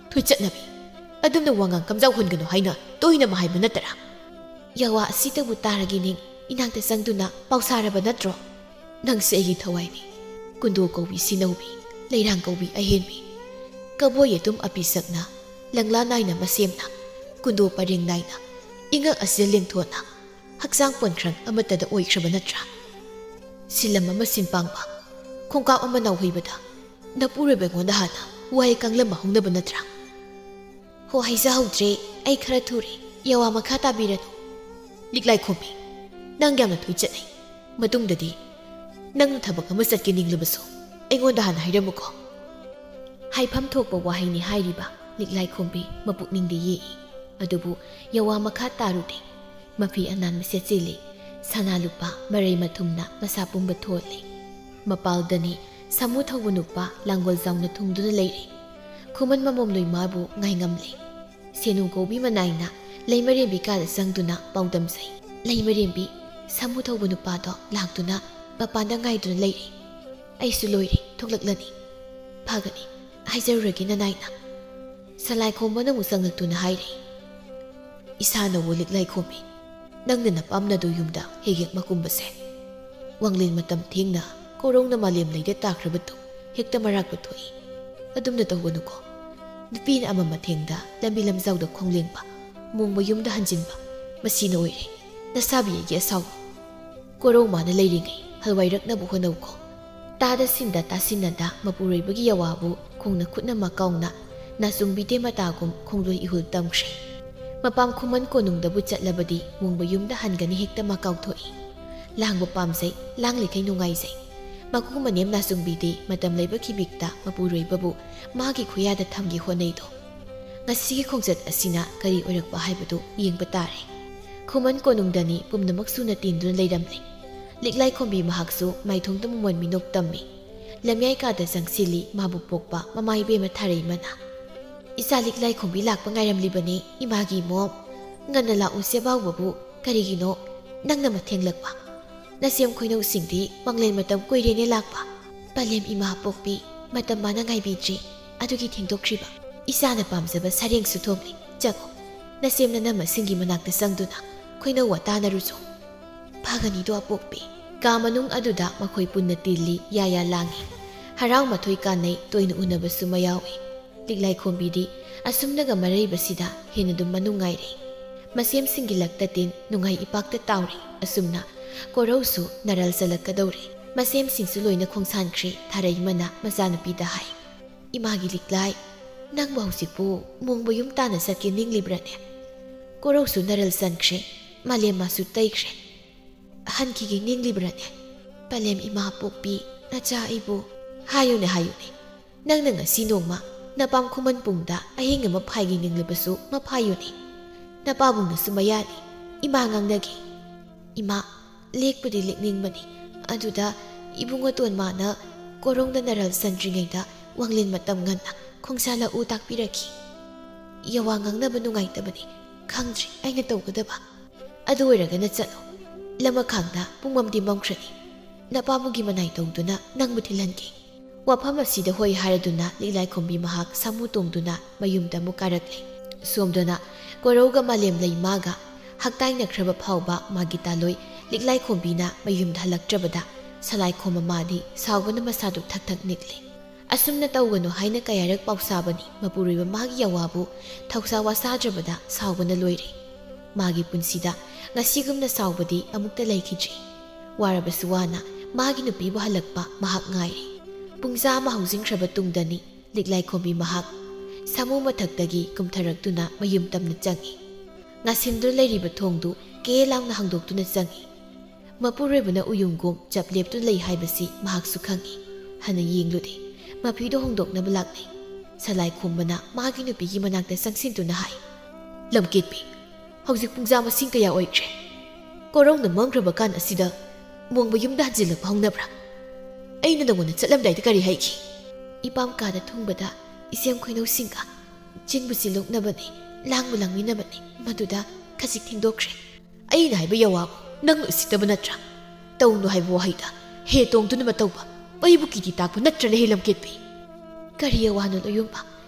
ꯊꯨꯏ ꯆꯠꯅꯕꯤ, ꯑꯗꯨꯝꯅ ꯋꯥꯉꯥꯡ ꯀꯝꯖꯥꯎ ꯍꯨꯟꯒꯅꯨ ꯍꯥꯏꯅ ꯇꯣꯏꯅ ꯑꯃ ꯍꯥꯏꯕ ꯅꯠꯇ꯭ꯔꯥ?" ꯌꯥꯋꯥ ꯑꯁꯤꯇꯕꯨ ꯇꯥꯔꯒꯤꯅꯤꯡ ꯏꯅꯥꯛꯇ ꯆꯪꯗꯨꯅ ꯄꯥꯎ ꯁꯥꯔꯕ ꯅꯠꯇ꯭ꯔꯣ? "ꯅꯪꯁꯦ ꯑꯩꯒꯤ ꯊꯋꯥꯏꯅꯤ꯫ ꯀꯨꯟꯗꯣ ꯀꯧꯕꯤ ꯁꯤꯅꯧꯕꯤ, ꯂꯩꯔꯥꯡ ꯀꯧꯕꯤ ꯑꯍꯦꯟꯕꯤ, ꯀꯕꯣꯏ ꯑꯗꯨꯝ ꯑꯄꯤꯁꯛꯅ, ꯂꯪꯂꯥ ꯅꯥꯏꯅ ꯃꯁꯦꯝꯅ, ꯀꯨꯟꯗꯣ ꯄꯔꯦꯡ ꯅꯥꯏꯅ, ꯏꯉꯛ ꯑꯁꯤꯗ ꯂꯦꯡꯊꯣꯛꯅ, ꯍꯛꯆꯥꯡ ꯄꯣꯟꯈ꯭ꯔꯪ ꯑꯃꯠꯇꯗ ꯑꯣꯏꯈ꯭ꯔꯕ ꯅꯠꯇ꯭ꯔꯥ? ꯁꯤꯜꯂꯝ ꯑꯃ ꯁꯤꯟ ꯄꯥꯡꯕ, ꯈꯣꯡꯀꯥꯞ ꯑꯃ ꯅꯥꯎꯍꯩꯕꯗ ꯅꯄꯨꯔꯣꯏꯕ ꯑꯩꯉꯣꯟꯗ ꯍꯥꯟꯅ ꯋꯥꯍꯩ ꯀꯥꯡꯂꯝ ꯍꯧꯅꯕ ꯅꯠꯇ꯭ꯔꯥ?" "ꯍꯣ, ꯍꯥꯏꯖꯍꯧꯗ꯭ꯔꯦ, ꯑꯩ ꯈꯔ ꯊꯨꯔꯦ, ꯌꯥꯋꯥ ꯃꯈꯥ ꯇꯥꯕꯤꯔꯅꯨ꯫" "ꯂꯤꯛꯂꯥꯏ ꯈꯣꯝꯕꯤ, ꯅꯪ ꯌꯥꯝꯅ ꯊꯨꯏ ꯆꯠꯅꯩ꯫ ꯃꯇꯨꯡꯗꯗꯤ ꯅꯪꯅ ꯊꯕꯛ ꯑꯃ ꯆꯠꯀꯦ ꯅꯤꯡꯂꯕꯁꯨ ꯑꯩꯉꯣꯟꯗ ꯍꯥꯟꯅ ꯍꯥꯏꯔꯝꯃꯨꯀꯣ꯫" ꯍꯥꯏꯐꯝ ꯊꯣꯛꯄ ꯋꯥꯍꯩꯅꯤ ꯍꯥꯏꯔꯤꯕ ꯂꯤꯛꯂꯥꯏ ꯈꯣꯝꯕꯤ ꯃꯄꯨꯛꯅꯤꯡꯗꯤ ꯌꯦꯛꯏ꯫ ꯑꯗꯨꯕꯨ ꯌꯥꯋꯥ ꯃꯈꯥ ꯇꯥꯔꯨꯗꯦ꯫ ꯃꯐꯤ ꯑꯅꯥꯟꯕ ꯁꯦꯠꯆꯤꯜꯂꯤ꯫ ꯁꯅꯥ ꯂꯨꯄꯥ ꯃꯔꯩ ꯃꯊꯨꯝꯅ ꯃꯁꯥ ꯄꯨꯝꯕ ꯊꯣꯜꯂꯤ꯫ ꯃꯄꯥꯜꯗꯅꯤ ꯁꯥꯃꯨ ꯊꯧꯕ ꯅꯨꯄꯥ ꯂꯥꯡꯒꯣꯜ ꯖꯥꯎꯅ ꯊꯨꯡꯗꯨꯅ ꯂꯩꯔꯤ꯫ ꯈꯨꯃꯟ ꯃꯃꯣꯝ ꯂꯣꯏꯃꯥꯕꯨ ꯉꯥꯏꯉꯝꯂꯦ꯫ ꯁꯦꯅꯨ ꯀꯧꯕꯤ ꯃꯅꯥꯏꯅ ꯂꯩꯃꯔꯦꯝꯕꯤ ꯀꯥꯗ ꯆꯪꯗꯨꯅ ꯄꯥꯎꯗꯝꯖꯩ꯫ "ꯂꯩꯃꯔꯦꯝꯕꯤ, ꯁꯥꯃꯨ ꯊꯧꯕ ꯅꯨꯄꯥꯗꯣ ꯂꯥꯛꯇꯨꯅ ꯃꯄꯥꯟꯗ ꯉꯥꯏꯗꯨꯅ ꯂꯩꯔꯦ꯫ ꯑꯩꯁꯨ ꯂꯣꯏꯔꯦ, ꯊꯣꯛꯂꯛꯂꯅꯤ꯫" "ꯐꯒꯅꯤ, ꯍꯥꯏꯖꯔꯨꯔꯒꯦ ꯅꯅꯥꯏꯅ꯫" ꯁꯂꯥꯏ ꯈꯣꯝꯕꯅ ꯑꯃꯨꯛ ꯆꯪꯂꯛꯇꯨꯅ ꯍꯥꯏꯔꯦ꯫ "ꯏꯁꯥꯅꯕꯨ ꯂꯤꯛꯂꯥꯏ ꯈꯣꯝꯃꯤ, ꯅꯪꯅ ꯅꯄꯥꯝꯅꯗꯣ ꯌꯨꯝꯗ ꯍꯦꯛ ꯍꯦꯛ ꯃꯀꯨꯝꯕꯁꯦ꯫ ꯋꯥꯡꯂꯦꯟ ꯃꯇꯝ ꯊꯦꯡꯅ ꯀꯣꯔꯧꯅ ꯃꯥꯂꯦꯝ ꯂꯩꯗ ꯇꯥꯈ꯭ꯔꯕ ꯇꯨ ꯍꯦꯛꯇ ꯃꯔꯥꯛꯄ ꯊꯣꯛꯏ꯫ ꯑꯗꯨꯝꯅ ꯇꯧꯒꯅꯨꯀꯣ꯫ ꯅꯨꯄꯤꯅ ꯑꯃꯝ ꯑꯊꯦꯡꯗ ꯂꯝꯕꯤ ꯂꯝꯖꯥꯎꯗ ꯈꯣꯡꯂꯦꯡꯕ, ꯃꯣꯡꯕ ꯌꯨꯝꯗ ꯍꯟꯖꯤꯟꯕ, ꯃꯁꯤꯅ ꯑꯣꯏꯔꯦ ꯅꯁꯥꯕꯤ ꯑꯩꯒꯤ ꯑꯁꯥꯎꯕ꯫ ꯀꯣꯔꯧ ꯃꯥꯅ ꯂꯩꯔꯤꯉꯩ ꯍꯜꯋꯥꯏꯔꯛꯅꯕ ꯍꯣꯠꯅꯧꯀꯣ꯫" ꯇꯥꯗ ꯁꯤꯟꯗ ꯇꯥꯁꯤꯟꯅꯗ ꯃꯄꯨꯔꯣꯏꯕꯒꯤ ꯌꯥꯋꯥꯕꯨ ꯈꯣꯡꯅ ꯈꯨꯠꯅ ꯃꯀꯥꯎꯅ ꯅꯥꯆꯨꯡꯕꯤ ꯇꯦꯃꯇꯥꯒꯨꯝ ꯈꯣꯡꯂꯣꯏ ꯏꯍꯨꯜ ꯇꯝꯈ꯭ꯔꯦ꯫ ꯃꯄꯥꯝ ꯈꯨꯃꯟ ꯀꯣꯅꯨꯡꯗꯕꯨ ꯆꯠꯂꯕꯗꯤ ꯃꯣꯡꯕ ꯌꯨꯝꯗ ꯍꯟꯒꯅꯤ ꯍꯦꯛꯇ ꯃꯀꯥꯎ ꯊꯣꯛꯏ꯫ ꯂꯥꯡꯕ ꯄꯥꯝꯖꯩ, ꯂꯥꯡꯂꯤꯈꯩ ꯅꯨꯡꯉꯥꯏꯖꯩ꯫ ꯃꯀꯨ ꯃꯅꯦꯝ ꯅꯥꯆꯨꯡꯕꯤꯗꯤ ꯃꯇꯝ ꯂꯩꯕ ꯈꯤꯕꯤꯛꯇ ꯃꯄꯨꯔꯣꯏꯕꯕꯨ ꯃꯥꯒꯤ ꯈꯨꯌꯥꯗ ꯊꯝꯒꯦ ꯍꯣꯠꯅꯩꯗꯣ꯫ ꯉꯁꯤꯒꯤ ꯈꯣꯡꯆꯠ ꯑꯁꯤꯅ ꯀꯔꯤ ꯑꯣꯏꯔꯛꯄ ꯍꯥꯏꯕꯗꯨ ꯌꯦꯡꯕ ꯇꯥꯔꯦ꯫ ꯈꯨꯃꯟ ꯀꯣꯅꯨꯡꯗꯅꯤ ꯄꯨꯝꯅꯃꯛ ꯁꯨꯅ ꯇꯤꯟꯗꯨꯅ ꯂꯩꯔꯝꯂꯤ꯫ ꯂꯤꯛꯂꯥꯏ ꯈꯣꯝꯕꯤ ꯃꯍꯥꯛꯁꯨ ꯃꯥꯏꯊꯣꯡꯗ ꯃꯃꯣꯟ ꯃꯤꯅꯣꯛ ꯇꯝꯃꯤ꯫ ꯂꯝꯌꯥꯏ ꯀꯥꯗ ꯆꯪꯁꯤꯜꯂꯤ ꯃꯥꯕꯨ ꯄꯣꯛꯄ ꯃꯃꯥ ꯏꯕꯦꯝꯃ ꯊꯥꯔꯩꯃꯅ꯫ "ꯏꯆꯥ ꯂꯤꯛꯂꯥꯏ ꯈꯣꯝꯕꯤ ꯂꯥꯛꯄ ꯉꯥꯏꯔꯝꯂꯤꯕꯅꯤ, ꯏꯃꯥꯒꯤ ꯃꯣꯝ꯫ ꯉꯟꯅ ꯂꯥꯛꯎ ꯆꯦꯕꯥꯎꯕꯕꯨ꯫ ꯀꯔꯤꯒꯤꯅꯣ ꯅꯪꯅ ꯃꯊꯦꯡꯂꯛꯄ? ꯅꯁꯦꯝ ꯈꯣꯏꯅꯧꯁꯤꯡꯗꯤ ꯋꯥꯡꯂꯦꯟ ꯃꯇꯝ ꯀꯨꯏꯔꯦꯅꯦ ꯂꯥꯛꯄ꯫ ꯄꯂꯦꯝ ꯏꯃꯥ ꯄꯣꯛꯄꯤ, ꯃꯇꯝ ꯃꯥꯅ ꯉꯥꯏꯕꯤꯗ꯭ꯔꯤ, ꯑꯗꯨꯒꯤ ꯊꯦꯡꯗꯣꯛꯈ꯭ꯔꯤꯕ꯫ ꯏꯆꯥꯅ ꯄꯥꯝꯖꯕ ꯁꯔꯦꯡꯁꯨ ꯊꯣꯡꯂꯤ꯫ ꯆꯪꯉꯣ, ꯅꯁꯦꯝ ꯅꯅꯝꯃꯁꯤꯡꯒꯤ ꯃꯅꯥꯛꯇ ꯆꯪꯗꯨꯅ ꯈꯣꯏꯅꯧ ꯋꯥ ꯇꯥꯅꯔꯨꯆꯣ꯫" ꯐꯒꯅꯤꯗꯣ ꯑꯄꯣꯛꯄꯤ꯫ ꯀꯥ ꯃꯅꯨꯡ ꯑꯗꯨꯗ ꯃꯈꯣꯏ ꯄꯨꯟꯅ ꯇꯤꯜꯂꯤ, ꯌꯥ ꯌꯥ ꯂꯥꯡꯏ꯫ ꯍꯔꯥꯎ ꯃꯊꯣꯏ ꯀꯥꯟꯅꯩ, ꯇꯣꯏꯅ ꯎꯅꯕꯁꯨ ꯃꯌꯥꯎꯏ꯫ ꯂꯤꯛꯂꯥꯏ ꯈꯣꯝꯕꯤꯗꯤ ꯑꯁꯨꯝꯅꯒ ꯃꯔꯩꯕꯁꯤꯗ ꯍꯦꯟꯅ ꯑꯗꯨꯝ ꯃꯅꯨꯡ ꯉꯥꯏꯔꯦ꯫ ꯃꯁꯦꯝꯁꯤꯡꯒꯤ ꯂꯛꯇ ꯇꯤꯟ ꯅꯨꯡꯉꯥꯏ ꯏꯄꯥꯛꯇ ꯇꯥꯎꯔꯤ꯫ ꯑꯁꯨꯝꯅ ꯀꯣꯔꯧꯁꯨ ꯅꯔꯜ ꯆꯜꯂꯛꯀꯗꯧꯔꯦ꯫ ꯃꯁꯦꯝꯁꯤꯡꯁꯨ ꯂꯣꯏꯅ ꯈꯣꯡꯁꯥꯟꯈ꯭ꯔꯦ꯫ ꯊꯥꯔꯩꯃꯅ ꯃꯆꯥꯅꯨꯄꯤꯗ ꯍꯥꯏ, "ꯏꯃꯥꯒꯤ ꯂꯤꯛꯂꯥꯏ, ꯅꯪꯕꯨ ꯍꯧꯖꯤꯛꯄꯨ ꯃꯣꯡꯕ ꯌꯨꯝ ꯇꯥꯅ ꯆꯠꯀꯦ ꯅꯤꯡꯂꯤꯕ꯭ꯔꯅꯦ?" ꯀꯣꯔꯧꯁꯨ ꯅꯔꯜ ꯆꯟꯈ꯭ꯔꯦ꯫ ꯃꯥꯂꯦꯝ ꯃꯥꯁꯨ ꯇꯩꯈ꯭ꯔꯦ꯫ "ꯍꯟꯈꯤꯒꯦ ꯅꯤꯡꯂꯤꯕ꯭ꯔꯅꯦ? ꯄꯂꯦꯝ ꯏꯃꯥ ꯄꯣꯛꯄꯤ, ꯅꯆꯥ ꯑꯩꯕꯨ ꯍꯥꯏꯌꯨꯅꯦ, ꯍꯥꯏꯌꯨꯅꯦ꯫ ꯅꯪꯅ ꯉꯁꯤ ꯅꯣꯡꯃ ꯅꯄꯥꯝ ꯈꯨꯃꯟ ꯄꯨꯡꯗ ꯑꯍꯤꯡ ꯑꯃ ꯐꯥꯏꯒꯦ ꯅꯤꯡꯂꯕꯁꯨ ꯃꯐꯥꯏꯌꯨꯅꯦ꯫ ꯅꯄꯥꯕꯨꯡꯅꯁꯨ ꯃꯌꯥꯅꯤ꯫ ꯏꯃꯥ ꯉꯥꯡꯅꯒꯦ꯫" "ꯏꯃꯥ, ꯂꯦꯛꯄꯨꯗꯤ ꯂꯦꯛꯅꯤꯡꯕꯅꯤ꯫ ꯑꯗꯨꯗ ꯏꯕꯨꯡꯉꯣ ꯇꯣꯟꯃꯥꯅ ꯀꯣꯔꯧꯅ ꯅꯔꯜ ꯆꯟꯗ꯭ꯔꯤꯉꯩꯗ ꯋꯥꯡꯂꯦꯟ ꯃꯇꯝ ꯉꯟꯅ ꯈꯣꯡꯁꯥꯜꯂꯛꯎ ꯇꯥꯛꯄꯤꯔꯛꯈꯤ꯫ ꯌꯥꯋꯥ ꯉꯥꯡꯅꯕ ꯅꯨꯡꯉꯥꯏꯇꯕꯅꯤ꯫ ꯈꯪꯗ꯭ꯔꯤ ꯑꯩꯅ ꯇꯧꯒꯗꯕ꯫ ꯑꯗꯨ ꯑꯣꯏꯔꯒꯅ ꯆꯠꯂꯣ꯫ ꯂꯃꯈꯥꯡꯗ ꯄꯨꯡꯃꯝꯗꯤ ꯃꯝꯈ꯭ꯔꯅꯤ꯫ ꯅꯄꯥꯕꯨꯒꯤ ꯃꯅꯥꯏ ꯇꯧꯗꯨꯅ ꯅꯪꯕꯨ ꯊꯤꯜꯍꯟꯒꯦ꯫" ꯋꯥꯐꯝ ꯑꯁꯤꯗ ꯍꯣꯏ ꯍꯥꯏꯔꯗꯨꯅ ꯂꯤꯛꯂꯥꯏꯈꯣꯝꯕꯤ ꯃꯍꯥꯛ ꯁꯥꯃꯨ ꯇꯣꯡꯗꯨꯅ ꯃꯌꯨꯝꯗ ꯑꯃꯨꯛ ꯀꯥꯔꯛꯂꯦ꯫ ꯁꯣꯝꯗꯅ ꯀꯣꯔꯧꯒ ꯃꯥꯂꯦꯝ ꯂꯩꯃꯥꯒ ꯍꯛꯇꯥꯏꯅꯈ꯭ꯔꯕ ꯐꯥꯎꯕ ꯃꯥꯒꯤ ꯇꯥꯂꯣꯏ ꯂꯤꯛꯂꯥꯏꯈꯣꯝꯕꯤꯅ ꯃꯌꯨꯝꯗ ꯍꯜꯂꯛꯇ꯭ꯔꯕꯗ ꯁꯂꯥꯏꯈꯣꯝ ꯃꯃꯥꯗꯤ ꯁꯥꯎꯕꯅ ꯃꯁꯥꯗꯨ ꯊꯛ ꯊꯛ ꯅꯤꯛꯂꯦ꯫ ꯑꯁꯨꯝꯅ ꯇꯧꯒꯅꯨ ꯍꯥꯏꯅ ꯀꯌꯥꯔꯛ ꯄꯥꯎꯁꯥꯕꯅꯤ ꯃꯄꯨꯔꯣꯏꯕ ꯃꯥꯒꯤ ꯌꯥꯋꯥꯕꯨ ꯊꯧꯁꯥ ꯋꯥꯁꯥꯗ꯭ꯔꯕꯗ ꯁꯥꯎꯕꯅ ꯂꯣꯏꯔꯦ꯫ ꯃꯥꯒꯤ ꯄꯨꯟꯁꯤꯗ ꯉꯁꯤꯒꯨꯝꯅ ꯁꯥꯎꯕꯗꯤ ꯑꯃꯨꯛꯇ ꯂꯩꯈꯤꯗ꯭ꯔꯤ꯫ ꯋꯥꯔꯕꯁꯨ ꯋꯥꯅ ꯃꯥꯒꯤ ꯅꯨꯄꯤꯕꯨ ꯍꯜꯂꯛꯄ ꯃꯍꯥꯛ ꯉꯥꯏꯔꯤ꯫ ꯄꯨꯡꯖꯥ ꯑꯃ ꯍꯧꯖꯤꯟꯈ꯭ꯔꯕ ꯇꯨꯡꯗꯅꯤ ꯂꯤꯛꯂꯥꯏꯈꯣꯝꯕꯤ ꯃꯍꯥꯛ ꯁꯥꯃꯨ ꯃꯊꯛꯇꯒꯤ ꯀꯨꯝꯊꯔꯛꯇꯨꯅ ꯃꯌꯨꯝ ꯇꯝꯅ ꯆꯪꯏ꯫ ꯉꯥꯁꯤꯟꯗꯨꯅ ꯂꯩꯔꯤꯕ ꯊꯣꯡꯗꯨ ꯀꯦ ꯂꯥꯎꯅ ꯍꯥꯡꯗꯣꯛꯇꯨꯅ ꯆꯪꯏ꯫ ꯃꯄꯨꯔꯣꯏꯕꯅ ꯎꯌꯨꯡꯒꯨꯝ ꯆꯞ ꯂꯦꯞꯇꯨꯅ ꯂꯩ ꯍꯥꯏꯕꯁꯤ ꯃꯍꯥꯛꯁꯨ ꯈꯪꯏ꯫ ꯍꯟꯅ ꯌꯦꯡꯂꯨꯗꯦ꯫ ꯃꯐꯤꯗꯣ ꯍꯣꯡꯗꯣꯛꯅꯕ ꯂꯥꯛꯂꯦ꯫ ꯁꯂꯥꯏ ꯈꯣꯝꯕꯅ ꯃꯥꯒꯤ ꯅꯨꯄꯤꯒꯤ ꯃꯅꯥꯛꯇ ꯆꯪꯁꯤꯟꯗꯨꯅ ꯍꯥꯏ, "ꯂꯝꯀꯦꯠꯄꯤ, ꯍꯧꯖꯤꯛ ꯄꯨꯡꯖꯥ ꯃꯁꯤꯡ ꯀꯌꯥ ꯑꯣꯏꯈ꯭ꯔꯦ? ꯀꯣꯔꯧꯅ ꯃꯝꯈ꯭ꯔꯕ ꯀꯥꯟ ꯑꯁꯤꯗ ꯃꯣꯡꯕ ꯌꯨꯝꯗ ꯍꯟꯖꯤꯜꯂꯛꯄ ꯍꯧꯅꯕ꯭ꯔꯥ? ꯑꯩꯅ ꯅꯉꯣꯟꯗ ꯆꯠꯂꯝꯗꯥꯏꯗ ꯀꯔꯤ ꯍꯥꯏꯈꯤ?" "ꯏꯄꯥꯝ ꯀꯥꯗ ꯊꯨꯡꯕꯗ ꯏꯁꯦꯝ ꯈꯣꯏꯅꯧꯁꯤꯡꯒ ꯆꯤꯟꯕꯨ ꯆꯤꯜꯂꯣꯛꯅꯕꯅꯤ, ꯂꯥꯡꯕꯨ ꯂꯥꯡꯃꯤꯟꯅꯕꯅꯤ꯫ ꯃꯗꯨꯗ ꯈꯖꯤꯛ ꯊꯦꯡꯗꯣꯛꯈ꯭ꯔꯦ꯫ ꯑꯩꯅ ꯍꯥꯏꯕ ꯌꯥꯋꯥꯕꯨ ꯅꯪꯅ ꯎꯁꯤꯠꯇꯕ ꯅꯠꯇ꯭ꯔꯥ? ꯇꯧꯅꯨ ꯍꯥꯏꯕ ꯋꯥꯍꯩꯗ ꯍꯦ ꯇꯣꯡꯗꯨꯅ ꯃꯇꯧꯕ ꯑꯩꯕꯨ ꯀꯤꯗꯤ ꯇꯥꯛꯄ ꯅꯠꯇ꯭ꯔꯅꯦ, ꯍꯦ ꯂꯝꯀꯦꯠꯄꯤ?" "ꯀꯔꯤ ꯑꯋꯥꯅꯣ ꯂꯣꯌꯨꯝꯕ?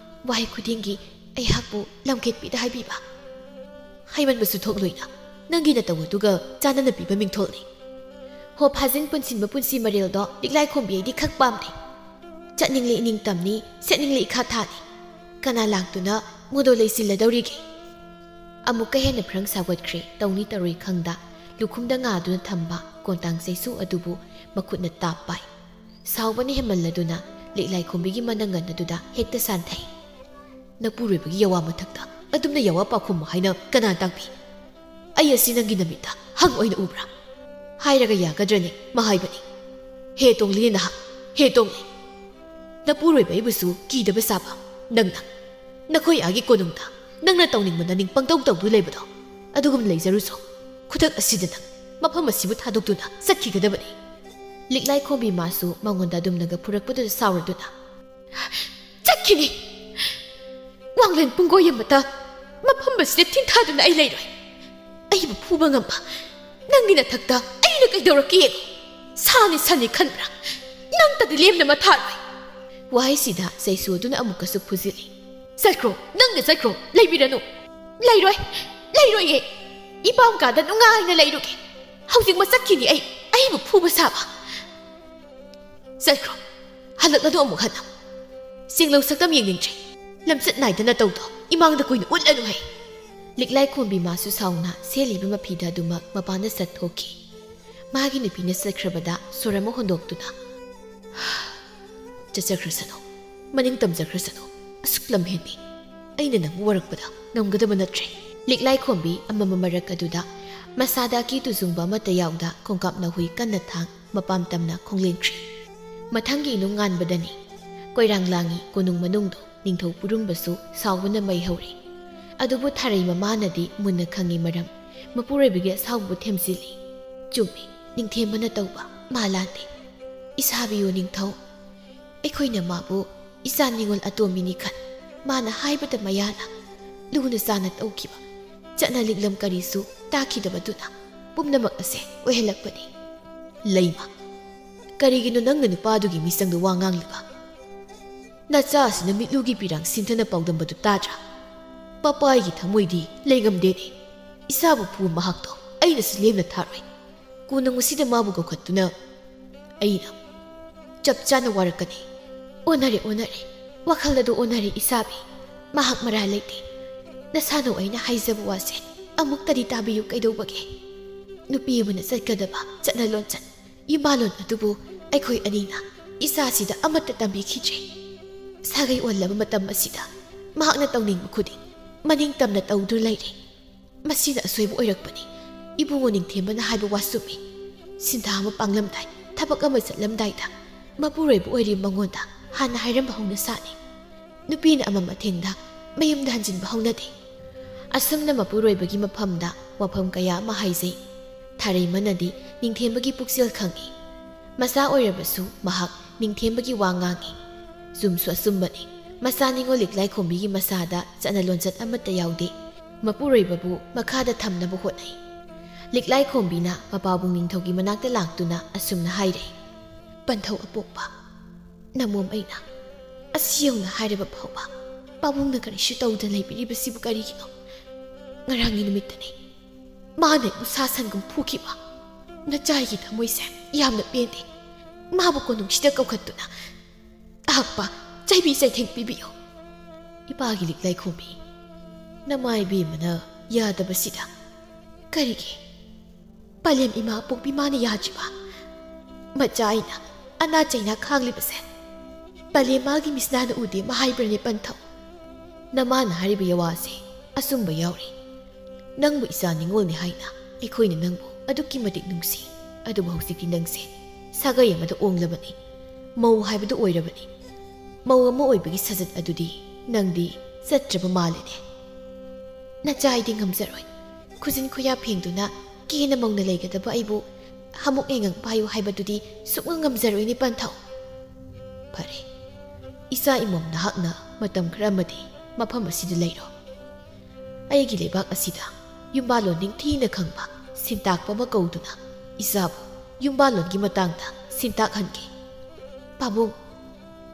ꯋꯥꯍꯩ ꯈꯨꯗꯤꯡꯒꯤ ꯑꯩꯍꯥꯛꯄꯨ ꯂꯝꯀꯦꯠꯄꯤꯗ ꯍꯥꯏꯕꯤꯕ? ꯍꯥꯏꯃꯟꯕꯁꯨ ꯊꯣꯛꯂꯣꯏꯅ꯫ ꯅꯪꯒꯤ ꯅꯇꯧ ꯑꯗꯨꯒ ꯆꯥꯟꯅꯅ ꯄꯤꯕ ꯃꯤꯡꯊꯣꯜꯅꯤ꯫ ꯍꯣ ꯐꯥꯖꯤꯟ ꯄꯨꯟꯁꯤꯟꯕ ꯄꯨꯟꯁꯤ ꯃꯔꯦꯜꯗꯣ ꯂꯤꯛꯂꯥꯏ ꯈꯣꯝꯕꯤ ꯑꯩꯗꯤ ꯈꯛ ꯄꯥꯝꯗꯦ꯫ ꯆꯠꯅꯤꯡꯂꯤ ꯏꯅꯤꯡ ꯇꯝꯅꯤ, ꯁꯦꯠꯅꯤꯡꯂꯤ ꯏꯈꯥ ꯊꯥꯅꯤ꯫ ꯀꯅꯥ ꯂꯥꯛꯇꯨꯅ ꯃꯨꯗꯣ ꯂꯩꯁꯤꯜꯂꯗꯧꯔꯤꯒꯦ?" ꯑꯃꯨꯛꯀ ꯍꯦꯟꯅ ꯐ꯭ꯔꯪ ꯁꯥꯒꯠꯈ꯭ꯔꯦ꯫ ꯇꯧꯅꯤ ꯇꯧꯔꯣꯏ ꯈꯪꯗ ꯂꯨꯈꯨꯝꯗ ꯉꯥꯗꯨꯅ ꯊꯝꯕ ꯀꯣꯟꯇꯥꯡ ꯆꯩꯁꯨ ꯑꯗꯨꯕꯨ ꯃꯈꯨꯠꯅ ꯇꯥꯞ ꯄꯥꯏ꯫ ꯁꯥꯎꯕꯅ ꯍꯦꯟꯃꯜꯂꯗꯨꯅ ꯂꯤꯛꯂꯥꯏ ꯈꯣꯝꯕꯤꯒꯤ ꯃꯅꯪꯒꯟ ꯑꯗꯨꯗ ꯍꯦꯛꯇ ꯁꯥꯟꯊꯩ꯫ "ꯅꯄꯨꯔꯣꯏꯕꯒꯤ ꯌꯥꯋꯥ ꯃꯊꯛꯇ ꯑꯗꯨꯝꯅ ꯌꯥꯋꯥ ꯄꯥꯎꯈꯨꯝ ꯍꯥꯏꯅ ꯀꯅꯥ ꯇꯥꯛꯄꯤ? ꯑꯩ ꯑꯁꯤ ꯅꯪꯒꯤ ꯅꯃꯤꯠꯇ ꯍꯪ ꯑꯣꯏꯅ ꯎꯕ꯭ꯔꯥ? ꯍꯥꯏꯔꯒ ꯌꯥꯒꯗ꯭ꯔꯅꯦ?" ꯃꯍꯥꯏꯕꯅꯤ꯫ "ꯍꯦ ꯇꯣꯡꯂꯤꯅꯦ ꯅꯍꯥꯛ, ꯍꯦ ꯇꯣꯡꯂꯤ꯫ ꯅꯄꯨꯔꯣꯏꯕ ꯑꯩꯕꯨꯁꯨ ꯀꯤꯗꯕ ꯁꯥꯕ ꯅꯪꯅ꯫ ꯅꯈꯣꯏ ꯑꯥꯒꯤ ꯀꯣꯅꯨꯡꯗ ꯅꯪꯅ ꯇꯧꯅꯤꯡꯕ ꯅꯅꯤꯡ ꯄꯪꯇꯧ ꯇꯧꯗꯨ ꯂꯩꯕꯗꯣ, ꯑꯗꯨꯒꯨꯝꯅ ꯂꯩꯖꯔꯨꯁꯨ꯫ ꯈꯨꯗꯛ ꯑꯁꯤꯗ ꯅꯪ ꯃꯐꯝ ꯑꯁꯤꯕꯨ ꯊꯥꯗꯣꯛꯇꯨꯅ ꯆꯠꯈꯤꯒꯗꯕꯅꯤ꯫" ꯂꯤꯛꯂꯥꯏ ꯈꯣꯝꯕꯤ ꯃꯥꯁꯨ ꯃꯉꯣꯟꯗ ꯑꯗꯨꯝꯅꯒ ꯐꯨꯔꯛꯄꯗꯨꯗ ꯁꯥꯎꯔꯗꯨꯅ, "ꯆꯠꯈꯤꯅꯤ꯫ ꯋꯥꯡꯂꯦꯟ ꯄꯨꯡꯒꯣꯏ ꯑꯃꯇ ꯃꯐꯝ ꯑꯁꯤꯗ ꯊꯤꯟꯊꯗꯨꯅ ꯑꯩ ꯂꯩꯔꯣꯏ꯫ ꯑꯩꯕꯨ ꯐꯨꯕ ꯉꯝꯕ ꯅꯪꯒꯤ ꯅꯊꯛꯇ ꯑꯩꯅ ꯀꯩꯗꯧꯔꯛꯀꯦ ꯌꯦꯡꯉꯨ꯫ ꯁꯥꯅꯤ ꯁꯟꯅꯤ ꯈꯟꯕ꯭ꯔꯥ? ꯅꯪꯇꯗꯤ ꯂꯦꯝꯅ ꯃꯊꯥꯔꯣꯏ꯫" ꯋꯥꯍꯩꯁꯤꯗ ꯆꯩꯁꯨ ꯑꯗꯨꯅ ꯑꯃꯨꯛꯀꯁꯨ ꯐꯨꯖꯤꯜꯂꯤ꯫ "ꯆꯠꯈ꯭ꯔꯣ, ꯅꯪꯅ ꯆꯠꯈ꯭ꯔꯣ, ꯂꯩꯕꯤꯔꯅꯨ꯫" "ꯂꯩꯔꯣꯏ, ꯂꯩꯔꯣꯏꯌꯦ꯫ ꯏꯄꯥꯝ ꯀꯥꯗ ꯅꯨꯡꯉꯥꯏꯅ ꯂꯩꯔꯨꯒꯦ꯫ ꯍꯧꯖꯤꯛꯃꯛ ꯆꯠꯈꯤꯅꯤ ꯑꯩ, ꯑꯩꯕꯨ ꯐꯨꯕ ꯁꯥꯕ꯫" "ꯆꯠꯈ꯭ꯔꯣ, ꯍꯜꯂꯛꯂꯅꯨ ꯑꯃꯨꯛ ꯍꯟꯅ꯫ ꯆꯤꯡꯂꯧ ꯁꯛꯇꯝ ꯌꯦꯡꯅꯤꯡꯗ꯭ꯔꯦ꯫ ꯂꯝꯆꯠ ꯅꯥꯏꯗꯅ ꯇꯧꯗꯣ ꯏꯃꯥꯡꯗ ꯀꯨꯏꯅ ꯎꯠꯂꯅꯨ ꯍꯥꯏ꯫" ꯂꯤꯛꯂꯥꯏ ꯈꯣꯝꯕꯤ ꯃꯥꯁꯨ ꯁꯥꯎꯅ ꯁꯦꯠꯂꯤꯕ ꯃꯐꯤꯗ ꯑꯗꯨꯃꯛ ꯃꯄꯥꯟꯗ ꯆꯠꯊꯣꯛꯈꯤ꯫ ꯃꯥꯒꯤ ꯅꯨꯄꯤꯅ ꯆꯠꯈ꯭ꯔꯕꯗ ꯁꯣꯔ ꯑꯃ ꯍꯣꯟꯗꯣꯛꯇꯨꯅ, "ꯆꯠꯆꯈ꯭ꯔꯁꯅꯨ, ꯃꯅꯤꯡ ꯇꯝꯖꯈ꯭ꯔꯁꯅꯨ꯫ ꯑꯁꯨꯛ ꯂꯝꯍꯦꯟꯕꯤ, ꯑꯩꯅ ꯅꯪꯕꯨ ꯋꯥꯔꯛꯄꯗ ꯉꯝꯒꯗꯕ ꯅꯠꯇ꯭ꯔꯦ꯫" ꯂꯤꯛꯂꯥꯏ ꯈꯣꯝꯕꯤ ꯑꯃꯝꯕ ꯃꯔꯛ ꯑꯗꯨꯗ ꯃꯁꯥꯗ ꯑꯀꯤ ꯇꯨꯖꯨꯡꯕ ꯑꯃꯠꯇ ꯌꯥꯎꯗ ꯈꯣꯡꯀꯥꯞ ꯅꯥꯍꯨꯏ ꯀꯟꯅ ꯊꯥꯡ ꯃꯄꯥꯝ ꯇꯝꯅ ꯈꯣꯡꯂꯦꯟꯈ꯭ꯔꯤ꯫ ꯃꯊꯪꯒꯤ ꯏꯅꯨꯡ ꯉꯥꯟꯕꯗꯅꯤ꯫ ꯀꯣꯏꯔꯥꯡ ꯂꯥꯡꯉꯤ ꯀꯣꯅꯨꯡ ꯃꯅꯨꯡꯗꯣ ꯅꯤꯡꯊꯧ ꯄꯨꯔꯨꯝꯕꯁꯨ ꯁꯥꯎꯕꯅ ꯃꯩ ꯍꯧꯔꯤ꯫ ꯑꯗꯨꯕꯨ ꯊꯥꯔꯩ ꯃꯃꯥꯅꯗꯤ ꯃꯨꯟꯅ ꯈꯪꯉꯤ ꯃꯔꯝ ꯃꯄꯨꯔꯣꯏꯕꯒꯤ ꯑꯁꯥꯎꯕꯕꯨ ꯊꯦꯝꯖꯤꯜꯂꯤ꯫ ꯆꯨꯝꯃꯤ, ꯅꯤꯡꯊꯦꯝꯕꯅ ꯇꯧꯕ ꯃꯥ ꯂꯥꯟꯗꯦ꯫ ꯏꯁꯥꯕꯤꯌꯨ ꯅꯤꯡꯊꯧ, ꯑꯩꯈꯣꯏꯅ ꯃꯥꯕꯨ ꯏꯆꯥ ꯅꯤꯉꯣꯜ ꯑꯇꯣꯝꯕꯤꯅꯤ ꯈꯟ ꯃꯥꯅ ꯍꯥꯏꯕꯗ ꯃꯌꯥꯅ ꯂꯨꯅ ꯆꯥꯅ ꯇꯧꯈꯤꯕ ꯆꯠꯅ ꯂꯤꯛꯂꯝ ꯀꯔꯤꯁꯨ ꯇꯥꯈꯤꯗꯕꯗꯨꯅ ꯄꯨꯝꯅꯃꯛ ꯑꯁꯦ ꯑꯣꯏꯍꯜꯂꯛꯄꯅꯤ꯫ ꯂꯩꯃ, ꯀꯔꯤꯒꯤꯅꯣ ꯅꯪꯅ ꯅꯨꯄꯥꯗꯨꯒꯤ ꯃꯤꯆꯪꯗ ꯋꯥ ꯉꯥꯡꯂꯤꯕ? ꯅꯆꯥ ꯑꯁꯤꯅ ꯃꯤꯠꯂꯨꯒꯤ ꯄꯤꯔꯥꯡ ꯁꯤꯟꯊꯅ ꯄꯥꯎꯗꯝꯕꯗꯨ ꯇꯥꯗ꯭ꯔꯥ? ꯄꯄꯥꯏꯒꯤ ꯊꯃꯣꯏꯗꯤ ꯂꯩꯉꯝꯗꯦꯅꯦ꯫ ꯏꯁꯥꯕꯨ ꯐꯨꯕ ꯃꯍꯥꯛꯇꯣ ꯑꯩꯅꯁꯨ ꯂꯦꯝꯅ ꯊꯥꯔꯣꯏ꯫ ꯀꯣꯟꯅ ꯃꯁꯤꯗ ꯃꯥꯕꯨ ꯀꯧꯈꯠꯇꯨꯅ ꯑꯩꯅ ꯆꯞ ꯆꯥꯅ ꯋꯥꯔꯛꯀꯅꯤ꯫ ꯑꯣꯟꯅꯔꯦ, ꯑꯣꯟꯅꯔꯦ꯫ ꯋꯥꯈꯜ ꯑꯗꯨ ꯑꯣꯟꯅꯔꯦ ꯏꯁꯥꯕꯤ꯫ ꯃꯍꯥꯛ ꯃꯔꯥꯜ ꯂꯩꯇꯦ꯫ ꯅꯁꯥꯅꯧ ꯑꯩꯅ ꯍꯥꯏꯖꯕ ꯋꯥꯁꯦ ꯑꯃꯨꯛꯇꯗꯤ ꯇꯥꯕꯤꯌꯨ ꯀꯩꯗꯧꯕꯒꯦ? ꯅꯨꯄꯤ ꯑꯃꯅ ꯆꯠꯀꯗꯕ ꯆꯠꯅ ꯂꯣꯟꯆꯠ, ꯏꯃꯥꯂꯣꯟ ꯑꯗꯨꯕꯨ ꯑꯩꯈꯣꯏ ꯑꯅꯤꯅ ꯏꯆꯥꯁꯤꯗ ꯑꯃꯠꯇ ꯇꯝꯕꯤꯈꯤꯗ꯭ꯔꯦ꯫ ꯁꯥꯒꯩ ꯑꯣꯜꯂꯕ ꯃꯇꯝ ꯑꯁꯤꯗ ꯃꯍꯥꯛꯅ ꯇꯧꯅꯤꯡꯕ ꯈꯨꯗꯤꯡ ꯃꯅꯤꯡ ꯇꯝꯅ ꯇꯧꯗꯨꯅ ꯂꯩꯔꯦ꯫ ꯃꯁꯤꯅ ꯑꯁꯣꯏꯕ ꯑꯣꯏꯔꯛꯄꯅꯤ꯫ ꯏꯕꯨꯡꯉꯣ ꯅꯤꯡꯊꯦꯝꯕꯅ ꯍꯥꯏꯕ ꯋꯥ ꯆꯨꯝꯃꯤ꯫ ꯁꯤꯟꯊꯥ ꯑꯃ ꯄꯥꯡꯂꯝꯗꯥꯏ, ꯊꯕꯛ ꯑꯃ ꯆꯠꯂꯝꯗꯥꯏꯗ ꯃꯄꯨꯔꯣꯏꯕ ꯑꯣꯏꯔꯤꯕ ꯃꯉꯣꯟꯗ ꯍꯥꯟꯅ ꯍꯥꯏꯔꯝꯕ ꯍꯧꯅ ꯁꯥꯅꯤ꯫ ꯅꯨꯄꯤꯅ ꯑꯃꯝ ꯑꯊꯦꯡꯗ ꯃꯌꯨꯝꯗ ꯍꯟꯖꯤꯟꯕ ꯍꯧꯅꯗꯦ꯫ ꯑꯁꯨꯝꯅ ꯃꯄꯨꯔꯣꯏꯕꯒꯤ ꯃꯐꯝꯗ ꯋꯥꯐꯝ ꯀꯌꯥ ꯑꯃ ꯍꯥꯏꯖꯩ꯫ ꯊꯥꯔꯩꯃꯅꯗꯤ ꯅꯤꯡꯊꯦꯝꯕꯒꯤ ꯄꯨꯛꯆꯦꯜ ꯈꯪꯏ꯫ ꯃꯆꯥ ꯑꯣꯏꯔꯕꯁꯨ ꯃꯍꯥꯛ ꯅꯤꯡꯊꯦꯝꯕꯒꯤ ꯋꯥ ꯉꯥꯡꯏ꯫ ꯆꯨꯝꯁꯨ ꯑꯆꯨꯝꯕꯅꯤ꯫ ꯃꯆꯥ ꯅꯤꯉꯣꯜ ꯂꯤꯛꯂꯥꯏ ꯈꯣꯝꯕꯤꯒꯤ ꯃꯆꯥꯗ ꯆꯠꯅ ꯂꯣꯟꯆꯠ ꯑꯃꯠꯇ ꯌꯥꯎꯗꯦ꯫ ꯃꯄꯨꯔꯣꯏꯕꯕꯨ ꯃꯈꯥꯗ ꯊꯝꯅꯕ ꯍꯣꯠꯅꯩ꯫ ꯂꯤꯛꯂꯥꯏ ꯈꯣꯝꯕꯤꯅ ꯃꯄꯥꯕꯨꯡ ꯅꯤꯡꯊꯧꯒꯤ ꯃꯅꯥꯛꯇ ꯂꯥꯛꯇꯨꯅ ꯑꯁꯨꯝꯅ ꯍꯥꯏꯔꯦ, "ꯄꯟꯊꯧ ꯑꯄꯣꯛꯄ, ꯅꯃꯣꯝ ꯑꯩꯅ ꯑꯁꯤ ꯌꯧꯅ ꯍꯥꯏꯔꯕ ꯐꯥꯎꯕ ꯄꯥꯕꯨꯡꯅ ꯀꯔꯤꯁꯨ ꯇꯧꯗꯅ ꯂꯩꯕꯤꯔꯤꯕꯁꯤꯕꯨ ꯀꯔꯤꯒꯤꯅꯣ? ꯉꯔꯥꯡꯒꯤ ꯅꯨꯃꯤꯠꯇꯅꯤ ꯃꯥꯅ ꯑꯩꯕꯨ ꯁꯥ ꯁꯟꯒꯨꯝ ꯐꯨꯈꯤꯕ꯫ ꯅꯆꯥꯒꯤ ꯊꯃꯣꯏꯁꯦ ꯌꯥꯝꯅ ꯄꯦꯟꯗꯦ꯫ ꯃꯥꯕꯨ ꯀꯣꯅꯨꯡꯁꯤꯗ ꯀꯧꯈꯠꯇꯨꯅ ꯑꯍꯛꯄ ꯆꯩꯕꯤ ꯆꯩꯊꯦꯡ ꯄꯤꯕꯤꯌꯨ꯫" ꯏꯄꯥꯒꯤ ꯂꯤꯛꯂꯥꯏ ꯈꯣꯝꯕꯤ, ꯅꯃꯥ ꯏꯕꯦꯝꯃꯅ ꯌꯥꯗꯕꯁꯤꯗ ꯀꯔꯤꯒꯤ ꯄꯂꯦꯝ ꯏꯃꯥ ꯄꯣꯛꯄꯤ ꯃꯥꯅ ꯌꯥꯗ꯭ꯔꯤꯕ? ꯃꯆꯥ ꯑꯩꯅ ꯑꯅꯥ ꯆꯩꯅꯥ ꯈꯥꯡꯂꯤꯕꯁꯦ ꯄꯂꯦꯝ ꯃꯥꯒꯤ ꯃꯤꯠꯁꯤꯅꯥꯅ ꯎꯗꯦ ꯃꯍꯥꯏꯕ꯭ꯔꯅꯦ ꯄꯟꯊꯧ? ꯅꯃꯥꯅ ꯍꯥꯏꯔꯤꯕ ꯌꯥꯋꯥꯁꯦ ꯑꯆꯨꯝꯕ ꯌꯥꯎꯔꯤ꯫ ꯅꯪꯕꯨ ꯏꯆꯥ ꯅꯤꯉꯣꯜꯅꯤ ꯍꯥꯏꯅ ꯑꯩꯈꯣꯏꯅ ꯅꯪꯕꯨ ꯑꯗꯨꯛꯀꯤ ꯃꯇꯤꯛ ꯅꯨꯡꯁꯤ, ꯑꯗꯨꯕꯨ ꯍꯧꯖꯤꯛꯇꯤ ꯅꯪꯁꯦ ꯁꯥꯒꯩ ꯑꯃꯗ ꯑꯣꯡꯂꯕꯅꯤ, ꯃꯧ ꯍꯥꯏꯕꯗꯨ ꯑꯣꯏꯔꯕꯅꯤ꯫ ꯃꯧ ꯑꯃ ꯑꯣꯏꯕꯒꯤ ꯁꯥꯖꯠ ꯑꯗꯨꯗꯤ ꯅꯪꯗꯤ ꯆꯠꯇ꯭ꯔꯕ ꯃꯥꯜꯂꯦꯅꯦ꯫ ꯅꯆꯥ ꯑꯩꯗꯤ ꯉꯝꯖꯔꯣꯏ꯫ ꯈꯨꯖꯤꯟ ꯈꯨꯌꯥ ꯐꯦꯡꯗꯨꯅ ꯀꯦꯅ ꯃꯧꯅ ꯂꯩꯒꯗꯕ ꯑꯩꯕꯨ ꯍꯥꯃꯨꯛ ꯌꯥꯏꯉꯪ ꯄꯥꯏꯌꯨ ꯍꯥꯏꯕꯗꯨꯗꯤ ꯁꯨꯛꯉꯝ ꯉꯝꯖꯔꯣꯏꯅꯦ ꯄꯟꯊꯧ꯫ ꯐꯔꯦ, ꯏꯆꯥ ꯏꯃꯣꯝ ꯅꯍꯥꯛꯅ ꯃꯇꯝ ꯈꯔ ꯑꯃꯗꯤ ꯃꯐꯝ ꯑꯁꯤꯗ ꯂꯩꯔꯣ꯫ ꯑꯩꯒꯤ ꯂꯩꯕꯥꯛ ꯑꯁꯤꯗ ꯌꯨꯝꯕꯥꯜꯂꯣꯟ ꯅꯤꯡꯊꯤꯅ ꯈꯪꯕ ꯁꯤꯟꯇꯥꯛꯄ ꯑꯃ ꯀꯧꯗꯨꯅ ꯏꯆꯥꯕꯨ ꯌꯨꯝꯕꯥꯜꯂꯣꯟꯒꯤ ꯃꯇꯥꯡꯗ ꯁꯤꯟꯇꯥꯛꯍꯟꯒꯦ꯫ ꯄꯥꯕꯨꯡ,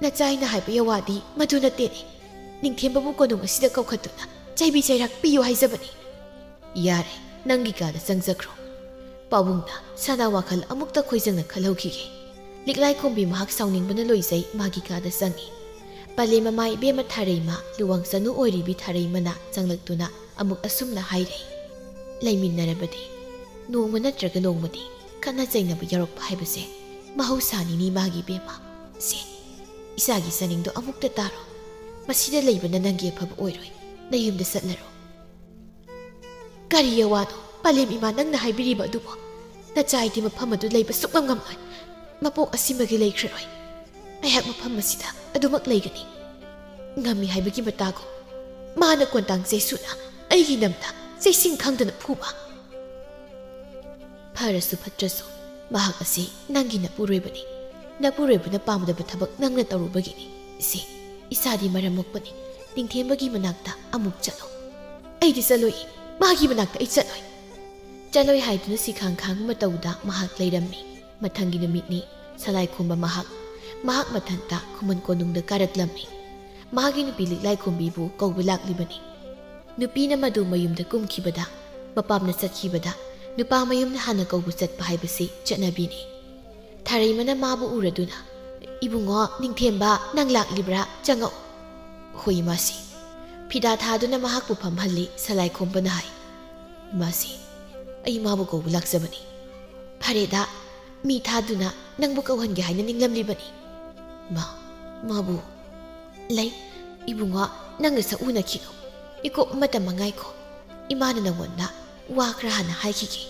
ꯅꯆꯥꯏꯅ ꯍꯥꯏꯕ ꯌꯥꯋꯥꯗꯤ ꯃꯗꯨ ꯅꯠꯇꯦꯅꯦ꯫ ꯅꯤꯡꯊꯦꯝꯕꯕꯨ ꯀꯣꯅꯨꯡ ꯑꯁꯤꯗ ꯀꯧꯈꯠꯇꯨꯅ ꯆꯩꯕꯤ ꯆꯩꯔꯥꯛ ꯄꯤꯌꯨ ꯍꯥꯏꯖꯕꯅꯤ꯫ ꯌꯥꯔꯦ, ꯅꯪꯒꯤ ꯀꯥꯗ ꯆꯪꯖꯈ꯭ꯔꯣ꯫ ꯄꯥꯕꯨꯡꯅ ꯁꯅꯥ ꯋꯥꯈꯜ ꯑꯃꯨꯛꯇ ꯈꯣꯏꯖꯪꯅ ꯈꯜꯍꯧꯈꯤꯒꯦ꯫ ꯂꯤꯛꯂꯥꯏ ꯈꯣꯝꯕꯤ ꯃꯍꯥꯛ ꯁꯥꯎꯅꯤꯡꯕꯅ ꯂꯣꯏꯖꯩ ꯃꯥꯒꯤ ꯀꯥꯗ ꯆꯪꯉꯤ꯫ ꯄꯂꯦꯝ ꯃꯃꯥ ꯏꯕꯦꯝꯃ ꯊꯥꯔꯩꯃ, ꯂꯨꯋꯥꯡ ꯆꯅꯨ ꯑꯣꯏꯔꯤꯕꯤ ꯊꯥꯔꯩꯃꯅ ꯆꯪꯂꯛꯇꯨꯅ ꯑꯃꯨꯛ ꯑꯁꯨꯝꯅ ꯍꯥꯏꯔꯦ, "ꯂꯩꯃꯤꯟꯅꯔꯕꯗꯤ ꯅꯣꯡꯃ ꯅꯠꯇ꯭ꯔꯒ ꯅꯣꯡꯃꯗꯤ ꯈꯠꯅ ꯆꯩꯅꯕ ꯌꯥꯎꯔꯛꯄ ꯍꯥꯏꯕꯁꯦ ꯃꯍꯧꯁꯥꯅꯤꯅꯤ ꯃꯥꯒꯤ ꯏꯕꯦꯝꯃ꯫ ꯁꯦ, ꯏꯆꯥꯒꯤ ꯆꯥꯅꯤꯡꯗꯣ ꯑꯃꯨꯛꯇ ꯇꯥꯔꯣ꯫ ꯃꯁꯤꯗ ꯂꯩꯕꯅ ꯅꯪꯒꯤ ꯑꯐꯕ ꯑꯣꯏꯔꯣꯏ꯫ ꯅꯌꯨꯝꯗ ꯆꯠꯂꯔꯣ꯫" "ꯀꯔꯤ ꯑꯋꯥꯅꯣ ꯄꯂꯦꯝ ꯏꯃꯥ ꯅꯪꯅ ꯍꯥꯏꯕꯤꯔꯤꯕ ꯑꯗꯨꯕꯨ? ꯅꯆꯥ ꯑꯩꯗꯤ ꯃꯐꯝ ꯑꯗꯨ ꯂꯩꯕ ꯁꯨꯛꯉꯝ ꯉꯝꯂꯣꯏ꯫ ꯃꯄꯣꯛ ꯑꯁꯤꯃꯒꯤ ꯂꯩꯈ꯭ꯔꯔꯣꯏ꯫ ꯑꯩꯍꯥꯛ ꯃꯐꯝ ꯑꯁꯤꯗ ꯑꯗꯨꯃꯛ ꯂꯩꯒꯅꯤ꯫" "ꯉꯝꯃꯤ ꯍꯥꯏꯕꯒꯤ ꯃꯇꯥꯒꯨꯝ ꯃꯥꯅ ꯀꯣꯟꯇꯥꯡ ꯆꯩꯁꯨꯅ ꯑꯩꯒꯤ ꯅꯝꯗ ꯆꯩꯁꯤꯡ ꯈꯪꯗꯅ ꯐꯨꯕ꯫" "ꯐꯔꯁꯨ ꯐꯠꯇ꯭ꯔꯁꯨ ꯃꯍꯥꯛ ꯑꯁꯤ ꯅꯪꯒꯤ ꯅꯄꯨꯔꯣꯏꯕꯅꯤ꯫ ꯅꯄꯨꯔꯣꯏꯕꯅ ꯄꯥꯝꯗꯕ ꯊꯕꯛ ꯅꯪꯅ ꯇꯧꯔꯨꯕꯒꯤꯅꯤ꯫ ꯏꯆꯦ, ꯏꯆꯥꯗꯤ ꯃꯔꯝ ꯃꯣꯛꯄꯅꯤ꯫ ꯅꯤꯡꯊꯦꯝꯕꯒꯤ ꯃꯅꯥꯛꯇ ꯑꯃꯨꯛ ꯆꯠꯂꯣ꯫" "ꯑꯩꯗꯤ ꯆꯠꯂꯣꯏ꯫ ꯃꯥꯒꯤ ꯃꯅꯥꯛꯇ ꯑꯩ ꯆꯠꯂꯣꯏ꯫" ꯆꯠꯂꯣꯏ ꯍꯥꯏꯗꯨꯅ ꯁꯤꯈꯥꯡ ꯈꯥꯡꯕ ꯃꯇꯧꯗ ꯃꯍꯥꯛ ꯂꯩꯔꯝꯃꯤ꯫ ꯃꯊꯪꯒꯤ ꯅꯨꯃꯤꯠꯅꯤ꯫ ꯁꯂꯥꯏ ꯈꯣꯝꯕ ꯃꯍꯥꯛ, ꯃꯍꯥꯛ ꯃꯊꯟꯇ ꯈꯨꯃꯟ ꯀꯣꯅꯨꯡꯗ ꯀꯥꯔꯛꯂꯝꯃꯤ꯫ ꯃꯍꯥꯛꯀꯤ ꯅꯨꯄꯤ ꯂꯤꯛꯂꯥꯏ ꯈꯣꯝꯕꯤꯕꯨ ꯀꯧꯕ ꯂꯥꯛꯂꯤꯕꯅꯤ꯫ ꯅꯨꯄꯤꯅ ꯃꯗꯨ ꯃꯌꯨꯝꯗ ꯀꯨꯝꯈꯤꯕꯗ, ꯃꯄꯥꯝꯅ ꯆꯠꯈꯤꯕꯗ, ꯅꯨꯄꯥ ꯃꯌꯨꯝꯅ ꯍꯥꯟꯅ ꯀꯧꯕ ꯆꯠꯄ ꯍꯥꯏꯕꯁꯤ ꯆꯠꯅꯕꯤꯅꯤ꯫ ꯊꯥꯔꯩꯃꯅ ꯃꯥꯕꯨ ꯎꯔꯗꯨꯅ, "ꯏꯕꯨꯡꯉꯣ ꯅꯤꯡꯊꯦꯝꯕ, ꯅꯪ ꯂꯥꯛꯂꯤꯕ꯭ꯔꯥ? ꯆꯪꯉꯛꯎ꯫" "ꯍꯣꯏ, ꯏꯃꯥꯁꯤ꯫" ꯐꯤꯗꯥ ꯊꯥꯗꯨꯅ ꯃꯍꯥꯛꯄꯨ ꯐꯝꯍꯜꯂꯤ꯫ ꯁꯂꯥꯏ ꯈꯣꯝꯕꯅ ꯍꯥꯏ, "ꯏꯃꯥꯁꯤ, ꯑꯩ ꯃꯥꯕꯨ ꯀꯧꯕ ꯂꯥꯛꯆꯕꯅꯤ꯫" "ꯐꯔꯦꯗ, ꯃꯤ ꯊꯥꯗꯨꯅ ꯅꯪꯕꯨ ꯀꯧꯍꯟꯒꯦ ꯍꯥꯏꯅ ꯅꯤꯡꯂꯝꯂꯤꯕꯅꯤ꯫" "ꯃꯥ, ꯃꯥꯕꯨ?" "ꯂꯩ, ꯏꯕꯨꯡꯉꯣ, ꯅꯪꯒ ꯁꯛ ꯎꯅꯈꯤꯅꯨ꯫ ꯏꯀꯣꯞ ꯑꯃꯇ ꯃꯉꯥꯏꯈꯣ꯫ ꯏꯃꯥꯅ ꯅꯪꯉꯣꯟꯗ ꯋꯥ ꯈꯔ ꯍꯥꯟꯅ ꯍꯥꯏꯈꯤꯒꯦ꯫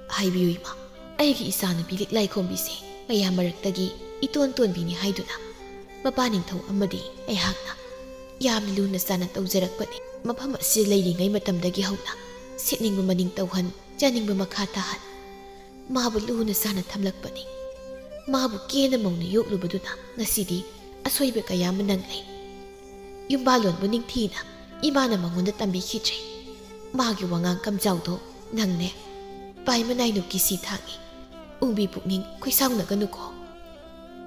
ꯍꯥꯏꯕꯤꯌꯨ ꯏꯃꯥ, ꯑꯩꯒꯤ ꯏꯆꯥꯅꯨꯄꯤ ꯂꯤꯛꯂꯥꯏꯈꯣꯝꯕꯤꯁꯦ ꯃꯌꯥꯝ ꯃꯔꯛꯇꯒꯤ ꯏꯇꯣꯟ ꯇꯣꯟꯕꯤꯅꯤ ꯍꯥꯏꯗꯨꯅ ꯃꯄꯥ ꯅꯤꯡꯊꯧ ꯑꯃꯗꯤ ꯑꯩꯍꯥꯛꯅ ꯌꯥꯝꯅ ꯂꯨꯅ ꯆꯥꯟꯅ ꯇꯧꯖꯔꯛꯄꯅꯤ꯫ ꯃꯐꯝ ꯑꯁꯤꯗ ꯂꯩꯔꯤꯉꯩ ꯃꯇꯝꯗꯒꯤ ꯍꯧꯅ ꯁꯦꯠꯅꯤꯡꯕ ꯃꯅꯤꯡ ꯇꯧꯍꯟ, ꯆꯥꯅꯤꯡꯕ ꯃꯈꯥ ꯇꯥꯍꯟ, ꯃꯥꯕꯨ ꯂꯨꯅ ꯆꯥꯟꯅ ꯊꯝꯂꯛꯄꯅꯤ꯫ ꯃꯥꯕꯨ ꯀꯦꯅ ꯃꯧꯅ ꯌꯣꯛꯂꯨꯕꯗꯨꯅ ꯉꯁꯤꯗꯤ ꯑꯁꯣꯏꯕ ꯀꯌꯥ ꯑꯃ ꯅꯪꯂꯦ꯫ ꯌꯨꯝꯕꯥꯂꯣꯟꯕꯨ ꯅꯤꯡꯊꯤꯅ ꯏꯃꯥꯅ ꯃꯉꯣꯟꯗ ꯇꯝꯕꯤꯈꯤꯗ꯭ꯔꯦ꯫ ꯃꯥꯒꯤ ꯋꯥꯉꯥꯡ ꯀꯝꯖꯥꯎꯗꯣ ꯅꯪꯅꯦ ꯄꯥꯏ ꯃꯅꯥꯏꯅꯨ ꯀꯤꯁꯤ ꯊꯥꯡꯉꯤ꯫ ꯎꯡꯕꯤ ꯄꯨꯛꯅꯤꯡ ꯈꯣꯏꯁꯥꯎꯅꯒꯅꯨꯀꯣ꯫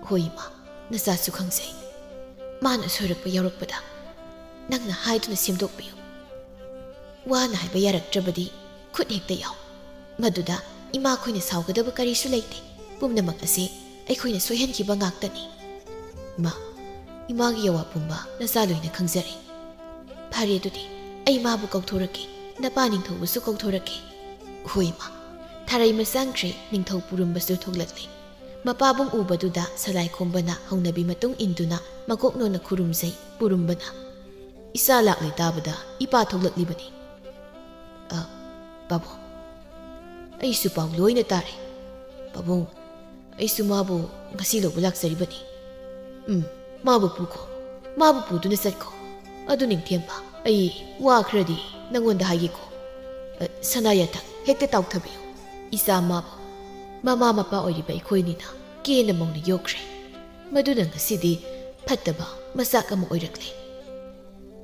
ꯍꯣꯏ ꯏꯃꯥ, ꯅꯆꯥꯁꯨ ꯈꯪꯖꯩ꯫ ꯃꯥꯅ ꯁꯣꯏꯔꯛꯄ ꯌꯥꯎꯔꯛꯄꯗ ꯅꯪꯅ ꯍꯥꯏꯗꯨꯅ ꯁꯦꯝꯗꯣꯛꯄꯤꯌꯨ꯫ ꯋꯥꯅ ꯍꯥꯏꯕ ꯌꯥꯔꯛꯇ꯭ꯔꯕꯗꯤ ꯈꯨꯠ ꯍꯦꯛꯇ ꯌꯥꯎ꯫ ꯃꯗꯨꯗ ꯏꯃꯥꯈꯣꯏꯅ ꯁꯥꯎꯒꯗꯕ ꯀꯔꯤꯁꯨ ꯂꯩꯇꯦ꯫ ꯄꯨꯝꯅꯃꯛ ꯑꯁꯤ ꯑꯩꯈꯣꯏꯅ ꯁꯣꯏꯍꯟꯈꯤꯕ ꯉꯥꯛꯇꯅꯤ꯫ ꯏꯃꯥ, ꯏꯃꯥꯒꯤ ꯌꯥꯋꯥ ꯄꯨꯝꯕ ꯅꯆꯥ ꯂꯣꯏꯅ ꯈꯪꯖꯔꯦ꯫ ꯐꯔꯦ, ꯑꯗꯨꯗꯤ ꯑꯩ ꯃꯥꯕꯨ ꯀꯧꯊꯣꯔꯛꯀꯦ, ꯅꯄꯥ ꯅꯤꯡꯊꯧꯕꯨꯁꯨ ꯀꯧꯊꯣꯔꯛꯀꯦ꯫ ꯍꯣꯏ ꯏꯃꯥ꯫ ꯊꯥꯔꯩ ꯃꯆꯥꯡꯈ꯭ꯔꯦ, ꯅꯤꯡꯊꯧ ꯄꯨꯔꯨꯝꯕꯁꯨ ꯊꯣꯛꯂꯛꯂꯦ꯫ ꯃꯄꯥꯕꯨꯡ ꯎꯕꯗꯨꯗ ꯁꯂꯥꯏꯈꯣꯝꯕꯅ ꯍꯧꯅꯕꯤ ꯃꯇꯨꯡ ꯏꯟꯗꯨꯅ ꯃꯀꯣꯛ ꯅꯣꯟꯅ ꯈꯨꯔꯨꯝꯖꯩ꯫ ꯄꯨꯔꯨꯝꯕꯅ, "ꯏꯆꯥ ꯂꯥꯛꯂꯦ ꯇꯥꯕꯗ ꯏꯄꯥ ꯊꯣꯛꯂꯛꯂꯤꯕꯅꯤ꯫" "ꯑ, ꯄꯥꯕꯨꯡ, ꯑꯩꯁꯨ ꯄꯥꯎ ꯂꯣꯏꯅ ꯇꯥꯔꯦ꯫ ꯄꯥꯕꯨꯡ, ꯑꯩꯁꯨ ꯃꯥꯕꯨ ꯉꯁꯤ ꯂꯧꯕ ꯂꯥꯛꯆꯔꯤꯕꯅꯤ꯫" "ꯎꯝ, ꯃꯥꯕꯨ ꯄꯨꯈꯣ, ꯃꯥꯕꯨ ꯄꯨꯗꯨꯅ ꯆꯠꯈꯣ꯫ ꯑꯗꯨ ꯅꯤꯡꯊꯦꯝꯕ, ꯑꯩ ꯋꯥ ꯈꯔꯗꯤ ꯅꯪꯉꯣꯟꯗ ꯍꯥꯏꯒꯦꯀꯣ꯫ ꯑ, ꯁꯅꯥ ꯌꯥꯊꯪ ꯍꯦꯛꯇ ꯇꯥꯎꯊꯕꯤꯌꯨ꯫ ꯏꯆꯥ ꯃꯥꯕꯨ ꯃꯃꯥ ꯃꯄꯥ ꯑꯣꯏꯔꯤꯕ ꯑꯩꯈꯣꯏꯅꯤꯅ ꯀꯦꯅ ꯃꯧꯅ ꯌꯣꯛꯈ꯭ꯔꯦ꯫ ꯃꯗꯨꯅ ꯉꯁꯤꯗꯤ ꯐꯠꯇꯕ ꯃꯆꯥꯛ ꯑꯃ ꯑꯣꯏꯔꯛꯂꯦ꯫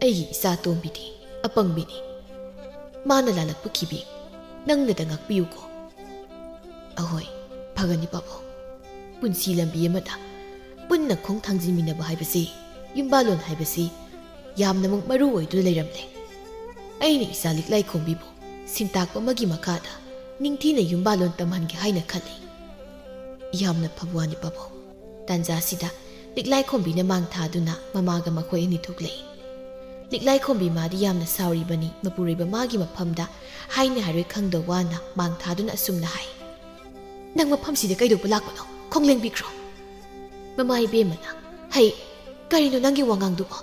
ꯑꯩꯒꯤ ꯏꯆꯥ ꯇꯣꯝꯕꯤꯗꯤ ꯑꯄꯪꯕꯤꯅꯤ꯫ ꯃꯥꯅ ꯂꯥꯜꯂꯛꯄ ꯈꯤꯕꯤ ꯅꯪꯅꯗ ꯉꯥꯛꯄꯤꯌꯨꯀꯣ꯫" "ꯑꯍꯣꯏ, ꯐꯒꯅꯤ ꯄꯥꯕꯨꯡ꯫ ꯄꯨꯟꯁꯤ ꯂꯝꯕꯤ ꯑꯃꯗ ꯄꯨꯟꯅ ꯈꯣꯡ ꯊꯥꯡꯖꯤꯟꯃꯤꯟꯅꯕ ꯍꯥꯏꯕꯁꯤ, ꯌꯨꯝꯕꯥꯂꯣꯟ ꯍꯥꯏꯕꯁꯤ ꯌꯥꯝꯅꯃꯛ ꯃꯔꯨ ꯑꯣꯏꯗꯨꯅ ꯂꯩꯔꯝꯂꯦ꯫ ꯑꯩꯅ ꯏꯆꯥ ꯂꯤꯛꯂꯥꯏꯈꯣꯝꯕꯤꯕꯨ ꯁꯤꯟꯇꯥꯛꯄ ꯑꯃꯒꯤ ꯃꯈꯥꯗ ꯅꯤꯡꯊꯤꯅ ꯌꯨꯝꯕꯥꯂꯣꯟ ꯇꯝꯍꯟꯒꯦ ꯍꯥꯏꯅ ꯈꯜꯂꯤ꯫" "ꯌꯥꯝꯅ ꯐꯕ ꯋꯥꯅꯤ ꯄꯥꯕꯨꯡ꯫" ꯇꯥꯟꯖꯥꯁꯤꯗ ꯂꯤꯛꯂꯥꯏꯈꯣꯝꯕꯤꯅ ꯃꯥꯡ ꯊꯥꯗꯨꯅ ꯃꯃꯥꯒ ꯃꯈꯣꯏ ꯑꯅꯤ ꯊꯣꯛꯂꯛꯏ꯫ ꯂꯤꯛꯂꯥꯏꯈꯣꯝꯕꯤ ꯃꯥꯗꯤ ꯌꯥꯝꯅ ꯁꯥꯎꯔꯤꯕꯅꯤ꯫ ꯃꯄꯨꯔꯣꯏꯕ ꯃꯥꯒꯤ ꯃꯐꯝꯗ ꯍꯥꯏꯅ ꯍꯥꯏꯔꯣꯏ ꯈꯪꯗ ꯋꯥꯅ ꯃꯥꯡ ꯊꯥꯗꯨꯅ ꯑꯁꯨꯝꯅ ꯍꯥꯏ, "ꯅꯪ ꯃꯐꯝꯁꯤꯗ ꯀꯩꯗꯧꯕ ꯂꯥꯛꯄꯅꯣ? ꯈꯣꯡ ꯂꯦꯡꯕꯤꯈ꯭ꯔꯣ꯫" ꯃꯃꯥ ꯏꯕꯦꯝꯃꯅ, "ꯍꯩ, ꯀꯔꯤꯅꯣ ꯅꯪꯒꯤ ꯋꯥꯉꯥꯡꯗꯨꯕꯣ?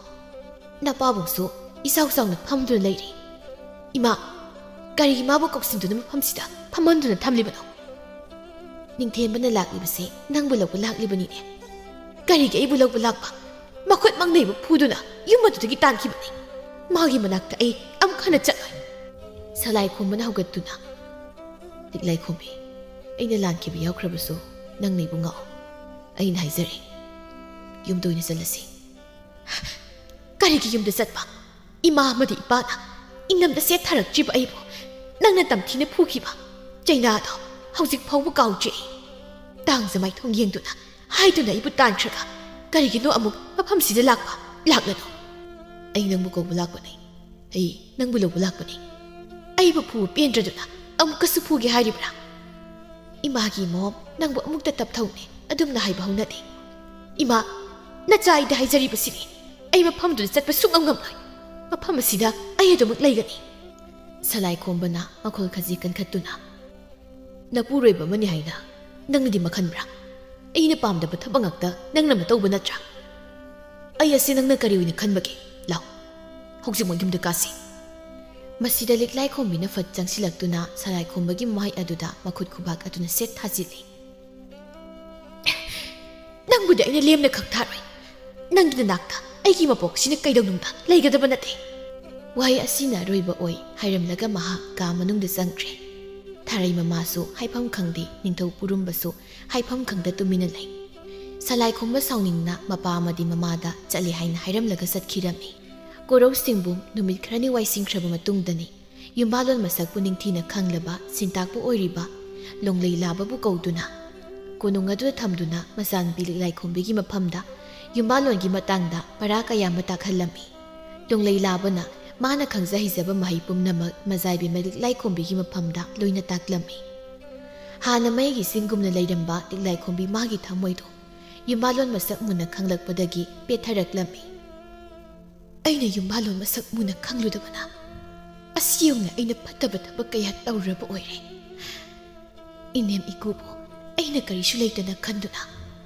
ꯅꯄꯥꯕꯨꯡꯁꯨ ꯏꯆꯥꯎ ꯆꯥꯎꯅ ꯐꯝꯗꯨꯅ ꯂꯩꯔꯤ꯫" "ꯏꯃꯥ, ꯀꯔꯤꯒꯤ ꯃꯥꯕꯨ ꯀꯧꯁꯤꯟꯗꯨꯅ ꯃꯐꯝꯁꯤꯗ ꯐꯝꯍꯟꯗꯨꯅ ꯊꯝꯂꯤꯕꯅꯣ? ꯅꯤꯡꯊꯦꯝꯕꯅ ꯂꯥꯛꯂꯤꯕꯁꯦ ꯅꯪꯕꯨ ꯂꯧꯕ ꯂꯥꯛꯂꯤꯕꯅꯤꯅꯦ꯫ ꯀꯔꯤꯒꯤ ꯑꯩꯕꯨ ꯂꯧꯕ ꯂꯥꯛꯄ? ꯃꯈꯨꯠ ꯃꯪꯅꯩꯕ ꯐꯨꯗꯨꯅ ꯌꯨꯝ ꯑꯗꯨꯗꯒꯤ ꯇꯥꯟꯈꯤꯕꯅꯤ꯫ ꯃꯥꯒꯤ ꯃꯅꯥꯛꯇ ꯑꯩ ꯑꯃꯨꯛ ꯍꯟꯅ ꯆꯠꯂꯣꯏ꯫ ꯁꯂꯥꯏ ꯈꯣꯝꯕꯅ ꯍꯧꯒꯠꯇꯨꯅ, "ꯂꯤꯛꯂꯥꯏ ꯈꯣꯝꯕꯤ, ꯑꯩꯅ ꯂꯥꯟꯈꯤꯕ ꯌꯥꯎꯈ꯭ꯔꯕꯁꯨ ꯅꯪꯅ ꯑꯩꯕꯨ ꯉꯥꯛꯑꯣ꯫ ꯑꯩꯅ ꯍꯥꯏꯖꯔꯦ, ꯌꯨꯝꯗ ꯑꯣꯏꯅ ꯆꯠꯂꯁꯤ꯫" "ꯀꯔꯤꯒꯤ ꯌꯨꯝꯗ ꯆꯠꯄ? ꯏꯃꯥ ꯑꯃꯗꯤ ꯏꯄꯥꯅ ꯏꯉꯝꯗ ꯁꯦꯠꯊꯔꯛꯇ꯭ꯔꯤꯕ ꯑꯩꯕꯨ ꯅꯪꯅ ꯇꯝꯊꯤꯅ ꯐꯨꯈꯤꯕ ꯆꯩꯅꯥꯗꯣ ꯍꯧꯖꯤꯛ ꯐꯥꯎꯕ ꯀꯥꯎꯗ꯭ꯔꯤ꯫ ꯇꯥꯡꯖ ꯃꯥꯏꯊꯣꯡ ꯌꯦꯡꯗꯨꯅ ꯍꯥꯏꯗꯨꯅ ꯑꯩꯕꯨ ꯇꯥꯟꯈ꯭ꯔꯒ ꯀꯔꯤꯒꯤꯅꯣ ꯑꯃꯨꯛ ꯃꯐꯝꯁꯤꯗ ꯂꯥꯛꯄ? ꯂꯥꯛꯂꯅꯨ꯫ ꯑꯩ ꯅꯪꯕꯨ ꯀꯧꯕ ꯂꯥꯛꯄꯅꯤ꯫ ꯑꯩ ꯅꯪꯕꯨ ꯂꯧꯕ ꯂꯥꯛꯄꯅꯤ꯫ ꯑꯩꯕꯨ ꯐꯨꯕ ꯄꯦꯟꯗ꯭ꯔꯗꯨꯅ ꯑꯃꯨꯛꯀꯁꯨ ꯐꯨꯒꯦ ꯍꯥꯏꯔꯤꯕ꯭ꯔꯥ? ꯏꯃꯥꯒꯤ ꯃꯣꯝ ꯅꯪꯕꯨ ꯑꯃꯨꯛꯇ ꯇꯞꯊꯧꯅꯦ, ꯑꯗꯨꯝꯅ ꯍꯥꯏꯕ ꯍꯧꯅꯗꯦ꯫ ꯏꯃꯥ, ꯅꯆꯥ ꯑꯩꯗ ꯍꯥꯏꯖꯔꯤꯕꯁꯤꯅꯤ꯫ ꯑꯩ ꯃꯐꯝꯗꯨꯗ ꯆꯠꯄ ꯁꯨꯡꯉꯝ ꯉꯝꯂꯣꯏ꯫ ꯃꯐꯝ ꯑꯁꯤꯗ ꯑꯩ ꯑꯗꯨꯃꯛ ꯂꯩꯒꯅꯤ꯫" ꯁꯂꯥꯏ ꯈꯣꯝꯕꯅ ꯃꯈꯣꯜ ꯈꯖꯤꯛ ꯀꯟꯈꯠꯇꯨꯅ, "ꯅꯄꯨꯔꯣꯏꯕ ꯑꯃꯅꯤ ꯍꯥꯏꯅ ꯅꯪꯅꯗꯤ ꯃꯈꯟꯕ꯭ꯔꯥ? ꯑꯩꯅ ꯄꯥꯝꯗꯕ ꯊꯕꯛ ꯉꯥꯛꯇ ꯅꯪꯅ ꯃꯇꯧꯕ ꯅꯠꯇ꯭ꯔꯥ? ꯑꯩ ꯑꯁꯤ ꯅꯪꯅ ꯀꯔꯤ ꯑꯣꯏꯅ ꯈꯟꯕꯒꯦ? ꯂꯥꯎ, ꯍꯧꯖꯤꯛꯃꯛ ꯌꯨꯝꯗ ꯀꯥꯁꯤ꯫" ꯃꯁꯤꯗ ꯂꯤꯛꯂꯥꯏ ꯈꯣꯝꯕꯤꯅ ꯐꯠ ꯆꯪꯁꯤꯜꯂꯛꯇꯨꯅ ꯁꯂꯥꯏ ꯈꯣꯝꯕꯒꯤ ꯃꯥꯏ ꯑꯗꯨꯗ ꯃꯈꯨꯠ ꯈꯨꯕꯥꯛ ꯑꯗꯨꯅ ꯁꯦꯠ ꯊꯥꯖꯤꯜꯂꯤ꯫ "ꯅꯪꯕꯨꯗꯤ ꯑꯩꯅ ꯂꯦꯝꯅ ꯈꯛ ꯊꯥꯔꯣꯏ꯫ ꯅꯪꯒꯤ ꯅꯅꯥꯛꯇ ꯑꯩꯒꯤ ꯃꯄꯣꯛꯁꯤꯅ ꯀꯩꯗꯧꯅꯨꯡꯗ ꯂꯩꯒꯗꯕ ꯅꯠꯇꯦ꯫" ꯋꯥꯍꯩ ꯑꯁꯤꯅ ꯑꯔꯣꯏꯕ ꯑꯣꯏ ꯍꯥꯏꯔꯝꯂꯒ ꯃꯍꯥꯛ ꯀꯥ ꯃꯅꯨꯡꯗ ꯆꯪꯈ꯭ꯔꯦ꯫ ꯊꯥꯔꯩ ꯃꯃꯥꯁꯨ ꯍꯥꯏꯐꯝ ꯈꯪꯗꯦ, ꯅꯤꯡꯊꯧ ꯄꯨꯔꯨꯝꯕꯁꯨ ꯍꯥꯏꯐꯝ ꯈꯪꯗ ꯇꯨꯃꯤꯟꯅ ꯂꯩ꯫ ꯁꯂꯥꯏ ꯈꯣꯝꯕ ꯁꯥꯎꯅꯤꯡꯅ ꯃꯄꯥ ꯑꯃꯗꯤ ꯃꯃꯥꯗ ꯆꯠꯂꯦ ꯍꯥꯏꯅ ꯍꯥꯏꯔꯝꯂꯒ ꯆꯠꯈꯤꯔꯝꯃꯤ꯫ ꯀꯣꯔꯧ ꯁꯤꯡꯕꯨꯝ ꯅꯨꯃꯤꯠ ꯈꯔꯅꯤ ꯋꯥꯏꯁꯤꯟꯈ꯭ꯔꯕ ꯃꯇꯨꯡꯗꯅꯤ ꯌꯨꯝꯕꯥꯂꯣꯟ ꯃꯁꯛꯄꯨ ꯅꯤꯡꯊꯤꯅ ꯈꯪꯂꯕ ꯁꯤꯟꯇꯥꯛꯄꯨ ꯑꯣꯏꯔꯤꯕ ꯂꯣꯡꯂꯩ ꯂꯥꯕꯕꯨ ꯀꯧꯗꯨꯅ ꯀꯣꯅꯨꯡ ꯑꯗꯨꯗ ꯊꯝꯗꯨꯅ ꯃꯆꯥꯅꯨꯄꯤ ꯂꯤꯛꯂꯥꯏꯈꯣꯝꯕꯤꯒꯤ ꯃꯐꯝꯗ ꯌꯨꯝꯕꯥꯂꯣꯟꯒꯤ ꯃꯇꯥꯡꯗ ꯄꯔꯥ ꯀꯌꯥ ꯑꯃ ꯇꯥꯛꯍꯜꯂꯝꯃꯤ꯫ ꯂꯣꯡꯂꯩ ꯂꯥꯕꯅ ꯃꯥꯅ ꯈꯪꯖ ꯍꯩꯖꯕ ꯃꯍꯩ ꯄꯨꯝꯅꯃꯛ ꯃꯖꯥꯏꯕꯤꯃ ꯂꯤꯛꯂꯥꯏꯈꯣꯝꯕꯤꯒꯤ ꯃꯐꯝꯗ ꯂꯣꯏꯅ ꯇꯥꯛꯂꯝꯃꯤ꯫ ꯍꯥꯟꯅ ꯃꯩꯒꯤ ꯆꯤꯡꯒꯨꯝꯅ ꯂꯩꯔꯝꯕ ꯂꯤꯛꯂꯥꯏꯈꯣꯝꯕꯤ ꯃꯥꯒꯤ ꯊꯃꯣꯏꯗꯣ ꯌꯨꯝꯕꯥꯂꯣꯟ ꯃꯁꯛ ꯃꯨꯟꯅ ꯈꯪꯂꯛꯄꯗꯒꯤ ꯄꯦꯠꯊꯔꯛꯂꯝꯃꯤ꯫ "ꯑꯩꯅ ꯌꯨꯝꯕꯥꯂꯣꯟ ꯃꯁꯛ ꯃꯨꯟꯅ ꯈꯪꯂꯨꯗꯕꯅ ꯑꯁꯤ ꯌꯧꯅ ꯑꯩꯅ ꯐꯠꯇꯕ ꯊꯕꯛ ꯀꯌꯥ ꯇꯧꯔꯨꯔꯕ ꯑꯣꯏꯔꯦ꯫ ꯏꯅꯦꯝ ꯏꯀꯨꯕꯨ ꯑꯩꯅ ꯀꯔꯤꯁꯨ ꯂꯩꯇꯅ ꯈꯟꯗꯨꯅ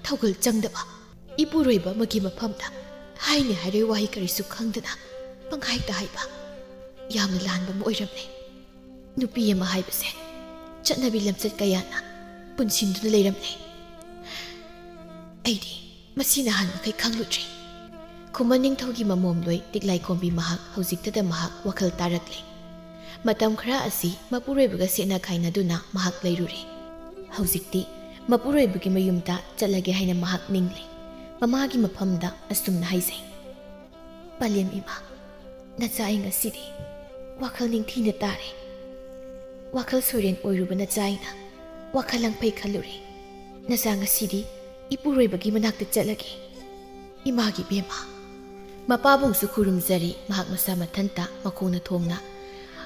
ꯊꯧꯒꯜ ꯆꯪꯗꯕ ꯏꯄꯨꯔꯣꯏꯕ ꯑꯃꯒꯤ ꯃꯐꯝꯗ ꯍꯥꯏꯅꯤ ꯍꯥꯏꯔꯣꯏ ꯋꯥꯍꯩ ꯀꯔꯤꯁꯨ ꯈꯪꯗꯅ ꯄꯪꯍꯥꯏꯇ ꯍꯥꯏꯕ ꯌꯥꯝꯅ ꯂꯥꯟꯕ ꯑꯃ ꯑꯣꯏꯔꯝꯂꯦ꯫ ꯅꯨꯄꯤ ꯑꯃ ꯍꯥꯏꯕꯁꯦ ꯆꯠꯅꯕꯤ ꯂꯝꯆꯠ ꯀꯌꯥꯅ ꯄꯨꯟꯁꯤꯟꯗꯨꯅ ꯂꯩꯔꯝꯂꯦ꯫ ꯑꯩꯗꯤ ꯃꯁꯤ ꯅꯍꯥꯟ ꯃꯈꯩ ꯈꯪꯂꯨꯗ꯭ꯔꯤ꯫ ꯈꯨꯃꯟ ꯅꯤꯡꯊꯧꯒꯤ ꯃꯃꯣꯝꯂꯣꯏ ꯂꯤꯛꯂꯥꯏꯈꯣꯝꯕꯤ ꯃꯍꯥꯛ ꯍꯧꯖꯤꯛꯇꯗ ꯃꯍꯥꯛ ꯋꯥꯈꯜ ꯇꯥꯔꯛꯂꯦ꯫ ꯃꯇꯝ ꯈꯔ ꯑꯁꯤ ꯃꯄꯨꯔꯣꯏꯕꯒ ꯁꯦꯠꯅ ꯈꯥꯏꯅꯗꯨꯅ ꯃꯍꯥꯛ ꯂꯩꯔꯨꯔꯦ꯫ ꯍꯧꯖꯤꯛꯇꯤ ꯃꯄꯨꯔꯣꯏꯕꯒꯤ ꯃꯌꯨꯝꯗ ꯆꯠꯂꯒꯦ ꯍꯥꯏꯅ ꯃꯍꯥꯛ ꯅꯤꯡꯂꯦ꯫ ꯃꯃꯥꯒꯤ ꯃꯐꯝꯗ ꯑꯁꯨꯝꯅ ꯍꯥꯏꯖꯩ, "ꯄꯂꯦꯝ ꯏꯃꯥ, ꯅꯆꯥ ꯑꯩ ꯉꯁꯤꯗꯤ ꯋꯥꯈꯜ ꯅꯤꯡꯊꯤꯅ ꯇꯥꯔꯦ꯫ ꯋꯥꯈꯜ ꯁꯣꯏꯔꯦꯟ ꯑꯣꯏꯔꯨꯕ ꯅꯆꯥ ꯑꯩꯅ ꯋꯥꯈꯜ ꯂꯪꯐꯩ ꯈꯜꯂꯨꯔꯦ꯫ ꯅꯆꯥ ꯉꯁꯤꯗꯤ ꯏꯄꯨꯔꯣꯏꯕꯒꯤ ꯃꯅꯥꯛꯇ ꯆꯠꯂꯒꯦ꯫ ꯏꯃꯥꯒꯤ ꯕꯦꯝꯃ꯫" ꯃꯄꯥꯕꯨꯡꯁꯨ ꯈꯨꯔꯨꯝꯖꯔꯤ꯫ ꯃꯍꯥꯛ ꯃꯁꯥ ꯃꯊꯟꯇ ꯃꯈꯣꯡꯅ ꯊꯣꯡꯅ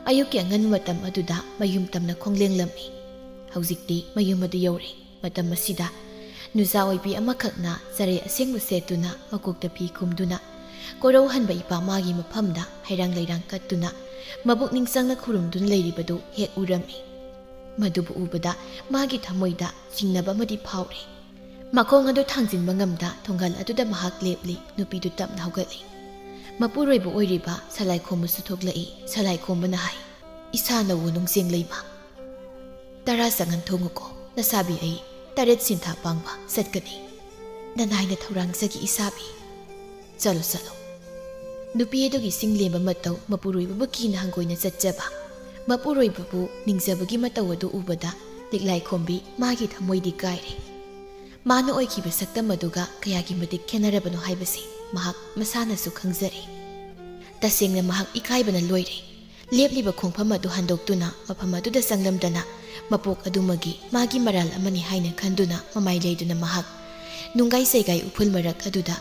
ꯑꯌꯨꯛꯀꯤ ꯑꯉꯟꯕ ꯃꯇꯝ ꯑꯗꯨꯗ ꯃꯌꯨꯝ ꯇꯝꯅ ꯈꯣꯡꯂꯦꯡꯂꯝꯃꯤ꯫ ꯍꯧꯖꯤꯛꯇꯤ ꯃꯌꯨꯝ ꯑꯗꯨ ꯌꯧꯔꯦ꯫ ꯃꯇꯝ ꯑꯁꯤꯗ ꯅꯨꯖꯥ ꯑꯣꯏꯕꯤ ꯑꯃꯈꯛꯅ ꯆꯔꯩ ꯑꯁꯦꯡꯕ ꯁꯦꯠꯇꯨꯅ, ꯃꯀꯣꯛꯇ ꯐꯤ ꯈꯨꯝꯗꯨꯅ, ꯀꯣꯔꯧꯍꯟꯕ ꯏꯄꯥ ꯃꯥꯒꯤ ꯃꯐꯝꯗ ꯍꯩꯔꯥꯡ ꯂꯩꯔꯥꯡ ꯀꯠꯇꯨꯅ, ꯃꯕꯨꯛꯅꯤꯡ ꯆꯪꯅ ꯈꯨꯔꯨꯝꯗꯨꯅ ꯂꯩꯔꯤꯕꯗꯨ ꯍꯦꯛ ꯎꯔꯝꯃꯤ꯫ ꯃꯗꯨꯕꯨ ꯎꯕꯗ ꯃꯥꯒꯤ ꯊꯃꯣꯏꯗ ꯆꯤꯡꯅꯕ ꯑꯃꯗꯤ ꯐꯥꯎꯔꯦ꯫ ꯃꯈꯣꯡ ꯑꯗꯨ ꯊꯥꯡꯖꯤꯟꯕ ꯉꯝꯗ ꯊꯣꯡꯒꯜ ꯑꯗꯨꯗ ꯃꯍꯥꯛ ꯂꯦꯞꯂꯤ꯫ ꯅꯨꯄꯤꯗꯨ ꯇꯞꯅ ꯍꯧꯒꯠꯂꯤ꯫ ꯃꯄꯨꯔꯣꯏꯕ ꯑꯣꯏꯔꯤꯕ ꯁꯂꯥꯏꯈꯣꯝꯕꯁꯨ ꯊꯣꯛꯂꯛꯏ꯫ ꯁꯂꯥꯏꯈꯣꯝꯕꯅ ꯍꯥꯏ, "ꯏꯁꯥꯅ ꯋꯨ ꯅꯨꯡꯖꯦꯡ ꯂꯩꯃ꯫ ꯇꯔꯥ ꯆꯪꯍꯟ ꯊꯣꯡꯉꯨꯀꯣ, ꯅꯁꯥꯕꯤ ꯑꯩ ꯇꯔꯦꯠ ꯁꯤꯟꯊꯥ ꯄꯥꯡꯕ ꯆꯠꯀꯅꯤ꯫ ꯅꯅꯥꯏꯅ ꯊꯧꯔꯥꯡꯖꯒꯤ ꯏꯁꯥꯕꯤ꯫ ꯆꯠꯂꯣ, ꯆꯠꯂꯣ꯫" ꯅꯨꯄꯤ ꯑꯗꯨꯒꯤ ꯁꯤꯡꯂꯦꯝꯕ ꯃꯇꯧ ꯃꯄꯨꯔꯣꯏꯕꯕꯨ ꯀꯤꯅ ꯍꯪꯒꯣꯏꯅ ꯆꯠꯆꯕ꯫ ꯃꯄꯨꯔꯣꯏꯕꯕꯨ ꯅꯤꯡꯖꯕꯒꯤ ꯃꯇꯧ ꯑꯗꯨ ꯎꯕꯗ ꯂꯤꯛꯂꯥꯏꯈꯣꯝꯕꯤ ꯃꯥꯒꯤ ꯊꯃꯣꯏꯗꯤ ꯀꯥꯏꯔꯦ꯫ ꯃꯥꯅ ꯑꯣꯏꯈꯤꯕ ꯁꯛꯇꯝ ꯑꯗꯨꯒ ꯀꯌꯥꯒꯤ ꯃꯇꯤꯛ ꯈꯦꯠꯅꯔꯕꯅꯣ ꯍꯥꯏꯕꯁꯤ ꯃꯍꯥꯛ ꯃꯁꯥꯅꯁꯨ ꯈꯪꯖꯔꯦ꯫ ꯇꯁꯦꯡꯅ ꯃꯍꯥꯛ ꯏꯀꯥꯏꯕꯅ ꯂꯣꯏꯔꯦ꯫ ꯂꯦꯞꯂꯤꯕ ꯈꯣꯡꯐꯝ ꯑꯗꯨ ꯍꯟꯗꯣꯛꯇꯨꯅ ꯃꯐꯝ ꯑꯗꯨꯗ ꯆꯪꯂꯝꯗꯅ ꯃꯄꯣꯛ ꯑꯗꯨꯃꯒꯤ ꯃꯥꯒꯤ ꯃꯔꯥꯜ ꯑꯃꯅꯤ ꯍꯥꯏꯅ ꯈꯟꯗꯨꯅ ꯃꯃꯥꯏ ꯂꯩꯗꯨꯅ ꯃꯍꯥꯛ ꯅꯨꯡꯒꯥꯏ ꯆꯩꯒꯥꯏ ꯎꯐꯨꯜ ꯃꯔꯛ ꯑꯗꯨꯗ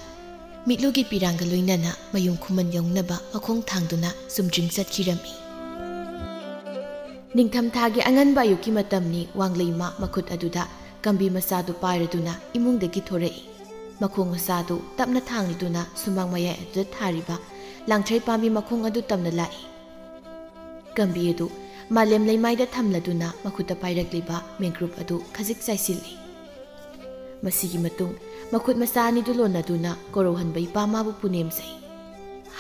ꯃꯤꯠꯂꯨꯒꯤ ꯄꯤꯔꯥꯡꯒ ꯂꯣꯏꯅꯅ ꯃꯌꯨꯝ ꯈꯨꯃꯟ ꯌꯧꯅꯕ ꯃꯈꯣꯡ ꯊꯥꯡꯗꯨꯅ ꯆꯨꯝꯗ꯭ꯔꯤꯡ ꯆꯠꯈꯤꯔꯝꯃꯤ꯫ ꯅꯤꯡꯊꯝꯊꯥꯒꯤ ꯑꯉꯟꯕ ꯑꯌꯨꯛꯀꯤ ꯃꯇꯝꯅꯤ꯫ ꯋꯥꯡꯂꯩꯃ ꯃꯈꯨꯠ ꯑꯗꯨꯗ ꯀꯝꯕꯤ ꯃꯆꯥꯗꯨ ꯄꯥꯏꯔꯗꯨꯅ ꯏꯃꯨꯡꯗꯒꯤ ꯊꯣꯔꯛꯏ꯫ ꯃꯈꯣꯡ ꯃꯆꯥꯗꯨ ꯇꯞꯅ ꯊꯥꯡꯂꯗꯨꯅ ꯁꯨꯃꯥꯡ ꯃꯌꯥꯏ ꯑꯗꯨꯗ ꯊꯥꯔꯤꯕ ꯂꯥꯡꯊ꯭ꯔꯩ ꯄꯥꯝꯕꯤ ꯃꯈꯣꯡ ꯑꯗꯨ ꯇꯝꯅ ꯂꯥꯛꯏ꯫ ꯀꯝꯕꯤ ꯑꯗꯨ ꯃꯥꯂꯦꯝ ꯂꯩꯃꯥꯏꯗ ꯊꯝꯂꯗꯨꯅ ꯃꯈꯨꯠꯇ ꯄꯥꯏꯔꯛꯂꯤꯕ ꯃꯦꯡꯒ꯭ꯔꯨꯞ ꯑꯗꯨ ꯈꯖꯤꯛ ꯆꯥꯏꯁꯤꯜꯂꯤ꯫ ꯃꯁꯤꯒꯤ ꯃꯇꯨꯡ ꯃꯈꯨꯠ ꯃꯆꯥ ꯑꯅꯤꯗꯨ ꯂꯣꯟꯅꯗꯨꯅ ꯀꯣꯔꯧꯍꯟꯕ ꯏꯄꯥ ꯃꯥꯕꯨ ꯄꯨꯅꯦꯝꯖꯩ꯫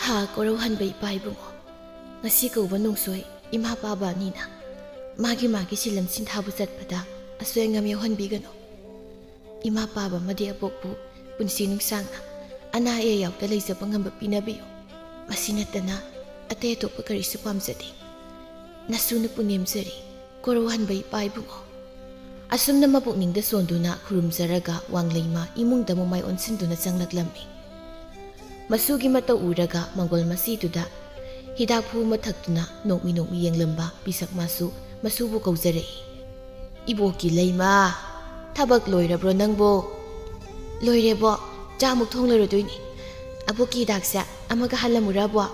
"ꯍꯥ, ꯀꯣꯔꯧꯍꯟꯕ ꯏꯄꯥ ꯏꯕꯨꯡꯉꯣ, ꯉꯁꯤ ꯀꯧꯕ ꯅꯣꯡꯁꯣꯏ ꯏꯃꯥ ꯄꯥꯕ ꯑꯅꯤꯅ ꯃꯥꯒꯤ ꯃꯥꯒꯤ ꯁꯤꯜꯂꯝ ꯁꯤꯟꯊꯥꯕꯨ ꯆꯠꯄꯗ ꯑꯁꯣꯏ ꯑꯉꯥꯝ ꯌꯥꯎꯍꯟꯕꯤꯒꯅꯨ꯫ ꯏꯃꯥ ꯄꯥꯕ ꯑꯃꯗꯤ ꯑꯕꯣꯛꯄꯨ ꯄꯨꯟꯁꯤ ꯅꯨꯡꯁꯥꯡꯅ ꯑꯅꯥ ꯑꯌꯦꯛ ꯌꯥꯎꯗ ꯂꯩꯖꯕ ꯉꯝꯕ ꯄꯤꯅꯕꯤꯌꯨ꯫ ꯃꯁꯤ ꯅꯠꯇꯅ ꯑꯇꯩ ꯑꯇꯣꯞꯄ ꯀꯔꯤꯁꯨ ꯄꯥꯝꯖꯗꯦ꯫ ꯅꯁꯨ ꯅꯄꯨ ꯅꯦꯝꯖꯔꯤ, ꯀꯣꯔꯧꯍꯟꯕ ꯏꯄꯥ ꯏꯕꯨꯡꯉꯣ꯫ ꯑꯁꯨꯝꯅ ꯃꯄꯨꯛꯅꯤꯡꯗ ꯁꯣꯟꯗꯨꯅ ꯈꯨꯔꯨꯝꯖꯔꯒ ꯋꯥꯡꯂꯩꯃ ꯏꯃꯨꯡꯗ ꯃꯃꯥꯏ ꯑꯣꯟꯁꯤꯟꯗꯨꯅ ꯆꯪꯂꯛꯂꯝꯃꯤ꯫ ꯃꯁꯨꯒꯤ ꯃꯇꯧ ꯎꯔꯒ ꯃꯪꯒꯣꯜ ꯃꯆꯤꯗꯨꯗ ꯍꯤꯗꯥꯛ ꯐꯨ ꯑꯃ ꯊꯛꯇꯨꯅ ꯅꯣꯛꯃꯤ ꯅꯣꯛꯃꯤ ꯌꯦꯡꯂꯝꯕ ꯄꯤꯁꯛ ꯃꯥꯁꯨ ꯃꯁꯨꯕꯨ ꯀꯧꯖꯔꯛꯏ꯫ "ꯏꯕꯣꯛꯀꯤ ꯂꯩꯃ, ꯊꯕꯛ ꯂꯣꯏꯔꯕ꯭ꯔꯣ ꯅꯪꯕꯣ?" "ꯂꯣꯏꯔꯦꯕꯣ, ꯆꯥꯃꯨꯛ ꯊꯣꯡꯂꯔꯗꯣꯏꯅꯤ꯫ ꯑꯕꯣꯛꯀꯤ ꯍꯤꯗꯥꯛꯁꯦ ꯑꯃꯒ ꯍꯥꯜꯂꯝꯃꯨꯔꯕꯣ?"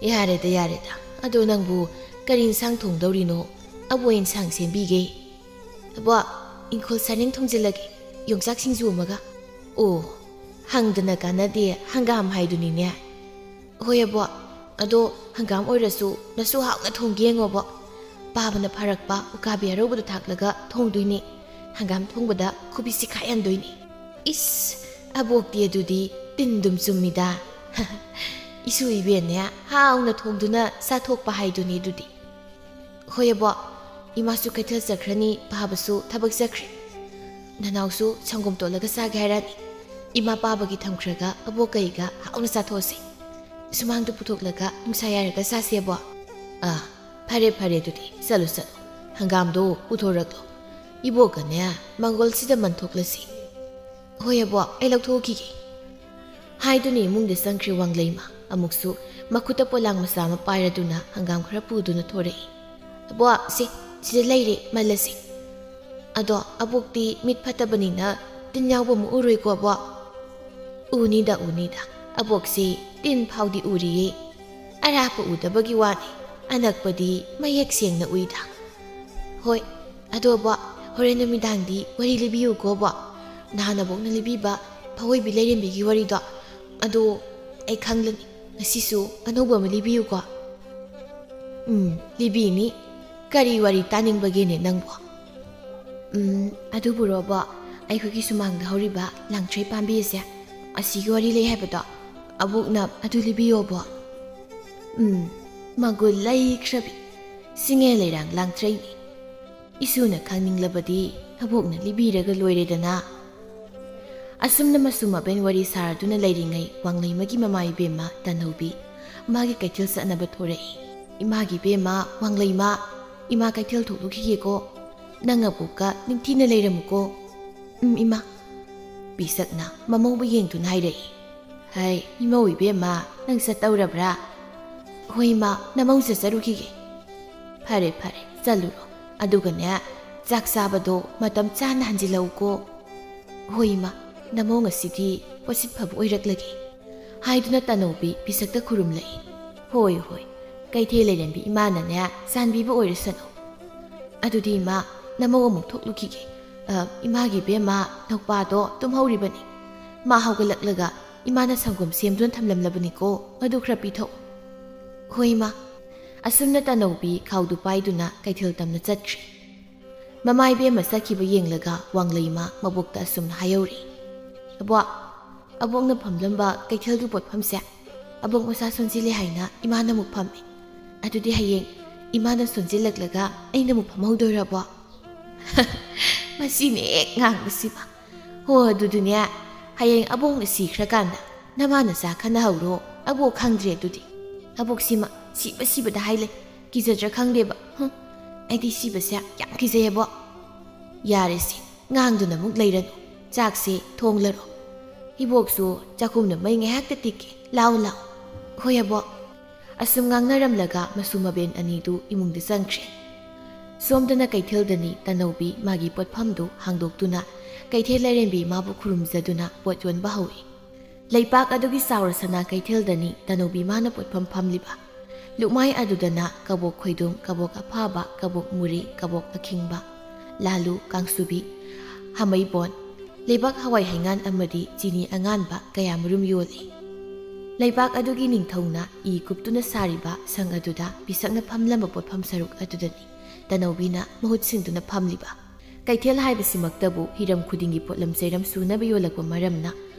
"ꯌꯥꯔꯦꯗ, ꯌꯥꯔꯦꯗ꯫ ꯑꯗꯣ ꯅꯪꯕꯨ ꯀꯔꯤ ꯏꯟꯁꯥꯡ ꯊꯣꯡꯗꯧꯔꯤꯅꯣ? ꯑꯕꯣ ꯏꯟꯁꯥꯡ ꯁꯦꯝꯕꯤꯒꯦ꯫" "ꯑꯕꯣ, ꯏꯪꯈꯣꯜ ꯁꯥꯔꯦꯡ ꯊꯣꯡꯖꯤꯜꯂꯒꯦ, ꯌꯣꯡꯆꯥꯛ ꯁꯤꯡꯖꯨ ꯑꯃꯒ꯫" "ꯑꯣ, ꯍꯪꯗꯅ ꯀꯥꯟꯅꯗꯦ, ꯍꯪꯒꯥꯝ ꯍꯥꯏꯗꯨꯅꯤꯅꯦ꯫" "ꯍꯣꯏ ꯑꯕꯣ, ꯑꯗꯣ ꯍꯪꯒꯥꯝ ꯑꯣꯏꯔꯁꯨ ꯅꯁꯨ ꯍꯥꯎꯅ ꯊꯣꯡꯒꯦ ꯌꯦꯡꯉꯣꯕꯣ꯫ ꯄꯥꯕꯅ ꯐꯥꯔꯛꯄ ꯎꯀꯥꯕꯤ ꯑꯔꯧꯕꯗꯣ ꯊꯥꯛꯂꯒ ꯊꯣꯡꯗꯣꯏꯅꯤ꯫ ꯍꯪꯒꯥꯝ ꯊꯣꯡꯕꯗ ꯈꯨꯕꯤ ꯆꯤꯈꯥꯏꯍꯟꯗꯣꯏꯅꯤ꯫" "ꯏꯁ, ꯑꯕꯣꯛꯇꯤ ꯑꯗꯨꯗꯤ ꯇꯤꯟ ꯑꯗꯨꯝ ꯆꯨꯝꯃꯤꯗ꯫" "ꯏꯁꯨ ꯏꯕꯦꯟꯅꯦ ꯍꯥꯎꯅ ꯊꯣꯡꯗꯨꯅ ꯆꯥꯊꯣꯛꯄ ꯍꯥꯏꯗꯨꯅꯤ ꯑꯗꯨꯗꯤ꯫" "ꯍꯣꯏ ꯑꯕꯣ, ꯏꯃꯥꯁꯨ ꯀꯩꯊꯦꯜ ꯆꯠꯈ꯭ꯔꯅꯤ, ꯄꯥꯕꯁꯨ ꯊꯕꯛ ꯆꯠꯈ꯭ꯔꯦ꯫ ꯅꯅꯥꯎꯁꯨ ꯁꯪꯒꯣꯝ ꯇꯣꯠꯂꯒ ꯆꯥꯒꯦ ꯍꯥꯏꯔꯛꯑꯅꯤ꯫ ꯏꯃꯥ ꯄꯥꯕꯒꯤ ꯊꯝꯈ꯭ꯔꯒ ꯑꯕꯣꯛ ꯀꯩꯒ ꯍꯥꯎꯅ ꯆꯥꯊꯣꯛꯑꯁꯤ꯫ ꯁꯨꯃꯥꯡꯗ ꯄꯨꯊꯣꯛꯂꯒ ꯅꯨꯡꯁꯥ ꯌꯥꯏꯔꯒ ꯆꯥꯁꯦ ꯑꯕꯣ꯫" "ꯑꯥ, ꯐꯔꯦ ꯐꯔꯦ, ꯑꯗꯨꯗꯤ ꯆꯠꯂꯣ ꯆꯠꯂꯣ, ꯍꯪꯒꯥꯝꯗꯣ ꯄꯨꯊꯣꯔꯛꯂꯣ꯫ ꯏꯕꯣꯛꯀꯅꯦ ꯃꯪꯒꯣꯜꯁꯤꯗ ꯃꯟꯊꯣꯛꯂꯁꯤ꯫" "ꯍꯣꯏ ꯑꯕꯣ, ꯑꯩ ꯂꯧꯊꯣꯛꯈꯤꯒꯦ꯫" ꯍꯥꯏꯗꯨꯅ ꯏꯃꯨꯡꯗ ꯆꯪꯈ꯭ꯔꯦ ꯋꯥꯡꯂꯩꯃ꯫ ꯑꯃꯨꯛꯁꯨ ꯃꯈꯨꯠꯇ ꯄꯣꯂꯥꯡ ꯃꯆꯥ ꯑꯃ ꯄꯥꯏꯔꯗꯨꯅ ꯍꯪꯒꯥꯝ ꯈꯔ ꯄꯨꯗꯨꯅ ꯊꯣꯔꯛꯏ꯫ "ꯑꯕꯣ, ꯁꯦ, ꯁꯤꯗ ꯂꯩꯔꯦ, ꯃꯜꯂꯁꯤ꯫ ꯑꯗꯣ ꯑꯕꯣꯛꯇꯤ ꯃꯤꯠ ꯐꯠꯇꯕꯅꯤꯅ ꯇꯤꯟ ꯌꯥꯎꯕ ꯑꯃ ꯎꯔꯣꯏꯀꯣ ꯑꯕꯣ?" "ꯎꯅꯤꯗ, ꯎꯅꯤꯗ꯫ ꯑꯕꯣꯛꯁꯤ ꯇꯤꯟ ꯐꯥꯎꯗꯤ ꯎꯔꯤꯌꯦ꯫ ꯑꯔꯥꯞꯄ ꯎꯗꯕꯒꯤ ꯋꯥꯅꯤ, ꯑꯅꯛꯄꯗꯤ ꯃꯌꯦꯛ ꯁꯦꯡꯅ ꯎꯏꯗ꯫" "ꯍꯣꯏ, ꯑꯗꯣ ꯑꯕꯣ, ꯍꯣꯔꯦꯟ ꯅꯨꯃꯤꯗꯥꯡꯗꯤ ꯋꯥꯔꯤ ꯂꯤꯕꯤꯌꯨꯀꯣ ꯑꯕꯣ꯫ ꯅꯍꯥꯟ ꯑꯕꯣꯛꯅ ꯂꯤꯕꯤꯕ ꯐꯋꯣꯏꯕꯤ ꯂꯩꯔꯦꯝꯕꯤꯒꯤ ꯋꯥꯔꯤꯗꯣ, ꯑꯗꯣ ꯑꯩ ꯈꯪꯂꯅꯤ꯫ ꯉꯁꯤꯁꯨ ꯑꯅꯧꯕ ꯑꯃ ꯂꯤꯕꯤꯌꯨꯀꯣ꯫" "ꯎꯝ, ꯂꯤꯕꯤꯅꯤ꯫ ꯀꯔꯤ ꯋꯥꯔꯤ ꯇꯥꯅꯤꯡꯕꯒꯦꯅꯦ ꯅꯪꯕꯣ?" "ꯎꯝ, ꯑꯗꯨꯕꯨꯔꯣꯕꯣ, ꯑꯩꯈꯣꯏꯒꯤ ꯁꯨꯃꯥꯡꯗ ꯍꯧꯔꯤꯕ ꯂꯥꯡꯊ꯭ꯔꯩ ꯄꯥꯝꯕꯤ ꯑꯁꯦ, ꯑꯁꯤꯒꯤ ꯋꯥꯔꯤ ꯂꯩ ꯍꯥꯏꯕꯗꯣ, ꯑꯕꯣꯛꯅ ꯑꯗꯨ ꯂꯤꯕꯤꯌꯣꯕꯣ꯫" "ꯎꯝ, ꯃꯒꯨꯟ ꯂꯩꯈ꯭ꯔꯕꯤ ꯁꯤꯡꯉꯦ ꯂꯩꯔꯥꯡ ꯂꯥꯡꯊ꯭ꯔꯩꯅꯤ꯫ ꯏꯁꯨꯅ ꯈꯪꯅꯤꯡꯂꯕꯗꯤ ꯑꯕꯣꯛꯅ ꯂꯤꯕꯤꯔꯒ ꯂꯣꯏꯔꯦꯗꯅ꯫ ꯑꯁꯨꯝꯅ ꯃꯁꯨ ꯃꯕꯦꯟ ꯋꯥꯔꯤ ꯁꯥꯔꯗꯨꯅ ꯂꯩꯔꯤꯉꯩ ꯋꯥꯡꯂꯩꯃꯒꯤ ꯃꯃꯥ ꯏꯕꯦꯝꯃ ꯇꯅꯧꯕꯤ ꯃꯥꯒꯤ ꯀꯩꯊꯦꯜ ꯆꯠꯅꯕ ꯊꯣꯔꯛꯏ꯫ "ꯏꯃꯥꯒꯤ ꯏꯕꯦꯝꯃ ꯋꯥꯡꯂꯩꯃ, ꯏꯃꯥ ꯀꯩꯊꯦꯜ ꯊꯣꯛꯂꯨꯈꯤꯒꯦꯀꯣ꯫ ꯅꯪ ꯑꯕꯣꯛꯀ ꯅꯤꯡꯊꯤꯅ ꯂꯩꯔꯝꯃꯨꯀꯣ꯫" "ꯎꯝ, ꯏꯃꯥ꯫" ꯄꯤꯁꯛꯅ ꯃꯃꯧꯕꯨ ꯌꯦꯡꯗꯨꯅ ꯍꯥꯏꯔꯛꯏ꯫ "ꯍꯩ, ꯏꯃꯧ ꯏꯕꯦꯝꯃ, ꯅꯪ ꯆꯠꯇꯧꯔꯕ꯭ꯔꯥ?" "ꯍꯣꯏ, ꯏꯃꯥ, ꯅꯃꯧ ꯆꯠꯆꯔꯨꯈꯤꯒꯦ꯫" "ꯐꯔꯦ, ꯐꯔꯦ, ꯆꯠꯂꯨꯔꯣ꯫ ꯑꯗꯨꯒꯅꯦ, ꯆꯥꯛ ꯆꯥꯕꯗꯣ ꯃꯇꯝ ꯆꯥꯅ ꯍꯟꯖꯤꯜꯂꯛꯎꯀꯣ꯫" "ꯍꯣꯏ, ꯏꯃꯥ, ꯅꯃꯧ ꯉꯁꯤꯗꯤ ꯄꯣꯠꯁꯤꯠ ꯐꯕ ꯑꯣꯏꯔꯛꯂꯒꯦ꯫" ꯍꯥꯏꯗꯨꯅ ꯇꯅꯧꯕꯤ ꯄꯤꯁꯛꯇ ꯈꯨꯔꯨꯝꯂꯛꯏ꯫ "ꯍꯣꯏ, ꯍꯣꯏ, ꯀꯩꯊꯦꯜ ꯂꯩꯔꯦꯝꯕꯤ ꯏꯃꯥꯅꯅꯦ ꯆꯥꯟꯕꯤꯕ ꯑꯣꯏꯔꯁꯅꯨ꯫ ꯑꯗꯨꯗꯤ ꯏꯃꯥ, ꯅꯃꯧ ꯑꯃꯨꯛ ꯊꯣꯛꯂꯨꯈꯤꯒꯦ꯫ ꯑ, ꯏꯃꯥꯒꯤ ꯏꯕꯦꯝꯃ, ꯅꯧꯄꯥꯗꯣ ꯇꯨꯝꯍꯧꯔꯤꯕꯅꯤ꯫ ꯃꯥ ꯍꯧꯒꯠꯂꯛꯂꯒ ꯏꯃꯥꯅ ꯁꯪꯒꯣꯝ ꯁꯦꯝꯗꯨꯅ ꯊꯝꯂꯝꯂꯕꯅꯤꯀꯣ, ꯃꯗꯨ ꯈꯔ ꯄꯤꯊꯛꯎ꯫" "ꯍꯣꯏ, ꯏꯃꯥ꯫" ꯑꯁꯨꯝꯅ ꯇꯅꯧꯕꯤ ꯈꯥꯎꯗꯨ ꯄꯥꯏꯗꯨꯅ ꯀꯩꯊꯦꯜ ꯇꯝꯅ ꯆꯠꯈ꯭ꯔꯦ꯫ ꯃꯃꯥ ꯏꯕꯦꯝꯃ ꯆꯠꯈꯤꯕ ꯌꯦꯡꯂꯒ ꯋꯥꯡꯂꯩꯃ ꯃꯕꯣꯛꯇ ꯑꯁꯨꯝꯅ ꯍꯥꯏꯍꯧꯔꯤ꯫ "ꯑꯕꯣꯛ, ꯑꯕꯣꯛꯅ ꯐꯝꯂꯝꯕ ꯀꯩꯊꯦꯜꯒꯤ ꯄꯣꯠꯐꯝꯁꯦ ꯑꯕꯣꯛ ꯃꯁꯥ ꯁꯣꯟꯖꯤꯜꯂꯦ ꯍꯥꯏꯅ ꯏꯃꯥꯅ ꯑꯃꯨꯛ ꯐꯝꯃꯤ꯫ ꯑꯗꯨꯗꯤ ꯍꯌꯦꯡ ꯏꯃꯥꯅ ꯁꯣꯟꯖꯤꯜꯂꯛꯂꯒ ꯑꯩꯅ ꯑꯃꯨꯛ ꯐꯝꯍꯧꯗꯣꯏꯔꯕꯣ?" ꯃꯁꯤꯅ ꯍꯦꯛ ꯉꯥꯡꯕꯁꯤꯃ꯫ "ꯍꯣ, ꯑꯗꯨꯗꯨꯅꯦ, ꯍꯌꯦꯡ ꯑꯕꯣꯛꯅ ꯁꯤꯈ꯭ꯔꯀꯥꯟꯗ ꯅꯃꯥ ꯅꯆꯥ ꯈꯟꯅꯍꯧꯔꯣ꯫ ꯑꯕꯣꯛ ꯈꯪꯗ꯭ꯔꯦ ꯑꯗꯨꯗꯤ꯫ ꯑꯕꯣꯛꯁꯤꯃ ꯁꯤꯕ ꯁꯤꯕꯗ ꯍꯥꯏ ꯂꯩ꯫ ꯀꯤꯖꯗ꯭ꯔꯥ ꯈꯪꯗꯦꯕ꯫ ꯍꯨꯝ, ꯑꯩꯗꯤ ꯁꯤꯕꯁꯦ ꯌꯥꯝ ꯀꯤꯖꯩꯌꯦꯕꯣ꯫" "ꯌꯥꯔꯦꯁꯦ, ꯉꯥꯡꯗꯨꯅ ꯑꯃꯨꯛ ꯂꯩꯔꯅꯨ꯫ ꯆꯥꯛꯁꯦ ꯊꯣꯡꯂꯔꯣ꯫ ꯏꯕꯣꯛꯁꯨ ꯆꯥꯛꯈꯨꯝꯗ ꯃꯩ ꯉꯥꯏꯍꯥꯛꯇ ꯇꯤꯛꯀꯦ꯫ ꯂꯥꯛꯑꯣ, ꯂꯥꯛꯑꯣ꯫" "ꯍꯣꯏ, ꯑꯕꯣꯛ꯫" ꯑꯁꯨꯝ ꯉꯥꯡꯅꯔꯝꯂꯒ ꯃꯁꯨ ꯃꯕꯦꯟ ꯑꯅꯤꯗꯨ ꯏꯃꯨꯡꯗ ꯆꯪꯈ꯭ꯔꯦ꯫ ꯁꯣꯝꯗꯅ ꯀꯩꯊꯦꯜꯗꯅꯤ ꯇꯅꯧꯕꯤ ꯃꯥꯒꯤ ꯄꯣꯠꯐꯝꯗꯨ ꯍꯥꯡꯗꯣꯛꯇꯨꯅ ꯀꯩꯊꯦꯜ ꯂꯥꯏꯔꯦꯝꯕꯤ ꯃꯥꯕꯨ ꯈꯨꯔꯨꯝꯖꯗꯨꯅ ꯄꯣꯠ ꯌꯣꯟꯕ ꯍꯧꯏ꯫ ꯂꯩꯄꯥꯛ ꯑꯗꯨꯒꯤ ꯆꯥꯎꯔ ꯁꯅꯥ ꯀꯩꯊꯦꯜꯗꯅꯤ ꯇꯅꯧꯕꯤ ꯃꯥꯅ ꯄꯣꯠꯐꯝ ꯐꯝꯂꯤꯕ꯫ ꯂꯨꯛꯃꯥꯏ ꯑꯗꯨꯗꯅ ꯀꯕꯣꯛ ꯈꯣꯏꯗꯨꯝ, ꯀꯕꯣꯛ ꯑꯐꯥꯕ, ꯀꯕꯣꯛ ꯃꯨꯔꯤ, ꯀꯕꯣꯛ ꯑꯈꯤꯡꯕ, ꯂꯥꯂꯨ, ꯀꯥꯡꯁꯨꯕꯤ, ꯍꯥꯃꯩꯕꯣꯟ, ꯂꯩꯕꯥꯛ ꯍꯋꯥꯏ ꯍꯩꯉꯥꯟ ꯑꯃꯗꯤ ꯆꯤꯅꯤ ꯑꯉꯥꯟꯕ ꯀꯌꯥꯃꯔꯨꯝ ꯌꯣꯜꯂꯤ꯫ ꯂꯩꯕꯥꯛ ꯑꯗꯨꯒꯤ ꯅꯤꯡꯊꯧꯅ ꯏ ꯀꯨꯞꯇꯨꯅ ꯁꯥꯔꯤꯕ ꯁꯪ ꯑꯗꯨꯗ ꯄꯤꯁꯛꯅ ꯐꯝꯂꯝꯕ ꯄꯣꯠꯐꯝ ꯁꯔꯨꯛ ꯑꯗꯨꯗꯅꯤ ꯇꯅꯧꯕꯤꯅ ꯃꯍꯨꯠ ꯁꯤꯟꯗꯨꯅ ꯐꯝꯂꯤꯕ꯫ ꯀꯩꯊꯦꯜ ꯍꯥꯏꯕꯁꯤꯃꯛꯇꯕꯨ ꯍꯤꯔꯝ ꯈꯨꯗꯤꯡꯒꯤ ꯄꯣꯠꯂꯝ ꯆꯩꯔꯝ ꯁꯨꯅꯕ ꯌꯣꯜꯂꯛꯄ ꯃꯔꯝꯅ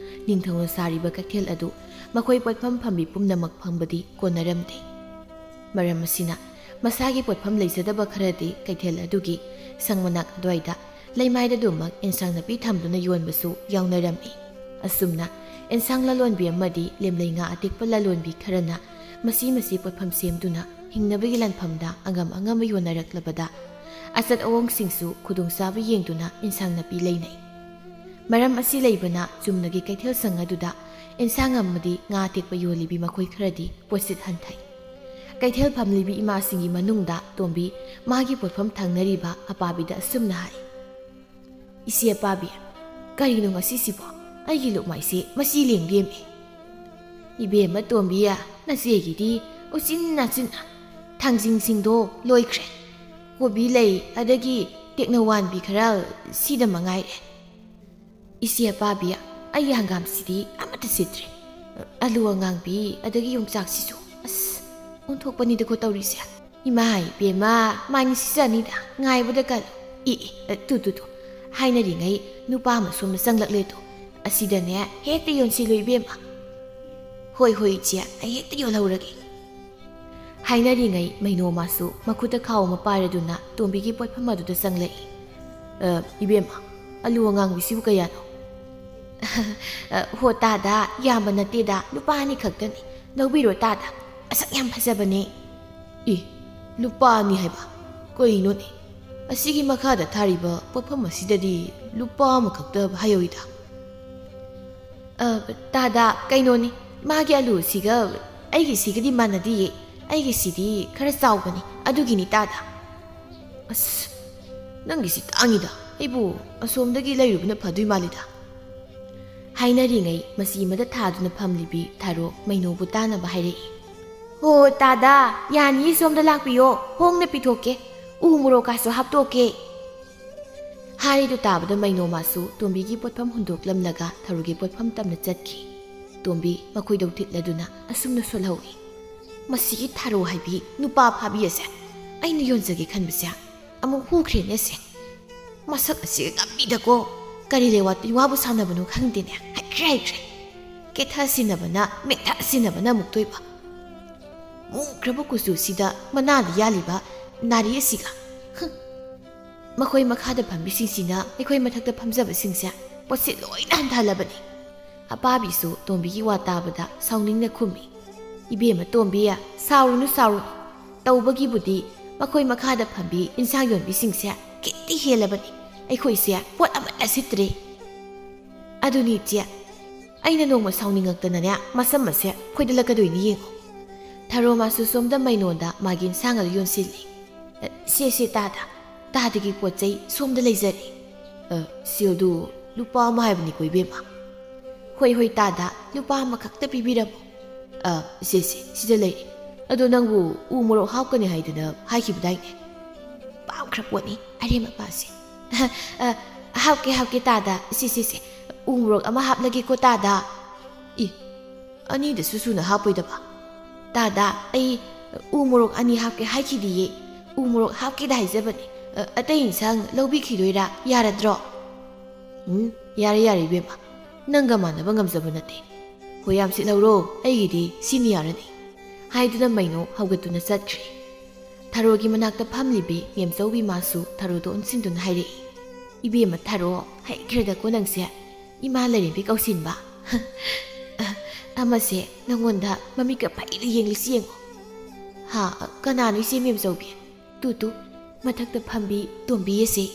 ꯅꯤꯡꯊꯧꯅ ꯁꯥꯔꯤꯕ ꯀꯩꯊꯦꯜ ꯑꯗꯨ ꯃꯈꯣꯏ ꯄꯣꯠꯐꯝ ꯐꯝꯕꯤ ꯄꯨꯝꯅꯃꯛ ꯐꯪꯕꯗꯤ ꯀꯣꯟꯅꯔꯝꯗꯦ꯫ ꯃꯔꯝ ꯑꯁꯤꯅ ꯃꯁꯥꯒꯤ ꯄꯣꯠꯐꯝ ꯂꯩꯖꯗꯕ ꯈꯔꯗꯤ ꯀꯩꯊꯦꯜ ꯑꯗꯨꯒꯤ ꯁꯪ ꯃꯅꯥꯛ ꯑꯗꯨꯋꯥꯏꯗ ꯂꯩꯃꯥꯏꯗꯗꯨꯃꯛ ꯏꯟꯁꯥꯡ ꯅꯥꯄꯤ ꯊꯝꯗꯨꯅ ꯌꯣꯟꯕꯁꯨ ꯌꯥꯎꯅꯔꯝꯃꯤ꯫ ꯑꯁꯨꯝꯅ ꯏꯟꯁꯥꯡ ꯂꯂꯣꯟꯕꯤ ꯑꯃꯗꯤ ꯂꯦꯝꯂꯩ ꯉꯥ ꯑꯇꯦꯛꯄ ꯂꯂꯣꯟꯕꯤ ꯈꯔꯅ ꯃꯁꯤ ꯃꯁꯤ ꯄꯣꯠꯐꯝ ꯁꯦꯝꯗꯨꯅ ꯍꯤꯡꯅꯕꯒꯤ ꯂꯥꯟꯐꯝꯗ ꯑꯉꯝ ꯑꯉꯝꯕ ꯌꯣꯟꯅꯔꯛꯂꯕꯗ, ꯑꯆꯠ ꯑꯑꯣꯡꯁꯤꯡꯁꯨ ꯈꯨꯗꯣꯡꯆꯥꯕ ꯌꯦꯡꯗꯨꯅ ꯏꯟꯁꯥꯡ ꯅꯥꯄꯤ ꯂꯩꯅꯩ꯫ ꯃꯔꯝ ꯑꯁꯤ ꯂꯩꯕꯅ ꯆꯨꯝꯅꯒꯤ ꯀꯩꯊꯦꯜ ꯁꯪ ꯑꯗꯨꯗ ꯏꯟꯁꯥꯡ ꯑꯃꯗꯤ ꯉꯥ ꯑꯇꯦꯛꯄ ꯌꯣꯜꯂꯤꯕꯤ ꯃꯈꯣꯏ ꯈꯔꯗꯤ ꯄꯣꯠꯁꯤꯠ ꯍꯟꯊꯩ꯫ ꯀꯩꯊꯦꯜ ꯐꯝꯂꯤꯕꯤ ꯏꯃꯥꯁꯤꯡꯒꯤ ꯃꯅꯨꯡꯗ ꯇꯣꯝꯕꯤ ꯃꯥꯒꯤ ꯄꯣꯠꯐꯝ ꯊꯪꯅꯔꯤꯕ ꯑꯄꯥꯕꯤꯗ ꯑꯁꯨꯝꯅ ꯍꯥꯏ, "ꯏꯆꯦ ꯑꯄꯥꯕꯤ, ꯀꯔꯤꯅꯣ ꯉꯁꯤꯁꯤꯕꯣ? ꯑꯩꯒꯤ ꯂꯨꯛꯃꯥꯏꯁꯦ ꯃꯆꯤ ꯂꯦꯡ ꯂꯦꯝꯃꯤ꯫ ꯏꯕꯦꯝꯃ ꯇꯣꯝꯕꯤ, ꯅꯆꯦꯒꯤꯗꯤ ꯎꯆꯤꯟ ꯅꯥꯆꯤꯟ ꯊꯥꯡꯖꯤꯡꯁꯤꯡꯗꯣ ꯂꯣꯏꯈ꯭ꯔꯦ꯫ ꯀꯣꯕꯤ ꯂꯩ ꯑꯗꯒꯤ ꯇꯦꯛꯅꯧꯋꯥꯟꯕꯤ ꯈꯔ ꯁꯤꯗ ꯃꯉꯥꯏꯔꯦ꯫ ꯏꯆꯦ ꯑꯄꯥꯕꯤ, ꯑꯩꯒꯤ ꯍꯪꯒꯥꯝꯁꯤꯗꯤ ꯑꯃꯠꯇ ꯁꯤꯠꯇ꯭ꯔꯦ꯫ ꯑꯂꯨ ꯑꯉꯥꯡꯕꯤ ꯑꯗꯒꯤ ꯌꯣꯡꯆꯥꯛꯁꯤꯁꯨ, ꯑꯁ, ꯑꯣꯟꯊꯣꯛꯄꯅꯤꯗꯀꯣ ꯇꯧꯔꯤꯁꯦ꯫ ꯏꯃꯥ ꯏꯕꯦꯝꯃ, ꯃꯥꯏꯅ ꯁꯤꯖꯅꯤꯗ, ꯉꯥꯏꯕꯗ ꯀꯜꯂꯨ꯫ E, E, two, two, two, ꯍꯥꯏꯅꯔꯤꯉꯩ ꯅꯨꯄꯥ ꯑꯃ ꯁꯣꯝꯗ ꯆꯪꯂꯛꯂꯦ ꯇꯨ꯫ ꯑꯁꯤꯗꯅꯦ ꯍꯦꯛꯇ ꯌꯣꯟꯁꯤꯜꯂꯨ ꯏꯕꯦꯝꯃ꯫ ꯍꯣꯏ, ꯍꯣꯏ ꯏꯆꯦ, ꯑꯩ ꯍꯦꯛꯇ ꯌꯣꯜꯍꯧꯔꯒꯦ꯫ ꯍꯥꯏꯅꯔꯤꯉꯩ ꯃꯩꯅꯣ ꯃꯥꯁꯨ ꯃꯈꯨꯠꯇ ꯈꯥꯎ ꯑꯃ ꯄꯥꯏꯔꯗꯨꯅ ꯇꯣꯝꯕꯤꯒꯤ ꯄꯣꯠꯐꯝ ꯑꯗꯨꯗ ꯆꯪꯂꯛꯏ꯫ "ꯑ, ꯏꯕꯦꯝꯃ, ꯑꯂꯨ ꯑꯉꯥꯡꯕꯤꯁꯤꯕꯨ ꯀꯌꯥꯅꯣ?" "ꯑ, ꯍꯣ ꯇꯥꯗ, ꯌꯥꯝꯕ ꯅꯠꯇꯦꯗ, ꯂꯨꯄꯥ ꯑꯅꯤ ꯈꯛꯇꯅꯤ꯫ ꯂꯧꯕꯤꯔꯣ ꯇꯥꯗ, ꯃꯁꯛ ꯌꯥꯝ ꯐꯖꯕꯅꯦ꯫" "ꯏ, ꯂꯨꯄꯥ ꯑꯅꯤ ꯍꯥꯏꯕ? ꯀꯩꯅꯣꯅꯦ? ꯑꯁꯤꯒꯤ ꯃꯈꯥꯗ ꯊꯥꯔꯤꯕ ꯄꯣꯠꯐꯝ ꯑꯁꯤꯗꯗꯤ ꯂꯨꯄꯥ ꯑꯃꯈꯛꯇ ꯍꯥꯏꯍꯧꯏꯗ?" "ꯑ, ꯇꯥꯗ, ꯀꯩꯅꯣꯅꯤ, ꯃꯥꯒꯤ ꯑꯂꯨꯁꯤꯒ ꯑꯩꯒꯤꯁꯤꯒꯗꯤ ꯃꯥꯟꯅꯗꯤꯌꯦ꯫ ꯑꯩꯒꯤꯁꯤꯗꯤ ꯈꯔ ꯆꯥꯎꯕꯅꯤ, ꯑꯗꯨꯒꯤꯅꯤ ꯇꯥꯗ꯫" "ꯑꯁ, ꯅꯪꯒꯤꯁꯤ ꯇꯥꯡꯉꯤꯗ꯫ ꯑꯩꯕꯨ ꯑꯁꯣꯝꯗꯒꯤ ꯂꯩꯔꯨꯕꯅ ꯐꯗꯣꯏ ꯃꯥꯜꯂꯤꯗ꯫" ꯍꯥꯏꯅꯔꯤꯉꯩ ꯃꯆꯤ ꯑꯃꯗ ꯊꯥꯗꯨꯅ ꯐꯝꯂꯤꯕꯤ ꯊꯥꯔꯣ ꯃꯩꯅꯣꯕꯨ ꯇꯥꯅꯕ ꯍꯥꯏꯔꯛꯏ꯫ "ꯍꯣ ꯇꯥꯗ, ꯌꯥꯅꯤꯌꯦ, ꯁꯣꯝꯗ ꯂꯥꯛꯄꯤꯌꯣ, ꯍꯣꯡꯅ ꯄꯤꯊꯣꯛꯀꯦ꯫ ꯎ ꯃꯣꯔꯣꯛꯀꯥꯁꯨ ꯍꯥꯞꯇꯣꯛꯀꯦ꯫" ꯍꯥꯏꯔꯤꯗꯨ ꯇꯥꯕꯗ ꯃꯩꯅꯣ ꯃꯥꯁꯨ ꯇꯣꯝꯕꯤꯒꯤ ꯄꯣꯠꯐꯝ ꯍꯨꯟꯗꯣꯛꯂꯝꯂꯒ ꯊꯔꯨꯒꯤ ꯄꯣꯠꯐꯝ ꯇꯝꯅ ꯆꯠꯈꯤ꯫ ꯇꯣꯝꯕꯤ ꯃꯈꯣꯏꯗꯧ ꯊꯤꯠꯂꯗꯨꯅ ꯑꯁꯨꯝꯅ ꯁꯣꯜꯍꯧꯏ, "ꯃꯁꯤꯒꯤ ꯊꯔꯣ ꯍꯥꯏꯕꯤ ꯅꯨꯄꯥ ꯐꯥꯕꯤ ꯑꯁꯦ ꯑꯩꯅ ꯌꯣꯟꯖꯒꯦ ꯈꯟꯕꯁꯦ ꯑꯃꯨꯛ ꯍꯨꯈ꯭ꯔꯦꯅꯦ ꯁꯦ꯫ ꯃꯁꯛ ꯑꯁꯤꯒ ꯉꯝꯃꯤꯗꯀꯣ꯫ ꯀꯔꯤ ꯂꯩꯋꯥ ꯇꯤꯋꯥꯕꯨ ꯁꯥꯟꯅꯕꯅꯣ ꯈꯪꯗꯦꯅꯦ꯫ ꯍꯩꯈ꯭ꯔꯦ, ꯍꯩꯈ꯭ꯔꯦ꯫ ꯀꯦꯊ ꯁꯤꯟꯅꯕꯅ ꯃꯦꯊ ꯁꯤꯟꯅꯕꯅ ꯑꯃꯨꯛꯇꯣꯏꯕ꯫ ꯃꯨꯈ꯭ꯔꯕ ꯀꯨꯆꯨꯁꯤꯗ ꯃꯅꯥꯗ ꯌꯥꯜꯂꯤꯕ ꯅꯥꯔꯤ ꯑꯁꯤꯒ꯫ ꯍꯨꯝ꯫ ꯃꯈꯣꯏ ꯃꯈꯥꯗ ꯐꯝꯕꯤꯁꯤꯡꯁꯤꯅ ꯑꯩꯈꯣꯏ ꯃꯊꯛꯇ ꯐꯝꯖꯕꯁꯤꯡꯁꯦ ꯄꯣꯠꯁꯤ ꯂꯣꯏꯅ ꯍꯟꯊꯍꯜꯂꯕꯅꯤ꯫ ꯑꯄꯥꯕꯤꯁꯨ ꯇꯣꯝꯕꯤꯒꯤ ꯋꯥ ꯇꯥꯕꯗ ꯁꯥꯎꯅꯤꯡꯅ ꯈꯨꯝꯃꯤ, "ꯏꯕꯦꯝꯃ ꯇꯣꯝꯕꯤ, ꯁꯥꯎꯔꯨꯅꯨ, ꯁꯥꯎꯔꯨꯅꯨ꯫ ꯇꯧꯕꯒꯤꯕꯨꯗꯤ ꯃꯈꯣꯏ ꯃꯈꯥꯗ ꯐꯝꯕꯤ ꯏꯟꯁꯥꯡ ꯌꯣꯟꯕꯤꯁꯤꯡꯁꯦ ꯈꯤꯠꯇꯤ ꯍꯦꯜꯂꯕꯅꯤ꯫ ꯑꯩꯈꯣꯏꯁꯦ ꯄꯣꯠ ꯑꯃꯠꯇ ꯁꯤꯠꯇ꯭ꯔꯦ꯫ ꯑꯗꯨꯅꯤ ꯏꯆꯦ, ꯑꯩꯅ ꯅꯣꯡꯃ ꯁꯥꯎꯅꯤꯡꯉꯛꯇꯅꯅꯦ ꯃꯁꯝ ꯑꯁꯦ ꯐꯣꯏꯗꯠꯂꯛꯀꯗꯣꯏꯅꯤ ꯌꯦꯡꯉꯣ꯫" ꯊꯔꯣ ꯃꯥꯁꯨ ꯁꯣꯝꯗ ꯃꯩꯅꯣꯟꯗ ꯃꯥꯒꯤ ꯏꯟꯁꯥꯡ ꯑꯗꯨ ꯌꯣꯟꯁꯤꯜꯂꯤ꯫ "ꯑ, ꯁꯦ, ꯁꯦ, ꯇꯥꯗ, ꯇꯥꯗꯒꯤ ꯄꯣꯠ ꯆꯩ ꯁꯣꯝꯗ ꯂꯩꯖꯔꯦ꯫ ꯑ, ꯁꯦꯜꯗꯨ ꯂꯨꯄꯥ ꯑꯃ ꯍꯥꯏꯕꯅꯤꯀꯣ, ꯏꯕꯦꯝꯃ꯫" "ꯍꯣꯏ, ꯍꯣꯏ, ꯇꯥꯗ, ꯂꯨꯄꯥ ꯑꯃꯈꯛꯇ ꯄꯤꯕꯤꯔꯝꯃꯣ꯫ ꯑ, ꯁꯦ, ꯁꯦ, ꯁꯤꯗ ꯂꯩꯔꯦ꯫ ꯑꯗꯣ ꯅꯪꯕꯨ ꯎ ꯃꯣꯔꯣꯛ ꯍꯥꯞꯀꯅꯤ ꯍꯥꯏꯗꯅ ꯍꯥꯏꯈꯤꯕꯗꯥꯏꯅꯦ?" "ꯄꯥꯝꯈ꯭ꯔ ꯄꯣꯠꯅꯤ, ꯑꯔꯦꯝ ꯑꯄꯥꯁꯦ꯫" "ꯑ, ꯍꯥꯞꯀꯦ, ꯍꯥꯞꯀꯦ, ꯇꯥꯗ꯫ ꯁꯦ, ꯁꯦ, ꯁꯦ, ꯎ ꯃꯣꯔꯣꯛ ꯑꯃ ꯍꯥꯞꯂꯒꯦꯀꯣ, ꯇꯥꯗ꯫" "ꯏ, ꯑꯅꯤꯗꯁꯨ ꯁꯨꯅ ꯍꯥꯞꯄꯣꯏꯗꯕ?" "ꯇꯥꯗ, ꯑꯩ ꯎ ꯃꯣꯔꯣꯛ ꯑꯅꯤ ꯍꯥꯞꯀꯦ ꯍꯥꯏꯈꯤꯗꯤꯌꯦ꯫ ꯎ ꯃꯣꯔꯣꯛ ꯍꯥꯞꯀꯦꯗ ꯍꯥꯏꯖꯕꯅꯤ꯫ ꯑ, ꯑꯇꯩ ꯏꯟꯁꯥꯡ ꯂꯧꯕꯤꯈꯤꯗꯣꯏꯔꯥ? ꯌꯥꯔꯗ꯭ꯔꯣ?" "ꯎꯝ, ꯌꯥꯔꯦ, ꯌꯥꯔꯦ, ꯏꯕꯦꯝꯃ꯫ ꯅꯪꯒ ꯃꯥꯟꯅꯕ ꯉꯝꯖꯕ ꯅꯠꯇꯦ꯫ ꯍꯣꯏ, ꯌꯥꯝ ꯁꯤꯠꯍꯧꯔꯣ, ꯑꯩꯒꯤꯗꯤ ꯁꯤꯅ ꯌꯥꯔꯅꯤ," ꯍꯥꯏꯗꯨꯅ ꯃꯩꯅꯣ ꯍꯧꯒꯠꯇꯨꯅ ꯆꯠꯈ꯭ꯔꯦ꯫ ꯊꯔꯣꯒꯤ ꯃꯅꯥꯛꯇ ꯐꯝꯂꯤꯕꯤ ꯃꯦꯝꯆꯧꯕꯤ ꯃꯥꯁꯨ ꯊꯔꯣꯗ ꯑꯣꯟꯁꯤꯟꯗꯨꯅ ꯍꯥꯏꯔꯛꯏ, "ꯏꯕꯦꯝꯃ ꯊꯔꯣ, ꯍꯩꯈ꯭ꯔꯦꯗꯀꯣ ꯅꯪꯁꯦ꯫ ꯏꯃꯥ ꯂꯥꯏꯔꯦꯝꯕꯤ ꯀꯧꯁꯤꯟꯕ꯫ ꯑꯃꯁꯦ ꯅꯪꯉꯣꯟꯗ ꯃꯃꯤꯠꯀ ꯐꯩꯅ ꯌꯦꯡꯂꯤꯁꯤ ꯌꯦꯡꯉꯣ꯫" "ꯍꯥ, ꯀꯅꯥꯅꯣ ꯏꯆꯦ ꯃꯦꯝꯆꯧꯕꯤ?" "ꯇꯨ, ꯇꯨ, ꯃꯊꯛꯇ ꯐꯝꯕꯤ ꯇꯣꯝꯕꯤ ꯑꯁꯦ꯫"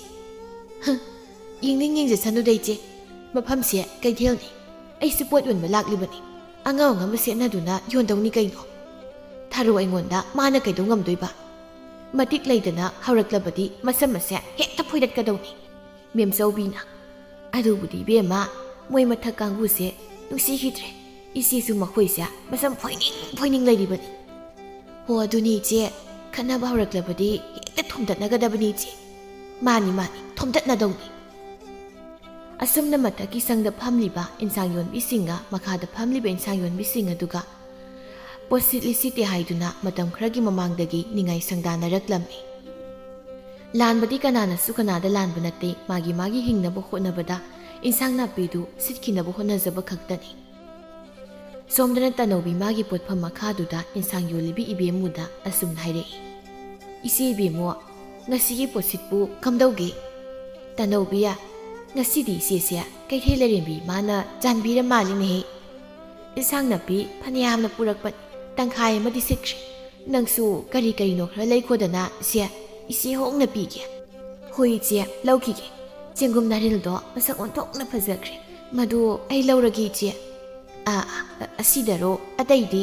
"ꯍ, ꯌꯦꯡꯅꯤꯡ ꯌꯦꯡꯖꯁꯅꯨꯗ ꯏꯆꯦ, ꯃꯐꯝꯁꯦ ꯀꯩꯊꯦꯜꯅꯤ꯫ ꯑꯩꯁꯨ ꯄꯣꯠ ꯌꯣꯟꯕ ꯂꯥꯛꯂꯤꯕꯅꯤ꯫ ꯑꯉꯝ ꯑꯉꯝꯕ ꯁꯦꯠꯅꯗꯨꯅ ꯌꯣꯟꯗꯧꯅꯤ ꯀꯩꯅꯣ꯫ ꯊꯔꯣ ꯑꯩꯉꯣꯟꯗ ꯃꯥꯅ ꯀꯩꯗꯧ ꯉꯝꯗꯣꯏꯕ? ꯃꯇꯤꯛ ꯂꯩꯗꯅ ꯍꯧꯔꯛꯂꯕꯗꯤ ꯃꯁꯝ ꯑꯁꯦ ꯍꯦꯛꯇ ꯐꯣꯏꯗꯠꯀꯗꯧꯅꯤ ꯃꯦꯝꯆꯧꯕꯤꯅ꯫" "ꯑꯗꯨꯕꯨꯗꯤ ꯏꯕꯦꯝꯃ, ꯃꯣꯏ ꯃꯊꯛ ꯀꯥꯡꯕꯨꯁꯦ ꯅꯨꯡꯁꯤꯈꯤꯗ꯭ꯔꯦ꯫ ꯏꯆꯦꯁꯨ ꯃꯈꯣꯏꯁꯦ ꯃꯁꯝ ꯐꯣꯏꯅꯤꯡ ꯐꯣꯏꯅꯤꯡ ꯂꯩꯔꯤꯕꯅꯤ꯫ ꯍꯣ, ꯑꯗꯨꯅꯤ ꯏꯆꯦ, ꯈꯠꯅꯕ ꯍꯧꯔꯛꯂꯕꯗꯤ ꯍꯦꯛꯇ ꯊꯣꯝꯗꯠꯅꯒꯗꯕꯅꯤ ꯏꯆꯦ꯫ ꯃꯥꯅꯤ, ꯃꯥꯅꯤ, ꯊꯣꯝꯗꯠꯅꯗꯧꯅꯤ꯫" ꯑꯁꯨꯝꯅ ꯃꯊꯛꯀꯤ ꯁꯪꯗ ꯐꯝꯂꯤꯕ ꯏꯟꯁꯥꯡ ꯌꯣꯟꯕꯤꯁꯤꯡꯒ ꯃꯈꯥꯗ ꯐꯝꯂꯤꯕ ꯏꯟꯁꯥꯡ ꯌꯣꯟꯕꯤꯁꯤꯡ ꯑꯗꯨꯒ ꯄꯣꯠ ꯁꯤꯠꯂꯤ ꯁꯤꯠꯇꯦ ꯍꯥꯏꯗꯨꯅ ꯃꯇꯝ ꯈꯔꯒꯤ ꯃꯃꯥꯡꯗꯒꯤ ꯅꯤꯡꯉꯥꯏ ꯁꯪꯗꯥꯅꯔꯛꯂꯝꯃꯤ꯫ ꯂꯥꯟꯕꯗꯤ ꯀꯅꯥꯅꯁꯨ ꯀꯅꯥꯗ ꯂꯥꯟꯕ ꯅꯠꯇꯦ, ꯃꯥꯒꯤ ꯃꯥꯒꯤ ꯍꯤꯡꯅꯕ ꯍꯣꯠꯅꯕꯗ ꯏꯟꯁꯥꯡ ꯅꯥꯄꯤꯗꯨ ꯁꯤꯠꯈꯤꯅꯕ ꯍꯣꯠꯅꯖꯕ ꯈꯛꯇꯅꯤ꯫ ꯁꯣꯝꯗꯅ ꯇꯅꯧꯕꯤ ꯃꯥꯒꯤ ꯄꯣꯠꯐꯝ ꯃꯈꯥꯗꯨꯗ ꯏꯟꯁꯥꯡ ꯌꯣꯜꯂꯤꯕꯤ ꯏꯕꯦꯝꯃꯨꯗ ꯑꯁꯨꯝꯅ ꯍꯥꯏꯔꯛꯏ, "ꯏꯆꯦ ꯏꯕꯦꯝꯃꯨ, ꯉꯁꯤꯒꯤ ꯄꯣꯠꯁꯤꯠꯄꯨ ꯀꯝꯗꯧꯒꯦ?" "ꯇꯅꯧꯕꯤ, ꯉꯁꯤꯗꯤ ꯏꯆꯦꯁꯦ ꯀꯩꯊꯦꯜ ꯂꯩꯔꯦꯝꯕꯤ ꯃꯥꯅ ꯆꯥꯟꯕꯤꯔ ꯃꯥꯜꯂꯤꯅꯦꯍꯦ꯫ ꯏꯟꯁꯥꯡ ꯅꯥꯄꯤ ꯐꯅꯌꯥꯝꯅ ꯄꯨꯔꯛꯄꯅꯤ, ꯇꯪꯈꯥꯏ ꯑꯃꯗꯤ ꯁꯤꯠꯈ꯭ꯔꯦ꯫ ꯅꯪꯁꯨ ꯀꯔꯤ ꯀꯔꯤꯅꯣ ꯈꯔ ꯂꯩꯈꯣꯗꯅ ꯏꯆꯦ, ꯏꯆꯦ ꯍꯣꯡꯅ ꯄꯤꯒꯦ꯫" "ꯍꯣꯏ ꯏꯆꯦ, ꯂꯧꯈꯤꯒꯦ꯫ ꯆꯦꯡꯒꯨꯝ ꯅꯥꯔꯤꯜꯗꯣ ꯃꯁꯛ ꯑꯣꯟꯊꯣꯛꯅ ꯐꯖꯈ꯭ꯔꯦ꯫ ꯃꯗꯨ ꯑꯩ ꯂꯧꯔꯒꯦ ꯏꯆꯦ꯫" "ꯑꯥ, ꯑꯥ, ꯑꯁꯤꯗꯔꯣ, ꯑꯇꯩꯗꯤ?"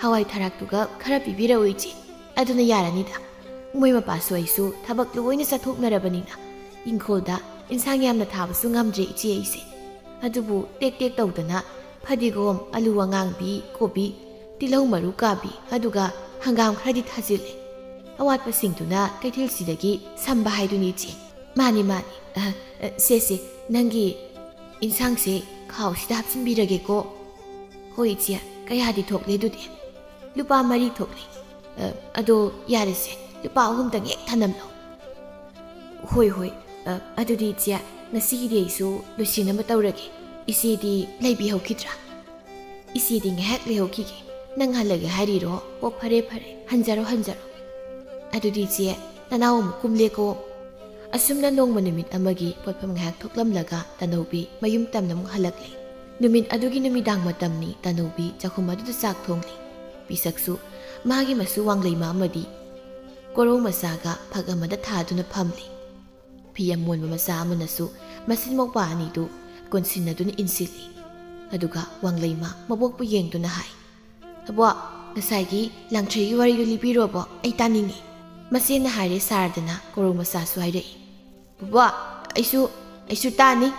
"ꯍꯋꯥꯏ ꯊꯔꯥꯛꯇꯨꯒ ꯈꯔ ꯄꯤꯕꯤꯔꯛꯎ ꯏꯆꯦ, ꯑꯗꯨꯅ ꯌꯥꯔꯅꯤꯗ꯫ ꯃꯣꯏ ꯃꯄꯥꯁꯨ ꯑꯩꯁꯨ ꯊꯕꯛ ꯂꯣꯏꯅ ꯆꯠꯊꯣꯛꯅꯔꯕꯅꯤꯅ ꯏꯪꯈꯣꯜꯗ ꯏꯟꯁꯥꯡ ꯌꯥꯝꯅ ꯊꯥꯕꯁꯨ ꯉꯝꯗ꯭ꯔꯦ ꯏꯆꯦ ꯑꯩꯁꯦ꯫ ꯑꯗꯨꯕꯨ ꯇꯦꯛ ꯇꯦꯛ ꯇꯧꯗꯅ ꯐꯗꯤꯒꯣꯝ, ꯑꯂꯨ ꯑꯉꯥꯡꯕꯤ, ꯀꯣꯕꯤ, ꯇꯤꯜꯍꯧ ꯃꯔꯨ ꯀꯥꯕꯤ, ꯑꯗꯨꯒ ꯍꯪꯒꯥꯝ ꯈꯔꯗꯤ ꯊꯥꯖꯤꯜꯂꯦ꯫ ꯑꯋꯥꯠꯄꯁꯤꯡꯗꯨꯅ ꯀꯩꯊꯦꯜꯁꯤꯗꯒꯤ ꯁꯝꯕ ꯍꯥꯏꯗꯨꯅꯤ ꯏꯆꯦ꯫" "ꯃꯥꯅꯤ, ꯃꯥꯅꯤ꯫ ꯑ, ꯑ, ꯁꯦ, ꯁꯦ, ꯅꯪꯒꯤ ꯏꯟꯁꯥꯡꯁꯦ ꯈꯥꯎꯁꯤꯗ ꯍꯥꯞꯆꯤꯟꯕꯤꯔꯒꯦꯀꯣ꯫" "ꯍꯣꯏ ꯏꯆꯦ, ꯀꯌꯥꯗꯤ ꯊꯣꯛꯂꯦ ꯑꯗꯨꯗꯤ?" "ꯂꯨꯄꯥ ꯃꯔꯤ ꯊꯣꯛꯂꯦ꯫" "ꯑ, ꯑꯗꯣ ꯌꯥꯔꯦꯁꯦ, ꯂꯨꯄꯥ ꯑꯍꯨꯝꯗꯪ ꯍꯦꯛ ꯊꯅꯝꯂꯣ꯫" "ꯍꯣꯏ, ꯍꯣꯏ꯫ ꯑ, ꯑꯗꯨꯗꯤ ꯏꯆꯦ, ꯉꯁꯤꯒꯤꯗꯤ ꯑꯩꯁꯨ ꯂꯣꯏꯁꯤꯟꯅꯕ ꯇꯧꯔꯒꯦ꯫ ꯏꯆꯦꯗꯤ ꯂꯩꯕꯤꯍꯧꯈꯤꯗ꯭ꯔꯥ?" "ꯏꯆꯦꯗꯤ ꯉꯥꯏꯍꯥꯛ ꯂꯩꯍꯧꯈꯤꯒꯦ꯫ ꯅꯪ ꯍꯜꯂꯒꯦ ꯍꯥꯏꯔꯤꯔꯣ? ꯑꯣ, ꯐꯔꯦ, ꯐꯔꯦ꯫ ꯍꯟꯖꯔꯣ, ꯍꯟꯖꯔꯣ꯫ ꯑꯗꯨꯗꯤ ꯏꯆꯦ, ꯅꯅꯥꯎ ꯑꯃꯨꯛ ꯀꯨꯝꯂꯦꯀꯣ꯫" ꯑꯁꯨꯝꯅ ꯅꯣꯡꯃ ꯅꯨꯃꯤꯠ ꯑꯃꯒꯤ ꯄꯣꯠꯐꯝ ꯉꯥꯏꯍꯥꯛ ꯊꯣꯛꯂꯝꯂꯒ ꯇꯅꯧꯕꯤ ꯃꯌꯨꯝ ꯇꯝꯅ ꯑꯃꯨꯛ ꯍꯜꯂꯛꯂꯦ꯫ ꯅꯨꯃꯤꯠ ꯑꯗꯨꯒꯤ ꯅꯨꯃꯤꯗꯥꯡ ꯃꯇꯝꯅꯤ꯫ ꯇꯅꯧꯕꯤ ꯆꯥꯛꯈꯨꯝ ꯑꯗꯨꯗ ꯆꯥꯛ ꯊꯣꯡꯂꯤ꯫ ꯄꯤꯁꯛꯁꯨ ꯃꯥꯒꯤ ꯃꯁꯨ ꯋꯥꯡꯂꯩꯃ ꯑꯃꯗꯤ ꯀꯣꯔꯧ ꯃꯆꯥꯒ ꯐꯛ ꯑꯃꯗ ꯊꯥꯗꯨꯅ ꯐꯝꯂꯤ꯫ ꯐꯤ ꯑꯃꯣꯟꯕ ꯃꯆꯥ ꯑꯃꯅꯁꯨ ꯃꯆꯤꯟ ꯃꯧꯄꯥ ꯑꯅꯤꯗꯨ ꯀꯣꯟꯁꯤꯟꯅꯗꯨꯅ ꯏꯟꯁꯤꯜꯂꯤ꯫ ꯑꯗꯨꯒ ꯋꯥꯡꯂꯩꯃ ꯃꯕꯣꯛꯄꯨ ꯌꯦꯡꯗꯨꯅ ꯍꯥꯏ, "ꯑꯕꯣꯛ, ꯉꯁꯥꯏꯒꯤ ꯂꯥꯡꯊ꯭ꯔꯩꯒꯤ ꯋꯥꯔꯤꯗꯨ ꯂꯤꯕꯤꯔꯣ ꯑꯕꯣꯛ, ꯑꯩ ꯇꯥꯅꯤꯡꯉꯤ꯫" ꯃꯆꯦꯅ ꯍꯥꯏꯔꯦ ꯁꯥꯔꯗꯅ ꯀꯣꯔꯧ ꯃꯆꯥꯁꯨ ꯍꯥꯏꯔꯛꯏ, "ꯕꯣꯕꯣꯛ, ꯑꯩꯁꯨ, ꯑꯩꯁꯨ ꯇꯥꯅꯤ꯫"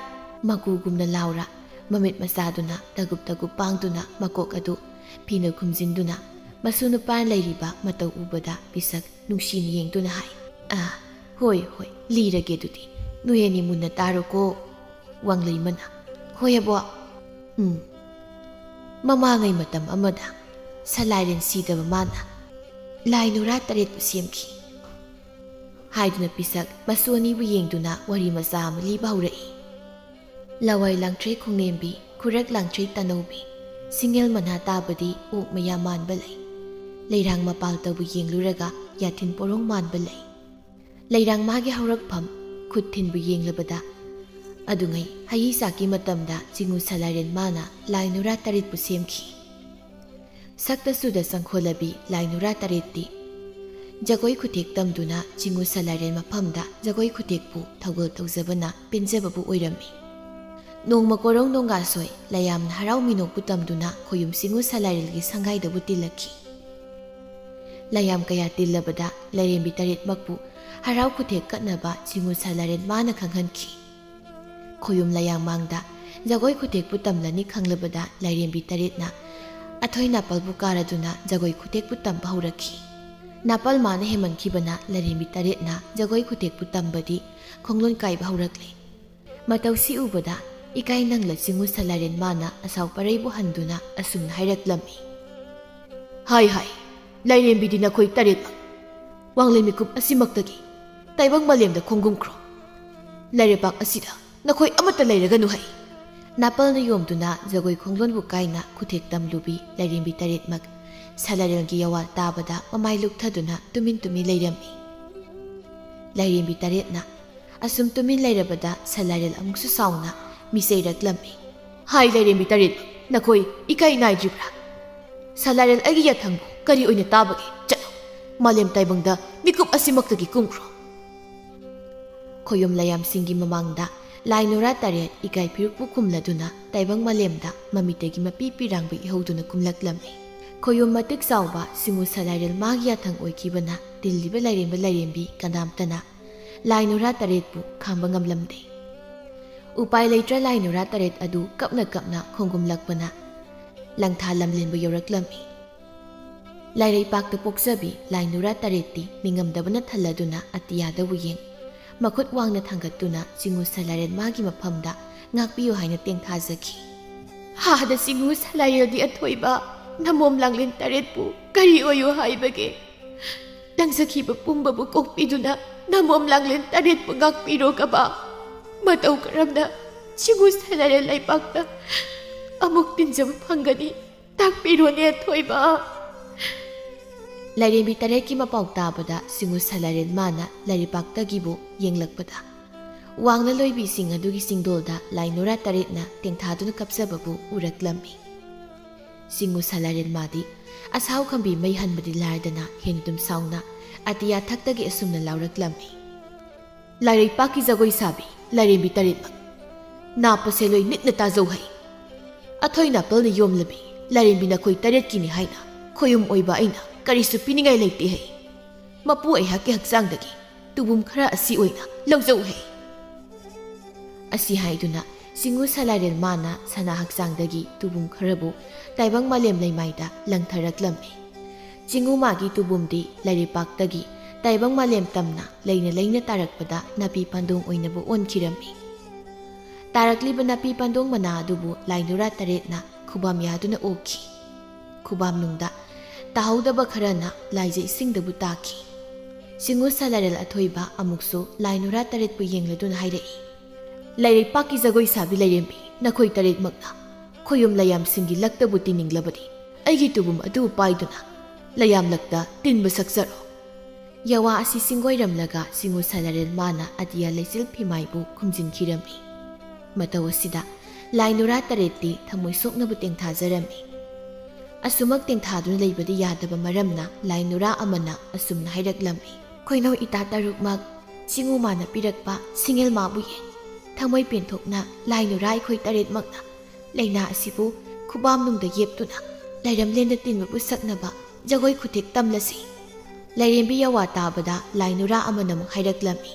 ꯃꯀꯨꯒꯨꯝꯅ ꯂꯥꯎꯔ ꯃꯃꯤꯠ ꯃꯆꯥꯗꯨꯅ ꯇꯒꯨꯞ ꯇꯒꯨꯞ ꯄꯥꯡꯗꯨꯅ ꯃꯀꯣꯛ ꯑꯗꯨ ꯐꯤꯅ ꯈꯨꯝꯖꯤꯟꯗꯨꯅ ꯃꯁꯨ ꯅꯨꯄꯥꯅ ꯂꯩꯔꯤꯕ ꯃꯇꯧ ꯎꯕꯗ ꯄꯤꯁꯛ ꯅꯨꯡꯁꯤꯅ ꯌꯦꯡꯗꯨꯅ ꯍꯥꯏ, "ꯑꯥ, ꯍꯣꯏ, ꯍꯣꯏ, ꯂꯤꯔꯒꯦ ꯑꯗꯨꯗꯤ꯫ ꯅꯣꯏ ꯑꯅꯤ ꯃꯨꯟꯅ ꯇꯥꯔꯣꯀꯣ꯫" ꯋꯥꯡꯂꯩꯃꯅ, "ꯍꯣꯏ ꯑꯕꯣꯛ꯫" "ꯎꯝ, ꯃꯃꯥꯡꯉꯩ ꯃꯇꯝ ꯑꯃꯗ ꯁꯂꯥꯏꯔꯦꯟ ꯁꯤꯗꯕ ꯃꯥꯅ ꯂꯥꯏ ꯅꯨꯔꯥ ꯇꯔꯦꯠꯄꯨ ꯁꯦꯝꯈꯤ꯫" ꯍꯥꯏꯗꯨꯅ ꯄꯤꯁꯛ ꯃꯁꯨ ꯑꯅꯤꯕꯨ ꯌꯦꯡꯗꯨꯅ ꯋꯥꯔꯤ ꯃꯆꯥ ꯑꯃ ꯂꯤꯕ ꯍꯧꯔꯛꯏ꯫ ꯂꯋꯥꯏ ꯂꯥꯡꯊ꯭ꯔꯩ ꯈꯣꯡꯅꯦꯝꯕꯤ, ꯈꯨꯔꯛ ꯂꯥꯡꯊ꯭ꯔꯩ ꯇꯅꯧꯕꯤ, ꯁꯤꯡꯉꯦꯜ ꯃꯅꯥ ꯇꯥꯕꯗꯤ ꯑꯣꯛ ꯃꯌꯥ ꯃꯥꯟꯕ ꯂꯩ꯫ ꯂꯩꯔꯥꯡ ꯃꯄꯥꯜꯇꯕꯨ ꯌꯦꯡꯂꯨꯔꯒ ꯌꯥꯊꯤꯟ ꯄꯣꯔꯣꯡ ꯃꯥꯟꯕ ꯂꯩ꯫ ꯂꯩꯔꯥꯡ ꯃꯥꯒꯤ ꯍꯧꯔꯛꯐꯝ ꯈꯨꯠ ꯊꯤꯟꯕꯨ ꯌꯦꯡꯂꯕꯗ, ꯑꯗꯨꯉꯩ ꯍꯩ ꯆꯥꯛꯀꯤ ꯃꯇꯝꯗ ꯆꯤꯉꯨ ꯁꯂꯥꯏꯔꯦꯟ ꯃꯥꯅ ꯂꯥꯏ ꯅꯨꯔꯥ ꯇꯔꯦꯠꯄꯨ ꯁꯦꯝꯈꯤ꯫ ꯁꯛꯇ ꯆꯨꯗ ꯆꯪꯈꯣꯜꯂꯕꯤ ꯂꯥꯏ ꯅꯨꯔꯥ ꯇꯔꯦꯠꯇꯤ ꯖꯒꯣꯏ ꯈꯨꯊꯦꯛ ꯇꯝꯗꯨꯅ ꯆꯤꯉꯨ ꯁꯂꯥꯏꯔꯦꯟ ꯃꯐꯝꯗ ꯖꯒꯣꯏ ꯈꯨꯊꯦꯛꯄꯨ ꯊꯧꯒꯜ ꯇꯧꯖꯕꯅ ꯄꯦꯟꯖꯕꯕꯨ ꯑꯣꯏꯔꯝꯃꯤ꯫ ꯅꯣꯡꯃ ꯀꯣꯔꯧ ꯅꯣꯡꯒꯥꯁꯣꯏ ꯂꯌꯥꯝꯅ ꯍꯔꯥꯎ ꯃꯤꯅꯣꯛꯄꯨ ꯇꯝꯗꯨꯅ ꯈꯣꯌꯨꯝ ꯆꯤꯉꯨ ꯁꯂꯥꯏꯔꯦꯜꯒꯤ ꯁꯪꯒꯥꯏꯗꯕꯨ ꯇꯤꯜꯂꯛꯈꯤ꯫ ꯂꯌꯥꯝ ꯀꯌꯥ ꯇꯤꯜꯂꯕꯗ ꯂꯥꯏꯔꯦꯝꯕꯤ ꯇꯔꯦꯠꯃꯛꯄꯨ ꯍꯔꯥꯎ ꯈꯨꯊꯦꯛ ꯀꯠꯅꯕ ꯆꯤꯉꯨ ꯁꯂꯥꯏꯔꯦꯟ ꯃꯥꯅ ꯈꯪꯍꯟꯈꯤ꯫ ꯈꯣꯌꯨꯝ ꯂꯌꯥꯝ ꯃꯥꯡꯗ ꯖꯒꯣꯏ ꯈꯨꯊꯦꯛꯄꯨ ꯇꯝꯂꯅꯤ ꯈꯪꯂꯕꯗ ꯂꯥꯏꯔꯦꯝꯕꯤ ꯇꯔꯦꯠꯅ ꯑꯊꯣꯏ ꯅꯥꯄꯜꯕꯨ ꯀꯥꯔꯗꯨꯅ ꯖꯒꯣꯏ ꯈꯨꯊꯦꯛꯄꯨ ꯇꯝꯕ ꯍꯧꯔꯛꯈꯤ꯫ ꯅꯥꯄꯜ ꯃꯥꯅ ꯍꯦꯟꯃꯟꯈꯤꯕꯅ ꯂꯥꯏꯔꯦꯝꯕꯤ ꯇꯔꯦꯠꯅ ꯖꯒꯣꯏ ꯈꯨꯊꯦꯛꯄꯨ ꯇꯝꯕꯗꯤ ꯈꯣꯡꯂꯣꯟ ꯀꯥꯏꯕ ꯍꯧꯔꯛꯂꯦ꯫ ꯃꯇꯧꯁꯤ ꯎꯕꯗ ꯏꯀꯥꯏ ꯅꯪꯂ ꯆꯤꯉꯨ ꯁꯂꯥꯏꯔꯦꯟ ꯃꯥꯅ ꯑꯁꯥꯎ ꯄꯔꯩꯕꯨ ꯍꯟꯗꯨꯅ ꯑꯁꯨꯝꯅ ꯍꯥꯏꯔꯛꯂꯝꯃꯤ꯫ ꯍꯥꯏ ꯍꯥꯏ, ꯂꯥꯏꯔꯦꯝꯕꯤꯗꯤ ꯅꯈꯣꯏ ꯇꯔꯦꯠꯃꯛ ꯋꯥꯡꯂꯦꯟ ꯃꯤꯀꯨꯞ ꯑꯁꯤꯃꯛꯇꯒꯤ ꯇꯥꯏꯕꯪ ꯃꯥꯂꯦꯝꯗ ꯈꯣꯡꯒꯨꯝꯈ꯭ꯔꯣ꯫ ꯂꯩꯔꯩꯄꯥꯛ ꯑꯁꯤꯗ ꯅꯈꯣꯏ ꯑꯃꯠꯇ ꯂꯩꯔꯒꯅꯨ ꯍꯥꯏ꯫ ꯅꯥꯄꯜꯅ ꯌꯣꯝꯗꯨꯅ ꯖꯒꯣꯏ ꯈꯣꯡꯂꯣꯟꯕꯨ ꯀꯥꯏꯅ ꯈꯨꯊꯦꯛ ꯇꯝꯂꯨꯕꯤ ꯂꯥꯏꯔꯦꯝꯕꯤ ꯇꯔꯦꯠꯃꯛ ꯁꯂꯥꯏꯔꯦꯜꯒꯤ ꯌꯥꯋꯥ ꯇꯥꯕꯗ ꯃꯃꯥꯏ ꯂꯨꯞꯊꯗꯨꯅ ꯇꯨꯃꯤꯟ ꯇꯨꯃꯤꯟ ꯂꯩꯔꯝꯃꯤ꯫ ꯂꯥꯏꯔꯦꯝꯕꯤ ꯇꯔꯦꯠꯅ ꯑꯁꯨꯝ ꯇꯨꯃꯤꯟ ꯂꯩꯔꯕꯗ ꯁꯂꯥꯏꯔꯦꯜ ꯑꯃꯨꯛꯁꯨ ꯁꯥꯎꯅ ꯃꯤꯆꯩꯔꯛꯂꯝꯃꯤ꯫ ꯍꯥꯏ ꯂꯥꯏꯔꯦꯝꯕꯤ ꯇꯔꯦꯠ, ꯅꯈꯣꯏ ꯏꯀꯥꯏ ꯅꯥꯏꯗ꯭ꯔꯤꯕ꯭ꯔꯥ? ꯁꯂꯥꯏꯔꯦꯜ ꯑꯩꯒꯤ ꯌꯥꯊꯪꯕꯨ ꯀꯔꯤ ꯑꯣꯏꯅ ꯇꯥꯕꯒꯦ? ꯆꯠꯂꯣ, ꯃꯥꯂꯦꯝ ꯇꯥꯏꯕꯪꯗ ꯃꯤꯀꯨꯞ ꯑꯁꯤꯃꯛꯇꯒꯤ ꯀꯨꯝꯈ꯭ꯔꯣ꯫ ꯈꯣꯌꯨꯝ ꯂꯌꯥꯝꯁꯤꯡꯒꯤ ꯃꯃꯥꯡꯗ ꯂꯥꯏ ꯅꯨꯔꯥ ꯇꯔꯦꯠ ꯏꯀꯥꯏ ꯐꯤꯔꯨꯛꯄꯨ ꯈꯨꯝꯂꯗꯨꯅ ꯇꯥꯏꯕꯪ ꯃꯥꯂꯦꯝꯗ ꯃꯃꯤꯇꯒꯤ ꯃꯄꯤ ꯄꯤꯔꯥꯡꯕ ꯏꯍꯧꯗꯨꯅ ꯀꯨꯝꯂꯛꯂꯝꯃꯤ꯫ ꯈꯣꯌꯨꯝ ꯃꯇꯤꯛ ꯆꯥꯎꯕ ꯁꯤꯡꯉꯨ ꯁꯂꯥꯏꯔꯦꯜ ꯃꯥꯒꯤ ꯌꯥꯊꯪ ꯑꯣꯏꯈꯤꯕꯅ ꯇꯤꯜꯂꯤꯕ ꯂꯥꯏꯔꯦꯝꯕ ꯂꯥꯏꯔꯦꯝꯕꯤ ꯀꯅꯥꯝꯇꯅ ꯂꯥꯏ ꯅꯨꯔꯥ ꯇꯔꯦꯠꯄꯨ ꯈꯥꯝꯕ ꯉꯝꯂꯝꯗꯦ꯫ ꯎꯄꯥꯏ ꯂꯩꯇ꯭ꯔ ꯂꯥꯏ ꯅꯨꯔꯥ ꯇꯔꯦꯠ ꯑꯗꯨ ꯀꯞꯅ ꯀꯞꯅ ꯈꯣꯡꯒꯨꯝꯂꯛꯄꯅ ꯂꯪꯊꯥ ꯂꯝꯂꯦꯟꯕꯨ ꯌꯧꯔꯛꯂꯝꯃꯤ꯫ ꯂꯥꯏꯔꯩꯄꯥꯛꯇ ꯄꯣꯛꯆꯕꯤ ꯂꯥꯏ ꯅꯨꯔꯥ ꯇꯔꯦꯠꯇꯤ ꯅꯤꯡꯉꯝꯗꯕꯅ ꯊꯜꯂꯗꯨꯅ ꯑꯇꯤꯌꯥꯗꯕꯨ ꯌꯦꯡ, ꯃꯈꯨꯠ ꯋꯥꯡꯅ ꯊꯥꯡꯒꯠꯇꯨꯅ ꯆꯤꯉꯨ ꯁꯂꯥꯏꯔꯦꯜ ꯃꯥꯒꯤ ꯃꯐꯝꯗ ꯉꯥꯛꯄꯤꯌꯨ ꯍꯥꯏꯅ ꯇꯦꯡꯊꯥꯖꯈꯤ꯫ ꯍꯥꯗ ꯆꯤꯉꯨ ꯁꯂꯥꯏꯔꯦꯜꯒꯤ ꯑꯊꯣꯏꯕ ꯅꯃꯣꯝ ꯂꯥꯡꯂꯦꯟ ꯇꯔꯦꯠꯄꯨ ꯀꯔꯤ ꯑꯣꯏꯌꯨ ꯍꯥꯏꯕꯒꯦ? ꯇꯪꯖꯈꯤꯕ ꯄꯨꯝꯕꯕꯨ ꯀꯣꯛꯄꯤꯗꯨꯅ ꯅꯃꯣꯝ ꯂꯥꯡꯂꯦꯟ ꯇꯔꯦꯠꯄꯨ ꯉꯥꯛꯄꯤꯔꯣꯒꯕ꯫ ꯃꯇꯧ ꯀꯔꯝꯅ ꯆꯤꯉꯨ ꯁꯂꯥꯏꯔꯦꯜ ꯂꯩꯄꯥꯛꯇ ꯑꯃꯨꯛ ꯇꯤꯟꯖꯕ ꯐꯪꯒꯅꯤ꯫ ꯇꯥꯛꯄꯤꯔꯣꯅꯦ, ꯑꯊꯣꯏꯕ꯫ ꯂꯥꯏꯔꯦꯝꯕꯤ ꯇꯔꯦꯠꯀꯤ ꯃꯄꯥꯎ ꯇꯥꯕꯗ ꯁꯤꯡꯉꯨ ꯁꯂꯥꯔꯦꯟ ꯃꯥꯅ ꯂꯥꯏꯔꯩꯄꯥꯛꯇꯒꯤꯕꯨ ꯌꯦꯡꯂꯛꯄꯗ, ꯋꯥꯡꯅ ꯂꯣꯏꯕꯤꯁꯤꯡ ꯑꯗꯨꯒꯤ ꯆꯤꯡꯗꯣꯜꯗ ꯂꯥꯏ ꯅꯨꯔꯥ ꯇꯔꯦꯠꯅ ꯇꯦꯡꯊꯥꯗꯨꯅ ꯀꯞꯆꯕꯕꯨ ꯎꯔꯛꯂꯝꯃꯤ꯫ ꯁꯤꯡꯉꯨ ꯁꯂꯥꯔꯦꯟ ꯃꯥꯗꯤ ꯑꯁꯥꯎ ꯈꯝꯕꯤ ꯃꯩ ꯍꯟꯕꯗꯤ ꯂꯥꯏꯔꯗꯅ ꯍꯦꯟꯅ ꯑꯗꯨꯝ ꯁꯥꯎꯅ ꯑꯇꯤꯌꯥ ꯊꯛꯇꯒꯤ ꯑꯁꯨꯝꯅ ꯂꯥꯎꯔꯛꯂꯝꯃꯤ: "ꯂꯥꯏꯔꯩꯄꯥꯛꯀꯤ ꯖꯒꯣꯏ ꯁꯥꯕꯤ ꯂꯥꯏꯔꯦꯝꯕꯤ ꯇꯔꯦꯠꯃꯛ, ꯅꯥꯞꯄꯁꯦ ꯂꯣꯏ ꯃꯤꯠꯅ ꯇꯥꯖꯧ ꯍꯩ꯫ ꯑꯊꯣꯏ ꯅꯥꯄꯜꯅ ꯌꯣꯝꯂꯕꯤ ꯂꯥꯏꯔꯦꯝꯕꯤ ꯅꯈꯣꯏ ꯇꯔꯦꯠꯀꯤꯅꯤ ꯍꯥꯏꯅ ꯈꯣꯌꯨꯝ ꯑꯣꯏꯕ ꯑꯩꯅ ꯀꯔꯤꯁꯨ ꯄꯤꯅꯤꯡꯉꯥꯏ ꯂꯩꯇꯦ ꯍꯩ꯫ ꯃꯄꯨ ꯑꯩꯍꯥꯛꯀꯤ ꯍꯛꯆꯥꯡꯗꯒꯤ ꯇꯨꯕꯨꯝ ꯈꯔ ꯑꯁꯤ ꯑꯣꯏꯅ ꯂꯧꯖꯧ ꯍꯩ"꯫ ꯑꯁꯤ ꯍꯥꯏꯗꯨꯅ ꯆꯤꯡꯉꯨ ꯁꯂꯥꯔꯦꯜ ꯃꯥꯅ ꯁꯅꯥ ꯍꯛꯆꯥꯡꯗꯒꯤ ꯇꯨꯕꯨꯝ ꯈꯔꯕꯨ ꯇꯥꯏꯕꯪ ꯃꯥꯂꯦꯝ ꯂꯩꯃꯥꯏꯗ ꯂꯪꯊꯔꯛꯂꯝꯃꯤ꯫ ꯆꯤꯡꯉꯨ ꯃꯥꯒꯤ ꯇꯨꯕꯨꯝꯗꯤ ꯂꯥꯏꯔꯩꯄꯥꯛꯇꯒꯤ ꯇꯥꯏꯕꯪ ꯃꯥꯂꯦꯝ ꯇꯝꯅ ꯂꯩꯅ ꯂꯩꯅ ꯇꯥꯔꯛꯄꯗ ꯅꯥꯄꯤ ꯄꯥꯟꯗꯣꯡ ꯑꯣꯏꯅꯕꯨ ꯑꯣꯟꯈꯤꯔꯝꯃꯤ꯫ ꯇꯥꯔꯛꯂꯤꯕ ꯅꯥꯄꯤ ꯄꯥꯟꯗꯣꯡ ꯃꯅꯥ ꯑꯗꯨꯕꯨ ꯂꯥꯏ ꯅꯨꯔꯥ ꯇꯔꯦꯠꯅ ꯈꯨꯕꯥꯝ ꯌꯥꯗꯨꯅ ꯑꯣꯛꯈꯤ꯫ ꯈꯨꯕꯥꯝꯅꯨꯡꯗ ꯇꯥꯍꯧꯗꯕ ꯈꯔꯅ ꯂꯥꯏꯖ ꯏꯁꯤꯡꯗꯕꯨ ꯇꯥꯈꯤ꯫ ꯆꯤꯡꯉꯨ ꯁꯂꯥꯔꯦꯜ ꯑꯊꯣꯏꯕ ꯑꯃꯨꯛꯁꯨ ꯂꯥꯏ ꯅꯨꯔꯥ ꯇꯔꯦꯠꯄꯨ ꯌꯦꯡꯂꯗꯨꯅ ꯍꯥꯏꯔꯛꯏ: "ꯂꯥꯏꯔꯩꯄꯥꯛꯀꯤ ꯖꯒꯣꯏ ꯁꯥꯕꯤ ꯂꯥꯏꯔꯦꯝꯕꯤ ꯅꯈꯣꯏ ꯇꯔꯦꯠꯃꯛꯅ ꯈꯣꯌꯨꯝ ꯂꯥꯏꯌꯥꯝꯁꯤꯡꯒꯤ ꯂꯛꯇꯕꯨ ꯇꯤꯟꯅꯤꯡꯂꯕꯗꯤ ꯑꯩꯒꯤ ꯇꯨꯕꯨꯝ ꯑꯗꯨ ꯄꯥꯏꯗꯨꯅ ꯂꯥꯏꯌꯥꯝ ꯂꯛꯇ ꯇꯤꯟꯕ ꯁꯛꯆꯔꯣ"꯫ ꯌꯥꯋꯥ ꯑꯁꯤ ꯆꯤꯡꯒꯣꯏꯔꯝꯂꯒ ꯆꯤꯡꯉꯨ ꯁꯂꯥꯔꯦꯜ ꯃꯥꯅ ꯑꯇꯤꯌꯥ ꯂꯩꯆꯤꯜ ꯐꯤꯃꯥꯏꯕꯨ ꯈꯨꯝꯖꯤꯟꯈꯤꯔꯝꯃꯤ꯫ ꯃꯇꯧ ꯑꯁꯤꯗ ꯂꯥꯏ ꯅꯨꯔꯥ ꯇꯔꯦꯠꯇꯤ ꯊꯃꯣꯏ ꯁꯣꯛꯅꯕꯨ ꯇꯦꯡꯊꯥꯖꯔꯝꯃꯤ꯫ ꯑꯁꯨꯃꯛ ꯇꯦꯡꯊꯥꯗꯨꯅ ꯂꯩꯕꯗꯤ ꯌꯥꯗꯕ ꯃꯔꯝꯅ ꯂꯥꯏ ꯅꯨꯔꯥ ꯑꯃꯅ ꯑꯁꯨꯝꯅ ꯍꯥꯏꯔꯛꯂꯝꯃꯤ: "ꯈꯣꯏꯅꯧ ꯏꯇꯥ ꯇꯔꯨꯛꯃꯛ, ꯆꯤꯡꯉꯨ ꯃꯥꯅ ꯄꯤꯔꯛꯄ ꯁꯤꯡꯉꯦꯜ ꯃꯥꯕꯨ ꯌꯦꯡ꯫ ꯊꯃꯣꯏ ꯄꯦꯟꯊꯣꯛꯅ ꯂꯥꯏ ꯅꯨꯔꯥ ꯑꯩꯈꯣꯏ ꯇꯔꯦꯠꯃꯛꯅ ꯂꯥꯏꯅꯥ ꯑꯁꯤꯕꯨ ꯈꯨꯕꯥꯝꯅꯨꯡꯗ ꯌꯦꯞꯇꯨꯅ ꯂꯥꯏꯔꯝꯂꯦꯟꯗ ꯇꯤꯟꯕꯕꯨ ꯁꯛꯅꯕ ꯖꯒꯣꯏ ꯈꯨꯊꯦꯛ ꯇꯝꯂꯁꯤ"꯫ ꯂꯥꯏꯔꯦꯝꯕꯤ ꯌꯥꯋꯥ ꯇꯥꯕꯗ ꯂꯥꯏ ꯅꯨꯔꯥ ꯑꯃꯅ ꯑꯃꯨꯛ ꯍꯥꯏꯔꯛꯂꯝꯃꯤ: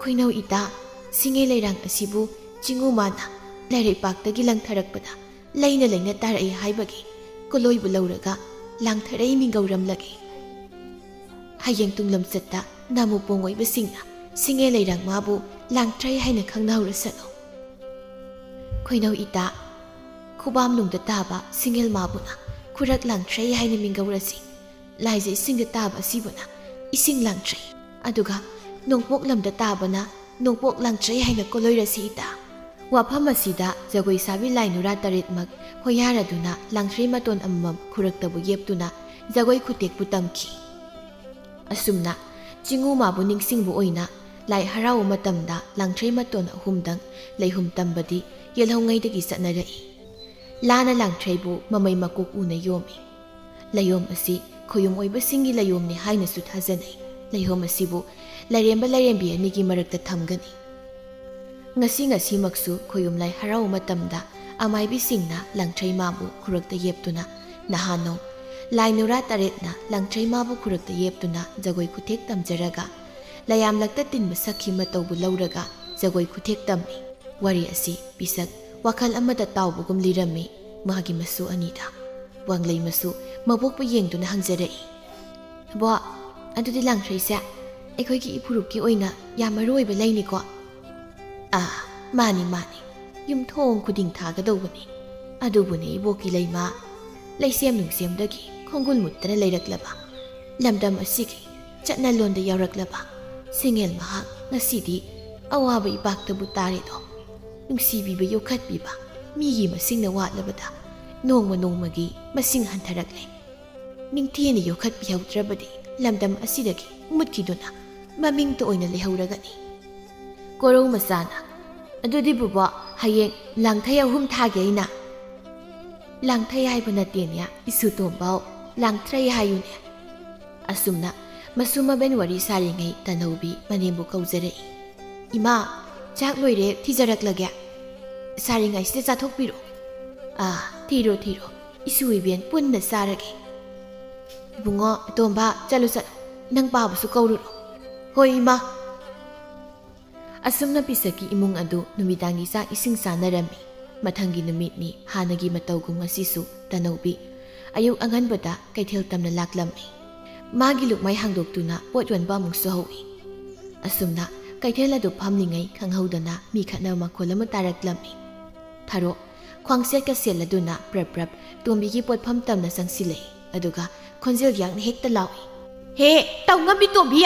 "ꯈꯣꯏꯅꯧ ꯏꯇꯥ, ꯁꯤꯡꯉꯦ ꯂꯩꯔꯥꯡ ꯑꯁꯤꯕꯨ ꯆꯤꯡꯉꯨ ꯃꯥꯅ ꯂꯥꯏꯔꯩꯄꯥꯛꯇꯒꯤ ꯂꯪꯊꯔꯛꯄꯗ ꯂꯩꯅ ꯂꯩꯅ ꯇꯥꯔꯛꯏ ꯍꯥꯏꯕꯒꯤ ꯀꯣꯂꯣꯏꯕꯨ ꯂꯧꯔꯒ ꯂꯥꯡꯊꯔꯩ ꯃꯤꯡꯒꯧꯔꯝꯂꯒꯦ꯫ ꯍꯌꯦꯡ ꯇꯨꯡꯂꯝꯆꯠꯇ ꯅꯥꯃꯨ ꯄꯣꯡ ꯑꯣꯏꯕꯁꯤꯡꯅ ꯁꯤꯡꯉꯦ ꯂꯩꯔꯥꯡ ꯃꯥꯕꯨ ꯂꯥꯡꯊ꯭ꯔꯩ ꯍꯥꯏꯅ ꯈꯪꯅꯍꯧꯔꯁꯅꯨ꯫ ꯈꯣꯏꯅꯧ ꯏꯇꯥ, ꯈꯨꯕꯥꯝꯅꯨꯡꯗ ꯇꯥꯕ ꯁꯤꯡꯉꯦꯜ ꯃꯥꯕꯨꯅ ꯈꯨꯔꯛ ꯂꯥꯡꯊ꯭ꯔꯩ ꯍꯥꯏꯅ ꯃꯤꯡꯒꯧꯔꯁꯤ꯫ ꯂꯥꯏꯖ ꯏꯁꯤꯡꯗ ꯇꯥꯕ ꯑꯁꯤꯕꯨꯅ ꯏꯁꯤꯡ ꯂꯥꯡꯊ꯭ꯔꯩ, ꯑꯗꯨꯒ ꯅꯣꯡꯄꯣꯛ ꯂꯝꯗ ꯇꯥꯕꯅ ꯅꯣꯡꯄꯣꯛ ꯂꯥꯡꯊ꯭ꯔꯩ ꯍꯥꯏꯅ ꯀꯣꯂꯣꯏꯔꯁꯤ ꯏꯇꯥ"꯫ ꯋꯥꯐꯝ ꯑꯁꯤꯗ ꯖꯒꯣꯏ ꯁꯥꯕꯤ ꯂꯥꯏ ꯅꯨꯔꯥ ꯇꯔꯦꯠꯃꯛ ꯍꯣꯌꯥꯔꯗꯨꯅ ꯂꯥꯡꯊ꯭ꯔꯩ ꯃꯇꯣꯟ ꯑꯃꯃꯝ ꯈꯨꯔꯛꯇꯕꯨ ꯌꯦꯞꯇꯨꯅ ꯖꯒꯣꯏ ꯈꯨꯊꯦꯛꯄꯨ ꯇꯝꯈꯤ꯫ ꯑꯁꯨꯝꯅ ꯆꯤꯡꯉꯨ ꯃꯥꯕꯨ ꯅꯤꯡꯁꯤꯡꯕ ꯑꯣꯏꯅ ꯂꯥꯏ ꯍꯔꯥꯎꯕ ꯃꯇꯝꯗ ꯂꯥꯡꯊ꯭ꯔꯩ ꯃꯇꯣꯟ ꯑꯍꯨꯝꯗꯪ ꯂꯩꯍꯨꯝ ꯇꯝꯕꯗꯤ ꯌꯦꯜꯍꯧꯉꯩꯗꯒꯤ ꯆꯠꯅꯔꯛꯏ꯫ ꯂꯥꯅ ꯂꯥꯡꯊ꯭ꯔꯩꯕꯨ ꯃꯃꯩ ꯃꯀꯣꯛ ꯎꯅ ꯌꯣꯝꯃꯤ꯫ ꯂꯩꯌꯣꯝ ꯑꯁꯤ ꯈꯣꯌꯨꯝ ꯑꯣꯏꯕꯁꯤꯡꯒꯤ ꯂꯩꯌꯣꯝꯅꯤ ꯍꯥꯏꯅꯁꯨ ꯊꯥꯖꯅꯩ꯫ ꯂꯩꯌꯣꯝ ꯑꯁꯤꯕꯨ ꯂꯥꯏꯔꯦꯝꯕ ꯂꯥꯏꯔꯦꯝꯕꯤ ꯑꯅꯤꯒꯤ ꯃꯔꯛꯇ ꯊꯝꯒꯅꯤ꯫ ꯉꯁꯤ ꯉꯁꯤꯃꯛꯁꯨ ꯈꯣꯌꯨꯝ ꯂꯥꯏ ꯍꯔꯥꯎꯕ ꯃꯇꯝꯗ ꯑꯃꯥꯏꯕꯤꯁꯤꯡꯅ ꯂꯥꯡꯊ꯭ꯔꯩ ꯃꯥꯕꯨ ꯈꯨꯔꯛꯇ ꯌꯦꯞꯇꯨꯅ, ꯅꯍꯥꯅꯣꯡ ꯂꯥꯏ ꯅꯨꯔꯥ ꯇꯔꯦꯠꯅ ꯂꯥꯡꯊ꯭ꯔꯩ ꯃꯥꯕꯨ ꯈꯨꯔꯛꯇ ꯌꯦꯞꯇꯨꯅ ꯖꯒꯣꯏ ꯈꯨꯊꯦꯛ ꯇꯝꯖꯔꯒ, ꯂꯌꯥꯝꯂꯛꯇ ꯇꯤꯟꯕ ꯁꯛꯈꯤ ꯃꯇꯧꯕꯨ ꯂꯧꯔꯒ ꯖꯒꯣꯏ ꯈꯨꯊꯦꯛ ꯇꯝꯃꯤ꯫ ꯋꯥꯔꯤ ꯑꯁꯤ ꯄꯤꯁꯛ ꯋꯥꯈꯜ ꯑꯃꯗ ꯇꯥꯎꯕꯒꯨꯝ ꯂꯤꯔꯝꯃꯤ ꯃꯍꯥꯛꯀꯤ ꯃꯁꯨ ꯑꯅꯤꯗ꯫ ꯋꯥꯡꯂꯩ ꯃꯁꯨ ꯃꯕꯣꯛꯄꯨ ꯌꯦꯡꯗꯨꯅ ꯍꯪꯖꯔꯛꯏ, "ꯕꯣ, ꯑꯗꯨꯗꯤ ꯂꯥꯡꯊ꯭ꯔꯩꯁꯦ ꯑꯩꯈꯣꯏꯒꯤ ꯏꯐꯨꯔꯨꯞꯀꯤ ꯑꯣꯏꯅ ꯌꯥꯝ ꯃꯔꯨ ꯑꯣꯏꯕ ꯂꯩꯅꯤꯀꯣ?" "ꯑꯥ, ꯃꯥꯅꯤ, ꯃꯥꯅꯤ꯫ ꯌꯨꯝꯊꯣꯡ ꯈꯨꯗꯤꯡ ꯊꯥꯒꯗꯧꯕꯅꯤ꯫ ꯑꯗꯨꯕꯨꯅꯦ ꯏꯕꯣꯛꯀꯤ ꯂꯩꯃ, ꯂꯩꯁꯦꯝ ꯅꯨꯡꯁꯦꯝꯗꯒꯤ ꯈꯣꯡꯒꯨꯜ ꯃꯨꯠꯇꯅ ꯂꯩꯔꯛꯂꯕ, ꯂꯝꯗꯝ ꯑꯁꯤꯒꯤ ꯆꯠꯅꯂꯣꯟꯗ ꯌꯥꯎꯔꯛꯂꯕ ꯁꯦꯡꯉꯦꯜ ꯃꯍꯥꯛ ꯉꯁꯤꯗꯤ ꯑꯋꯥꯕ ꯏꯄꯥꯛꯇꯕꯨ ꯇꯥꯔꯦꯗꯣ꯫ ꯅꯨꯡꯁꯤꯕꯤꯕ ꯌꯣꯛꯈꯠꯄꯤꯕ ꯃꯤꯒꯤ ꯃꯁꯤꯡꯅ ꯋꯥꯠꯂꯕꯗ ꯅꯣꯡꯃ ꯅꯣꯡꯃꯒꯤ ꯃꯁꯤꯡ ꯍꯟꯊꯔꯛꯂꯦ꯫ ꯅꯤꯡꯊꯤꯅ ꯌꯣꯛꯈꯠꯄꯤꯍꯧꯗ꯭ꯔꯕꯗꯤ ꯂꯝꯗꯝ ꯑꯁꯤꯗꯒꯤ ꯃꯨꯠꯈꯤꯗꯨꯅ ꯃꯃꯤꯡꯇ ꯑꯣꯏꯅ ꯂꯩꯍꯧꯔꯒꯅꯤ꯫" ꯀꯣꯔꯧ ꯃꯆꯥꯅ, "ꯑꯗꯨꯗꯤ ꯕꯨꯕꯣꯛ, ꯍꯌꯦꯡ ꯂꯥꯡꯊꯩ ꯑꯍꯨꯝ ꯊꯥꯒꯦ ꯑꯩꯅ꯫" "ꯂꯥꯡꯊꯩ ꯍꯥꯏꯕ ꯅꯠꯇꯦꯅꯦ, ꯏꯁꯨ ꯇꯣꯝꯕꯧ, ꯂꯥꯡꯊ꯭ꯔꯩ ꯍꯥꯏꯌꯨꯅꯦ꯫" ꯑꯁꯨꯝꯅ ꯃꯁꯨ ꯃꯕꯦꯟ ꯋꯥꯔꯤ ꯁꯥꯔꯤꯉꯩ ꯇꯅꯧꯕꯤ ꯃꯅꯦꯝꯕꯨ ꯀꯧꯖꯔꯛꯏ꯫ "ꯏꯃꯥ, ꯆꯥꯛ ꯂꯣꯏꯔꯦ, ꯊꯤꯖꯔꯛꯂꯒꯦ꯫ ꯁꯥꯔꯤꯉꯩꯁꯤꯗ ꯆꯥꯊꯣꯛꯄꯤꯔꯣ꯫" "ꯑꯥ, ꯊꯤꯔꯣ, ꯊꯤꯔꯣ꯫ ꯏꯁꯨ ꯏꯕꯦꯟ ꯄꯨꯟꯅ ꯆꯥꯔꯒꯦ꯫" "ꯏꯕꯨꯡꯉꯣ, ꯇꯣꯝꯕ, ꯆꯠꯂꯨ, ꯆꯠꯂꯨ꯫ ꯅꯪ ꯄꯥꯕꯁꯨ ꯀꯧꯔꯨꯔꯣ꯫" "ꯍꯣꯏ, ꯏꯃꯥ꯫" ꯑꯁꯨꯝꯅ ꯄꯤꯁꯛꯀꯤ ꯏꯃꯨꯡ ꯑꯗꯨ ꯅꯨꯃꯤꯗꯥꯡꯒꯤ ꯆꯥꯛ ꯏꯁꯤꯡ ꯆꯥꯅꯔꯝꯃꯤ꯫ ꯃꯊꯪꯒꯤ ꯅꯨꯃꯤꯠꯅꯤ, ꯍꯥꯟꯅꯒꯤ ꯃꯇꯧꯒꯨꯝ ꯉꯁꯤꯁꯨ ꯇꯅꯧꯕꯤ ꯑꯌꯨꯛ ꯑꯉꯟꯕꯗ ꯀꯩꯊꯦꯜ ꯇꯝꯅ ꯂꯥꯛꯂꯝꯃꯤ꯫ ꯃꯥꯒꯤ ꯂꯨꯛꯃꯥꯏ ꯍꯥꯡꯗꯣꯛꯇꯨꯅ ꯄꯣꯠ ꯌꯣꯟꯕ ꯑꯃꯨꯛꯁꯨ ꯍꯧꯏ꯫ ꯑꯁꯨꯝꯅ ꯀꯩꯊꯦꯜ ꯑꯗꯨ ꯐꯝꯂꯤꯉꯩ ꯈꯪꯍꯧꯗꯅ ꯃꯤ ꯈꯠꯅꯕ ꯃꯈꯣꯜ ꯑꯃ ꯇꯥꯔꯛꯂꯝꯃꯤ꯫ ꯊꯔꯣ ꯈ꯭ꯋꯥꯡꯁꯦꯠꯀ ꯁꯦꯠꯂꯗꯨꯅ ꯄ꯭ꯔꯞ ꯄ꯭ꯔꯞ ꯇꯣꯝꯕꯤꯒꯤ ꯄꯣꯠꯐꯝ ꯇꯝꯅ ꯆꯪꯁꯤꯜꯂꯛꯏ꯫ ꯑꯗꯨꯒ ꯈꯣꯟꯖꯦꯜ ꯌꯥꯡꯅ ꯍꯦꯛꯇ ꯂꯥꯎꯏ, "ꯍꯦ, ꯇꯧ ꯉꯝꯕꯤ ꯇꯣꯝꯕꯤ!"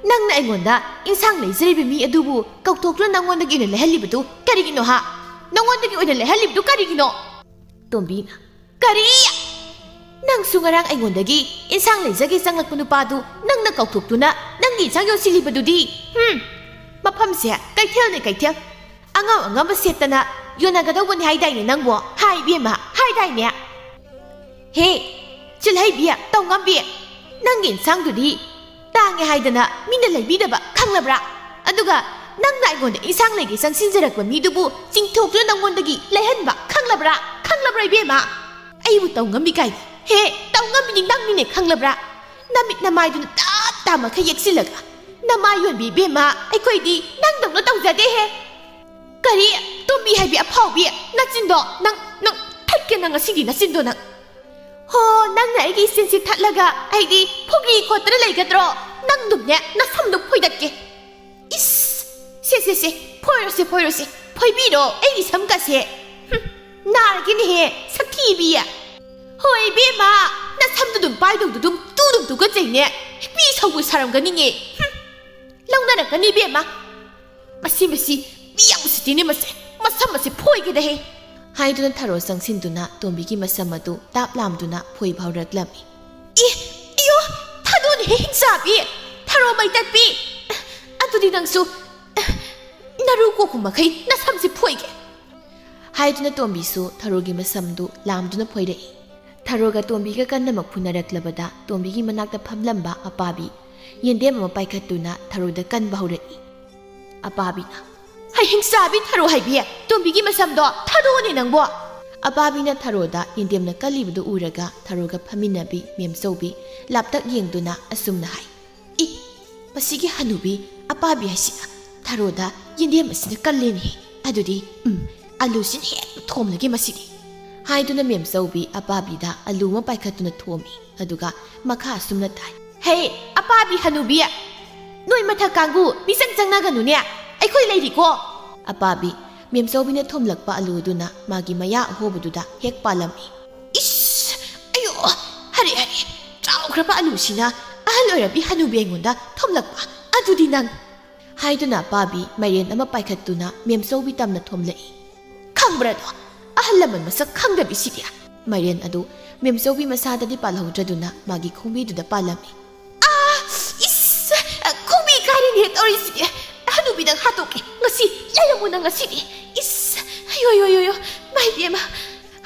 ꯅꯪꯅ ꯑꯩꯉꯣꯟꯗ ꯏꯟꯁꯥꯡ ꯂꯩꯖꯔꯤꯕ ꯃꯤ ꯑꯗꯨꯕꯨ ꯀꯧꯊꯣꯛꯇꯨꯅ ꯅꯪꯉꯣꯟꯗꯒꯤ ꯑꯣꯏꯅ ꯂꯩꯍꯜꯂꯤꯕꯗꯨ ꯀꯔꯤꯒꯤꯅꯣ ꯍꯥ? ꯅꯪꯉꯣꯟꯗꯒꯤ ꯑꯣꯏꯅ ꯂꯩꯍꯜꯂꯤꯕꯗꯨ ꯀꯔꯤꯒꯤꯅꯣ? ꯇꯣꯝꯕꯤꯅ, ꯀꯔꯤ? ꯅꯪꯁꯨ ꯉꯔꯥꯡ ꯑꯩꯉꯣꯟꯗꯒꯤ ꯏꯟꯁꯥꯡ ꯂꯩꯖꯒꯦ ꯆꯪꯂꯛꯄ ꯅꯨꯄꯥꯗꯨ ꯅꯪꯅ ꯀꯧꯊꯣꯛꯇꯨꯅ ꯅꯪꯒꯤ ꯏꯟꯁꯥꯡ ꯌꯣꯟꯁꯤꯜꯂꯤꯕꯗꯨꯗꯤ? ꯍꯨꯝ, ꯃꯐꯝꯁꯦ ꯀꯩꯊꯦꯜꯅꯤ ꯀꯩꯊꯦꯜ꯫ ꯑꯉꯝ ꯑꯉꯝꯕ ꯁꯦꯠꯇꯅ ꯌꯣꯟꯅꯒꯗꯧꯕꯅꯤ ꯍꯥꯏꯗꯥꯏꯅꯦ ꯅꯪꯕꯣ? ꯍꯥꯏ ꯏꯕꯦꯝꯃ, ꯍꯥꯏꯗꯥꯏꯅꯦ? ꯍꯦ, ꯆꯤꯜꯍꯩꯕꯤ, ꯇꯧꯉꯝꯕꯤ, ꯅꯪꯒꯤ ꯏꯟꯁꯥꯡꯗꯨꯗꯤ ꯇꯥꯡꯉꯦ ꯍꯥꯏꯗꯅ ꯃꯤꯅ ꯂꯩꯕꯤꯗꯕ ꯈꯪꯂꯕ꯭ꯔꯥ? ꯑꯗꯨꯒ ꯅꯪꯅ ꯑꯩꯉꯣꯟꯗ ꯏꯟꯁꯥꯡ ꯂꯩꯒꯦ ꯆꯪꯁꯤꯟꯖꯔꯛꯄ ꯃꯤꯗꯨꯕꯨ ꯆꯤꯡꯊꯣꯛꯇꯨꯅ ꯅꯪꯉꯣꯟꯗꯒꯤ ꯂꯩꯍꯟꯕ ꯈꯪꯂꯕ꯭ꯔꯥ? ꯈꯪꯂꯕ꯭ꯔꯥ ꯏꯕꯦꯝꯃ? ꯑꯩꯕꯨ ꯇꯧꯉꯝꯕꯤ ꯀꯥꯏꯅ? ꯍꯦ, ꯇꯧꯉꯝꯕꯤꯗꯤ ꯅꯪꯅꯤꯅꯦ ꯈꯪꯂꯕ꯭ꯔꯥ? ꯅꯃꯤꯠ ꯅꯃꯥꯏꯗꯨꯅ ꯇꯞ ꯇꯥ ꯃꯈꯩ ꯌꯦꯛꯁꯤꯜꯂꯒ ꯅꯃꯥꯏ ꯌꯣꯟꯕꯤ ꯏꯕꯦꯝꯃ, ꯑꯩꯈꯣꯏꯗꯤ ꯅꯪꯗꯧꯅ ꯇꯧꯖꯗꯦꯍꯦ꯫ ꯀꯔꯤ? ꯇꯣꯝꯕꯤ ꯍꯥꯏꯕꯤ ꯑꯐꯥꯎꯕꯤ, ꯅꯆꯤꯟꯗꯣ ꯅꯪ, ꯅꯪ ꯊꯠꯀꯦ ꯅꯪ ꯉꯁꯤꯗꯤ ꯅꯆꯤꯟꯗꯣ ꯅꯪ꯫ ꯍꯣ, ꯅꯪꯅ ꯑꯩꯒꯤ ꯏꯆꯤꯟꯁꯤ ꯊꯠꯂꯒ ꯑꯩꯗꯤ ꯐꯨꯒꯤ ꯈꯣꯠꯇꯅ ꯂꯩꯒꯗ꯭ꯔꯣ? ꯅꯪꯗꯨꯝꯅꯦ ꯅꯁꯝꯗꯨ ꯐꯣꯏꯗꯠꯀꯦ꯫ ꯏꯁ! ꯁꯦ, ꯁꯦ, ꯁꯦ, ꯐꯣꯏꯔꯣꯁꯦ, ꯐꯣꯏꯔꯣꯁꯦ, ꯐꯣꯏꯕꯤꯔꯣ ꯑꯩꯒꯤ ꯁꯝꯒꯁꯦ꯫ ꯍꯨꯝ, ꯅꯥꯔꯒꯦꯅꯦꯍꯦ, ꯁꯛꯊꯤꯕꯤ꯫ ꯍꯣꯏ, ꯏꯕꯦꯝꯃ, ꯅꯁꯝꯗꯨ ꯑꯗꯨꯝ ꯄꯥꯏꯗꯧꯗꯨ ꯑꯗꯨꯝ ꯇꯨ ꯑꯗꯨꯝ ꯇꯨꯒꯠꯆꯩꯅꯦ꯫ ꯃꯤ ꯁꯧꯕ ꯁꯥꯔꯝꯒꯅꯤꯅꯦ꯫ ꯍꯨꯝ, ꯂꯧꯅꯔꯛꯀꯅꯤ, ꯏꯕꯦꯝꯃ꯫ ꯃꯁꯤ, ꯃꯁꯤ, ꯃꯤ ꯌꯥꯝ ꯎꯁꯤꯠꯇꯦꯅꯦ ꯃꯁꯦ꯫ ꯃꯁꯝ ꯑꯁꯤ ꯐꯣꯏꯒꯦꯗꯍꯦ꯫ ꯍꯥꯏꯗꯨꯅ ꯊꯔꯣ ꯆꯪꯁꯤꯟꯗꯨꯅ ꯇꯣꯝꯕꯤꯒꯤ ꯃꯁꯝ ꯑꯗꯨ ꯇꯥꯞ ꯂꯥꯝꯗꯨꯅ ꯐꯣꯏꯕ ꯍꯧꯔꯛꯂꯝꯃꯤ꯫ ꯏ, ꯏꯌꯣ, ꯊꯥꯗꯣꯛꯑꯣꯅꯦꯍꯦ ꯍꯤꯡꯆꯥꯕꯤ! ꯊꯔꯣ ꯃꯩꯇꯠꯄꯤ! ꯑꯗꯨꯗꯤ ꯅꯪꯁꯨ ꯅꯔꯨ ꯀꯣꯛꯄ ꯃꯈꯩ ꯅꯁꯝꯁꯤ ꯐꯣꯏꯒꯦ꯫ ꯍꯥꯏꯗꯨꯅ ꯇꯣꯝꯕꯤꯁꯨ ꯊꯔꯣꯒꯤ ꯃꯁꯝꯗꯨ ꯂꯥꯝꯗꯨꯅ ꯐꯣꯏꯔꯛꯏ꯫ ꯊꯔꯣꯒ ꯇꯣꯝꯕꯤꯒ ꯀꯟꯅꯃꯛ ꯐꯨꯅꯔꯛꯂꯕꯗ ꯇꯣꯝꯕꯤꯒꯤ ꯃꯅꯥꯛꯇ ꯐꯝꯂꯝꯕ ꯑꯄꯥꯕꯤ ꯌꯦꯟꯗꯦꯝ ꯑꯃ ꯄꯥꯏꯈꯠꯇꯨꯅ ꯊꯔꯣꯗ ꯀꯟꯕ ꯍꯧꯔꯛꯏ꯫ ꯑꯄꯥꯕꯤꯅ, "ꯍꯩ ꯍꯤꯡꯆꯥꯕꯤ ꯊꯔꯣ ꯍꯥꯏꯕꯤ, ꯇꯣꯝꯕꯤꯒꯤ ꯃꯁꯝꯗꯣ ꯊꯥꯗꯣꯛꯑꯣꯅꯦ ꯅꯪꯕꯣ!" ꯑꯄꯥꯕꯤꯅ ꯊꯔꯣꯗ ꯌꯦꯟꯗꯦꯝꯅ ꯀꯜꯂꯤꯕꯗꯨ ꯎꯔꯒ ꯊꯔꯣꯒ ꯐꯝꯃꯤꯟꯅꯕꯤ ꯃꯦꯝꯆꯧꯕꯤ ꯂꯥꯞꯇꯛ ꯌꯦꯡꯗꯨꯅ ꯑꯁꯨꯝꯅ ꯍꯥꯏ, "ꯏ, ꯃꯁꯤꯒꯤ ꯍꯅꯨꯕꯤ ꯑꯄꯥꯕꯤ ꯍꯥꯏꯁꯤꯅ ꯊꯔꯣꯗ ꯌꯦꯟꯗꯦꯝ ꯑꯁꯤꯅ ꯀꯜꯂꯦꯅꯦꯍꯦ꯫ ꯑꯗꯨꯗꯤ, ꯎꯝ, ꯑꯂꯨꯁꯤꯅ ꯍꯦꯛꯇ ꯊꯣꯝꯂꯒꯦ ꯃꯁꯤꯗꯤ꯫" ꯍꯥꯏꯗꯨꯅ ꯃꯦꯝꯆꯧꯕꯤ ꯑꯄꯥꯕꯤꯗ ꯑꯂꯨ ꯑꯃ ꯄꯥꯏꯈꯠꯇꯨꯅ ꯊꯣꯝꯃꯤ꯫ ꯑꯗꯨꯒ ꯃꯈꯥ ꯑꯁꯨꯝꯅ ꯇꯥꯏ, "ꯍꯦ, ꯑꯄꯥꯕꯤ ꯍꯅꯨꯕꯤ! ꯅꯣꯏ ꯃꯊꯛ ꯀꯥꯡꯕꯨ ꯃꯤꯆꯪ ꯆꯪꯅꯒꯅꯨꯅꯦ, ꯑꯩꯈꯣꯏ ꯂꯩꯔꯤꯀꯣ!" ꯑꯄꯥꯕꯤ, ꯃꯦꯝꯆꯧꯕꯤꯅ ꯊꯣꯝꯂꯛꯄ ꯑꯂꯨ ꯑꯗꯨꯅ ꯃꯥꯒꯤ ꯃꯌꯥ ꯑꯍꯣꯕꯗꯨꯗ ꯍꯦꯛ ꯄꯥꯜꯂꯝꯃꯤ꯫ "ꯏꯁ! ꯑꯌꯣ! ꯍꯔꯦ, ꯍꯔꯦ! ꯆꯥꯎꯈ꯭ꯔꯕ ꯑꯂꯨꯁꯤꯅ ꯑꯍꯜ ꯑꯣꯏꯔꯕꯤ ꯍꯅꯨꯕꯤ ꯑꯩꯉꯣꯟꯗ ꯊꯣꯝꯂꯛꯄ! "ꯑꯗꯨꯗꯤ ꯅꯪ?" ꯍꯥꯏꯗꯨꯅ ꯑꯄꯥꯕꯤ ꯃꯥꯏꯔꯦꯟ ꯑꯃ ꯄꯥꯏꯈꯠꯇꯨꯅ ꯃꯦꯝꯆꯧꯕꯤ ꯇꯝꯅ ꯊꯣꯝꯂꯛꯏ꯫ "ꯈꯪꯕ꯭ꯔꯥꯗꯣ? ꯑꯍꯜ ꯂꯃꯟ ꯃꯁꯛ ꯈꯪꯗꯕꯤꯁꯤꯗꯤ!" ꯃꯥꯏꯔꯦꯟ ꯑꯗꯨ ꯃꯦꯝꯆꯧꯕꯤ ꯃꯁꯥꯗꯗꯤ ꯄꯥꯜꯍꯧꯗ꯭ꯔꯗꯨꯅ ꯃꯥꯒꯤ ꯈꯣꯡꯕꯤꯗꯨꯗ ꯄꯥꯜꯂꯝꯃꯤ꯫ "ꯑꯥ, ꯏꯁ, ꯈꯣꯡꯕꯤ ꯀꯥꯏꯔꯦꯅꯦ ꯇꯧꯔꯤꯁꯤꯗꯤ꯫ ꯍꯅꯨꯕꯤꯗꯪ ꯍꯥꯠꯇꯣꯛꯀꯦ ꯉꯁꯤ꯫ ꯂꯩꯔꯝꯃꯣ ꯅꯪ ꯉꯁꯤꯗꯤ꯫ ꯏꯁ, ꯑꯌꯣ, ꯑꯌꯣ, ꯑꯌꯣ, ꯑꯌꯣ, ꯃꯥꯏ ꯄꯦꯝꯃ!"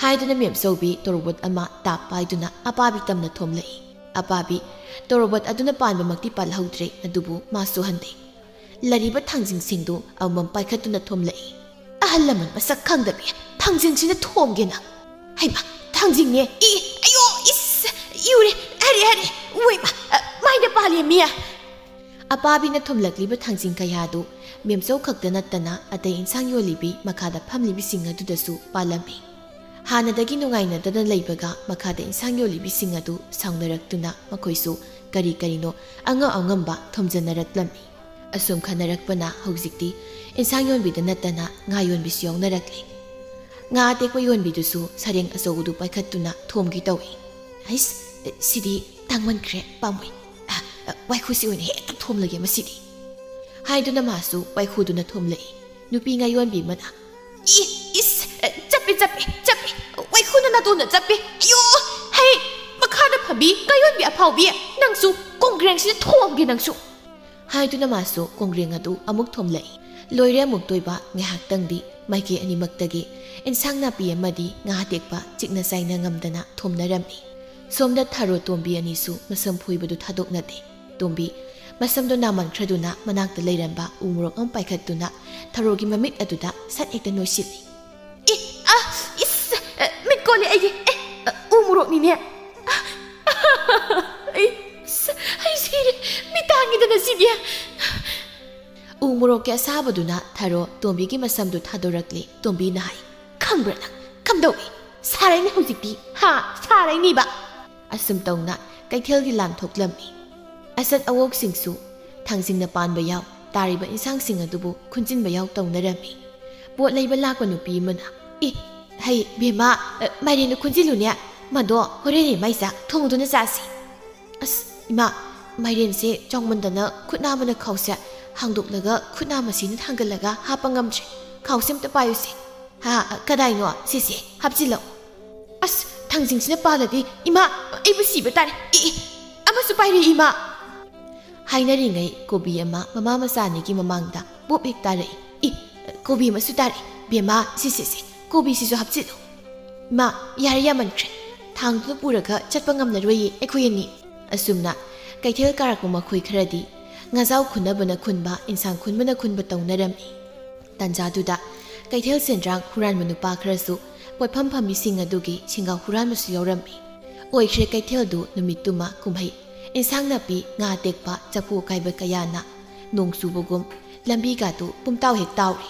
ꯍꯥꯏꯗꯨꯅ ꯃꯦꯝꯆꯧꯕꯤ ꯇꯣꯔꯣꯕꯣꯠ ꯑꯃ ꯇꯥꯞ ꯄꯥꯏꯗꯨꯅ ꯑꯄꯥꯕꯤ ꯇꯝꯅ ꯊꯣꯝꯂꯛꯏ꯫ ꯑꯄꯥꯕꯤ ꯇꯣꯔꯣꯕꯣꯠ ꯑꯗꯨꯅ ꯄꯥꯟꯕꯃꯛꯇꯤ ꯄꯥꯜꯍꯧꯗ꯭ꯔꯦ, ꯑꯗꯨꯕꯨ ꯃꯥꯁꯨ ꯍꯟꯗꯦ꯫ ꯂꯩꯔꯤꯕ ꯊꯥꯡꯖꯤꯡꯁꯤꯡꯗꯨ ꯑꯃꯃꯝ ꯄꯥꯏꯈꯠꯇꯨꯅ ꯊꯣꯝꯂꯛꯏ꯫ "ꯑꯍꯜ ꯂꯃꯟ ꯃꯁꯛ ꯈꯪꯗꯕꯤ, ꯊꯥꯡꯖꯤꯡꯁꯤꯅ ꯊꯣꯝꯒꯦ ꯅꯪ!" "ꯍꯩꯃꯥ, ꯊꯥꯡꯖꯤꯡꯅꯦ! ꯏ, ꯑꯌꯣ, ꯏꯁ, ꯏꯎꯔꯦ, ꯍꯥꯏꯔꯦ, ꯍꯥꯏꯔꯦ, ꯎꯋꯦ, ꯃꯥ, ꯑ, ꯃꯥꯏꯗ ꯄꯥꯜꯂꯦ ꯃꯤ!" ꯑꯄꯥꯕꯤꯅ ꯊꯣꯝꯂꯛꯂꯤꯕ ꯊꯥꯡꯖꯤꯡ ꯀꯌꯥꯗꯨ ꯃꯦꯝꯆꯧ ꯈꯛꯇ ꯅꯠꯇꯅ ꯑꯇꯩ ꯏꯟꯁꯥꯡ ꯌꯣꯜꯂꯤꯕꯤ ꯃꯈꯥꯗ ꯐꯝꯂꯤꯕꯤꯁꯤꯡ ꯑꯗꯨꯗꯁꯨ ꯄꯥꯜꯂꯝꯃꯤ꯫ ꯍꯥꯟꯅꯗꯒꯤ ꯅꯨꯡꯉꯥꯏꯅꯗꯅ ꯂꯩꯕꯒ ꯃꯈꯥꯗ ꯏꯟꯁꯥꯡ ꯌꯣꯜꯂꯤꯕꯤꯁꯤꯡ ꯑꯗꯨ ꯁꯥꯎꯅꯔꯛꯇꯨꯅ ꯃꯈꯣꯏꯁꯨ ꯀꯔꯤ ꯀꯔꯤꯅꯣ ꯑꯉꯝ ꯑꯉꯝꯕ ꯊꯣꯝꯖꯅꯔꯛꯂꯝꯃꯤ꯫ ꯑꯁꯨꯝ ꯈꯟꯅꯔꯛꯄꯅ ꯍꯧꯖꯤꯛꯇꯤ ꯏꯟꯁꯥꯡ ꯌꯣꯟꯕꯤꯗ ꯅꯠꯇꯅ ꯉꯥ ꯌꯣꯟꯕꯤꯁꯨ ꯌꯥꯎꯅꯔꯛꯂꯦ꯫ ꯉꯥ ꯑꯇꯦꯛꯄ ꯌꯣꯟꯕꯤꯗꯨꯁꯨ ꯁꯔꯦꯡ ꯑꯆꯧꯕꯗꯨ ꯄꯥꯏꯈꯠꯇꯨꯅ ꯊꯣꯝꯒꯦ ꯇꯧꯏ꯫ "ꯍꯩꯁ, ꯁꯤꯗꯤ ꯇꯥꯡꯃꯟꯈ꯭ꯔꯦ, ꯄꯥꯝꯃꯨꯏ꯫ ꯑ, ꯑ, ꯋꯥꯏꯈꯨꯁꯤ ꯑꯣꯏꯅ ꯍꯦꯛꯇ ꯊꯣꯝꯂꯒꯦ ꯃꯁꯤꯗꯤ," ꯍꯥꯏꯗꯨꯅ ꯃꯥꯁꯨ ꯋꯥꯏꯈꯨꯗꯨꯅ ꯊꯣꯝꯂꯛꯏ꯫ ꯅꯨꯄꯤ ꯉꯥ ꯌꯣꯟꯕꯤ ꯑꯃꯅ, "ꯏ, ꯏꯁ, ꯑ, ꯆꯞꯄꯦ, ꯆꯞꯄꯦ, ꯆꯞꯄꯦ, ꯋꯥꯏꯈꯨꯅ ꯅꯥꯇꯣꯟꯗ ꯆꯞꯄꯦ, ꯑꯌꯣ, ꯍꯩ, ꯃꯈꯥꯗ ꯐꯝꯕꯤ ꯉꯥ ꯌꯣꯟꯕꯤ ꯑꯐꯥꯎꯕꯤ, ꯅꯪꯁꯨ ꯀꯣꯡꯒ꯭ꯔꯦꯡꯁꯤꯗ ꯊꯣꯝꯒꯦ ꯅꯪꯁꯨ!" ꯍꯥꯏꯗꯨꯅ ꯃꯥꯁꯨ ꯀꯣꯡꯒ꯭ꯔꯦꯡ ꯑꯗꯨ ꯑꯃꯨꯛ ꯊꯣꯝꯂꯛꯏ꯫ ꯂꯣꯏꯔꯦ ꯑꯃꯨꯛꯇꯣꯏꯕ ꯉꯥꯏꯍꯥꯛꯇꯪꯗꯤ ꯃꯥꯏꯀꯩ ꯑꯅꯤꯃꯛꯇꯒꯤ ꯏꯟꯁꯥꯡ ꯅꯥꯄꯤ ꯑꯃꯗꯤ ꯉꯥ ꯑꯇꯦꯛꯄ ꯆꯤꯛꯅ ꯆꯥꯏꯅ ꯉꯝꯗꯅ ꯊꯣꯝꯅꯔꯝꯃꯤ꯫ ꯁꯣꯝꯗ ꯊꯔꯣ ꯇꯣꯝꯕꯤ ꯑꯅꯤꯁꯨ ꯃꯁꯝ ꯐꯣꯏꯕꯗꯨ ꯊꯥꯗꯣꯛꯅꯗꯦ꯫ ꯇꯣꯝꯕꯤ ꯃꯁꯝꯗꯣ ꯅꯥꯃꯟꯈ꯭ꯔꯗꯨꯅ ꯃꯅꯥꯛꯇ ꯂꯩꯔꯝꯕ ꯎ ꯃꯣꯔꯣꯛ ꯑꯃ ꯄꯥꯏꯈꯠꯇꯨꯅ ꯊꯔꯣꯒꯤ ꯃꯃꯤꯠ ꯑꯗꯨꯗ ꯁꯠ ꯍꯦꯛꯇ ꯅꯣꯏꯁꯤꯜꯂꯤ꯫ "ꯑꯦ, ꯑ, ꯏꯁ, ꯑ, ꯃꯤꯠ ꯀꯣꯜꯂꯦ ꯑꯩꯒꯤ꯫ ꯑꯦ, ꯑ, ꯎ ꯃꯣꯔꯣꯛꯅꯤꯅꯦ꯫ ꯑ, ꯑꯩ, ꯑꯁ, ꯑꯩ ꯁꯤꯔꯦ꯫ ꯃꯤꯠ ꯇꯥꯡꯉꯤꯗꯅ ꯁꯤꯗꯤ!" ꯎ ꯃꯣꯔꯣꯛꯀꯤ ꯑꯁꯥꯕꯗꯨꯅ ꯊꯔꯣ ꯇꯣꯝꯕꯤꯒꯤ ꯃꯁꯝꯗꯨ ꯊꯥꯗꯣꯔꯛꯂꯦ꯫ ꯇꯣꯝꯕꯤꯅ ꯍꯥꯏ, "ꯈꯪꯕ꯭ꯔꯥ ꯅꯪ? ꯀꯝꯗꯧꯏ? ꯁꯥꯔꯩꯅꯦ ꯍꯧꯖꯤꯛꯇꯤ꯫ ꯍꯥ? ꯁꯥꯔꯩꯅꯤꯕ!" ꯑꯁꯨꯝ ꯇꯧꯅ ꯀꯩꯊꯦꯜꯒꯤ ꯂꯥꯟ ꯊꯣꯛꯂꯝꯃꯤ꯫ ꯑꯆꯠ ꯑꯋꯣꯛꯁꯤꯡꯁꯨ ꯊꯥꯡꯖꯤꯡꯅ ꯄꯥꯟꯕ ꯌꯥꯎ, ꯇꯥꯔꯤꯕ ꯏꯟꯁꯥꯡꯁꯤꯡ ꯑꯗꯨꯕꯨ ꯈꯨꯟꯖꯤꯟꯕ ꯌꯥꯎ ꯇꯧꯅꯔꯝꯃꯤ꯫ ꯄꯣꯠ ꯂꯩꯕ ꯂꯥꯛꯄ ꯅꯨꯄꯤ ꯑꯃꯅ, "ꯑꯦ, ꯍꯩ, ꯕꯦꯝꯃ, ꯑ, ꯃꯥꯏꯔꯦꯟꯗꯨ ꯈꯨꯟꯖꯤꯜꯂꯨꯅꯦ꯫ ꯃꯗꯣ ꯍꯣꯔꯦꯟ ꯃꯥꯏ ꯆꯥꯛ ꯊꯣꯡꯗꯨꯅ ꯆꯥꯁꯤ꯫" "ꯑꯁ, ꯏꯃꯥ, ꯃꯥꯏꯔꯦꯟꯁꯦ ꯆꯥꯎꯃꯟꯗꯅ ꯈꯨꯠ ꯅꯥꯝꯃꯅ ꯈꯥꯎꯁꯦ ꯍꯥꯡꯗꯣꯛꯂꯒ ꯈꯨꯠ ꯅꯥꯝꯃꯁꯤꯅ ꯊꯥꯡꯒꯠꯂꯒ ꯍꯥꯞꯄ ꯉꯝꯗ꯭ꯔꯦ꯫ ꯈꯥꯎꯁꯦ ꯑꯝꯇ ꯄꯥꯏꯌꯨꯁꯦ꯫ ꯍꯥ, ꯀꯗꯥꯏꯅꯣ? ꯁꯤꯁꯦ ꯍꯥꯞꯆꯤꯜꯂꯣ꯫ ꯑꯁ, ꯊꯥꯡꯖꯤꯡꯁꯤꯅ ꯄꯥꯜꯂꯗꯤ ꯏꯃꯥ, ꯑꯩꯕꯨ ꯁꯤꯕ ꯇꯥꯔꯦ꯫ ꯏ, ꯏ, ꯑꯃꯁꯨ ꯄꯥꯏꯔꯦ ꯏꯃꯥ꯫ ꯍꯥꯏꯅꯔꯤꯉꯩ ꯀꯣꯕꯤ ꯑꯃ ꯃꯃꯥ ꯃꯆꯥ ꯑꯅꯤꯒꯤ ꯃꯃꯥꯡꯗ ꯄꯣꯞ ꯍꯦꯛ ꯇꯥꯔꯛꯏ꯫ ꯏ, ꯀꯣꯕꯤ ꯑꯃꯁꯨ ꯇꯥꯔꯛꯏ꯫ ꯕꯦꯝꯃ, ꯁꯤꯁꯦ, ꯁꯦ, ꯀꯣꯕꯤꯁꯤꯁꯨ ꯍꯥꯞꯆꯤꯜꯂꯨ꯫ ꯏꯃꯥ, ꯌꯥꯔꯦ, ꯌꯥꯝꯃꯟꯈ꯭ꯔꯦ꯫ ꯊꯥꯡꯗꯨꯅ ꯄꯨꯔꯒ ꯆꯠꯄ ꯉꯝꯂꯔꯣꯏꯌꯦ ꯑꯩꯈꯣꯏ ꯑꯅꯤ꯫ ꯑꯁꯨꯝꯅ ꯀꯩꯊꯦꯜ ꯀꯥꯔꯛꯄ ꯃꯈꯣꯏ ꯈꯔꯗꯤ ꯉꯥꯖꯥꯎ ꯈꯨꯟꯅꯕꯅ ꯈꯨꯟꯕ, ꯏꯟꯁꯥꯡ ꯈꯨꯟꯕꯅ ꯈꯨꯟꯕ ꯇꯧꯅꯔꯝꯃꯤ꯫ ꯇꯟꯖꯥꯗꯨꯗ ꯀꯩꯊꯦꯜ ꯁꯦꯟꯗ꯭ꯔꯥꯡ ꯍꯨꯔꯥꯟꯕ ꯅꯨꯄꯥ ꯈꯔꯁꯨ ꯄꯣꯠꯐꯝ ꯐꯝꯕꯤꯁꯤꯡ ꯑꯗꯨꯒꯤ ꯁꯤꯡꯒꯥꯎ ꯍꯨꯔꯥꯟꯕꯁꯨ ꯌꯥꯎꯔꯝꯃꯤ꯫ ꯑꯣꯏꯈ꯭ꯔꯦ ꯀꯩꯊꯦꯜꯗꯨ ꯅꯨꯃꯤꯠꯇꯨꯃ ꯀꯨꯝꯍꯩ꯫ ꯏꯟꯁꯥꯡ ꯅꯥꯄꯤ, ꯉꯥ ꯑꯇꯦꯛꯄ, ꯆꯐꯨ ꯑꯀꯥꯏꯕ ꯀꯌꯥꯅ ꯅꯣꯡ ꯆꯨꯕꯒꯨꯝ ꯂꯝꯕꯤꯒꯥꯗꯨ ꯄꯨꯝꯇꯥꯎ ꯍꯦꯛ ꯇꯥꯎꯔꯦ꯫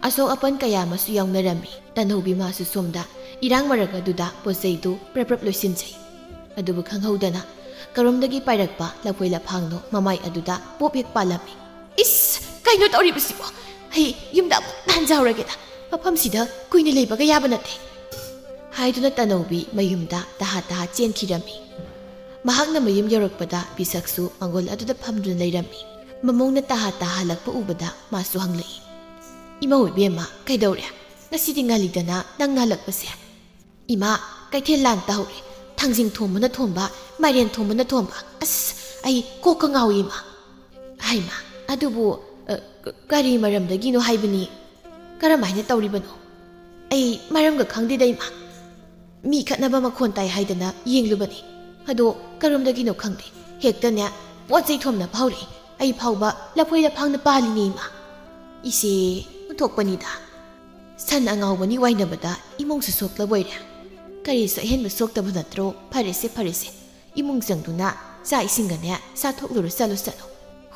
ꯑꯁꯣꯛ ꯑꯄꯟ ꯀꯌꯥ ꯑꯃꯁꯨ ꯌꯥꯎꯅꯔꯝꯃꯤ꯫ ꯇꯟꯍꯧꯕꯤ ꯃꯥꯁꯨ ꯁꯣꯝꯗ ꯏꯔꯥꯡ ꯃꯔꯛ ꯑꯗꯨꯗ ꯄꯣꯠ ꯆꯩꯗꯨ ꯄ꯭ꯔꯞ ꯄ꯭ꯔꯞ ꯂꯣꯏꯁꯤꯟꯖꯩ꯫ ꯑꯗꯨꯕꯨ ꯈꯪꯍꯧꯗꯅ ꯀꯔꯣꯝꯗꯒꯤ ꯄꯥꯏꯔꯛꯄ ꯂꯐꯣꯏ ꯂꯐꯥꯡꯅꯣ ꯃꯃꯥꯏ ꯑꯗꯨꯗ ꯄꯣꯞ ꯍꯦꯛ ꯄꯥꯜꯂꯝꯃꯤ꯫ "ꯏꯁ, ꯀꯩꯅꯣ ꯇꯧꯔꯤꯕꯁꯤꯕꯣ? ꯑꯩ ꯌꯨꯝꯗ ꯑꯃꯨꯛ ꯍꯟꯖꯍꯧꯔꯒꯦꯗ, ꯃꯐꯝꯁꯤꯗ ꯀꯨꯏꯅ ꯂꯩꯕꯒ ꯌꯥꯕ ꯅꯠꯇꯦ" ꯍꯥꯏꯗꯨꯅ ꯇꯅꯧꯕꯤ ꯃꯌꯨꯝꯗ ꯇꯍꯥ ꯇꯍꯥ ꯆꯦꯟꯈꯤꯔꯝꯃꯤ꯫ ꯃꯍꯥꯛꯅ ꯃꯌꯨꯝ ꯌꯧꯔꯛꯄꯗ ꯄꯤꯁꯛꯁꯨ ꯃꯥꯡꯒꯣꯜ ꯑꯗꯨꯗ ꯐꯝꯗꯨꯅ ꯂꯩꯔꯝꯃꯤ꯫ ꯃꯃꯧꯅ ꯇꯍꯥ ꯇꯍꯥ ꯍꯜꯂꯛꯄ ꯎꯕꯗ ꯃꯥꯁꯨ ꯍꯪꯂꯛꯏ, "ꯏꯃꯧ ꯏꯕꯦꯝꯃ, ꯀꯩꯗꯧꯔꯦ? ꯉꯁꯤꯗꯤ ꯉꯜꯂꯤꯗꯅ ꯅꯪꯅ ꯍꯜꯂꯛꯄꯁꯦ?" "ꯏꯃꯥ, ꯀꯩꯊꯦꯜ ꯂꯥꯟ ꯇꯥꯍꯧꯔꯦ꯫ ꯊꯥꯡꯖꯤꯡ ꯊꯣꯡꯕꯅ ꯊꯣꯡꯕ, ꯃꯥꯏꯔꯦꯟ ꯊꯣꯡꯕꯅ ꯊꯣꯡꯕ꯫ ꯑꯁ, ꯑꯩ ꯀꯣꯛꯀ ꯉꯥꯎꯏ, ꯏꯃꯥ꯫" "ꯍꯩꯃꯥ, ꯑꯗꯨꯕꯨ, ꯑ, ꯀ-, ꯀꯔꯤ ꯃꯔꯝꯗꯒꯤꯅꯣ ꯍꯥꯏꯕꯅꯤ? ꯀꯔꯝꯍꯥꯏꯅ ꯇꯧꯔꯤꯕꯅꯣ? ꯑꯩ ꯃꯔꯝꯒ ꯈꯪꯗꯦꯗ, ꯏꯃꯥ꯫ ꯃꯤ ꯈꯠꯅꯕ ꯃꯈꯣꯟ ꯇꯥꯏ ꯍꯥꯏꯗꯅ ꯌꯦꯡꯂꯨꯕꯅꯤ꯫ ꯑꯗꯣ ꯀꯔꯣꯝꯗꯒꯤꯅꯣ ꯈꯪꯗꯦ, ꯍꯦꯛꯇꯅꯦ ꯄꯣꯠ ꯆꯩ ꯊꯣꯝꯅꯕ ꯍꯧꯔꯛꯏ꯫ ꯑꯩ ꯐꯥꯎꯕ ꯂꯐꯣꯏ ꯂꯐꯥꯡꯅ ꯄꯥꯜꯂꯤꯅꯦ, ꯏꯃꯥ꯫" "ꯏꯆꯦ, ꯑꯣꯟꯊꯣꯛꯄꯅꯤꯗ꯫ ꯁꯟ ꯑꯉꯥꯎꯕꯅꯤ ꯋꯥꯏꯅꯕꯗ ꯏꯃꯨꯡꯁꯨ ꯁꯣꯛꯂꯕꯣꯏꯔꯦ꯫ ꯀꯔꯤꯁꯨ ꯑꯍꯦꯟꯕ ꯁꯣꯛꯇꯕ ꯅꯠꯇ꯭ꯔꯣ? ꯐꯔꯦꯁꯦ, ꯐꯔꯦꯁꯦ꯫ ꯏꯃꯨꯡ ꯆꯪꯗꯨꯅ ꯆꯥꯛ ꯏꯁꯤꯡꯒꯅꯦ ꯆꯥꯊꯣꯛꯂꯨꯔꯣ, ꯆꯠꯂꯣ, ꯆꯠꯂꯣ꯫"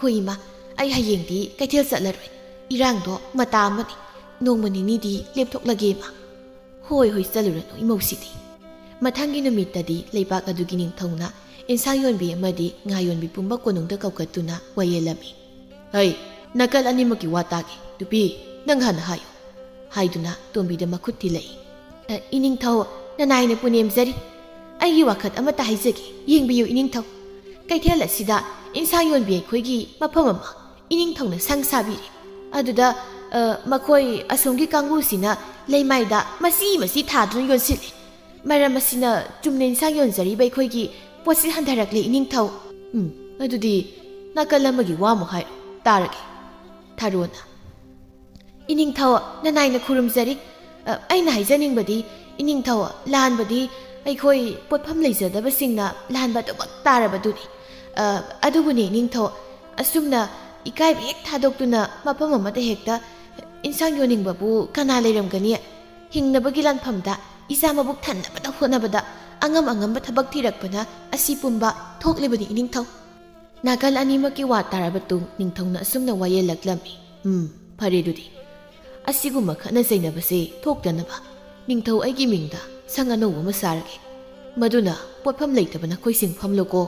"ꯍꯣꯏ, ꯏꯃꯥ, ꯑꯩ ꯍꯌꯦꯡꯗꯤ ꯀꯩꯊꯦꯜ ꯆꯠꯂꯔꯣꯏ꯫ ꯏꯔꯥꯡꯗꯣ ꯃꯇꯥ ꯑꯃꯅꯤ꯫ ꯅꯣꯡꯃ ꯅꯤꯅꯤꯗꯤ ꯂꯦꯞꯊꯣꯛꯂꯒꯦ, ꯏꯃꯥ꯫" "ꯍꯣꯏ, ꯍꯣꯏ, ꯆꯠꯂꯨꯔꯅꯨ, ꯏꯃꯧꯁꯤꯗꯤ꯫" ꯃꯊꯪꯒꯤ ꯅꯨꯃꯤꯠꯇꯗꯤ ꯂꯩꯕꯥꯛ ꯑꯗꯨꯒꯤ ꯅꯤꯡꯊꯧꯅ ꯏꯟꯁꯥꯡ ꯌꯣꯟꯕꯤ ꯑꯃꯗꯤ ꯉꯥ ꯌꯣꯟꯕꯤ ꯄꯨꯝꯕ ꯀꯣꯅꯨꯡꯗ ꯀꯧꯈꯠꯇꯨꯅ ꯋꯥꯌꯦꯜꯂꯝꯃꯤ꯫ "ꯍꯩ, ꯅꯥꯀꯜ ꯑꯅꯤꯃꯛꯀꯤ ꯋꯥ ꯇꯥꯒꯦ꯫ ꯅꯨꯄꯤ, ꯅꯪ ꯍꯥꯟꯅ ꯍꯥꯏꯌꯨ꯫" ꯍꯥꯏꯗꯨꯅ ꯇꯣꯝꯕꯤꯗ ꯃꯈꯨꯠ ꯊꯤꯜꯂꯛꯏ꯫ "ꯑ, ꯏꯅꯤꯡꯊꯧ, ꯅꯅꯥꯏꯅ ꯄꯨꯅꯦꯝꯖꯔꯤ꯫ ꯑꯩꯒꯤ ꯋꯥꯈꯜ ꯑꯃꯠꯇ ꯍꯥꯏꯖꯒꯦ, ꯌꯦꯡꯕꯤꯌꯨ ꯏꯅꯤꯡꯊꯧ꯫ ꯀꯩꯊꯦꯜ ꯑꯁꯤꯗ ꯏꯟꯁꯥꯡ ꯌꯣꯟꯕꯤ ꯑꯩꯈꯣꯏꯒꯤ ꯃꯐꯝ ꯑꯃ ꯏꯅꯤꯡꯊꯧꯅ ꯁꯪ ꯁꯥꯕꯤꯔꯦ꯫ ꯑꯗꯨꯗ, ꯑ, ꯃꯈꯣꯏ ꯑꯁꯣꯝꯒꯤ ꯀꯥꯡꯕꯨꯁꯤꯅ ꯂꯩꯃꯥꯏꯗ ꯃꯆꯤ ꯃꯆꯤ ꯊꯥꯗꯨꯅ ꯌꯣꯟꯁꯤꯜꯂꯤ꯫ ꯃꯔꯝ ꯑꯁꯤꯅ ꯆꯨꯝꯅ ꯏꯟꯁꯥꯡ ꯌꯣꯟꯖꯔꯤꯕ ꯑꯩꯈꯣꯏꯒꯤ ꯄꯣꯠꯁꯤ ꯍꯟꯊꯔꯛꯂꯦ, ꯏꯅꯤꯡꯊꯧ꯫ ꯎꯝ, ꯑꯗꯨꯗꯤ ꯅꯥꯀꯜ ꯑꯃꯒꯤ ꯋꯥ ꯑꯃꯨꯛ ꯍꯥꯏꯔꯣ, ꯇꯥꯔꯒꯦ꯫ ꯊꯥꯔꯣꯅ, ꯏꯅꯤꯡꯊꯧ, ꯅꯅꯥꯏꯅ ꯈꯨꯔꯨꯝꯖꯔꯤ꯫ ꯑ, ꯑꯩꯅ ꯍꯥꯏꯖꯅꯤꯡꯕꯗꯤ, ꯏꯅꯤꯡꯊꯧ, ꯂꯥꯟꯕꯗꯤ ꯑꯩꯈꯣꯏ ꯄꯣꯠꯐꯝ ꯂꯩꯖꯗꯕꯁꯤꯡꯅ ꯂꯥꯟꯕ ꯑꯗꯨꯃꯛ ꯇꯥꯔꯕꯗꯨꯅꯤ꯫ ꯑ, ꯑꯗꯨꯕꯨꯅꯤ, ꯏꯅꯤꯡꯊꯧ, ꯑꯁꯨꯝꯅ ꯏꯀꯥꯏꯕ ꯍꯦꯛ ꯊꯥꯗꯣꯛꯇꯨꯅ ꯃꯐꯝ ꯑꯃꯗ ꯍꯦꯛꯇ ꯏꯟꯁꯥꯡ ꯌꯣꯟꯅꯤꯡꯕꯕꯨ ꯀꯅꯥ ꯂꯩꯔꯝꯒꯅꯤ? ꯍꯤꯡꯅꯕꯒꯤ ꯂꯥꯟꯐꯝꯗ ꯏꯆꯥ ꯃꯕꯨꯛ ꯊꯟꯅꯕꯗ ꯍꯣꯠꯅꯕꯗ ꯑꯉꯝ ꯑꯉꯝꯕ ꯊꯕꯛ ꯊꯤꯔꯛꯄꯅ ꯑꯁꯤ ꯄꯨꯝꯕ ꯊꯣꯛꯂꯤꯕꯅꯤ, ꯏꯅꯤꯡꯊꯧ꯫ ꯅꯥꯀꯜ ꯑꯅꯤꯃꯛꯀꯤ ꯋꯥ ꯇꯥꯔꯕ ꯇꯨꯡ ꯅꯤꯡꯊꯧꯅ ꯑꯁꯨꯝꯅ ꯋꯥꯌꯦꯜꯂꯛꯂꯝꯃꯤ꯫ ꯎꯝ, ꯐꯔꯦ ꯑꯗꯨꯗꯤ꯫ ꯑꯁꯤꯒꯨꯝꯕ ꯈꯠꯅ ꯆꯩꯅꯕꯁꯦ ꯊꯣꯛꯇꯅꯕ ꯅꯤꯡꯊꯧ ꯑꯩꯒꯤ ꯃꯤꯡꯗ ꯁꯪ ꯑꯅꯧꯕ ꯑꯃ ꯁꯥꯔꯒꯦ꯫ ꯃꯗꯨꯅ ꯄꯣꯠꯐꯝ ꯂꯩꯇꯕ ꯅꯈꯣꯏꯁꯤꯡ ꯐꯝꯂꯣꯀꯣ꯫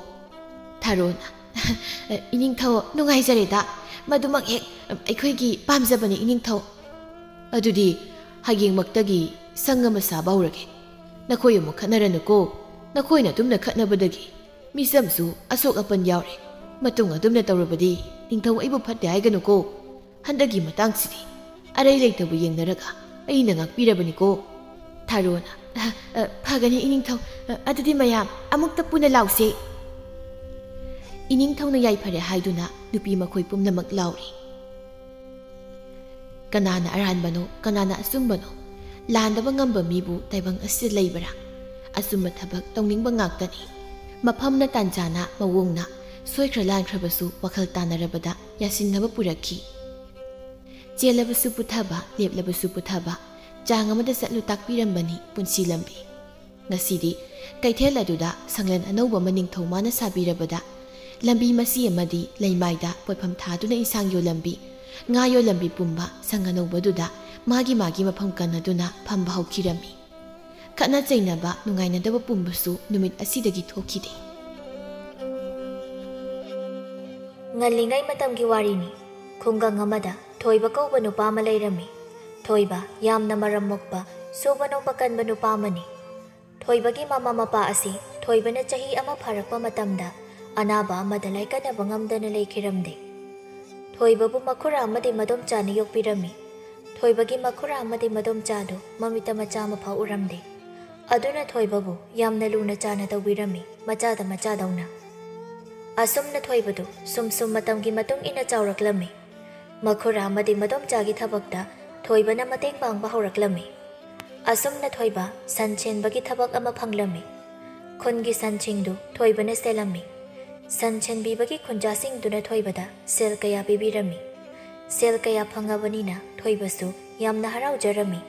ꯊꯥꯔꯣꯅ, ꯏꯅꯤꯡꯊꯧ, ꯅꯨꯡꯉꯥꯏꯖꯔꯦꯗ꯫ ꯃꯗꯨꯃꯛ ꯍꯦꯛ ꯑꯩꯈꯣꯏꯒꯤ ꯄꯥꯝꯖꯕꯅꯤ, ꯏꯅꯤꯡꯊꯧ꯫ ꯑꯗꯨꯗꯤ ꯍꯌꯦꯡꯃꯛꯇꯒꯤ ꯁꯪ ꯑꯃ ꯁꯥꯕ ꯍꯧꯔꯒꯦ꯫ ꯅꯈꯣꯏ ꯑꯃꯨꯛ ꯈꯠꯅꯔꯅꯨꯀꯣ꯫ ꯅꯈꯣꯏꯅ ꯑꯗꯨꯝꯅ ꯈꯠꯅꯕꯗꯒꯤ ꯃꯤꯆꯝꯁꯨ ꯑꯁꯣꯛ ꯑꯄꯟ ꯌꯥꯎꯔꯦ꯫ ꯃꯇꯨꯡ ꯑꯗꯨꯝꯅ ꯇꯧꯔꯕꯗꯤ ꯅꯤꯡꯊꯧ ꯑꯩꯕꯨ ꯐꯠꯇꯦ ꯍꯥꯏꯒꯅꯨꯀꯣ꯫ ꯍꯟꯗꯛꯀꯤ ꯃꯇꯥꯡꯁꯤꯗꯤ ꯑꯔꯩ ꯂꯩꯇꯕꯨ ꯌꯦꯡꯅꯔꯒ ꯑꯩꯅ ꯉꯥꯛꯄꯤꯔꯕꯅꯤꯀꯣ꯫ ꯊꯥꯔꯣꯅ, "ꯑ, ꯑ, ꯐꯒꯅꯤ ꯏꯅꯤꯡꯊꯧ꯫ ꯑ, ꯑꯗꯨꯗꯤ ꯃꯌꯥꯝ ꯑꯃꯨꯛꯇ ꯄꯨꯟꯅ ꯂꯥꯎꯁꯦ꯫" ꯏꯅꯤꯡꯊꯧꯅ ꯌꯥꯏꯐꯔꯦ ꯍꯥꯏꯗꯨꯅ ꯅꯨꯄꯤ ꯃꯈꯣꯏ ꯄꯨꯝꯅꯃꯛ ꯂꯥꯎꯔꯤ꯫ ꯀꯅꯥꯅ ꯑꯔꯥꯟꯕꯅꯣ, ꯀꯅꯥꯅ ꯑꯆꯨꯝꯕꯅꯣ? ꯂꯥꯟꯗꯕ ꯉꯝꯕ ꯃꯤꯕꯨ ꯇꯥꯏꯕꯪ ꯑꯁꯤꯗ ꯂꯩꯕ꯭ꯔꯥ? ꯑꯆꯨꯝꯕ ꯊꯕꯛ ꯇꯧꯅꯤꯡꯕ ꯉꯥꯛꯇꯅꯤ꯫ ꯃꯐꯝꯅ ꯇꯥꯟꯖꯥꯅ ꯃꯑꯣꯡꯅ ꯁꯣꯏꯈ꯭ꯔ ꯂꯥꯟꯈ꯭ꯔꯕꯁꯨ ꯋꯥꯈꯜ ꯇꯥꯅꯔꯕꯗ ꯌꯥꯁꯤꯟꯅꯕ ꯄꯨꯔꯛꯈꯤ꯫ ꯆꯦꯜꯂꯕꯁꯨ ꯄꯨꯊꯕ, ꯂꯦꯞꯂꯕꯁꯨ ꯄꯨꯊꯕ, ꯆꯥꯡ ꯑꯃꯗ ꯆꯠꯂꯨ ꯇꯥꯛꯄꯤꯔꯝꯕꯅꯤ ꯄꯨꯟꯁꯤ ꯂꯝꯕꯤ꯫ ꯉꯁꯤꯗꯤ ꯀꯩꯊꯦꯜ ꯑꯗꯨꯗ ꯁꯪꯂꯦꯟ ꯑꯅꯧꯕ ꯑꯃ ꯅꯤꯡꯊꯧ ꯃꯥꯅ ꯁꯥꯕꯤꯔꯕꯗ, ꯂꯝꯕꯤ ꯃꯆꯤ ꯑꯃꯗꯤ ꯂꯩꯃꯥꯏꯗ ꯄꯣꯠꯐꯝ ꯊꯥꯗꯨꯅ ꯏꯟꯁꯥꯡ ꯌꯣꯜꯂꯝꯕꯤ, ꯉꯥ ꯌꯣꯜꯂꯝꯕꯤ ꯄꯨꯝꯕ ꯁꯪ ꯑꯅꯧꯕꯗꯨꯗ ꯃꯥꯒꯤ ꯃꯥꯒꯤ ꯃꯐꯝ ꯀꯟꯅꯗꯨꯅ ꯐꯝꯕ ꯍꯧꯈꯤꯔꯝꯃꯤ꯫ ꯈꯠꯅ ꯆꯩꯅꯕ, ꯅꯨꯡꯉꯥꯏꯅꯗꯕ ꯄꯨꯝꯕꯁꯨ ꯅꯨꯃꯤꯠ ꯑꯁꯤꯗꯒꯤ ꯊꯣꯛꯈꯤꯗꯦ꯫ ꯉꯜꯂꯤꯉꯩ ꯃꯇꯝꯒꯤ ꯋꯥꯔꯤꯅꯤ꯫ ꯈꯨꯡꯒꯪ ꯑꯃꯗ ꯊꯣꯏꯕ ꯀꯧꯕ ꯅꯨꯄꯥ ꯑꯃ ꯂꯩꯔꯝꯃꯤ꯫ ꯊꯣꯏꯕ ꯌꯥꯝꯅ ꯃꯔꯝ ꯃꯣꯛꯄ, ꯁꯨꯕ ꯅꯣꯝꯕ ꯀꯟꯕ ꯅꯨꯄꯥ ꯑꯃꯅꯤ꯫ ꯊꯣꯏꯕꯒꯤ ꯃꯃꯥ ꯃꯄꯥ ꯑꯁꯤ ꯊꯣꯏꯕꯅ ꯆꯍꯤ ꯑꯃ ꯐꯥꯔꯛꯄ ꯃꯇꯝꯗ ꯑꯅꯥꯕ ꯑꯃꯗ ꯂꯥꯏꯀꯠꯅꯕ ꯉꯝꯗꯅ ꯂꯩꯈꯤꯔꯝꯗꯦ꯫ ꯊꯣꯏꯕꯕꯨ ꯃꯈꯨꯔꯥ ꯑꯃꯗꯤ ꯃꯗꯣꯝꯆꯥꯅ ꯌꯣꯛꯄꯤꯔꯝꯃꯤ꯫ ꯊꯣꯏꯕꯒꯤ ꯃꯈꯨꯔꯥ ꯑꯃꯗꯤ ꯃꯗꯣꯝꯆꯥꯗꯨ ꯃꯃꯤꯠꯇ ꯃꯆꯥ ꯑꯃ ꯐꯥꯎ ꯎꯔꯝꯗꯦ꯫ ꯑꯗꯨꯅ ꯊꯣꯏꯕꯕꯨ ꯌꯥꯝꯅ ꯂꯨꯅ ꯆꯥꯅ ꯇꯧꯕꯤꯔꯝꯃꯤ, ꯃꯆꯥꯗ ꯃꯆꯥꯗꯧꯅ꯫ ꯑꯁꯨꯝꯅ ꯊꯣꯏꯕꯗꯨ ꯁꯨꯝ ꯁꯨꯝ ꯃꯇꯝꯒꯤ ꯃꯇꯨꯡ ꯏꯟꯅ ꯆꯥꯎꯔꯛꯂꯝꯃꯤ꯫ ꯃꯈꯨꯔꯥ ꯑꯃꯗꯤ ꯃꯗꯣꯝꯆꯥꯒꯤ ꯊꯕꯛꯇ ꯊꯣꯏꯕꯅ ꯃꯇꯦꯡ ꯄꯥꯡꯕ ꯍꯧꯔꯛꯂꯝꯃꯤ꯫ ꯑꯁꯨꯝꯅ ꯊꯣꯏꯕ ꯁꯟ ꯁꯦꯟꯕꯒꯤ ꯊꯕꯛ ꯑꯃ ꯐꯪꯂꯝꯃꯤ꯫ ꯈꯨꯟꯒꯤ ꯁꯟꯁꯤꯡꯗꯨ ꯊꯣꯏꯕꯅ ꯁꯦꯜꯂꯝꯃꯤ꯫ ꯁꯟ ꯁꯦꯟꯕꯤꯕꯒꯤ ꯈꯨꯟꯖꯥꯁꯤꯡꯗꯨꯅ ꯊꯣꯏꯕꯗ ꯁꯦꯜ ꯀꯌꯥ ꯄꯤꯕꯤꯔꯝꯃꯤ꯫ ꯁꯦꯜ ꯀꯌꯥ ꯐꯪꯉꯕꯅꯤꯅ ꯊꯣꯏꯕꯁꯨ ꯌꯥꯝꯅ ꯍꯔꯥꯎꯖꯔꯝꯃꯤ꯫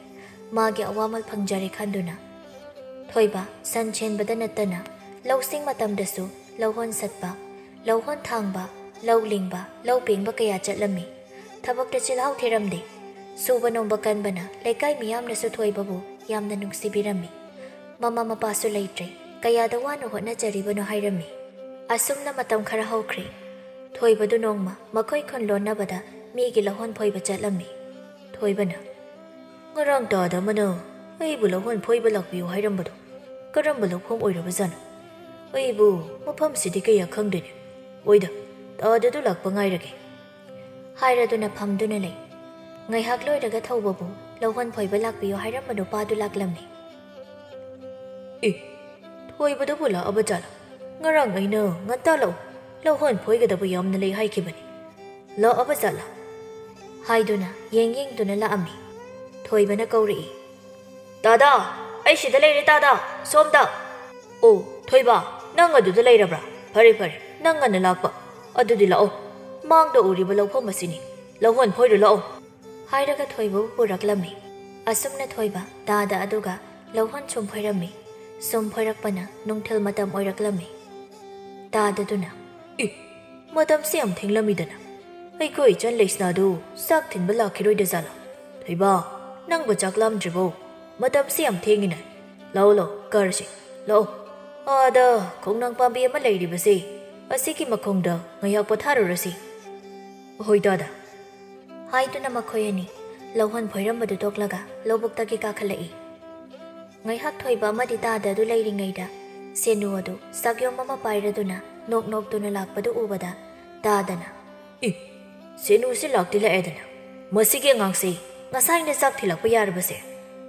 ꯃꯥꯒꯤ ꯑꯋꯥꯃꯜ ꯐꯪꯖꯔꯦ ꯈꯟꯗꯨꯅ꯫ ꯊꯣꯏꯕ ꯁꯟ ꯁꯦꯟꯕꯗ ꯅꯠꯇꯅ ꯂꯧꯁꯤꯡ ꯃꯇꯝꯗꯁꯨ ꯂꯧꯍꯣꯟ ꯁꯠꯄ, ꯂꯧꯍꯣꯟ ꯊꯥꯡꯕ, ꯂꯧ ꯂꯤꯡꯕ, ꯂꯧ ꯄꯦꯡꯕ ꯀꯌꯥ ꯆꯠꯂꯝꯃꯤ꯫ ꯊꯕꯛꯇ ꯆꯤꯜꯍꯥꯎ ꯊꯤꯔꯝꯗꯦ꯫ ꯁꯨꯕ ꯅꯣꯝꯕ ꯀꯟꯕꯅ ꯂꯩꯀꯥꯏ ꯃꯤꯌꯥꯝꯅꯁꯨ ꯊꯣꯏꯕꯕꯨ ꯌꯥꯝꯅ ꯅꯨꯡꯁꯤꯕꯤꯔꯝꯃꯤ꯫ ꯃꯃꯥ ꯃꯄꯥꯁꯨ ꯂꯩꯇ꯭ꯔꯦ, ꯀꯌꯥꯗ ꯋꯥꯅ ꯍꯣꯠꯅꯖꯔꯤꯕꯅꯣ ꯍꯥꯏꯔꯝꯃꯤ꯫ ꯑꯁꯨꯝꯅ ꯃꯇꯝ ꯈꯔ ꯍꯧꯈ꯭ꯔꯦ꯫ ꯊꯣꯏꯕꯗꯨ ꯅꯣꯡꯃ ꯃꯈꯣꯏ ꯈꯨꯟ ꯂꯣꯟꯅꯕꯗ ꯃꯤꯒꯤ ꯂꯧꯍꯣꯟ ꯐꯣꯏꯕ ꯆꯠꯂꯝꯃꯤ꯫ ꯊꯣꯏꯕꯅ, "ꯉꯔꯥꯡ ꯇꯥꯗ ꯑꯃꯅ ꯑꯩꯕꯨ ꯂꯧꯍꯣꯟ ꯐꯣꯏꯕ ꯂꯥꯛꯄꯤꯌꯨ ꯍꯥꯏꯔꯝꯕꯗꯣ ꯀꯔꯝꯕ ꯂꯧꯐꯝ ꯑꯣꯏꯔꯕꯖꯥꯠꯅꯣ? ꯑꯩꯕꯨ ꯃꯐꯝꯁꯤꯗꯤ ꯀꯌꯥ ꯈꯪꯗꯦꯅꯦ꯫ ꯑꯣꯏꯗ, ꯇꯥꯗꯗꯨ ꯂꯥꯛꯄ ꯉꯥꯏꯔꯒꯦ" ꯍꯥꯏꯔꯗꯨꯅ ꯐꯝꯗꯨꯅ ꯂꯩ꯫ ꯉꯥꯏꯍꯥꯛ ꯂꯣꯏꯔꯒ ꯊꯧꯕꯕꯨ ꯂꯧꯍꯣꯟ ꯐꯣꯏꯕ ꯂꯥꯛꯄꯤꯌꯨ ꯍꯥꯏꯔꯝꯕ ꯅꯨꯄꯥꯗꯨ ꯂꯥꯛꯂꯝꯃꯤ꯫ "ꯑꯦ, ꯊꯣꯏꯕꯗꯨꯕꯨ ꯂꯥꯛꯑꯕ ꯖꯥꯠꯂꯥ? ꯉꯔꯥꯡ ꯑꯩꯅ ꯉꯟꯇꯥ ꯂꯥꯛꯎ, ꯂꯧꯍꯣꯟ ꯐꯣꯏꯒꯗꯕ ꯌꯥꯝꯅ ꯂꯩ ꯍꯥꯏꯈꯤꯕꯅꯤ꯫ ꯂꯥꯛꯑꯕ ꯖꯥꯠꯂꯥ?" ꯍꯥꯏꯗꯨꯅ ꯌꯦꯡ ꯌꯦꯡꯗꯨꯅ ꯂꯥꯛꯑꯝꯃꯤ꯫ ꯊꯣꯏꯕꯅ ꯀꯧꯔꯛꯏ, "ꯇꯥꯗꯥ, ꯑꯩ ꯁꯤꯗ ꯂꯩꯔꯦ ꯇꯥꯗꯥ, ꯁꯣꯝꯗ!" "ꯑꯣ, ꯊꯣꯏꯕ, ꯅꯪ ꯑꯗꯨꯗ ꯂꯩꯔꯕ꯭ꯔꯥ? ꯐꯔꯦ, ꯐꯔꯦ, ꯅꯪ ꯉꯟꯅ ꯂꯥꯛꯄ꯫ ꯑꯗꯨꯗꯤ ꯂꯥꯛꯑꯣ, ꯃꯥꯡꯗ ꯎꯔꯤꯕ ꯂꯧꯐꯝ ꯑꯁꯤꯅꯤ, ꯂꯧꯍꯣꯟ ꯐꯣꯏꯔꯨ ꯂꯥꯛꯑꯣ" ꯍꯥꯏꯔꯒ ꯊꯣꯏꯕꯕꯨ ꯄꯨꯔꯛꯂꯝꯃꯤ꯫ ꯑꯁꯨꯝꯅ ꯊꯣꯏꯕ ꯇꯥꯗ ꯑꯗꯨꯒ ꯂꯧꯍꯣꯟ ꯁꯨꯝ ꯐꯣꯏꯔꯝꯃꯤ꯫ ꯁꯨꯝ ꯐꯣꯏꯔꯛꯄꯅ ꯅꯨꯡꯊꯤꯜ ꯃꯇꯝ ꯑꯣꯏꯔꯛꯂꯝꯃꯤ꯫ ꯇꯥꯗꯗꯨꯅ, "ꯑꯦ, ꯃꯇꯝꯁꯤ ꯌꯥꯝ ꯊꯦꯡꯂꯝꯃꯤꯗꯅ꯫ ꯑꯩꯈꯣꯏ ꯏꯆꯟ ꯂꯩꯁꯅꯥꯗꯨ ꯆꯥꯛ ꯊꯤꯟꯕ ꯂꯥꯛꯈꯤꯔꯣꯏꯗ ꯖꯥꯠꯂꯥ? ꯊꯣꯏꯕ, ꯅꯪꯕꯨ ꯆꯥꯛ ꯂꯥꯝꯗ꯭ꯔꯤꯕꯣ? ꯃꯇꯝꯁꯤ ꯌꯥꯝ ꯊꯦꯡꯉꯤꯅꯦ꯫ ꯂꯥꯛꯑꯣ, ꯂꯥꯛꯑꯣ, ꯀꯥꯔꯁꯤ꯫ ꯂꯥꯛꯑꯣ꯫ ꯑꯥꯗ ꯈꯣꯡꯅꯥꯡ ꯄꯥꯝꯕꯤ ꯑꯃ ꯂꯩꯔꯤꯕꯁꯦ, ꯑꯁꯤꯒꯤ ꯃꯈꯣꯡꯗ ꯉꯥꯏꯍꯥꯛ ꯄꯣꯊꯥꯔꯨꯔꯁꯤ꯫" "ꯍꯣꯏ ꯇꯥꯗ" ꯍꯥꯏꯗꯨꯅ ꯃꯈꯣꯏ ꯑꯅꯤ ꯂꯧꯍꯣꯟ ꯐꯣꯏꯔꯝꯕꯗꯨ ꯇꯣꯛꯂꯒ ꯂꯧꯕꯨꯛꯇꯒꯤ ꯀꯥꯈꯠꯂꯛꯏ꯫ ꯉꯥꯏꯍꯥꯛ ꯊꯣꯏꯕ ꯑꯃꯗꯤ ꯇꯥꯗ ꯑꯗꯨ ꯂꯩꯔꯤꯉꯩꯗ ꯁꯦꯅꯨ ꯑꯗꯨ ꯆꯥꯛꯌꯣꯝ ꯑꯃ ꯄꯥꯏꯔꯗꯨꯅ ꯅꯣꯛ ꯅꯣꯛꯇꯨꯅ ꯂꯥꯛꯄꯗꯨ ꯎꯕꯗ ꯇꯥꯗꯅ, "ꯏ, ꯁꯦꯅꯨꯁꯤ ꯂꯥꯛꯇꯤ ꯂꯥꯛꯑꯦꯗꯅ꯫ ꯃꯁꯤꯒꯤ ꯑꯉꯥꯡꯁꯤ ꯉꯁꯥꯏꯅ ꯆꯥꯛ ꯊꯤꯜꯂꯛꯄ ꯌꯥꯔꯕꯁꯦ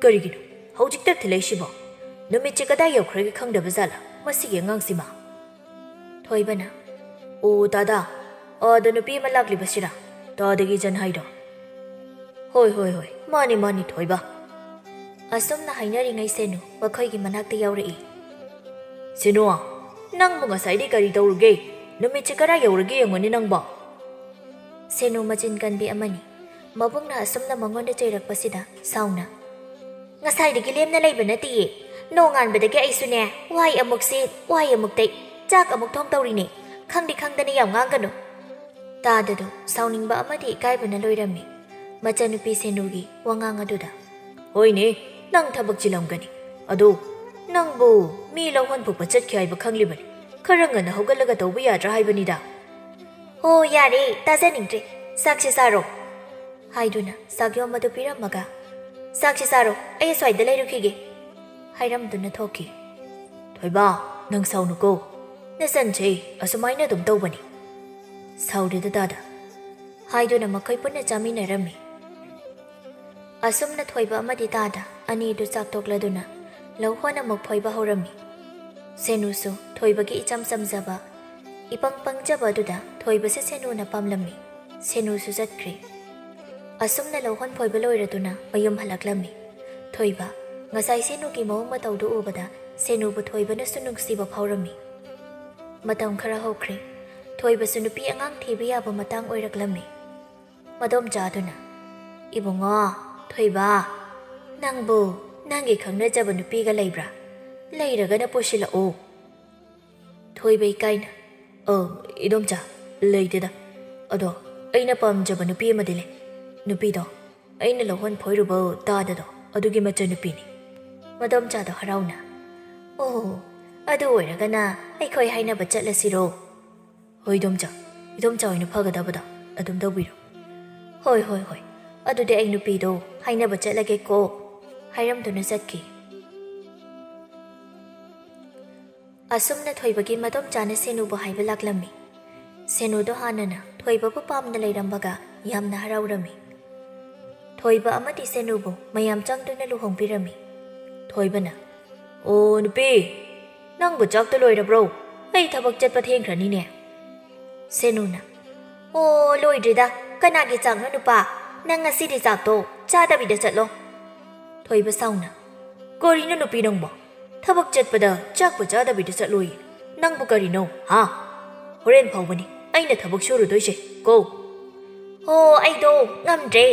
ꯀꯔꯤꯒꯤꯅꯣ? ꯍꯧꯖꯤꯛꯇ ꯊꯤꯜꯂꯛꯏꯁꯤꯕꯣ? ꯅꯨꯃꯤꯠꯁꯤ ꯀꯗꯥꯏ ꯌꯧꯈ꯭ꯔꯒꯦ ꯈꯪꯗꯕ ꯖꯥꯠꯂ ꯃꯁꯤꯒꯤ ꯑꯉꯥꯡꯁꯤꯃ?" ꯊꯣꯏꯕꯅ, "ꯑꯣ ꯇꯥꯗꯥ, ꯑꯥꯗ ꯅꯨꯄꯤ ꯑꯃ ꯂꯥꯛꯂꯤꯕꯁꯤꯔꯥ? ꯇꯥꯗꯒꯤ ꯖꯟ ꯍꯥꯏꯗꯣ?" "ꯍꯣꯏ, ꯍꯣꯏ, ꯍꯣꯏ, ꯃꯥꯅꯤ, ꯃꯥꯅꯤ, ꯊꯣꯏꯕ꯫" ꯑꯁꯨꯝꯅ ꯍꯥꯏꯅꯔꯤꯉꯩ ꯁꯦꯅꯨ ꯃꯈꯣꯏꯒꯤ ꯃꯅꯥꯛꯇ ꯌꯥꯎꯔꯛꯏ꯫ "ꯁꯦꯅꯨ, ꯅꯪꯕꯨ ꯉꯁꯥꯏꯗꯤ ꯀꯔꯤ ꯇꯧꯔꯨꯒꯦ? ꯅꯨꯃꯤꯠꯁꯦ ꯀꯔꯥꯏ ꯌꯧꯔꯒꯦ ꯌꯦꯡꯉꯨꯅꯦ ꯅꯪꯕꯣ?" ꯁꯦꯅꯨ ꯃꯆꯤꯟ ꯀꯟꯕꯤ ꯑꯃꯅꯤ꯫ ꯃꯕꯨꯡꯅ ꯑꯁꯨꯝꯅ ꯃꯉꯣꯟꯗ ꯆꯩꯔꯛꯄꯁꯤꯗ ꯁꯥꯎꯅ, "ꯉꯁꯥꯏꯗꯒꯤ ꯂꯦꯝꯅ ꯂꯩꯕ ꯅꯠꯇꯤꯌꯦ꯫ ꯅꯣꯡꯉꯥꯟꯕꯗꯒꯤ ꯑꯩꯁꯨꯅꯦ, ꯋꯥꯏ ꯑꯃꯨꯛ ꯁꯤꯠ, ꯋꯥꯏ ꯑꯃꯨꯛ ꯇꯩ, ꯆꯥꯛ ꯑꯃꯨꯛ ꯊꯣꯡ ꯇꯧꯔꯤꯅꯦ꯫ ꯈꯪꯗꯤ ꯈꯪꯗꯅ ꯌꯥꯝ ꯉꯥꯡꯒꯅꯨ꯫" ꯇꯥꯗꯗꯨ ꯁꯥꯎꯅꯤꯡꯕ ꯑꯃꯗꯤ ꯏꯀꯥꯏꯕꯅ ꯂꯣꯏꯔꯝꯃꯤ ꯃꯆꯟꯅꯨꯄꯤ ꯁꯦꯅꯨꯒꯤ ꯋꯥꯉꯥꯡ ꯑꯗꯨꯗ꯫ "ꯍꯣꯏꯅꯦ, ꯅꯪ ꯊꯕꯛ ꯆꯤꯜꯂꯝꯒꯅꯤ꯫ ꯑꯗꯣ ꯅꯪꯕꯨ ꯃꯤ ꯂꯧꯍꯣꯟ ꯐꯨꯛꯄ ꯆꯠꯈꯤ ꯍꯥꯏꯕ ꯈꯪꯂꯤꯕꯅꯤ꯫ ꯈꯔ ꯉꯟꯅ ꯍꯧꯒꯠꯂꯒ ꯇꯧꯕ ꯌꯥꯗ꯭ꯔꯥ ꯍꯥꯏꯕꯅꯤꯗ꯫" "ꯍꯣ, ꯌꯥꯔꯦ, ꯇꯥꯖꯅꯤꯡꯗ꯭ꯔꯦ꯫ ꯆꯥꯛꯁꯦ ꯆꯥꯔꯣ꯫" ꯍꯥꯏꯗꯨꯅ ꯆꯥꯛꯌꯣꯝ ꯑꯗꯨ ꯄꯤꯔꯝꯃꯒ, "ꯆꯥꯛꯁꯦ ꯆꯥꯔꯣ, ꯑꯩ ꯑꯁ꯭ꯋꯥꯏꯗ ꯂꯩꯔꯨꯈꯤꯒꯦ꯫" ꯍꯥꯏꯔꯝꯗꯨꯅ ꯊꯣꯛꯈꯤ꯫ "ꯊꯣꯏꯕ, ꯅꯪ ꯁꯥꯎꯅꯨꯀꯣ꯫ ꯅꯆꯟꯁꯦ ꯑꯁꯨꯃꯥꯏꯅ ꯑꯗꯨꯝ ꯇꯧꯕꯅꯤ꯫" "ꯁꯥꯎꯗꯦꯗ ꯇꯥꯗ꯫" ꯍꯥꯏꯗꯨꯅ ꯃꯈꯣꯏ ꯄꯨꯟꯅ ꯆꯥꯃꯤꯟꯅꯔꯝꯃꯤ꯫ ꯑꯁꯨꯝꯅ ꯊꯣꯏꯕ ꯑꯃꯗꯤ ꯇꯥꯗ ꯑꯅꯤꯗꯨ ꯆꯥꯛ ꯇꯣꯛꯂꯗꯨꯅ ꯂꯧꯍꯣꯟ ꯑꯃꯨꯛ ꯐꯣꯏꯕ ꯍꯧꯔꯝꯃꯤ꯫ ꯁꯦꯅꯨꯁꯨ ꯊꯣꯏꯕꯒꯤ ꯏꯆꯝ ꯆꯝꯖꯕ, ꯏꯄꯪ ꯄꯪꯖꯕ ꯑꯗꯨꯗ ꯊꯣꯏꯕꯁꯦ ꯁꯦꯅꯨꯅ ꯄꯥꯝꯂꯝꯃꯤ꯫ ꯁꯦꯅꯨꯁꯨ ꯆꯠꯈ꯭ꯔꯦ꯫ ꯑꯁꯨꯝꯅ ꯂꯧꯍꯣꯟ ꯐꯣꯏꯕ ꯂꯣꯏꯔꯗꯨꯅ ꯃꯌꯨꯝ ꯍꯜꯂꯛꯂꯝꯃꯤ꯫ ꯊꯣꯏꯕ, ꯉꯁꯥꯏ ꯁꯦꯅꯨꯒꯤ ꯃꯑꯣꯡ ꯃꯇꯧꯗꯨ ꯎꯕꯗ ꯁꯦꯅꯨꯕꯨ ꯊꯣꯏꯕꯅꯁꯨ ꯅꯨꯡꯁꯤꯕ ꯐꯥꯎꯔꯝꯃꯤ꯫ ꯃꯇꯝ ꯈꯔ ꯍꯧꯈ꯭ꯔꯦ꯫ ꯊꯣꯏꯕꯁꯨ ꯅꯨꯄꯤ ꯑꯉꯥꯡ ꯊꯤꯕ ꯌꯥꯕ ꯃꯇꯥꯡ ꯑꯣꯏꯔꯛꯂꯝꯃꯤ꯫ ꯃꯗꯣꯝꯆꯥꯗꯨꯅ, "ꯏꯕꯨꯡꯉꯣ, ꯊꯣꯏꯕ, ꯅꯪꯕꯨ ꯅꯪꯒꯤ ꯈꯪꯅꯖꯕ ꯅꯨꯄꯤꯒ ꯂꯩꯕ꯭ꯔꯥ? ꯂꯩꯔꯒꯅ ꯄꯨꯁꯤꯜꯂꯛꯎ꯫" ꯊꯣꯏꯕ ꯏꯀꯥꯏꯅ, "ꯑ, ꯏꯗꯣꯝꯆꯥ, ꯂꯩꯇꯦꯗ꯫ ꯑꯗꯣ ꯑꯩꯅ ꯄꯥꯝꯖꯕ ꯅꯨꯄꯤ ꯑꯃꯗꯤ ꯂꯩ꯫ ꯅꯨꯄꯤꯗꯣ ꯑꯩꯅ ꯂꯧꯍꯣꯟ ꯐꯣꯏꯔꯨꯕ ꯇꯥꯗꯗꯣ ꯑꯗꯨꯒꯤ ꯃꯆꯟꯅꯨꯄꯤꯅꯤ꯫" ꯃꯗꯣꯝꯆꯥꯗꯣ ꯍꯔꯥꯎꯅ, "ꯑꯣ, ꯑꯗꯨ ꯑꯣꯏꯔꯒꯅ ꯑꯩꯈꯣꯏ ꯍꯥꯏꯅꯕ ꯆꯠꯂꯁꯤꯔꯣ?" "ꯍꯣꯏ, ꯏꯗꯣꯝꯆꯥ, ꯏꯗꯣꯝꯆꯥ ꯍꯣꯏꯅ ꯐꯒꯗꯕꯗꯣ ꯑꯗꯨꯝ ꯇꯧꯕꯤꯔꯣ꯫" "ꯍꯣꯏ, ꯍꯣꯏ, ꯍꯣꯏ, ꯑꯗꯨꯗꯤ ꯑꯩ ꯅꯨꯄꯤꯗꯣ ꯍꯥꯏꯅꯕ ꯆꯠꯂꯒꯦꯀꯣ꯫" ꯍꯥꯏꯔꯝꯗꯨꯅ ꯆꯠꯈꯤ꯫ ꯑꯁꯨꯝꯅ ꯊꯣꯏꯕꯒꯤ ꯃꯗꯣꯝꯆꯥꯅ ꯁꯦꯅꯨꯕꯨ ꯍꯥꯏꯕ ꯂꯥꯛꯂꯝꯃꯤ꯫ ꯁꯦꯅꯨꯗꯣ ꯍꯥꯟꯅꯅ ꯊꯣꯏꯕꯕꯨ ꯄꯥꯝꯅ ꯂꯩꯔꯝꯕꯒ ꯌꯥꯝꯅ ꯍꯔꯥꯎꯔꯝꯃꯤ꯫ ꯊꯣꯏꯕ ꯑꯃꯗꯤ ꯁꯦꯅꯨꯕꯨ ꯃꯌꯥꯝ ꯆꯪꯗꯨꯅ ꯂꯨꯍꯣꯡꯕꯤꯔꯝꯃꯤ꯫ ꯊꯣꯏꯕꯅ, "ꯑꯣ ꯅꯨꯄꯤ, ꯅꯪꯕꯨ ꯆꯥꯛꯇ ꯂꯣꯏꯔꯕ꯭ꯔꯣ? ꯑꯩ ꯊꯕꯛ ꯆꯠꯄ ꯊꯦꯡꯈ꯭ꯔꯅꯤꯅꯦ꯫" ꯁꯦꯅꯨꯅ, "ꯑꯣ, ꯂꯣꯏꯗ꯭ꯔꯤꯗ꯫ ꯀꯅꯥꯒꯤ ꯆꯥꯛꯅꯣ ꯅꯨꯄꯥ? ꯅꯪ ꯉꯁꯤꯗꯤ ꯆꯥꯛꯇꯣ ꯆꯥꯗꯕꯤꯗ ꯆꯠꯂꯣ꯫" ꯊꯣꯏꯕ ꯁꯥꯎꯅ, "ꯀꯔꯤꯅꯣ ꯅꯨꯄꯤ ꯅꯪꯕꯣ? ꯊꯕꯛ ꯆꯠꯄꯗ ꯆꯥꯛꯄꯨ ꯆꯥꯗꯕꯤꯗ ꯆꯠꯂꯣꯏ꯫ ꯅꯪꯕꯨ ꯀꯔꯤꯅꯣ, ꯍꯥ? ꯍꯣꯔꯦꯟ ꯐꯥꯎꯕꯅꯤ ꯑꯩꯅ ꯊꯕꯛ ꯁꯨꯔꯨꯗꯣꯏꯁꯦ, ꯀꯣ꯫" "ꯍꯣ, ꯑꯩꯗꯣ ꯉꯝꯗ꯭ꯔꯦ꯫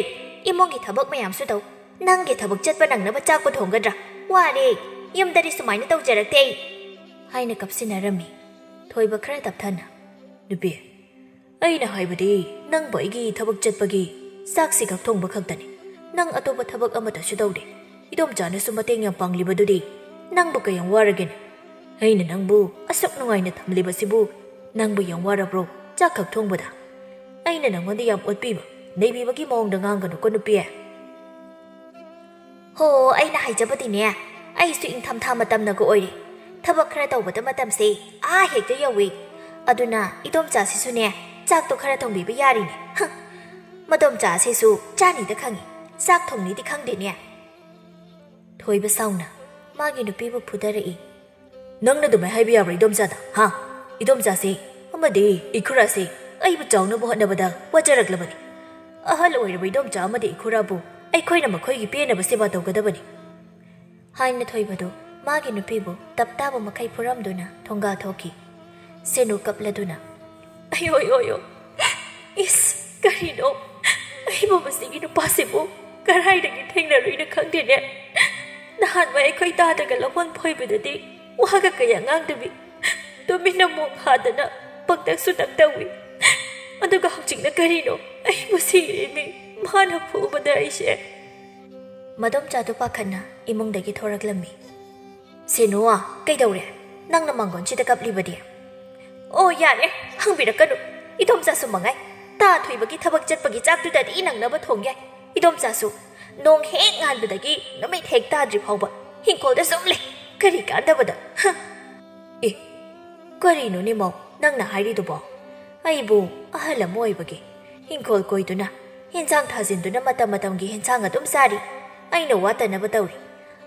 ꯏꯃꯨꯡꯒꯤ ꯊꯕꯛ ꯃꯌꯥꯝꯁꯨ ꯇꯧ꯫ ꯅꯪꯒꯤ ꯊꯕꯛ ꯆꯠꯄ ꯅꯪꯅꯕ ꯆꯥꯛꯄꯨ ꯊꯣꯡꯒꯗ꯭ꯔꯥ? ꯋꯥꯔꯦ꯫ ꯌꯨꯝꯗꯗꯤ ꯁꯨꯃꯥꯏꯅ ꯇꯧꯖꯔꯛꯇꯦ ꯑꯩ꯫" ꯍꯥꯏꯅ ꯀꯞꯁꯤꯟꯅꯔꯝꯃꯤ꯫ ꯊꯣꯏꯕ ꯈꯔ ꯇꯞꯊꯅ, "ꯅꯨꯄꯤ, ꯑꯩꯅ ꯍꯥꯏꯕꯗꯤ ꯅꯪꯕꯨ ꯑꯩꯒꯤ ꯊꯕꯛ ꯆꯠꯄꯒꯤ ꯆꯥꯛꯁꯤ ꯈꯛ ꯊꯣꯡꯕ ꯈꯛꯇꯅꯤ꯫ ꯅꯪ ꯑꯇꯣꯞꯄ ꯊꯕꯛ ꯑꯃꯠꯇꯁꯨ ꯇꯧꯗꯦ꯫ ꯏꯗꯣꯝꯆꯥꯅꯁꯨ ꯃꯇꯦꯡ ꯌꯥꯝ ꯄꯥꯡꯂꯤꯕꯗꯨꯗꯤ ꯅꯪꯕꯨ ꯀꯌꯥꯝ ꯋꯥꯔꯒꯦꯅꯦ? ꯑꯩꯅ ꯅꯪꯕꯨ ꯑꯁꯨꯛ ꯅꯨꯡꯉꯥꯏꯅ ꯊꯝꯂꯤꯕꯁꯤꯕꯨ ꯅꯪꯕꯨ ꯌꯥꯝ ꯋꯥꯔꯕ꯭ꯔꯣ ꯆꯥꯛ ꯈꯛ ꯊꯣꯡꯕꯗ? ꯑꯩꯅ ꯅꯪꯉꯣꯟꯗ ꯌꯥꯝ ꯑꯣꯠꯄꯤꯕ, ꯅꯩꯕꯤꯕꯒꯤ ꯃꯑꯣꯡꯗ ꯉꯥꯡꯒꯅꯨꯀꯣ ꯅꯨꯄꯤ꯫" "ꯍꯣ, ꯑꯩꯅ ꯍꯥꯏꯖꯕꯗꯤꯅꯦ, ꯑꯩꯁꯨ ꯏꯪꯊꯝꯊꯥ ꯃꯇꯝꯅꯒ ꯑꯣꯏꯔꯦ꯫ ꯊꯕꯛ ꯈꯔ ꯇꯧꯕꯗ ꯃꯇꯝꯁꯦ ꯑꯥ ꯍꯦꯛꯇ ꯌꯧꯏ꯫ ꯑꯗꯨꯅ ꯏꯗꯣꯝꯆꯥꯁꯤꯁꯨꯅꯦ, ꯆꯥꯛꯇꯣ ꯈꯔ ꯊꯣꯡꯕꯤꯕ ꯌꯥꯔꯤꯅꯦ꯫ ꯍ, ꯃꯗꯣꯝꯆꯥꯁꯤꯁꯨ ꯆꯥꯅꯤꯗ ꯈꯪꯉꯤ, ꯆꯥꯛ ꯊꯣꯡꯅꯤꯗꯤ ꯈꯪꯗꯦꯅꯦ꯫" ꯊꯣꯏꯕ ꯁꯥꯎꯅ ꯃꯥꯒꯤ ꯅꯨꯄꯤꯕꯨ ꯐꯨꯗꯔꯛꯏ꯫ "ꯅꯪꯅ ꯑꯗꯨꯃꯥꯏ ꯍꯥꯏꯕ ꯌꯥꯕ꯭ꯔꯥ ꯏꯗꯣꯝꯆꯥꯗ, ꯍꯥ? ꯏꯗꯣꯝꯆꯥꯁꯦ ꯑꯃꯗꯤ ꯏꯈꯨꯔꯥꯁꯦ ꯑꯩꯕꯨ ꯆꯥꯎꯅꯕ ꯍꯣꯠꯅꯕꯗ ꯋꯥꯖꯔꯛꯂꯕꯅꯤ꯫ ꯑꯍꯜ ꯑꯣꯏꯔꯕ ꯏꯗꯣꯝꯆꯥ ꯑꯃꯗꯤ ꯏꯈꯨꯔꯥꯕꯨ ꯑꯩꯈꯣꯏꯅ ꯃꯈꯣꯏꯒꯤ ꯄꯦꯟꯅꯕ ꯁꯦꯕꯥ ꯇꯧꯒꯗꯕꯅꯤ꯫" ꯍꯥꯏꯅ ꯊꯣꯏꯕꯗꯨ ꯃꯥꯒꯤ ꯅꯨꯄꯤꯕꯨ ꯇꯞ ꯇꯥꯕ ꯃꯈꯩ ꯐꯨꯔꯝꯗꯨꯅ ꯊꯣꯡꯒꯥ ꯊꯣꯛꯈꯤ꯫ ꯁꯦꯅꯨ ꯀꯞꯂꯗꯨꯅ, "ꯑꯌꯣ, ꯑꯌꯣ, ꯑꯌꯣ꯫ ꯏꯁ, ꯀꯔꯤꯅꯣ? ꯑꯩꯕꯨ ꯃꯁꯤꯒꯤ ꯅꯨꯄꯥꯁꯤꯕꯨ ꯀꯔꯥꯏꯗꯒꯤ ꯊꯦꯡꯅꯔꯨꯏꯅꯣ ꯈꯪꯗꯦꯅꯦ꯫ ꯅꯍꯥꯟꯋꯥꯏ ꯑꯩꯈꯣꯏ ꯇꯥꯗꯒ ꯂꯧꯍꯣꯟ ꯐꯣꯏꯕꯗꯗꯤ ꯋꯥꯒ ꯀꯌꯥ ꯉꯥꯡꯗꯕꯤ, ꯇꯨꯃꯤꯟꯅ ꯃꯣꯡ ꯍꯥꯗꯅ ꯄꯪꯇꯛ ꯁꯨꯇꯛ ꯇꯧꯏ꯫ ꯑꯗꯨꯒ ꯍꯧꯖꯤꯛꯅ ꯀꯔꯤꯅꯣ? ꯑꯩꯕꯨ ꯁꯤꯔꯦꯃꯤ, ꯃꯥꯅ ꯐꯨꯕꯗ ꯑꯩꯁꯦ꯫" ꯃꯗꯣꯝꯆꯥꯗꯨ ꯄꯥꯈꯠꯅ ꯏꯃꯨꯡꯗꯒꯤ ꯊꯣꯔꯛꯂꯝꯃꯤ꯫ "ꯁꯦꯅꯨ, ꯀꯩꯗꯧꯔꯦ? ꯅꯪꯅ ꯃꯥꯡꯒꯣꯟꯁꯤꯗ ꯀꯞꯂꯤꯕꯗꯤ?" "ꯑꯣ, ꯌꯥꯔꯦ, ꯍꯪꯕꯤꯔꯛꯀꯅꯨ꯫ ꯏꯗꯣꯝꯆꯥꯁꯨ ꯃꯉꯥꯏ꯫ ꯇꯥ ꯊꯣꯏꯕꯒꯤ ꯊꯕꯛ ꯆꯠꯄꯒꯤ ꯆꯥꯛꯇꯨꯗꯗꯤ ꯅꯪꯅꯕ ꯊꯣꯡ ꯌꯥꯏ꯫ ꯏꯗꯣꯝꯆꯥꯁꯨ ꯅꯣꯡ ꯍꯦꯛ ꯉꯥꯟꯕꯗꯒꯤ ꯅꯨꯃꯤꯠ ꯍꯦꯛ ꯇꯥꯗ꯭ꯔꯤ ꯐꯥꯎꯕ ꯍꯤꯡꯈꯣꯜꯗ ꯁꯨꯝ ꯂꯩ꯫ ꯀꯔꯤ ꯀꯥꯟꯗꯕꯗ? ꯍ!" ꯑꯦ, ꯀꯔꯤꯅꯣꯅꯦ ꯃꯧ, ꯅꯪꯅ ꯍꯥꯏꯔꯤꯗꯨꯕꯣ? ꯑꯩꯕꯨ ꯑꯍꯜ ꯑꯃ ꯑꯣꯏꯕꯒꯤ ꯏꯪꯈꯣꯜ ꯀꯣꯏꯗꯨꯅ, ꯍꯦꯟꯁꯥꯡ ꯊꯥꯖꯤꯟꯗꯨꯅ ꯃꯇꯝ ꯃꯇꯝꯒꯤ ꯍꯦꯟꯁꯥꯡ ꯑꯗꯨꯝ ꯆꯥꯔꯤ꯫ ꯑꯩꯅ ꯋꯥꯠꯇꯅꯕ ꯇꯧꯔꯤ꯫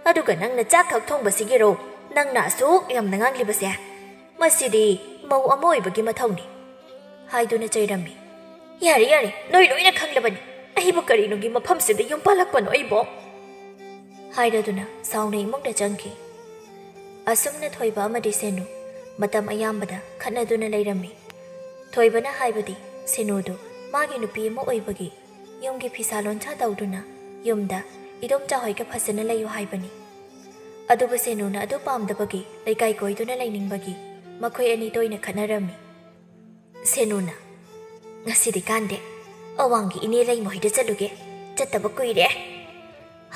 ꯑꯗꯨꯒ ꯅꯪꯅ ꯆꯥꯛ ꯈꯛ ꯊꯣꯡꯕꯁꯤꯒꯤꯔꯣ ꯅꯪꯅ ꯑꯁꯨꯛ ꯌꯥꯝꯅ ꯉꯥꯡꯂꯤꯕꯁꯦ? ꯃꯁꯤꯗꯤ ꯃꯧ ꯑꯃ ꯑꯣꯏꯕꯒꯤ ꯃꯊꯧꯅꯤ꯫ ꯍꯥꯏꯗꯨꯅ ꯆꯩꯔꯝꯃꯤ꯫ "ꯌꯥꯔꯦ, ꯌꯥꯔꯦ, ꯅꯣꯏ ꯂꯣꯏꯅ ꯈꯪꯂꯕꯅꯤ꯫ ꯑꯩꯕꯨ ꯀꯔꯤꯅꯣꯒꯤ ꯃꯐꯝꯁꯤꯗ ꯌꯨꯝ ꯄꯥꯜꯂꯛꯄꯅꯣ ꯑꯩꯕꯣ?" ꯍꯥꯏꯔꯗꯨꯅ ꯁꯥꯎꯅ ꯏꯃꯨꯡꯗ ꯆꯪꯈꯤ꯫ ꯑꯁꯨꯝꯅ ꯊꯣꯏꯕ ꯑꯃꯗꯤ ꯁꯦꯅꯨ ꯃꯇꯝ ꯑꯌꯥꯝꯕꯗ ꯈꯠꯅꯗꯨꯅ ꯂꯩꯔꯝꯃꯤ꯫ ꯊꯣꯏꯕꯅ ꯍꯥꯏꯕꯗꯤ ꯁꯦꯅꯨꯗꯨ ꯃꯥꯒꯤ ꯅꯨꯄꯤ ꯑꯃ ꯑꯣꯏꯕꯒꯤ ꯌꯨꯝꯒꯤ ꯐꯤꯁꯥ ꯂꯣꯟꯁꯥ ꯇꯧꯗꯨꯅ ꯌꯨꯝꯗ ꯏꯗꯣꯝꯆꯥ ꯍꯣꯏꯒ ꯐꯖꯅ ꯂꯩꯌꯨ ꯍꯥꯏꯕꯅꯤ꯫ ꯑꯗꯨꯕꯨ ꯁꯦꯅꯨꯅ ꯑꯗꯨ ꯄꯥꯝꯗꯕꯒꯤ ꯂꯩꯀꯥꯏ ꯀꯣꯏꯗꯨꯅ ꯂꯩꯅꯤꯡꯕꯒꯤ ꯃꯈꯣꯏ ꯑꯅꯤ ꯇꯣꯏꯅ ꯈꯠꯅꯔꯝꯃꯤ꯫ ꯁꯦꯅꯨꯅ, "ꯉꯁꯤꯗꯤ ꯀꯥꯟꯗꯦ, ꯑꯋꯥꯡꯒꯤ ꯏꯅꯦ ꯂꯩꯃꯍꯣꯏꯗ ꯆꯠꯂꯨꯒꯦ, ꯆꯠꯇꯕ ꯀꯨꯏꯔꯦ"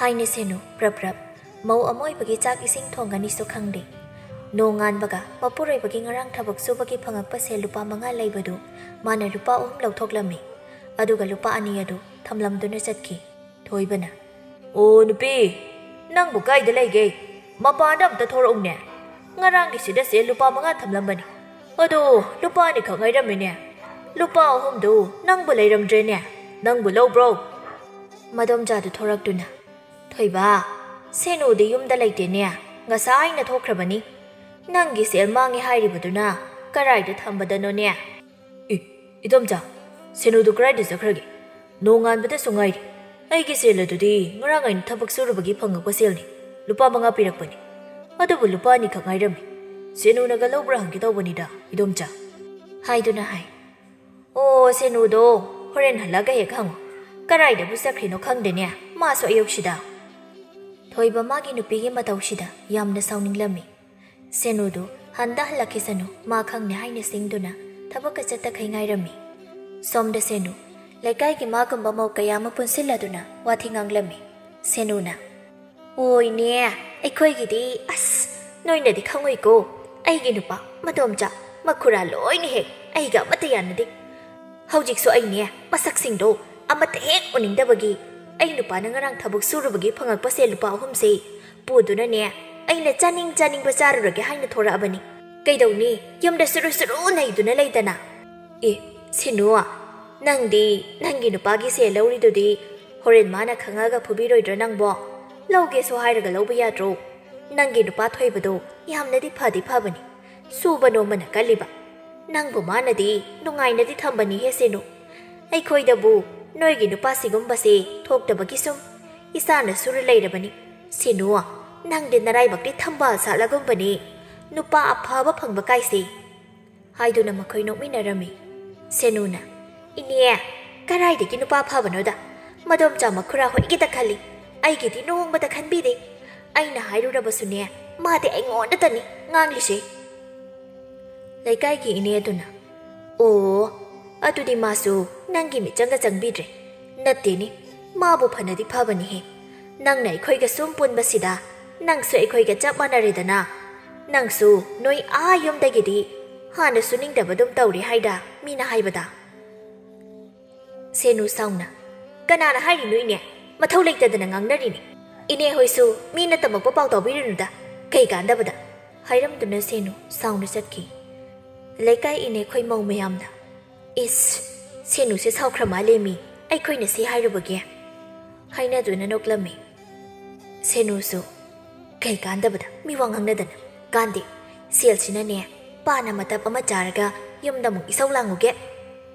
ꯍꯥꯏꯅ ꯁꯦꯅꯨ ꯄ꯭ꯔꯞ ꯄ꯭ꯔꯞ ꯃꯧ ꯑꯃ ꯑꯣꯏꯕꯒꯤ ꯆꯥꯛ ꯏꯁꯤꯡ ꯊꯣꯡꯒꯅꯤꯁꯨ ꯈꯪꯗꯦ꯫ ꯅꯣꯡ ꯉꯥꯟꯕꯒ ꯃꯄꯨꯔꯣꯏꯕꯒꯤ ꯉꯔꯥꯡ ꯊꯕꯛ ꯁꯨꯕꯒꯤ ꯐꯪꯉꯛꯄ ꯁꯦꯜ ꯂꯨꯄꯥ ꯃꯉꯥ ꯂꯩꯕꯗꯨ ꯃꯥꯅ ꯂꯨꯄꯥ ꯑꯍꯨꯝ ꯂꯧꯊꯣꯛꯂꯝꯃꯤ꯫ ꯑꯗꯨꯒ ꯂꯨꯄꯥ ꯑꯅꯤ ꯑꯗꯨ ꯊꯝꯂꯝꯗꯨꯅ ꯆꯠꯈꯤ꯫ ꯊꯣꯏꯕꯅ, "ꯑꯣ ꯅꯨꯄꯤ, ꯅꯪꯕꯨ ꯀꯥꯏꯗ ꯂꯩꯒꯦ? ꯃꯄꯥꯟꯗ ꯑꯝꯇ ꯊꯣꯔꯛꯎꯅꯦ꯫ ꯉꯔꯥꯡꯒꯤꯁꯤꯗ ꯁꯦꯜ ꯂꯨꯄꯥ ꯃꯉꯥ ꯊꯝꯂꯝꯕꯅꯤ꯫ ꯑꯗꯣ ꯂꯨꯄꯥ ꯑꯅꯤꯈꯛ ꯉꯥꯏꯔꯝꯃꯤꯅꯦ꯫ ꯂꯨꯄꯥ ꯑꯍꯨꯝꯗꯨ ꯅꯪꯕꯨ ꯂꯩꯔꯝꯗ꯭ꯔꯦꯅꯦ꯫ ꯅꯪꯕꯨ ꯂꯧꯕ꯭ꯔꯣ?" ꯃꯗꯣꯝꯆꯥꯗꯨ ꯊꯣꯔꯛꯇꯨꯅ, "ꯊꯣꯏꯕ, ꯁꯦꯅꯨꯗꯤ ꯌꯨꯝꯗ ꯂꯩꯇꯦꯅꯦ꯫ ꯉꯁꯥꯏꯅ ꯊꯣꯛꯈ꯭ꯔꯕꯅꯤ꯫ ꯅꯪꯒꯤ ꯁꯦꯜ ꯃꯥꯡꯉꯦ ꯍꯥꯏꯔꯤꯕꯗꯨꯅ ꯀꯔꯥꯏꯗ ꯊꯝꯕꯗꯅꯣꯅꯦ?" "ꯑꯦ, ꯏꯗꯣꯝꯆꯥ, ꯁꯦꯅꯨꯗꯨ ꯀꯗꯥꯏꯗ ꯆꯠꯈ꯭ꯔꯒꯦ? ꯅꯣꯡꯉꯥꯟꯕꯗꯁꯨ ꯉꯥꯏꯔꯤ꯫ ꯑꯩꯒꯤ ꯁꯦꯜ ꯑꯗꯨꯗꯤ ꯉꯔꯥꯡ ꯑꯩꯅ ꯊꯕꯛ ꯁꯨꯔꯨꯕꯒꯤ ꯐꯪꯉꯛꯄ ꯁꯦꯜꯅꯤ꯫ ꯂꯨꯄꯥ ꯃꯉꯥ ꯄꯤꯔꯛꯄꯅꯤ꯫ ꯑꯗꯨꯕꯨ ꯂꯨꯄꯥ ꯑꯅꯤꯈꯛ ꯉꯥꯏꯔꯝꯃꯤ꯫ ꯁꯦꯅꯨꯅꯒ ꯂꯧꯕ꯭ꯔꯥ ꯍꯪꯒꯦ ꯇꯧꯕꯅꯤꯗ, ꯏꯗꯣꯝꯆꯥ" ꯍꯥꯏꯗꯨꯅ ꯍꯥꯏ꯫ "ꯑꯣ, ꯁꯦꯅꯨꯗꯣ ꯍꯣꯔꯦꯟ ꯍꯜꯂꯛꯑꯒ ꯍꯦꯛ ꯍꯪꯉꯨ꯫ ꯀꯔꯥꯏꯗꯕꯨ ꯆꯠꯈ꯭ꯔꯤꯅꯣ ꯈꯪꯗꯦꯅꯦ, ꯃꯥꯁꯨ ꯑꯌꯨꯛꯁꯤꯗ" ꯊꯣꯏꯕ ꯃꯥꯒꯤ ꯅꯨꯄꯤꯒꯤ ꯃꯇꯧꯁꯤꯗ ꯌꯥꯝꯅ ꯁꯥꯎꯅꯤꯡꯂꯝꯃꯤ꯫ ꯁꯦꯅꯨꯗꯨ ꯍꯟꯗ ꯍꯜꯂꯛꯈꯤꯁꯅꯨ, ꯃꯥ ꯈꯪꯅꯤ ꯍꯥꯏꯅ ꯁꯤꯡꯗꯨꯅ ꯊꯕꯛꯀ ꯆꯠꯇꯈꯩ ꯉꯥꯏꯔꯝꯃꯤ꯫ ꯁꯣꯝꯗ ꯁꯦꯅꯨ ꯂꯩꯀꯥꯏꯒꯤ ꯃꯥꯒꯨꯝꯕ ꯃꯧ ꯀꯌꯥ ꯑꯃ ꯄꯨꯟꯁꯤꯜꯂꯗꯨꯅ ꯋꯥꯊꯤ ꯉꯥꯡꯂꯝꯃꯤ꯫ ꯁꯦꯅꯨꯅ, "ꯑꯣꯏꯅꯦ, ꯑꯩꯈꯣꯏꯒꯤꯗꯤ, ꯑꯁ, ꯅꯣꯏꯅꯗꯤ ꯈꯪꯉꯣꯏꯀꯣ꯫ ꯑꯩꯒꯤ ꯅꯨꯄꯥ, ꯃꯗꯣꯝꯆꯥ, ꯃꯈꯨꯔꯥ ꯂꯣꯏꯅ ꯍꯦꯛ ꯑꯩꯒ ꯑꯃꯠꯇ ꯌꯥꯅꯗꯦ꯫ ꯍꯧꯖꯤꯛꯁꯨ ꯑꯩꯅꯦ, ꯃꯁꯛꯁꯤꯡꯗꯣ ꯑꯃꯠꯇ ꯍꯦꯛ ꯎꯅꯤꯡꯗꯕꯒꯤ ꯑꯩ ꯅꯨꯄꯥꯅ ꯉꯔꯥꯡ ꯊꯕꯛ ꯁꯨꯔꯨꯕꯒꯤ ꯐꯪꯉꯛꯄ ꯁꯦꯜ ꯂꯨꯄꯥ ꯑꯍꯨꯝꯁꯦ ꯄꯨꯗꯨꯅꯅꯦ, ꯑꯩꯅ ꯆꯥꯅꯤꯡ ꯆꯥꯅꯤꯡꯕ ꯆꯥꯔꯨꯔꯒꯦ ꯍꯥꯏꯅ ꯊꯣꯔꯛꯑꯕꯅꯤ꯫ ꯀꯩꯗꯧꯅꯤ, ꯌꯨꯝꯗ ꯁꯨꯔꯨ ꯁꯨꯔꯨ ꯅꯩꯗꯨꯅ ꯂꯩꯗꯅ꯫ ꯑꯦ, ꯁꯤꯅꯨ, ꯅꯪꯗꯤ ꯅꯪꯒꯤ ꯅꯨꯄꯥꯒꯤ ꯁꯦꯜ ꯂꯧꯔꯤꯗꯨꯗꯤ ꯍꯣꯔꯦꯟ ꯃꯥꯅ ꯈꯪꯉꯒ ꯐꯨꯕꯤꯔꯣꯏꯗ꯭ꯔꯣ ꯅꯪꯕꯣ? ꯂꯧꯒꯦꯁꯨ ꯍꯥꯏꯔꯒ ꯂꯧꯕ ꯌꯥꯗ꯭ꯔꯣ? ꯅꯪꯒꯤ ꯅꯨꯄꯥ ꯊꯣꯏꯕꯗꯣ ꯌꯥꯝꯅꯗꯤ ꯐꯗꯤ ꯐꯕꯅꯤ, ꯁꯨꯕ ꯅꯣꯝꯕꯅ ꯀꯜꯂꯤꯕ꯫ ꯅꯪꯕꯨ ꯃꯥꯅꯗꯤ ꯅꯨꯡꯉꯥꯏꯅꯗꯤ ꯊꯝꯕꯅꯤꯍꯦ ꯁꯤꯅꯨ꯫ ꯑꯩꯈꯣꯏꯗꯕꯨ ꯅꯣꯏꯒꯤ ꯅꯨꯄꯥ ꯁꯤꯒꯨꯝꯕꯁꯦ ꯊꯣꯛꯇꯕꯒꯤ ꯁꯨꯝ ꯏꯆꯥꯅ ꯁꯨꯔ ꯂꯩꯔꯕꯅꯤ꯫ ꯁꯤꯅꯨ, ꯅꯪꯗꯤ ꯅꯔꯥꯏꯕꯛꯇꯤ ꯊꯝꯕꯥꯜ ꯁꯥꯠꯂꯒꯨꯝꯕꯅꯤ, ꯅꯨꯄꯥ ꯑꯐꯕ ꯐꯪꯕ ꯀꯥꯏꯁꯦ꯫ ꯍꯥꯏꯗꯨꯅ ꯃꯈꯣꯏ ꯅꯣꯛꯃꯤꯟꯅꯔꯝꯃꯤ꯫ ꯁꯦꯅꯨꯅ, "ꯏꯅꯦ, ꯀꯗꯥꯏꯗꯒꯤ ꯅꯨꯄꯥ ꯐꯕꯅꯣꯗ? ꯃꯗꯣꯝꯆꯥ ꯃꯈꯨꯔꯥ ꯍꯣꯏꯒꯤꯗ ꯈꯜꯂꯤ꯫ ꯑꯩꯒꯤꯗꯤ ꯅꯣꯡꯃꯇ ꯈꯟꯕꯤꯗꯦ꯫ ꯑꯩꯅ ꯍꯥꯏꯔꯨꯔꯕꯁꯨꯅꯦ, ꯃꯥꯗꯤ ꯑꯩꯉꯣꯟꯗꯇꯅꯤ ꯉꯥꯡꯂꯤꯁꯦ꯫" ꯂꯩꯀꯥꯏꯒꯤ ꯏꯅꯦ ꯑꯗꯨꯅ, "ꯑꯣ, ꯑꯗꯨꯗꯤ ꯃꯥꯁꯨ ꯅꯪꯒꯤ ꯃꯤꯆꯪꯒ ꯆꯪꯕꯤꯗ꯭ꯔꯦ꯫ ꯅꯠꯇꯦꯅꯦ, ꯃꯥꯕꯨ ꯐꯅꯗꯤ ꯐꯕꯅꯤꯍꯦ꯫ ꯅꯪꯅ ꯑꯩꯈꯣꯏꯒ ꯁꯨꯝ ꯄꯨꯟꯕꯁꯤꯗ ꯅꯪꯁꯨ ꯑꯩꯈꯣꯏꯒ ꯆꯞ ꯃꯥꯟꯅꯔꯦꯗꯅ꯫ ꯅꯪꯁꯨ ꯅꯣꯏ ꯑꯥ ꯌꯨꯝꯗꯒꯤꯗꯤ ꯍꯥꯟꯅ ꯁꯨꯅꯤꯡꯗꯕꯗꯨꯝ ꯇꯧꯔꯦ ꯍꯥꯏꯗ ꯃꯤꯅ ꯍꯥꯏꯕꯗ꯫" ꯁꯦꯅꯨ ꯁꯥꯎꯅ, "ꯀꯅꯥꯅ ꯍꯥꯏꯔꯤꯅꯣ ꯏꯅꯦ? ꯃꯊꯧ ꯂꯩꯇꯗꯅ ꯉꯥꯡꯅꯔꯤꯅꯦ꯫ ꯏꯅꯦ ꯍꯣꯏꯁꯨ ꯃꯤꯅ ꯇꯝꯃꯛꯄ ꯄꯥꯎ ꯇꯥꯕꯤꯔꯨꯅꯨꯗ, ꯀꯩ ꯀꯥꯟꯗꯕꯗ?" ꯍꯥꯏꯔꯝꯗꯨꯅ ꯁꯦꯅꯨ ꯁꯥꯎꯅ ꯆꯠꯈꯤ꯫ ꯂꯩꯀꯥꯏ ꯏꯅꯦꯈꯣꯏ ꯃꯧ ꯃꯌꯥꯝꯅ, "ꯏꯁ, ꯁꯦꯅꯨꯁꯦ ꯁꯥꯎꯈ꯭ꯔ ꯃꯥꯜꯂꯦ ꯃꯤ, ꯑꯩꯈꯣꯏꯅ ꯁꯤ ꯍꯥꯏꯔꯨꯕꯒꯤ?" ꯍꯥꯏꯅꯗꯨꯅ ꯅꯣꯛꯂꯝꯃꯤ꯫ ꯁꯦꯅꯨꯁꯨ, "ꯀꯩ ꯀꯥꯟꯗꯕꯗ ꯃꯤ ꯋꯥ ꯉꯥꯡꯅꯗꯅ? ꯀꯥꯟꯗꯦ, ꯁꯦꯜꯁꯤꯅꯅꯦ, ꯄꯥꯅ ꯃꯇꯞ ꯑꯃ ꯆꯥꯔꯒ ꯌꯨꯝꯗ ꯑꯃꯨꯛ ꯏꯁꯧ ꯂꯥꯡꯉꯨꯒꯦ,"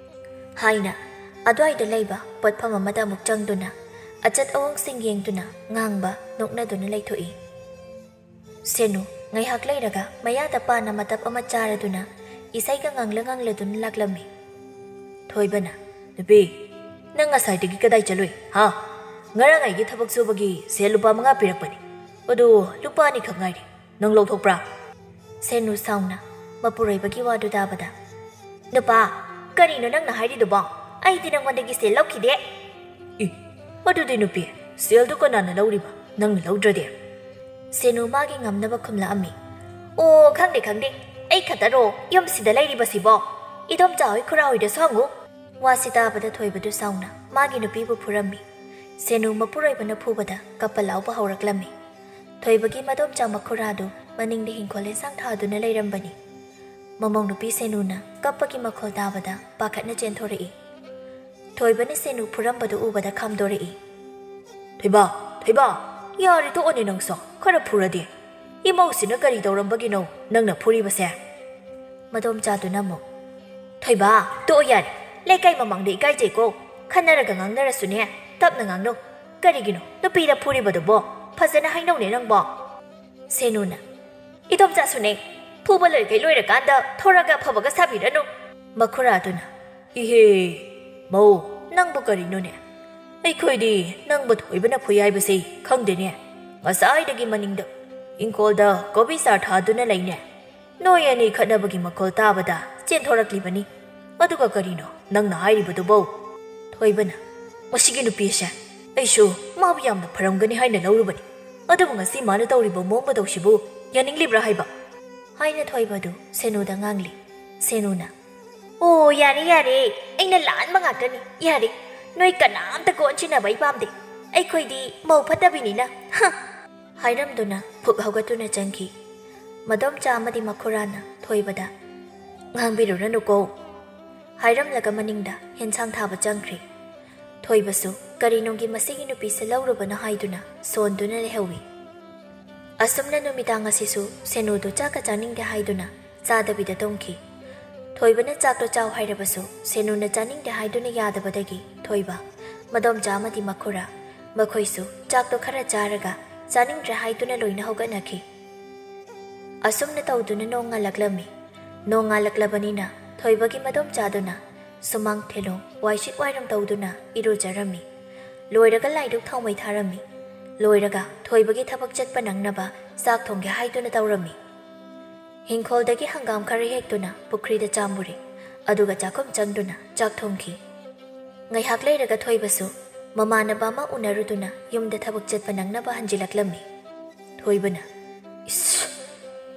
ꯍꯥꯏꯅ ꯑꯗ꯭ꯋꯥꯏꯗ ꯂꯩꯕ ꯄꯣꯠꯐꯝ ꯑꯃꯗ ꯑꯃꯨꯛ ꯆꯪꯗꯨꯅ ꯑꯆꯠ ꯑꯋꯣꯡꯁꯤꯡ ꯌꯦꯡꯗꯨꯅ ꯉꯥꯡꯕ ꯅꯣꯛꯅꯗꯨꯅ ꯂꯩꯊꯣꯛꯏ꯫ ꯁꯦꯅꯨ ꯉꯥꯏꯍꯥꯛ ꯂꯩꯔꯒ ꯃꯌꯥꯗ ꯄꯥꯅ ꯃꯇꯞ ꯑꯃ ꯆꯥꯔꯗꯨꯅ ꯏꯁꯩꯒ ꯉꯪꯂ ꯉꯪꯂꯗꯨꯅ ꯂꯥꯛꯂꯝꯃꯤ꯫ ꯊꯣꯏꯕꯅ, "ꯅꯨꯄꯤ, ꯅꯪ ꯉꯁꯥꯏꯗꯒꯤ ꯀꯗꯥꯏ ꯆꯠꯂꯨꯏ, ꯍꯥ? ꯉꯔꯥꯡ ꯑꯩꯒꯤ ꯊꯕꯛ ꯁꯨꯕꯒꯤ ꯁꯦꯜ ꯂꯨꯄꯥ ꯃꯉꯥ ꯄꯤꯔꯛꯄꯅꯤ, ꯑꯗꯨ ꯂꯨꯄꯥ ꯑꯅꯤꯈꯛ ꯉꯥꯏꯔꯦ, ꯅꯪ ꯂꯧꯊꯣꯛꯄ꯭ꯔꯥ?" ꯁꯦꯅꯨ ꯁꯥꯎꯅ ꯃꯄꯨꯔꯣꯏꯕꯒꯤ ꯋꯥꯗꯨ ꯇꯥꯕꯗ, "ꯅꯨꯄꯥ, ꯀꯔꯤꯅꯣ ꯅꯪꯅ ꯍꯥꯏꯔꯤꯗꯨꯕꯣ? ꯑꯩꯗꯤ ꯅꯪꯉꯣꯟꯗꯒꯤ ꯁꯦꯜ ꯂꯧꯈꯤꯗꯦ!" "ꯏ, ꯑꯗꯨꯗꯤ ꯅꯨꯄꯤ, ꯁꯦꯜꯗꯨ ꯀꯅꯥꯅ ꯂꯧꯔꯤꯕ, ꯅꯪꯅ ꯂꯧꯗ꯭ꯔꯗꯤ?" ꯁꯦꯅꯨ ꯃꯥꯒꯤ ꯉꯝꯅꯕ ꯈꯨꯝꯂꯛꯑꯝꯃꯤ꯫ "ꯑꯣ, ꯈꯪꯗꯦ, ꯈꯪꯗꯦ, ꯑꯩ ꯈꯛꯇꯔꯣ ꯌꯨꯝꯁꯤꯗ ꯂꯩꯔꯤꯕꯁꯤꯕꯣ? ꯏꯗꯣꯝꯆꯥ ꯍꯣꯏ, ꯈꯨꯔꯥ ꯍꯣꯏꯗꯁꯨ ꯍꯪꯉꯨ꯫" ꯋꯥꯁꯤ ꯇꯥꯕꯗ ꯊꯣꯏꯕꯗꯨ ꯁꯥꯎꯅ ꯃꯥꯒꯤ ꯅꯨꯄꯤꯕꯨ ꯐꯨꯔꯝꯃꯤ꯫ ꯁꯦꯅꯨ ꯃꯄꯨꯔꯣꯏꯕꯅ ꯐꯨꯕꯗ ꯀꯞꯄ ꯂꯥꯎꯕ ꯍꯧꯔꯛꯂꯝꯃꯤ꯫ ꯊꯣꯏꯕꯒꯤ ꯃꯗꯣꯝꯆꯥ ꯃꯈꯨꯔꯥꯗꯨ ꯃꯅꯤꯡꯗ ꯍꯤꯡꯈꯣꯜ ꯏꯟꯁꯥꯡ ꯊꯥꯗꯨꯅ ꯂꯩꯔꯝꯕꯅꯤ꯫ ꯃꯃꯧ ꯅꯨꯄꯤ ꯁꯦꯅꯨꯅ ꯀꯞꯄꯒꯤ ꯃꯈꯣꯜ ꯇꯥꯕꯗ ꯄꯥꯈꯠꯅ ꯆꯦꯟꯊꯣꯔꯛꯏ꯫ ꯊꯣꯏꯕꯅ ꯁꯦꯅꯨ ꯐꯨꯔꯝꯕꯗꯨ ꯎꯕꯗ ꯈꯥꯝꯗꯣꯔꯛꯏ꯫ "ꯊꯣꯏꯕ, ꯊꯣꯏꯕ, ꯌꯥꯔꯦ, ꯇꯣꯛꯑꯣꯅꯦ ꯅꯪꯁꯨ, ꯈꯔ ꯐꯨꯔꯗꯤ꯫ ꯏꯃꯧꯁꯤꯅ ꯀꯔꯤ ꯇꯧꯔꯝꯕꯒꯤꯅꯣ ꯅꯪꯅ ꯐꯨꯔꯤꯕꯁꯦ?" ꯃꯗꯣꯝꯆꯥꯗꯨꯅ ꯑꯃꯨꯛ, "ꯊꯣꯏꯕ, ꯇꯣꯛꯑꯣ ꯌꯥꯔꯦ, ꯂꯩꯀꯥꯏ ꯃꯃꯥꯡꯗ ꯏꯀꯥꯏꯖꯩꯀꯣ, ꯈꯟꯅꯔꯒ ꯉꯥꯡꯅꯔꯁꯨꯅꯦ, ꯇꯞꯅ ꯉꯥꯡꯅꯧ꯫ ꯀꯔꯤꯒꯤꯅꯣ ꯅꯨꯄꯤꯗ ꯐꯨꯔꯤꯕꯗꯨꯕꯣ? ꯐꯖꯅ ꯍꯥꯏꯅꯧꯅꯦ ꯅꯪꯕꯣ꯫" ꯁꯦꯅꯨꯅ, "ꯏꯗꯣꯝꯆꯥꯁꯨꯅꯦ, ꯐꯨꯕ ꯂꯣꯏꯈꯩ ꯂꯣꯏꯔꯀꯥꯟꯗ ꯊꯣꯔꯒ ꯑꯐꯕꯒ ꯁꯥꯕꯤꯔꯅꯨ꯫" ꯃꯈꯨꯔꯥꯗꯨꯅ, "ꯏꯍꯦ, ꯃꯧ, ꯅꯪꯕꯨ ꯀꯔꯤꯅꯣꯅꯦ? ꯑꯩꯈꯣꯏꯗꯤ ꯅꯪꯕꯨ ꯊꯣꯏꯕꯅ ꯐꯨꯏ ꯍꯥꯏꯕꯁꯤ ꯈꯪꯗꯦꯅꯦ꯫ ꯉꯁꯥꯏꯗꯒꯤ ꯃꯅꯤꯡꯗ ꯏꯪꯈꯣꯜꯗ ꯀꯣꯕꯤ ꯆꯥꯔ ꯊꯥꯗꯨꯅ ꯂꯩꯅꯦ꯫ ꯅꯣꯏ ꯑꯅꯤ ꯈꯠꯅꯕꯒꯤ ꯃꯈꯣꯜ ꯇꯥꯕꯗ ꯆꯦꯟꯊꯣꯔꯛꯂꯤꯕꯅꯤ꯫ ꯑꯗꯨꯒ ꯀꯔꯤꯅꯣ ꯅꯪꯅ ꯍꯥꯏꯔꯤꯕꯗꯨꯕꯣ?" ꯊꯣꯏꯕꯅ, "ꯃꯁꯤꯒꯤ ꯅꯨꯄꯤ ꯑꯁꯦ, ꯑꯩꯁꯨ ꯃꯥꯕꯨ ꯌꯥꯝꯅ ꯐꯔꯝꯒꯅꯤ ꯍꯥꯏꯅ ꯂꯧꯔꯨꯕꯅꯤ꯫ ꯑꯗꯨꯕꯨ ꯉꯁꯤ ꯃꯥꯅ ꯇꯧꯔꯤꯕ ꯃꯑꯣꯡ ꯃꯇꯧꯁꯤꯕꯨ ꯌꯥꯅꯤꯡꯂꯤꯕ꯭ꯔꯥ ꯍꯥꯏꯕ?" ꯍꯥꯏꯅ ꯊꯣꯏꯕꯗꯨ ꯁꯦꯅꯨꯗ ꯉꯥꯡꯂꯤ꯫ ꯁꯦꯅꯨꯅ, "ꯑꯣ, ꯌꯥꯔꯦ, ꯌꯥꯔꯦ, ꯑꯩꯅ ꯂꯥꯟꯕ ꯉꯥꯛꯇꯅꯤ, ꯌꯥꯔꯦ꯫ ꯅꯣꯏ ꯀꯅꯥꯝꯇ ꯀꯣꯟꯁꯤꯟꯅꯕ ꯑꯩ ꯄꯥꯝꯗꯦ꯫ ꯑꯩꯈꯣꯏꯗꯤ ꯃꯧ ꯐꯠꯇꯕꯤꯅꯤꯅ꯫" ꯍ! ꯍꯥꯏꯔꯝꯗꯨꯅ ꯐꯨꯛ ꯍꯧꯒꯠꯇꯨꯅ ꯆꯪꯈꯤ꯫ ꯃꯗꯣꯝꯆꯥ ꯑꯃꯗꯤ ꯃꯈꯨꯔꯥꯅ ꯊꯣꯏꯕꯗ, "ꯉꯥꯡꯕꯤꯔꯨꯔꯅꯨꯀꯣ" ꯍꯥꯏꯔꯝꯂꯒ ꯃꯅꯤꯡꯗ ꯍꯦꯟꯁꯥꯡ ꯊꯥꯕ ꯆꯪꯈ꯭ꯔꯦ꯫ ꯊꯣꯏꯕꯁꯨ ꯀꯔꯤꯅꯨꯡꯒꯤ ꯃꯁꯤꯒꯤ ꯅꯨꯄꯤꯁꯦ ꯂꯧꯔꯨꯕꯅꯣ ꯍꯥꯏꯗꯨꯅ ꯁꯣꯟꯗꯨꯅ ꯂꯩꯍꯧꯏ꯫ ꯑꯁꯨꯝꯅ ꯅꯨꯃꯤꯗꯥꯡ ꯑꯁꯤꯁꯨ ꯁꯦꯅꯨꯗꯨ ꯆꯥꯛꯀ ꯆꯥꯅꯤꯡꯗꯦ ꯍꯥꯏꯗꯨꯅ ꯆꯥꯗꯕꯤꯗ ꯇꯨꯝꯈꯤ꯫ ꯊꯣꯏꯕꯅ ꯆꯥꯛꯇꯣ ꯆꯥꯎ ꯍꯥꯏꯔꯕꯁꯨ ꯁꯦꯅꯨꯅ ꯆꯥꯅꯤꯡꯗꯦ ꯍꯥꯏꯗꯨꯅ ꯌꯥꯗꯕꯗꯒꯤ ꯊꯣꯏꯕ, ꯃꯗꯣꯝꯆꯥ ꯑꯃꯗꯤ ꯃꯈꯨꯔꯥ, ꯃꯈꯣꯏꯁꯨ ꯆꯥꯛꯇꯣ ꯈꯔ ꯆꯥꯔꯒ ꯆꯥꯅꯤꯡꯗ꯭ꯔꯦ ꯍꯥꯏꯗꯨꯅ ꯂꯣꯏꯅ ꯍꯧꯒꯠꯅꯈꯤ꯫ ꯑꯁꯨꯝꯅ ꯇꯧꯗꯨꯅ ꯅꯣꯡ ꯉꯥꯜꯂꯛꯂꯝꯃꯤ꯫ ꯅꯣꯡ ꯉꯥꯜꯂꯛꯂꯕꯅꯤꯅ ꯊꯣꯏꯕꯒꯤ ꯃꯗꯣꯝꯆꯥꯗꯨꯅ ꯁꯨꯃꯥꯡ ꯊꯦꯂꯣꯡ ꯋꯥꯏꯁꯤꯠ ꯋꯥꯏꯔꯝ ꯇꯧꯗꯨꯅ ꯏꯔꯨꯖꯔꯝꯃꯤ꯫ ꯂꯣꯏꯔꯒ ꯂꯥꯏꯗꯨꯛ ꯊꯥꯎꯃꯩ ꯊꯥꯔꯝꯃꯤ꯫ ꯂꯣꯏꯔꯒ ꯊꯣꯏꯕꯒꯤ ꯊꯕꯛ ꯆꯠꯄ ꯅꯪꯅꯕ ꯆꯥꯛ ꯊꯣꯡꯒꯦ ꯍꯥꯏꯗꯨꯅ ꯇꯧꯔꯝꯃꯤ꯫ ꯍꯤꯡꯈꯣꯜꯗꯒꯤ ꯍꯪꯒꯥꯝ ꯈꯔ ꯍꯦꯛꯇꯨꯅ ꯄꯨꯈ꯭ꯔꯤꯗ ꯆꯥꯝꯃꯨꯔꯦ, ꯑꯗꯨꯒ ꯆꯥꯛꯈꯨꯝ ꯆꯪꯗꯨꯅ ꯆꯥꯛ ꯊꯣꯡꯈꯤ꯫ ꯉꯥꯏꯍꯥꯛ ꯂꯩꯔꯒ ꯊꯣꯏꯕꯁꯨ ꯃꯃꯥꯟꯅꯕ ꯑꯃ ꯎꯅꯔꯨꯗꯨꯅ ꯌꯨꯝꯗ ꯊꯕꯛ ꯆꯠꯄ ꯅꯪꯅꯕ ꯍꯟꯖꯤꯜꯂꯛꯂꯝꯃꯤ꯫ ꯊꯣꯏꯕꯅ, "ꯏꯁ,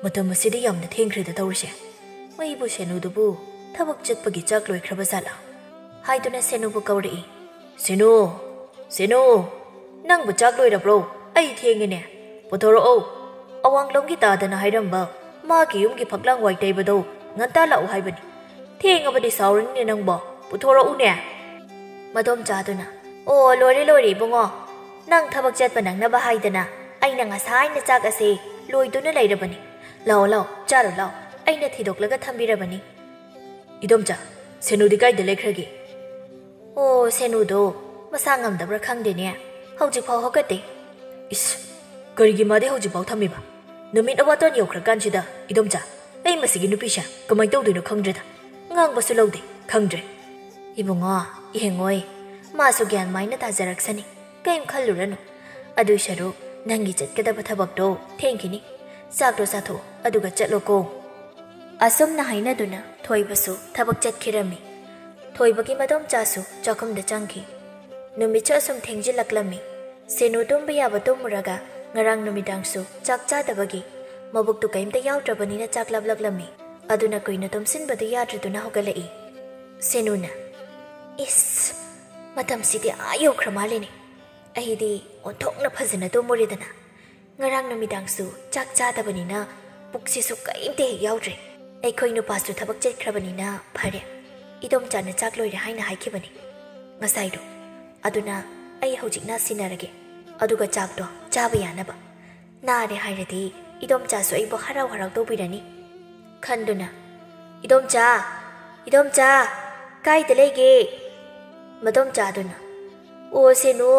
ꯃꯇꯝ ꯑꯁꯤꯗꯤ ꯌꯥꯝꯅ ꯊꯦꯡꯈ꯭ꯔꯦꯗ ꯇꯧꯔꯤꯁꯦ꯫ ꯃꯩꯕꯨ ꯁꯦꯅꯨꯗꯨꯕꯨ ꯊꯕꯛ ꯆꯠꯄꯒꯤ ꯆꯥꯛ ꯂꯣꯏꯈ꯭ꯔꯕ ꯖꯥꯠꯂꯥ?" ꯍꯥꯏꯗꯨꯅ ꯁꯦꯅꯨꯕꯨ ꯀꯧꯔꯛꯏ꯫ "ꯁꯦꯅꯨ, ꯁꯦꯅꯨ, ꯅꯪꯕꯨ ꯆꯥꯛ ꯂꯣꯏꯔꯕ꯭ꯔꯣ? ꯑꯩ ꯊꯦꯡꯉꯦꯅꯦ꯫ ꯄꯨꯊꯣꯔꯛꯑꯣ꯫ ꯑꯋꯥꯡꯂꯣꯝꯒꯤ ꯇꯥꯗꯅ ꯍꯥꯏꯔꯝꯕ ꯃꯥꯒꯤ ꯌꯨꯝꯒꯤ ꯐꯛꯂꯥꯡ ꯋꯥꯏ ꯇꯩꯕꯗꯣ ꯉꯟꯇꯥ ꯂꯥꯛꯎ ꯍꯥꯏꯕꯅꯤ꯫ ꯊꯦꯡꯉꯕꯗꯤ ꯁꯥꯎꯔꯅꯤꯅꯦ ꯅꯪꯕꯣ꯫ ꯄꯨꯊꯣꯔꯛꯎꯅꯦ꯫ ꯃꯗꯣꯝꯆꯥꯗꯨꯅ, "ꯑꯣ, ꯂꯣꯏꯔꯦ, ꯂꯣꯏꯔꯦ, ꯏꯕꯨꯡꯉꯣ꯫ ꯅꯪ ꯊꯕꯛ ꯆꯠꯄ ꯅꯪꯅꯕ ꯍꯥꯏꯗꯅ ꯑꯩꯅ ꯉꯁꯥꯏꯅ ꯆꯥꯛ ꯑꯁꯦ ꯂꯣꯏꯗꯨꯅ ꯂꯩꯔꯕꯅꯤ꯫ ꯂꯥꯛꯑꯣ, ꯂꯥꯛꯑꯣ, ꯆꯥꯔꯣ, ꯂꯥꯛꯑꯣ꯫ ꯑꯩꯅ ꯊꯤꯗꯣꯛꯂꯒ ꯊꯝꯕꯤꯔꯕꯅꯤ꯫" "ꯏꯗꯣꯝꯆꯥ, ꯁꯦꯅꯨꯗꯤ ꯀꯥꯏꯗ ꯂꯩꯈ꯭ꯔꯒꯦ?" "ꯑꯣ, ꯁꯦꯅꯨꯗꯣ ꯃꯁꯥ ꯉꯝꯗꯕ꯭ꯔꯥ ꯈꯪꯗꯦꯅꯦ, ꯍꯧꯖꯤꯛꯐꯥꯎ ꯍꯧꯒꯠꯇꯦ꯫" "ꯏꯁ, ꯀꯔꯤꯒꯤ ꯃꯥꯗꯤ ꯍꯧꯖꯤꯛꯐꯥꯎ ꯊꯝꯃꯤꯕ? ꯅꯨꯃꯤꯠ ꯑꯋꯥꯇꯣꯟ ꯌꯧꯈ꯭ꯔꯀꯥꯟꯁꯤꯗ, ꯏꯗꯣꯝꯆꯥ, ꯑꯩ ꯃꯁꯤꯒꯤ ꯅꯨꯄꯤꯁꯦ ꯀꯃꯥꯏ ꯇꯧꯗꯣꯏꯅꯣ ꯈꯪꯗ꯭ꯔꯦꯗ꯫ ꯉꯥꯡꯕꯁꯨ ꯂꯧꯗꯦ, ꯈꯪꯗ꯭ꯔꯦ꯫" "ꯏꯕꯨꯡꯉꯣ, ꯌꯦꯡꯉꯣꯏ, ꯃꯥꯁꯨ ꯒ꯭ꯌꯥꯟ ꯃꯥꯏꯅ ꯇꯥꯖꯔꯛꯁꯅꯤ, ꯀꯩꯝ ꯈꯜꯂꯨꯔꯅꯨ꯫ ꯑꯗꯨꯏ ꯁꯔꯨꯛ ꯅꯪꯒꯤ ꯆꯠꯀꯗꯕ ꯊꯕꯛꯇꯣ ꯊꯦꯡꯈꯤꯅꯤ꯫ ꯆꯥꯛꯇꯣ ꯆꯥꯊꯣꯛꯑꯣ, ꯑꯗꯨꯒ ꯆꯠꯂꯣꯀꯣ꯫" ꯑꯁꯨꯝꯅ ꯍꯥꯏꯅꯗꯨꯅ ꯊꯣꯏꯕꯁꯨ ꯊꯕꯛ ꯆꯠꯈꯤꯔꯝꯃꯤ꯫ ꯊꯣꯏꯕꯒꯤ ꯃꯗꯣꯝꯆꯥꯁꯨ ꯆꯥꯛꯈꯨꯝꯗ ꯆꯪꯈꯤ꯫ ꯅꯨꯃꯤꯠꯁꯨ ꯑꯁꯨꯝ ꯊꯦꯡꯖꯤꯜꯂꯛꯂꯝꯃꯤ꯫ ꯁꯦꯅꯨ ꯇꯨꯝꯕ ꯌꯥꯕ ꯇꯨꯝꯃꯨꯔꯒ ꯉꯔꯥꯡ ꯅꯨꯃꯤꯗꯥꯡꯁꯨ ꯆꯥꯛ ꯆꯥꯗꯕꯒꯤ ꯃꯕꯨꯛꯇꯨ ꯀꯩꯝꯇ ꯌꯥꯎꯗ꯭ꯔꯕꯅꯤꯅ ꯆꯥꯛ ꯂꯥꯞꯂꯛꯂꯝꯃꯤ꯫ ꯑꯗꯨꯅ ꯀꯨꯏꯅ ꯇꯨꯝꯁꯤꯟꯕꯗꯨ ꯌꯥꯗ꯭ꯔꯗꯨꯅ ꯍꯧꯒꯠꯂꯛꯏ꯫ ꯁꯦꯅꯨꯅ, "ꯏꯁ, ꯃꯇꯝꯁꯤꯗꯤ ꯑꯥ ꯌꯧꯈ꯭ꯔ ꯃꯥꯜꯂꯦꯅꯦ꯫ ꯑꯩꯗꯤ ꯑꯣꯟꯊꯣꯛꯅ ꯐꯖꯅ ꯇꯨꯝꯃꯨꯔꯦꯗꯅ꯫ ꯉꯔꯥꯡ ꯅꯨꯃꯤꯗꯥꯡꯁꯨ ꯆꯥꯛ ꯆꯥꯗꯕꯅꯤꯅ ꯄꯨꯛꯁꯤꯁꯨ ꯀꯔꯤꯝꯇ ꯍꯦꯛ ꯌꯥꯎꯗ꯭ꯔꯦ꯫ ꯑꯩꯈꯣꯏ ꯅꯨꯄꯥꯁꯨ ꯊꯕꯛ ꯆꯠꯈ꯭ꯔꯕꯅꯤꯅ ꯐꯔꯦ꯫ ꯏꯗꯣꯝꯆꯥꯅ ꯆꯥꯛ ꯂꯣꯏꯔꯦ ꯍꯥꯏꯅ ꯍꯥꯏꯈꯤꯕꯅꯤ ꯉꯁꯥꯏꯗꯣ꯫ ꯑꯗꯨꯅ ꯑꯩ ꯍꯧꯖꯤꯛ ꯅꯥꯁꯤꯟꯅꯔꯒꯦ, ꯑꯗꯨꯒ ꯆꯥꯛꯇꯣ ꯆꯥꯕ ꯌꯥꯅꯕ꯫ ꯅꯥꯔꯦ ꯍꯥꯏꯔꯗꯤ ꯏꯗꯣꯝꯆꯥꯁꯨ ꯑꯩꯕꯨ ꯍꯔꯥꯎ ꯍꯔꯥꯎ ꯇꯧꯕꯤꯔꯅꯤ" ꯈꯟꯗꯨꯅ, "ꯏꯗꯣꯝꯆꯥ, ꯏꯗꯣꯝꯆꯥ, ꯀꯥꯏꯗ ꯂꯩꯒꯦ?" ꯃꯗꯣꯝꯆꯥꯗꯨꯅ, "ꯑꯣ ꯁꯦꯅꯨ,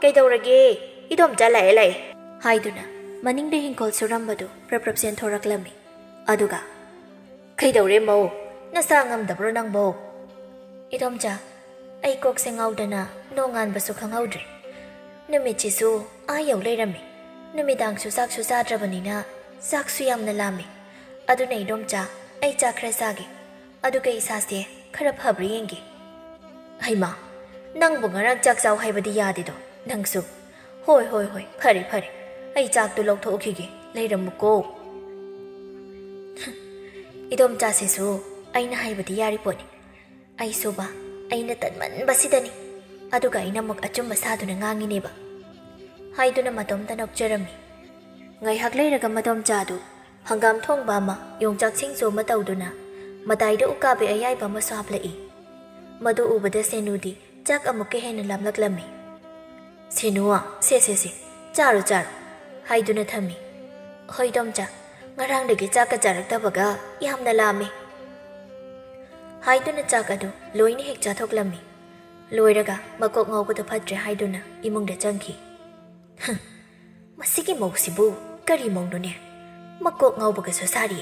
ꯀꯩꯗꯧꯔꯒꯦ? ꯏꯗꯣꯝꯆꯥ ꯂꯥꯛꯑꯦ, ꯂꯥꯛꯑꯦ" ꯍꯥꯏꯗꯨꯅ ꯃꯅꯤꯡꯗ ꯍꯤꯡꯈꯣꯜ ꯁꯨꯔꯝꯕꯗꯨ ꯄ꯭ꯔꯞ ꯄ꯭ꯔꯞ ꯆꯦꯟꯊꯣꯔꯛꯂꯝꯃꯤ꯫ ꯑꯗꯨꯒ, "ꯀꯩꯗꯧꯔꯦ ꯃꯧ? ꯅꯁꯥ ꯉꯝꯗꯕ꯭ꯔꯣ ꯅꯪꯕꯣ?" "ꯏꯗꯣꯝꯆꯥ, ꯑꯩ ꯀꯣꯛꯁꯦ ꯉꯥꯎꯗꯅ ꯅꯣꯡꯉꯥꯟꯕꯁꯨ ꯈꯪꯍꯧꯗ꯭ꯔꯦ꯫ ꯅꯨꯃꯤꯠꯁꯤꯁꯨ ꯑꯥ ꯌꯧ ꯂꯩꯔꯝꯃꯤ꯫ ꯅꯨꯃꯤꯗꯥꯡꯁꯨ ꯆꯥꯛꯁꯨ ꯆꯥꯗ꯭ꯔꯕꯅꯤꯅ ꯆꯥꯛꯁꯨ ꯌꯥꯝꯅ ꯂꯥꯝꯃꯤ꯫ ꯑꯗꯨꯅ ꯏꯗꯣꯝꯆꯥ, ꯑꯩ ꯆꯥꯛ ꯈꯔ ꯆꯥꯒꯦ, ꯑꯗꯨꯒ ꯏꯁꯥꯁꯦ ꯈꯔ ꯐꯕ꯭ꯔꯥ ꯌꯦꯡꯒꯦ꯫" "ꯍꯩꯃꯥ, ꯅꯪꯕꯨ ꯉꯔꯥꯡ ꯆꯥꯛ ꯆꯥꯎ ꯍꯥꯏꯕꯗꯤ ꯌꯥꯗꯦꯗꯣ ꯅꯪꯁꯨ꯫ ꯍꯣꯏ, ꯍꯣꯏ, ꯍꯣꯏ, ꯐꯔꯦ, ꯐꯔꯦ, ꯑꯩ ꯆꯥꯛꯇꯨ ꯂꯧꯊꯣꯛꯈꯤꯒꯦ, ꯂꯩꯔꯝꯃꯨꯀꯣ꯫" ꯏꯗꯣꯝꯆꯥꯁꯤꯁꯨ ꯑꯩꯅ ꯍꯥꯏꯕꯗꯤ ꯌꯥꯔꯤ ꯄꯣꯠꯅꯤ꯫ ꯑꯩꯁꯨꯕ, ꯑꯩꯅ ꯇꯟꯃꯟꯕꯁꯤꯗꯅꯤ꯫ ꯑꯗꯨꯒ ꯑꯩꯅ ꯑꯃꯨꯛ ꯑꯆꯨꯝꯕ ꯁꯥꯗꯨꯅ ꯉꯥꯡꯉꯤꯅꯦꯕ ꯍꯥꯏꯗꯨꯅ ꯃꯇꯣꯝꯇ ꯅꯣꯛꯆꯔꯝꯃꯤ꯫ ꯉꯥꯏꯍꯥꯛ ꯂꯩꯔꯒ ꯃꯗꯣꯝꯆꯥꯗꯨ ꯍꯪꯒꯥꯝ ꯊꯣꯡꯕ ꯑꯃ, ꯌꯣꯡꯆꯥꯛ ꯁꯤꯡꯖꯨ ꯑꯃ ꯇꯧꯗꯨꯅ ꯃꯇꯥꯏꯗ ꯎꯀꯥꯕꯤ ꯑꯌꯥꯏꯕ ꯑꯃꯁꯨ ꯍꯥꯞꯂꯛꯏ꯫ ꯃꯗꯨ ꯎꯕꯗ ꯁꯦꯅꯨꯗꯤ ꯆꯥꯛ ꯑꯃꯨꯛꯀ ꯍꯦꯟꯅ ꯂꯥꯝꯂꯛꯂꯝꯃꯤ꯫ "ꯁꯦꯅꯨ, ꯁꯦ ꯁꯦ ꯁꯦ, ꯆꯥꯔꯣ ꯆꯥꯔꯣ" ꯍꯥꯏꯗꯨꯅ ꯊꯝꯃꯤ꯫ "ꯍꯣꯏ ꯏꯗꯣꯝꯆꯥ, ꯉꯔꯥꯡꯗꯒꯤ ꯆꯥꯛꯀ ꯆꯥꯔꯛꯇꯕꯒ ꯌꯥꯝꯅ ꯂꯥꯝꯃꯦ" ꯍꯥꯏꯗꯨꯅ ꯆꯥꯛ ꯑꯗꯨ ꯂꯣꯏꯅ ꯍꯦꯛ ꯆꯥꯊꯣꯛꯂꯝꯃꯤ꯫ ꯂꯣꯏꯔꯒ ꯃꯀꯣꯛ ꯉꯥꯎꯕꯗꯨ ꯐꯠꯇ꯭ꯔꯦ ꯍꯥꯏꯗꯨꯅ ꯏꯃꯨꯡꯗ ꯆꯪꯈꯤ꯫ "ꯍꯝ, ꯃꯁꯤꯒꯤ ꯃꯧꯁꯤꯕꯨ ꯀꯔꯤ ꯃꯧꯅꯣꯅꯦ? ꯃꯀꯣꯛ ꯉꯥꯎꯕꯒꯁꯨ ꯁꯥꯔꯤ꯫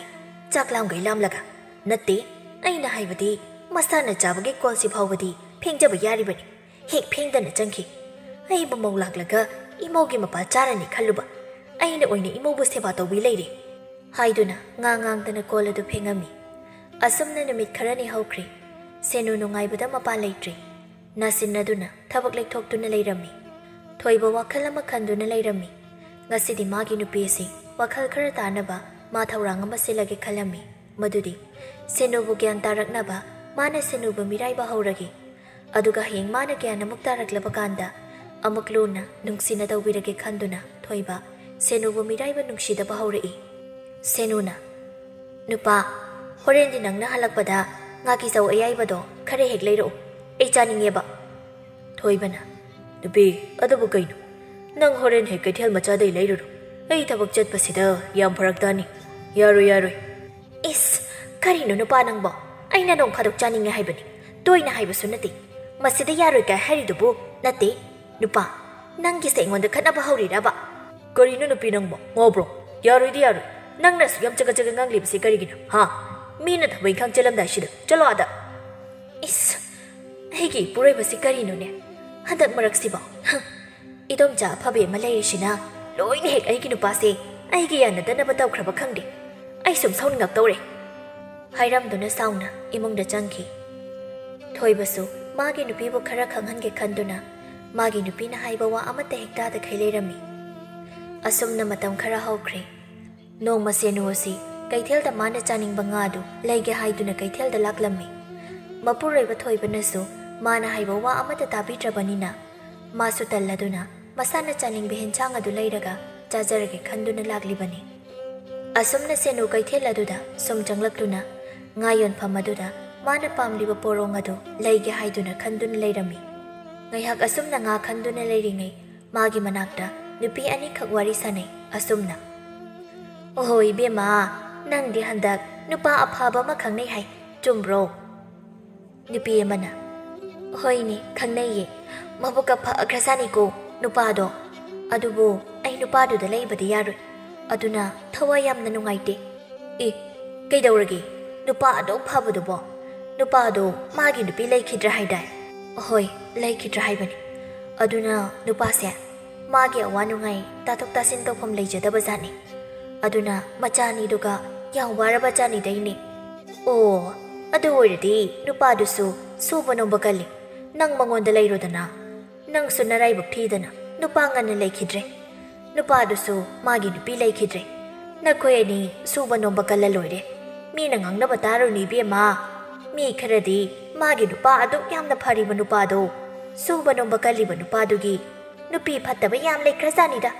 ꯆꯥꯛ ꯂꯥꯝꯒꯩ ꯂꯥꯝꯂꯒ꯫ ꯅꯠꯇꯦ, ꯑꯩꯅ ꯍꯥꯏꯕꯗꯤ ꯃꯁꯥꯅ ꯆꯥꯕꯒꯤ ꯀꯣꯜꯁꯤ ꯐꯥꯎꯕꯗꯤ ꯐꯦꯡꯖꯕ ꯌꯥꯔꯤꯕꯅꯤ꯫ ꯍꯦꯛ ꯐꯦꯡꯗꯅ ꯆꯪꯈꯤ꯫ ꯑꯩꯕꯨ ꯃꯧ ꯂꯥꯛꯂꯒ ꯏꯃꯧꯒꯤ ꯃꯄꯥ ꯆꯥꯔꯅꯤ ꯈꯜꯂꯨꯕ꯫ ꯑꯩꯅ ꯑꯣꯏꯅ ꯏꯃꯧꯕꯨ ꯁꯦꯕꯥ ꯇꯧꯕꯤ ꯂꯩꯔꯦ" ꯍꯥꯏꯗꯨꯅ ꯉꯥꯡ ꯉꯥꯡꯗꯅ ꯀꯣꯜ ꯑꯗꯨ ꯐꯦꯡꯉꯝꯃꯤ꯫ ꯑꯁꯨꯝꯅ ꯅꯨꯃꯤꯠ ꯈꯔꯅꯤ ꯍꯧꯈ꯭ꯔꯦ꯫ ꯁꯦꯅꯨ ꯅꯨꯡꯉꯥꯏꯕꯗ ꯃꯄꯥ ꯂꯩꯇ꯭ꯔꯦ꯫ ꯅꯥꯁꯤꯟꯅꯗꯨꯅ ꯊꯕꯛ ꯂꯩꯊꯣꯛꯇꯨꯅ ꯂꯩꯔꯝꯃꯤ꯫ ꯊꯣꯏꯕ ꯋꯥꯈꯜ ꯑꯃ ꯈꯟꯗꯨꯅ ꯂꯩꯔꯝꯃꯤ꯫ ꯉꯁꯤꯗꯤ ꯃꯥꯒꯤ ꯅꯨꯄꯤ ꯑꯁꯤ ꯋꯥꯈꯜ ꯈꯔ ꯇꯥꯅꯕ ꯃꯥ ꯊꯧꯔꯥꯡ ꯑꯃ ꯁꯤꯜꯂꯒꯦ ꯈꯜꯂꯝꯃꯤ꯫ ꯃꯗꯨꯗꯤ ꯁꯦꯅꯨꯕꯨ ꯒ꯭ꯌꯥꯟ ꯇꯥꯔꯛꯅꯕ ꯃꯥꯅ ꯁꯦꯅꯨꯕꯨ ꯃꯤꯔꯥꯏꯕ ꯍꯧꯔꯒꯦ꯫ ꯑꯗꯨꯒ ꯍꯌꯦꯡ ꯃꯥꯅ ꯒ꯭ꯌꯥꯟ ꯑꯃꯨꯛ ꯇꯥꯔꯛꯂꯕ ꯀꯥꯟꯗ ꯑꯃꯨꯛ ꯂꯨꯅ ꯅꯨꯡꯁꯤꯅ ꯇꯧꯕꯤꯔꯒꯦ ꯈꯟꯗꯨꯅ ꯊꯣꯏꯕ ꯁꯦꯅꯨꯕꯨ ꯃꯤꯔꯥꯏꯕ ꯅꯨꯡꯁꯤꯗꯕ ꯍꯧꯔꯛꯏ꯫ ꯁꯦꯅꯨꯅ, "ꯅꯨꯄꯥ, ꯍꯣꯔꯦꯟꯗꯤ ꯅꯪꯅ ꯍꯜꯂꯛꯄꯗ ꯉꯥꯀꯤꯖꯧ ꯑꯌꯥꯏꯕꯗꯣ ꯈꯔ ꯍꯦꯛ ꯂꯩꯔꯛꯎ꯫ ꯑꯩ ꯆꯥꯅꯤꯡꯉꯦꯕ"꯫ ꯊꯣꯏꯕꯅ, "ꯅꯨꯄꯤ, ꯑꯗꯨꯕꯨ ꯀꯩꯅꯣ? ꯅꯪ ꯍꯣꯔꯦꯟ ꯍꯦꯛ ꯀꯩꯊꯦꯜ ꯃꯆꯥꯗꯩ ꯂꯩꯔꯨꯔꯣ꯫ ꯑꯩ ꯊꯕꯛ ꯆꯠꯄꯁꯤꯗ ꯌꯥꯝ ꯐꯔꯛ ꯇꯥꯅꯤ꯫ ꯌꯥꯔꯣꯏ, ꯌꯥꯔꯣꯏ"꯫ "ꯏꯁ, ꯀꯔꯤꯅꯣ ꯅꯨꯄꯥ ꯅꯪꯕꯣ? ꯑꯩꯅ ꯅꯣꯡ ꯐꯥꯗꯣꯛ ꯆꯥꯅꯤꯡꯉꯦ ꯍꯥꯏꯕꯅꯤ꯫ ꯇꯣꯏꯅ ꯍꯥꯏꯕꯁꯨ ꯅꯠꯇꯦ꯫ ꯃꯁꯤꯗ ꯌꯥꯔꯣꯏ ꯀꯥꯏ ꯍꯥꯏꯔꯤꯗꯨꯕꯨ? ꯅꯠꯇꯦ, ꯅꯨꯄꯥ, ꯅꯪꯒꯤꯁꯦ ꯑꯩꯉꯣꯟꯗ ꯈꯠꯅꯕ ꯍꯧꯔꯤꯔꯕ?" "ꯀꯔꯤꯅꯣ ꯅꯨꯄꯤ ꯅꯪꯕꯣ? ꯉꯥꯎꯕ꯭ꯔꯣ? ꯌꯥꯔꯣꯏꯗꯤ ꯌꯥꯔꯣꯏ꯫ ꯅꯪꯅ ꯑꯁꯨꯛ ꯌꯥꯝ ꯆꯒꯠ ꯆꯒꯠ ꯉꯥꯡꯂꯤꯕꯁꯤ ꯀꯔꯤꯒꯤꯅꯣ, ꯍꯥ? ꯃꯤꯅ ꯊꯕꯛ ꯏꯪꯈꯥꯡ ꯆꯠꯂꯝꯗꯥꯏꯁꯤꯗ꯫ ꯆꯠꯂꯣ ꯑꯥꯗ"꯫ "ꯏꯁ, ꯑꯩꯒꯤ ꯏꯄꯨꯔꯣꯏꯕꯁꯤ ꯀꯔꯤꯅꯣꯅꯦ ꯍꯟꯗꯛ ꯃꯔꯛꯁꯤꯕꯣ? ꯍ, ꯏꯗꯣꯝꯆꯥ ꯑꯐꯕꯤ ꯑꯃ ꯂꯩꯔꯤꯁꯤꯅ ꯂꯣꯏꯅ ꯍꯦꯛ ꯑꯩꯒꯤ ꯅꯨꯄꯥꯁꯦ ꯑꯩꯒꯤ ꯌꯥꯅꯗꯅꯕ ꯇꯧꯈ꯭ꯔꯕ ꯈꯪꯗꯦ꯫ ꯑꯩ ꯁꯨꯝ ꯁꯥꯎꯅꯤꯡꯉꯛꯇꯧꯔꯦ" ꯍꯥꯏꯔꯝꯗꯨꯅ ꯁꯥꯎꯅ ꯏꯃꯨꯡꯗ ꯆꯪꯈꯤ꯫ ꯊꯣꯏꯕꯁꯨ ꯃꯥꯒꯤ ꯅꯨꯄꯤꯕꯨ ꯈꯔ ꯈꯪꯍꯟꯒꯦ ꯈꯟꯗꯨꯅ ꯃꯥꯒꯤ ꯅꯨꯄꯤꯅ ꯍꯥꯏꯕ ꯋꯥ ꯑꯃꯠꯇ ꯍꯦꯛ ꯇꯥꯗꯈꯩ ꯂꯩꯔꯝꯃꯤ꯫ ꯑꯁꯨꯝꯅ ꯃꯇꯝ ꯈꯔ ꯍꯧꯈ꯭ꯔꯦ꯫ ꯅꯣꯡꯃ ꯁꯦꯅꯨ ꯑꯁꯤ ꯀꯩꯊꯦꯜꯗ ꯃꯥꯅ ꯆꯥꯅꯤꯡꯕ ꯉꯥꯗꯨ ꯂꯩꯒꯦ ꯍꯥꯏꯗꯨꯅ ꯀꯩꯊꯦꯜꯗ ꯂꯥꯛꯂꯝꯃꯤ꯫ ꯃꯄꯨꯔꯣꯏꯕ ꯊꯣꯏꯕꯅꯁꯨ ꯃꯥꯅ ꯍꯥꯏꯕ ꯋꯥ ꯑꯃꯠꯇ ꯇꯥꯕꯤꯗ꯭ꯔꯕꯅꯤꯅ ꯃꯥꯁꯨ ꯇꯜꯂꯗꯨꯅ ꯃꯁꯥꯅ ꯆꯥꯅꯤꯡꯕ ꯍꯦꯟꯁꯥꯡ ꯑꯗꯨ ꯂꯩꯔꯒ ꯆꯥꯖꯔꯒꯦ ꯈꯟꯗꯨꯅ ꯂꯥꯛꯂꯤꯕꯅꯤ꯫ ꯑꯁꯨꯝꯅ ꯁꯦꯅꯨ ꯀꯩꯊꯦꯜ ꯑꯗꯨꯗ ꯁꯨꯝ ꯆꯪꯂꯛꯇꯨꯅ ꯉꯥ ꯌꯣꯟꯐꯝ ꯑꯗꯨꯗ ꯃꯥꯅ ꯄꯥꯝꯂꯤꯕ ꯄꯣꯔꯣꯡ ꯑꯗꯨ ꯂꯩꯒꯦ ꯍꯥꯏꯗꯨꯅ ꯈꯟꯗꯨꯅ ꯂꯩꯔꯝꯃꯤ꯫ ꯉꯥꯏꯍꯥꯛ ꯑꯁꯨꯝꯅ ꯉꯥ ꯈꯟꯗꯨꯅ ꯂꯩꯔꯤꯉꯩ ꯃꯥꯒꯤ ꯃꯅꯥꯛꯇ ꯅꯨꯄꯤ ꯑꯅꯤꯈꯛ ꯋꯥꯔꯤ ꯁꯥꯅꯩ꯫ ꯑꯁꯨꯝꯅ, "ꯑꯣꯍꯣ ꯏꯕꯦꯝꯃ, ꯅꯪꯗꯤ ꯍꯟꯗꯛ ꯅꯨꯄꯥ ꯑꯐꯕ ꯑꯃ ꯈꯪꯅꯩ ꯍꯥꯏ, ꯆꯨꯝꯕ꯭ꯔꯣ?" ꯅꯨꯄꯤ ꯑꯃꯅ, "ꯍꯣꯏꯅꯦ, ꯈꯪꯅꯩꯌꯦ꯫ ꯃꯕꯨꯛꯀ ꯐꯈ꯭ꯔꯖꯥꯠꯅꯤꯀꯣ ꯅꯨꯄꯥꯗꯣ꯫ ꯑꯗꯨꯕꯨ ꯑꯩ ꯅꯨꯄꯥꯗꯨꯗ ꯂꯩꯕꯗꯤ ꯌꯥꯔꯣꯏ꯫ ꯑꯗꯨꯅ ꯊꯋꯥꯏ ꯌꯥꯝꯅ ꯅꯨꯡꯉꯥꯏꯇꯦ꯫" "ꯑꯦ, ꯀꯩꯗꯧꯔꯒꯦ? ꯅꯨꯄꯥ ꯑꯗꯨꯛ ꯐꯕꯗꯨꯕꯣ? ꯅꯨꯄꯥꯗꯣ ꯃꯥꯒꯤ ꯅꯨꯄꯤ ꯂꯩꯈꯤꯗ꯭ꯔꯦ ꯍꯥꯏꯗꯥꯏ?" "ꯍꯣꯏ, ꯂꯩꯈꯤꯗ꯭ꯔꯦ ꯍꯥꯏꯕꯅꯤ꯫ ꯑꯗꯨꯅ ꯅꯨꯄꯥꯁꯦ ꯃꯥꯒꯤ ꯑꯋꯥ ꯅꯨꯡꯉꯥꯏ ꯇꯥꯊꯣꯛ ꯇꯥꯁꯤꯟ ꯇꯧꯐꯝ ꯂꯩꯖꯗꯕ ꯖꯥꯠꯅꯤ꯫ ꯑꯗꯨꯅ ꯃꯆꯥ ꯑꯅꯤꯗꯨꯒ ꯌꯥꯝ ꯋꯥꯔꯕ ꯖꯥꯠꯅꯤꯗꯩꯅꯦ꯫" "ꯑꯣ, ꯑꯗꯨ ꯑꯣꯏꯔꯗꯤ ꯅꯨꯄꯥꯗꯨꯁꯨ ꯁꯨꯕ ꯅꯣꯝꯕ ꯀꯜꯂꯤ꯫ ꯅꯪ ꯃꯉꯣꯟꯗ ꯂꯩꯔꯣꯗꯅ꯫ ꯅꯪꯁꯨ ꯅꯔꯥꯏꯕꯛ ꯊꯤꯗꯅ ꯅꯨꯄꯥ ꯉꯟꯅ ꯂꯩꯈꯤꯗ꯭ꯔꯦ꯫ ꯅꯨꯄꯥꯗꯨꯁꯨ ꯃꯥꯒꯤ ꯅꯨꯄꯤ ꯂꯩꯈꯤꯗ꯭ꯔꯦ꯫ ꯅꯈꯣꯏ ꯑꯅꯤ ꯁꯨꯕ ꯅꯣꯝꯕ ꯀꯜꯂ ꯂꯣꯏꯔꯦ꯫ ꯃꯤꯅ ꯉꯥꯡꯅꯕ ꯇꯥꯔꯨꯅꯨ ꯏꯕꯦꯝꯃ꯫ ꯃꯤ ꯈꯔꯗꯤ ꯃꯥꯒꯤ ꯅꯨꯄꯥ ꯑꯗꯨꯛ ꯌꯥꯝꯅ ꯐꯔꯤꯕ ꯅꯨꯄꯥꯗꯣ ꯁꯨꯕ ꯅꯣꯝꯕ ꯀꯜꯂꯤꯕ ꯅꯨꯄꯥꯗꯨꯒꯤ ꯅꯨꯄꯤ ꯐꯠꯇꯕ ꯌꯥꯝ ꯂꯩꯈ꯭ꯔꯖꯥꯠꯅꯤꯗ꯫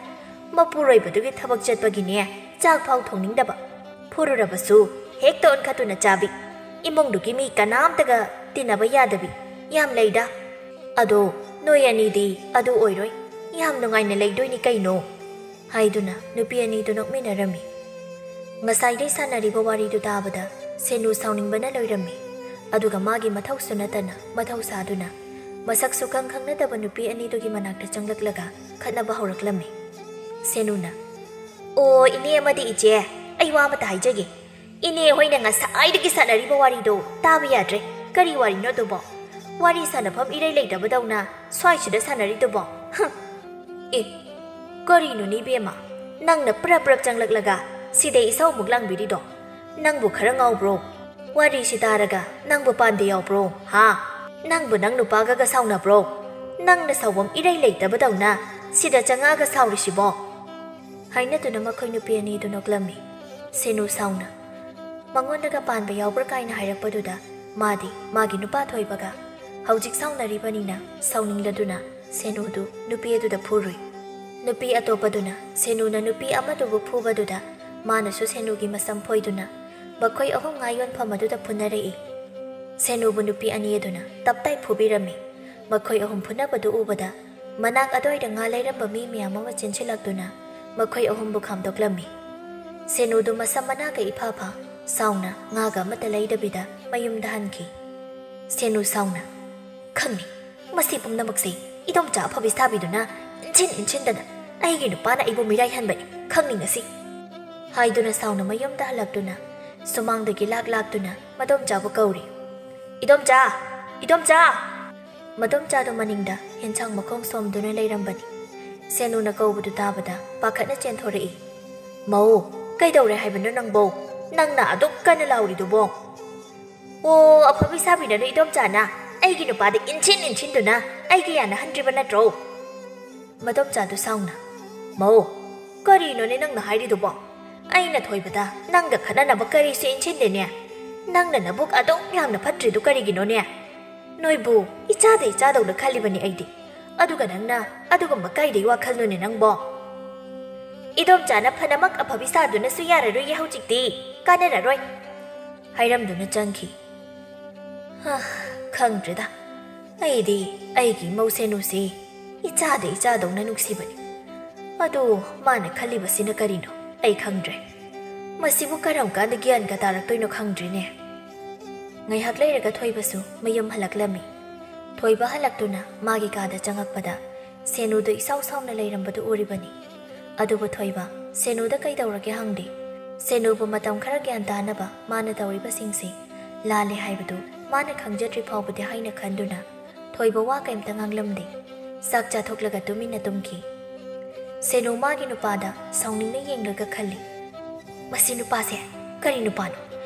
ꯃꯄꯨꯔꯣꯏꯕꯗꯨꯒꯤ ꯊꯕꯛ ꯆꯠꯄꯒꯤꯅꯦ ꯆꯥꯛ ꯐꯥꯎ ꯊꯣꯡꯅꯤꯡꯗꯕ꯫ ꯐꯨꯔꯨꯔꯕꯁꯨ ꯍꯦꯛꯇ ꯑꯣꯟꯈꯠꯇꯨꯅ ꯆꯥꯕꯤ꯫ ꯏꯃꯨꯡꯗꯨꯒꯤ ꯃꯤ ꯀꯅꯥꯝꯇꯒ ꯇꯤꯟꯅꯕ ꯌꯥꯗꯕꯤ ꯌꯥꯝ ꯂꯩꯗ꯫ ꯑꯗꯣ ꯅꯣꯏ ꯑꯅꯤꯗꯤ ꯑꯗꯨ ꯑꯣꯏꯔꯣꯏ꯫ ꯌꯥꯝ ꯅꯨꯡꯉꯥꯏꯅ ꯂꯩꯗꯣꯏꯅꯤ ꯀꯩꯅꯣ?" ꯍꯥꯏꯗꯨꯅ ꯅꯨꯄꯤ ꯑꯅꯤꯗꯨ ꯅꯣꯛꯃꯤꯟꯅꯔꯝꯃꯤ꯫ ꯉꯁꯥꯏꯗꯩ ꯁꯥꯟꯅꯔꯤꯕ ꯋꯥꯔꯤꯗꯨ ꯇꯥꯕꯗ ꯁꯦꯅꯨ ꯁꯥꯎꯅꯤꯡꯕꯅ ꯂꯣꯏꯔꯝꯃꯤ꯫ ꯑꯗꯨꯒ ꯃꯥꯒꯤ ꯃꯊꯧꯁꯨ ꯅꯠꯇꯅ ꯃꯊꯧ ꯁꯥꯗꯨꯅ ꯃꯁꯛꯁꯨ ꯈꯪ ꯈꯪꯅꯗꯕ ꯅꯨꯄꯤ ꯑꯅꯤꯗꯨꯒꯤ ꯃꯅꯥꯛꯇ ꯆꯪꯂꯛꯂꯒ ꯈꯠꯅꯕ ꯍꯧꯔꯛꯂꯝꯃꯤ꯫ ꯁꯦꯅꯨꯅ, "ꯑꯣ, ꯏꯅꯦ ꯑꯃꯗꯤ ꯏꯆꯦ, ꯑꯩ ꯋꯥ ꯑꯃꯇ ꯍꯥꯏꯖꯒꯦ꯫ ꯏꯅꯦ ꯍꯣꯏꯅ ꯉꯁꯥꯏꯗꯒꯤ ꯁꯥꯟꯅꯔꯤꯕ ꯋꯥꯔꯤꯗꯣ ꯇꯥꯕ ꯌꯥꯗ꯭ꯔꯦ꯫ ꯀꯔꯤ ꯋꯥꯔꯤꯅꯣ ꯑꯗꯨꯕꯣ? ꯋꯥꯔꯤ ꯁꯥꯟꯅꯐꯝ ꯏꯔꯩ ꯂꯩꯇꯕꯗꯧꯅ ꯁ꯭ꯋꯥꯏꯁꯤꯗ ꯁꯥꯟꯅꯔꯤꯗꯨꯕꯣ? ꯍꯨꯝ!" "ꯑꯦ, ꯀꯔꯤꯅꯣꯅꯦ ꯏꯕꯦꯝꯃ? ꯅꯪꯅ ꯄ꯭ꯔꯞ ꯄ꯭ꯔꯞ ꯆꯪꯂꯛꯂꯒ ꯁꯤꯗ ꯏꯁꯧ ꯑꯃꯨꯛ ꯂꯥꯡꯕꯤꯔꯤꯗꯣ? ꯅꯪꯕꯨ ꯈꯔ ꯉꯥꯎꯕ꯭ꯔꯣ? ꯋꯥꯔꯤꯁꯤ ꯇꯥꯔꯒ ꯅꯪꯕꯨ ꯄꯥꯟꯗ ꯌꯥꯎꯕ꯭ꯔꯣ? ꯍꯥ? ꯅꯪꯕꯨ ꯅꯪ ꯅꯨꯄꯥꯒꯒ ꯁꯥꯎꯅꯕ꯭ꯔꯣ? ꯅꯪꯅ ꯁꯥꯎꯐꯝ ꯏꯔꯩ ꯂꯩꯇꯕꯗꯧꯅ ꯁꯤꯗ ꯆꯪꯉꯛꯑꯒ ꯁꯥꯎꯔꯤꯁꯤꯕꯣ?" ꯍꯥꯏꯅꯗꯨꯅ ꯃꯈꯣꯏ ꯅꯨꯄꯤ ꯑꯅꯤꯗꯨ ꯅꯣꯛꯂꯝꯃꯤ꯫ ꯁꯦꯅꯨ ꯁꯥꯎꯅ ꯃꯉꯣꯟꯗꯒ ꯄꯥꯟꯕ ꯌꯥꯎꯕ꯭ꯔꯥ ꯀꯥꯏꯅ ꯍꯥꯏꯔꯛꯄꯗꯨꯗ ꯃꯥꯗꯤ ꯃꯥꯒꯤ ꯅꯨꯄꯥ ꯊꯣꯏꯕꯒ ꯍꯧꯖꯤꯛ ꯁꯥꯎꯅꯔꯤꯕꯅꯤꯅ ꯁꯥꯎꯅꯤꯡꯂꯗꯨꯅ ꯁꯦꯅꯨꯗꯨ ꯅꯨꯄꯤ ꯑꯗꯨꯗ ꯐꯨꯔꯨꯏ꯫ ꯅꯨꯄꯤ ꯑꯇꯣꯞꯄꯗꯨꯅ ꯁꯦꯅꯨꯅ ꯅꯨꯄꯤ ꯑꯃꯗꯨꯕꯨ ꯐꯨꯕꯗꯨꯗ ꯃꯥꯅꯁꯨ ꯁꯦꯅꯨꯒꯤ ꯃꯁꯝ ꯐꯣꯏꯗꯨꯅ ꯃꯈꯣꯏ ꯑꯍꯨꯝ ꯉꯥ ꯌꯣꯟꯐꯝ ꯑꯗꯨꯗ ꯐꯨꯅꯔꯛꯏ꯫ ꯁꯦꯅꯨꯕꯨ ꯅꯨꯄꯤ ꯑꯅꯤ ꯑꯗꯨꯅ ꯇꯞꯇꯥꯏ ꯐꯨꯕꯤꯔꯝꯃꯤ꯫ ꯃꯈꯣꯏ ꯑꯍꯨꯝ ꯐꯨꯅꯕꯗꯨ ꯎꯕꯗ ꯃꯅꯥꯛ ꯑꯗꯨꯋꯥꯏꯗ ꯉꯥ ꯂꯩꯔꯝꯕ ꯃꯤ ꯃꯌꯥꯝ ꯑꯃ ꯆꯦꯟꯁꯤꯜꯂꯛꯇꯨꯅ ꯃꯈꯣꯏ ꯑꯍꯨꯝꯕꯨ ꯈꯥꯝꯗꯣꯛꯂꯝꯃꯤ꯫ ꯁꯦꯅꯨꯗꯨ ꯃꯁꯝ ꯃꯅꯥꯒ ꯏꯐꯥ ꯐꯥ ꯁꯥꯎꯅ ꯉꯥꯒ ꯑꯃꯠꯇ ꯂꯩꯗꯕꯤꯗ ꯃꯌꯨꯝꯗ ꯍꯟꯈꯤ꯫ ꯁꯦꯅꯨ ꯁꯥꯎꯅ, "ꯈꯪꯅꯤ, ꯃꯁꯤ ꯄꯨꯝꯅꯃꯛꯁꯤ ꯏꯗꯣꯝꯆꯥ ꯑꯐꯕꯤ ꯁꯥꯕꯤꯗꯨꯅ ꯏꯟꯁꯤꯟ ꯏꯟꯁꯤꯟꯗꯅ ꯑꯩꯒꯤ ꯅꯨꯄꯥꯅ ꯑꯩꯕꯨ ꯃꯤꯔꯥꯏꯍꯟꯕꯅꯤ, ꯈꯪꯅꯤ ꯉꯁꯤ," ꯍꯥꯏꯗꯨꯅ ꯁꯥꯎꯅ ꯃꯌꯨꯝꯗ ꯍꯜꯂꯛꯇꯨꯅ ꯁꯨꯃꯥꯡꯗꯒꯤ ꯂꯥꯛ ꯂꯥꯛꯇꯨꯅ ꯃꯗꯣꯝꯆꯥꯕꯨ ꯀꯧꯔꯤ꯫ "ꯏꯗꯣꯝꯆꯥ! ꯏꯗꯣꯝꯆꯥ!" ꯃꯗꯣꯝꯆꯥꯗꯨ ꯃꯅꯤꯡꯗ ꯍꯦꯟꯁꯥꯡ ꯃꯈꯣꯡ ꯁꯣꯝꯗꯨꯅ ꯂꯩꯔꯝꯕꯅꯤ꯫ ꯁꯦꯅꯨꯅ ꯀꯧꯕꯗꯨ ꯇꯥꯕꯗ ꯄꯥꯈꯠꯅ ꯆꯦꯟꯊꯣꯔꯛꯏ꯫ "ꯃꯧ, ꯀꯩꯗꯧꯔꯦ ꯍꯥꯏꯕꯅꯣ ꯅꯪꯕꯣ? ꯅꯪꯅ ꯑꯗꯨꯛ ꯀꯟꯅ ꯂꯥꯎꯔꯤꯗꯨꯕꯣ?" "ꯑꯣ, ꯑꯐꯕꯤ ꯁꯥꯕꯤꯅꯅ ꯏꯗꯣꯝꯆꯥꯅ ꯑꯩꯒꯤ ꯅꯨꯄꯥꯗ ꯏꯟꯁꯤꯟ ꯏꯟꯁꯤꯟꯗꯨꯅ ꯑꯩꯒꯤ ꯌꯥꯅꯍꯟꯗ꯭ꯔꯤꯕ ꯅꯠꯇ꯭ꯔꯣ?" ꯃꯗꯣꯝꯆꯥꯗꯨ ꯁꯥꯎꯅ, "ꯃꯧ, ꯀꯔꯤꯅꯣꯅꯦ ꯅꯪꯅ ꯍꯥꯏꯔꯤꯗꯨꯕꯣ? ꯑꯩꯅ ꯊꯣꯏꯕꯗ ꯅꯪꯒ ꯈꯠꯅꯅꯕ ꯀꯔꯤꯁꯨ ꯏꯟꯁꯤꯟꯗꯦꯅꯦ꯫ ꯅꯪꯅ ꯅꯕꯨꯛ ꯑꯗꯨꯛ ꯌꯥꯝꯅ ꯐꯠꯇ꯭ꯔꯤꯗꯨ ꯀꯔꯤꯒꯤꯅꯣꯅꯦ? ꯅꯣꯏꯕꯨ ꯏꯆꯥꯗ ꯏꯆꯥꯗꯧꯅ ꯈꯜꯂꯤꯕꯅꯤ ꯑꯩꯗꯤ꯫ ꯑꯗꯨꯒ ꯅꯪꯅ ꯑꯗꯨꯒꯨꯝꯕ ꯀꯥꯏꯗꯩ ꯋꯥꯈꯜꯅꯣꯅꯦ ꯅꯪꯕꯣ?" "ꯏꯗꯣꯝꯆꯥꯅ ꯐꯅꯃꯛ ꯑꯐꯕꯤ ꯁꯥꯗꯨꯅꯁꯨ ꯌꯥꯔꯔꯣꯏꯌꯦ ꯍꯧꯖꯤꯛꯇꯤ, ꯀꯥꯟꯅꯔꯔꯣꯏ," ꯍꯥꯏꯔꯝꯗꯨꯅ ꯆꯪꯈꯤ꯫ ꯍꯥ, ꯈꯪꯗ꯭ꯔꯦꯗ꯫ ꯑꯩꯗꯤ ꯑꯩꯒꯤ ꯏꯃꯧ ꯁꯦꯅꯨꯁꯤ ꯏꯆꯥꯗ ꯏꯆꯥꯗꯧꯅ ꯅꯨꯡꯁꯤꯕꯅꯤ꯫ ꯑꯗꯨ ꯃꯥꯅ ꯈꯜꯂꯤꯕꯁꯤꯅ ꯀꯔꯤꯅꯣ ꯑꯩ ꯈꯪꯗ꯭ꯔꯦ꯫ ꯃꯁꯤꯕꯨ ꯀꯔꯝ ꯀꯥꯟꯗ ꯒ꯭ꯌꯥꯟꯒ ꯇꯥꯔꯛꯇꯣꯏꯅꯣ ꯈꯪꯗ꯭ꯔꯦꯅꯦ꯫ ꯉꯥꯏꯍꯥꯛ ꯂꯩꯔꯒ ꯊꯣꯏꯕꯁꯨ ꯃꯌꯨꯝ ꯍꯜꯂꯛꯂꯝꯃꯤ꯫ ꯊꯣꯏꯕ ꯍꯜꯂꯛꯇꯨꯅ ꯃꯥꯒꯤ ꯀꯥꯗ ꯆꯪꯉꯛꯄꯗ ꯁꯦꯅꯨꯗꯨ ꯏꯁꯥꯎ ꯁꯥꯎꯅ ꯂꯩꯔꯝꯕꯗꯨ ꯎꯔꯤꯕꯅꯤ꯫ ꯑꯗꯨꯕꯨ ꯊꯣꯏꯕ ꯁꯦꯅꯨꯗ ꯀꯩꯗꯧꯔꯒꯦ ꯍꯪꯗꯦ꯫ ꯁꯦꯅꯨꯕꯨ ꯃꯇꯝ ꯈꯔ ꯒ꯭ꯌꯥꯟ ꯇꯥꯅꯕ ꯃꯥꯅ ꯇꯧꯔꯤꯕꯁꯤꯡꯁꯤ ꯂꯥꯜꯂꯦ ꯍꯥꯏꯕꯗꯨ ꯃꯥꯅ ꯈꯪꯖꯗ꯭ꯔꯤ ꯐꯥꯎꯕꯗꯤ ꯍꯥꯏꯅ ꯈꯟꯗꯨꯅ ꯊꯣꯏꯕ ꯋꯥ ꯀꯩꯝꯇ ꯉꯥꯡꯂꯝꯗꯦ꯫ ꯆꯥꯛ ꯆꯥꯊꯣꯛꯂꯒ ꯇꯨꯃꯤꯟꯅ ꯇꯨꯝꯈꯤ꯫ ꯁꯦꯅꯨ ꯃꯥꯒꯤ ꯅꯨꯄꯥꯗ ꯁꯥꯎꯅꯤꯡꯅ ꯌꯦꯡꯂꯒ ꯈꯜꯂꯤ, "ꯃꯁꯤ ꯅꯨꯄꯥꯁꯦ ꯀꯔꯤ ꯅꯨꯄꯥꯅꯣ?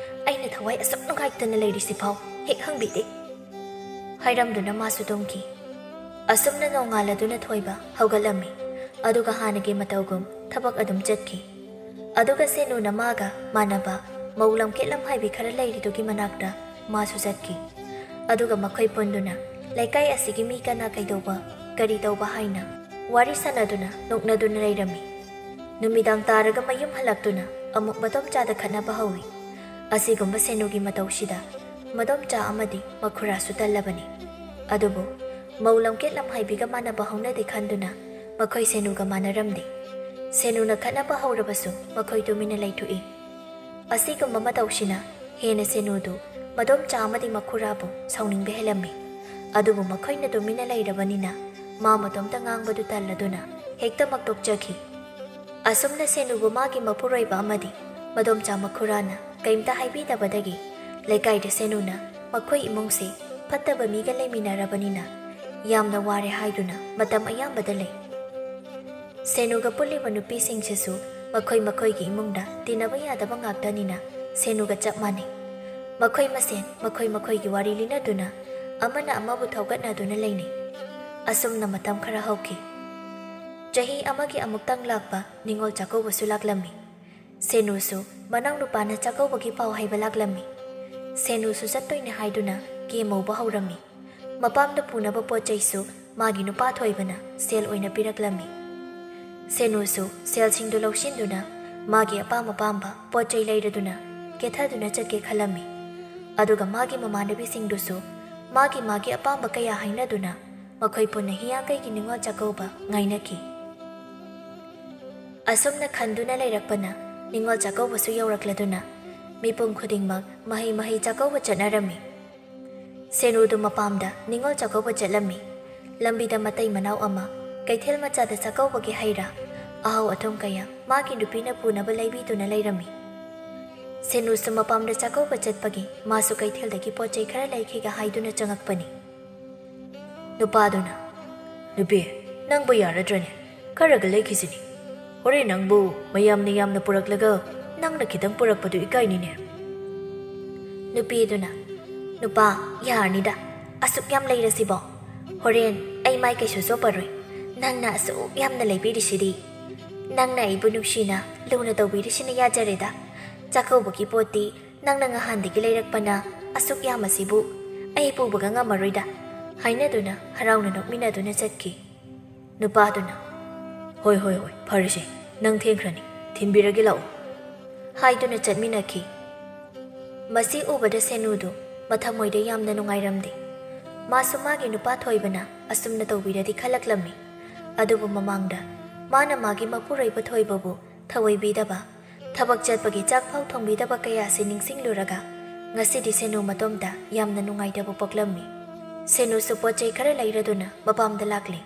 ꯑꯩꯅ ꯊꯋꯥꯏ ꯑꯁꯨꯛ ꯅꯨꯡꯉꯥꯏꯇꯅ ꯂꯩꯔꯤꯁꯤꯐꯥꯎ ꯍꯦꯛ ꯍꯪꯕꯤꯗꯦ," ꯍꯥꯏꯔꯝꯗꯨꯅ ꯃꯥꯁꯨ ꯇꯨꯝꯈꯤ꯫ ꯑꯁꯨꯝꯅ ꯅꯣꯡꯉꯥꯜꯂꯗꯨꯅ ꯊꯣꯏꯕ ꯍꯧꯒꯠꯂꯝꯃꯤ꯫ ꯑꯗꯨꯒ ꯍꯥꯟꯅꯒꯤ ꯃꯇꯧꯒꯨꯝ ꯊꯕꯛ ꯑꯗꯨꯝ ꯆꯠꯈꯤ꯫ ꯑꯗꯨꯒ ꯁꯦꯅꯨꯅ ꯃꯥꯒ ꯃꯥꯟꯅꯕ ꯃꯧ ꯂꯝꯀꯦꯠ ꯂꯝꯍꯥꯏꯕꯤ ꯈꯔ ꯂꯩꯔꯤꯗꯨꯒꯤ ꯃꯅꯥꯛꯇ ꯃꯥꯁꯨ ꯆꯠꯈꯤ꯫ ꯑꯗꯨꯒ ꯃꯈꯣꯏ ꯄꯨꯟꯗꯨꯅ ꯂꯩꯀꯥꯏ ꯑꯁꯤꯒꯤ ꯃꯤ ꯀꯅꯥ ꯀꯩꯗꯧꯕ, ꯀꯔꯤ ꯇꯧꯕ ꯍꯥꯏꯅ ꯋꯥꯔꯤ ꯁꯥꯟꯅꯗꯨꯅ ꯅꯣꯛꯅꯗꯨꯅ ꯂꯩꯔꯝꯃꯤ꯫ ꯅꯨꯃꯤꯗꯥꯡ ꯇꯥꯔꯒ ꯃꯌꯨꯝ ꯍꯜꯂꯛꯇꯨꯅ ꯑꯃꯨꯛ ꯃꯗꯣꯝꯆꯥꯗ ꯈꯠꯅꯕ ꯍꯧꯏ꯫ ꯑꯁꯤꯒꯨꯝꯕ ꯁꯦꯅꯨꯒꯤ ꯃꯇꯧꯁꯤꯗ ꯃꯗꯣꯝꯆꯥ ꯑꯃꯗꯤ ꯃꯈꯨꯔꯥꯁꯨ ꯇꯜꯂꯕꯅꯤ꯫ ꯑꯗꯨꯕꯨ ꯃꯧ ꯂꯝꯀꯦꯠ ꯂꯝꯍꯥꯏꯕꯤꯒ ꯃꯥꯟꯅꯕ ꯍꯧꯅꯗꯦ ꯈꯟꯗꯨꯅ ꯃꯈꯣꯏ ꯁꯦꯅꯨꯒ ꯃꯥꯟꯅꯔꯝꯗꯦ꯫ ꯁꯦꯅꯨꯅ ꯈꯠꯅꯕ ꯍꯧꯔꯕꯁꯨ ꯃꯈꯣꯏ ꯇꯨꯃꯤꯟꯅ ꯂꯩꯊꯣꯛꯏ꯫ ꯑꯁꯤꯒꯨꯝꯕ ꯃꯇꯧꯁꯤꯅ ꯍꯦꯟꯅ ꯁꯦꯅꯨꯗꯨ ꯃꯗꯣꯝꯆꯥ ꯑꯃꯗꯤ ꯃꯈꯨꯔꯥꯕꯨ ꯁꯥꯎꯅꯤꯡꯕ ꯍꯦꯜꯂꯝꯃꯤ꯫ ꯑꯗꯨꯕꯨ ꯃꯈꯣꯏꯅ ꯇꯨꯃꯤꯟꯅ ꯂꯩꯔꯕꯅꯤꯅ ꯃꯥ ꯃꯇꯣꯝꯇ ꯉꯥꯡꯕꯗꯨ ꯇꯜꯂꯗꯨꯅ ꯍꯦꯛꯇ ꯃꯛꯇꯣꯛꯆꯈꯤ꯫ ꯑꯁꯨꯝꯅ ꯁꯦꯅꯨꯕꯨ ꯃꯥꯒꯤ ꯃꯄꯨꯔꯣꯏꯕ ꯑꯃꯗꯤ ꯃꯗꯣꯝꯆꯥ ꯃꯈꯨꯔꯥꯅ ꯀꯩꯝꯇ ꯍꯥꯏꯕꯤꯗꯕꯗꯒꯤ ꯂꯩꯀꯥꯏꯗ ꯁꯦꯅꯨꯅ ꯃꯈꯣꯏ ꯏꯃꯨꯡꯁꯤ ꯐꯠꯇꯕ ꯃꯤꯒ ꯂꯩꯃꯤꯟꯅꯔꯕꯅꯤꯅ ꯌꯥꯝꯅ ꯋꯥꯔꯦ ꯍꯥꯏꯗꯨꯅ ꯃꯇꯝ ꯑꯌꯥꯝꯕꯗ ꯂꯩ꯫ ꯁꯦꯅꯨꯒ ꯄꯨꯜꯂꯤꯕ ꯅꯨꯄꯤꯁꯤꯡꯁꯤꯁꯨ ꯃꯈꯣꯏ ꯃꯈꯣꯏꯒꯤ ꯏꯃꯨꯡꯗ ꯇꯤꯟꯅꯕ ꯌꯥꯗꯕ ꯉꯥꯛꯇꯅꯤꯅ ꯁꯦꯅꯨꯒ ꯆꯞ ꯃꯥꯟꯅꯩ꯫ ꯃꯈꯣꯏ ꯃꯁꯦꯟ ꯃꯈꯣꯏ ꯃꯈꯣꯏꯒꯤ ꯋꯥꯔꯤ ꯂꯤꯅꯗꯨꯅ ꯑꯃꯅ ꯑꯃꯕꯨ ꯊꯧꯒꯠꯅꯗꯨꯅ ꯂꯩꯅꯩ꯫ ꯑꯁꯨꯝꯅ ꯃꯇꯝ ꯈꯔ ꯍꯧꯈꯤ꯫ ꯆꯍꯤ ꯑꯃꯒꯤ ꯑꯃꯨꯛꯇꯪ ꯂꯥꯛꯄ ꯅꯤꯉꯣꯜ ꯆꯥꯛꯀꯧꯕꯁꯨ ꯂꯥꯛꯂꯝꯃꯤ꯫ ꯁꯦꯅꯨꯁꯨ ꯃꯅꯥꯎ ꯅꯨꯄꯥꯅ ꯆꯥꯛꯀꯧꯕꯒꯤ ꯄꯥꯎ ꯍꯥꯏꯕ ꯂꯥꯛꯂꯝꯃꯤ꯫ ꯁꯦꯅꯨꯁꯨ ꯆꯠꯇꯣꯏꯅꯦ ꯍꯥꯏꯗꯨꯅ ꯀꯦ ꯃꯧꯕ ꯍꯧꯔꯝꯃꯤ꯫ ꯃꯄꯥꯝꯗ ꯄꯨꯅꯕ ꯄꯣꯠ ꯆꯩꯁꯨ ꯃꯥꯒꯤ ꯅꯨꯄꯥ ꯊꯣꯏꯕꯅ ꯁꯦꯜ ꯑꯣꯏꯅ ꯄꯤꯔꯛꯂꯝꯃꯤ꯫ ꯁꯦꯅꯨꯁꯨ ꯁꯦꯜꯁꯤꯡꯗꯨ ꯂꯧꯁꯤꯟꯗꯨꯅ ꯃꯥꯒꯤ ꯑꯄꯥꯝ ꯑꯄꯥꯝꯕ ꯄꯣꯠ ꯆꯩ ꯂꯩꯔꯗꯨꯅ ꯀꯦꯊꯗꯨꯅ ꯆꯠꯀꯦ ꯈꯜꯂꯝꯃꯤ꯫ ꯑꯗꯨꯒ ꯃꯥꯒꯤ ꯃꯃꯥꯟꯅꯕꯤꯁꯤꯡꯗꯨꯁꯨ ꯃꯥꯒꯤ ꯃꯥꯒꯤ ꯑꯄꯥꯝꯕ ꯀꯌꯥ ꯍꯥꯏꯅꯗꯨꯅ ꯃꯈꯣꯏ ꯄꯨꯟꯅ ꯍꯤꯌꯥꯡꯒꯩꯒꯤ ꯅꯤꯉꯣꯜ ꯆꯥꯛꯀꯧꯕ ꯉꯥꯏꯅꯈꯤ꯫ ꯑꯁꯨꯝꯅ ꯈꯟꯗꯨꯅ ꯂꯩꯔꯛꯄꯅ ꯅꯤꯉꯣꯜ ꯆꯥꯛꯀꯧꯕꯁꯨ ꯌꯧꯔꯛꯂꯗꯨꯅ ꯃꯤꯄꯨꯝ ꯈꯨꯗꯤꯡꯃꯛ ꯃꯍꯩ ꯃꯍꯩ ꯆꯥꯛꯀꯧꯕ ꯆꯠꯅꯔꯝꯃꯤ꯫ ꯁꯦꯅꯨꯗꯨ ꯃꯄꯥꯝꯗ ꯅꯤꯉꯣꯜ ꯆꯥꯛꯀꯧꯕ ꯆꯠꯂꯝꯃꯤ꯫ ꯂꯝꯕꯤꯗ ꯃꯇꯩ ꯃꯅꯥꯎ ꯑꯃ ꯀꯩꯊꯦꯜ ꯃꯆꯥꯗ ꯆꯥꯛꯀꯧꯕꯒꯤ ꯍꯩ ꯔꯥ, ꯑꯍꯥꯎ ꯑꯊꯨꯝ ꯀꯌꯥ ꯃꯥꯒꯤ ꯅꯨꯄꯤꯅ ꯄꯨꯅꯕ ꯂꯩꯕꯤꯗꯨꯅ ꯂꯩꯔꯝꯃꯤ꯫ ꯁꯦꯅꯨꯁꯨ ꯃꯄꯥꯝꯗ ꯆꯥꯛꯀꯧꯕ ꯆꯠꯄꯒꯤ ꯃꯥꯁꯨ ꯀꯩꯊꯦꯜꯗꯒꯤ ꯄꯣꯠ ꯆꯩ ꯈꯔ ꯂꯩꯈꯤꯒꯦ ꯍꯥꯏꯗꯨꯅ ꯆꯪꯉꯛꯄꯅꯤ꯫ ꯅꯨꯄꯥꯗꯨꯅ, "ꯅꯨꯄꯤ, ꯅꯪꯕꯨ ꯌꯥꯔꯗ꯭ꯔꯅꯦ? ꯈꯔꯒ ꯂꯩꯈꯤꯁꯤꯅꯤ꯫ ꯍꯣꯔꯦꯟ ꯅꯪꯕꯨ ꯃꯌꯥꯝꯅ ꯌꯥꯝꯅ ꯄꯨꯔꯛꯂꯒ ꯅꯪꯅ ꯈꯤꯇꯪ ꯄꯨꯔꯛꯄꯗꯨ ꯏꯀꯥꯏꯅꯤꯅꯦ꯫" ꯅꯨꯄꯤꯗꯨꯅ, "ꯅꯨꯄꯥ, ꯌꯥꯔꯅꯤꯗ, ꯑꯁꯨꯛ ꯌꯥꯝ ꯂꯩꯔꯁꯤꯕꯣ? ꯍꯣꯔꯦꯟ ꯑꯩ ꯃꯥꯏ ꯀꯩꯁꯨ ꯆꯣꯞꯄꯔꯣꯏ꯫ ꯅꯪꯅ ꯑꯁꯨꯛ ꯌꯥꯝꯅ ꯂꯩꯕꯤꯔꯤꯁꯤꯗꯤ꯫ ꯅꯪꯅ ꯑꯩꯕꯨ ꯅꯨꯡꯁꯤꯅ ꯂꯨꯅ ꯇꯧꯕꯤꯔꯤꯁꯤꯅ ꯌꯥꯖꯔꯦꯗ꯫ ꯆꯥꯛꯀꯧꯕꯒꯤ ꯄꯣꯠꯇꯤ ꯅꯪꯅ ꯉꯍꯥꯟꯗꯒꯤ ꯂꯩꯔꯛꯄꯅ ꯑꯁꯨꯛ ꯌꯥꯝꯕꯁꯤꯕꯨ ꯑꯩ ꯄꯨꯕꯒ ꯉꯝꯃꯔꯣꯏꯗ" ꯍꯥꯏꯅꯗꯨꯅ ꯍꯔꯥꯎꯅ ꯅꯣꯛꯃꯤꯟꯅꯗꯨꯅ ꯆꯠꯈꯤ꯫ ꯅꯨꯄꯥꯗꯨꯅ, "ꯍꯣꯏ, ꯍꯣꯏ, ꯍꯣꯏ, ꯐꯔꯦꯁꯦ, ꯅꯪ ꯊꯦꯡꯈ꯭ꯔꯅꯤ, ꯊꯤꯟꯕꯤꯔꯒꯦ ꯂꯥꯛꯑꯣ꯫" ꯍꯥꯏꯗꯨꯅ ꯆꯠꯃꯤꯟꯅꯈꯤ꯫ ꯃꯁꯤ ꯎꯕꯗ ꯁꯦꯅꯨꯗꯨ ꯃꯊꯃꯣꯏꯗ ꯌꯥꯝꯅ ꯅꯨꯡꯉꯥꯏꯔꯝꯗꯦ꯫ ꯃꯥꯁꯨ ꯃꯥꯒꯤ ꯅꯨꯄꯥ ꯊꯣꯏꯕꯅ ꯑꯁꯨꯝꯅ ꯇꯧꯕꯤꯔꯗꯤ ꯈꯜꯂꯛꯂꯝꯃꯤ꯫ ꯑꯗꯨꯕꯨ ꯃꯃꯥꯡꯗ ꯃꯥꯅ ꯃꯥꯒꯤ ꯃꯄꯨꯔꯣꯏꯕ ꯊꯣꯏꯕꯕꯨ ꯊꯑꯣꯏꯕꯤꯗꯕ, ꯊꯕꯛ ꯆꯠꯄꯒꯤ ꯆꯥꯛ ꯐꯥꯎ ꯊꯣꯡꯕꯤꯗꯕ ꯀꯌꯥꯁꯤ ꯅꯤꯡꯁꯤꯡꯂꯨꯔꯒ ꯉꯁꯤꯗꯤ ꯁꯦꯅꯨ ꯃꯇꯣꯝꯇ ꯌꯥꯝꯅ ꯅꯨꯡꯉꯥꯏꯇꯕ ꯄꯣꯛꯂꯝꯃꯤ꯫ ꯁꯦꯅꯨꯁꯨ ꯄꯣꯠ ꯆꯩ ꯈꯔ ꯂꯩꯔꯗꯨꯅ ꯃꯄꯥꯝꯗ ꯂꯥꯛꯂꯦ꯫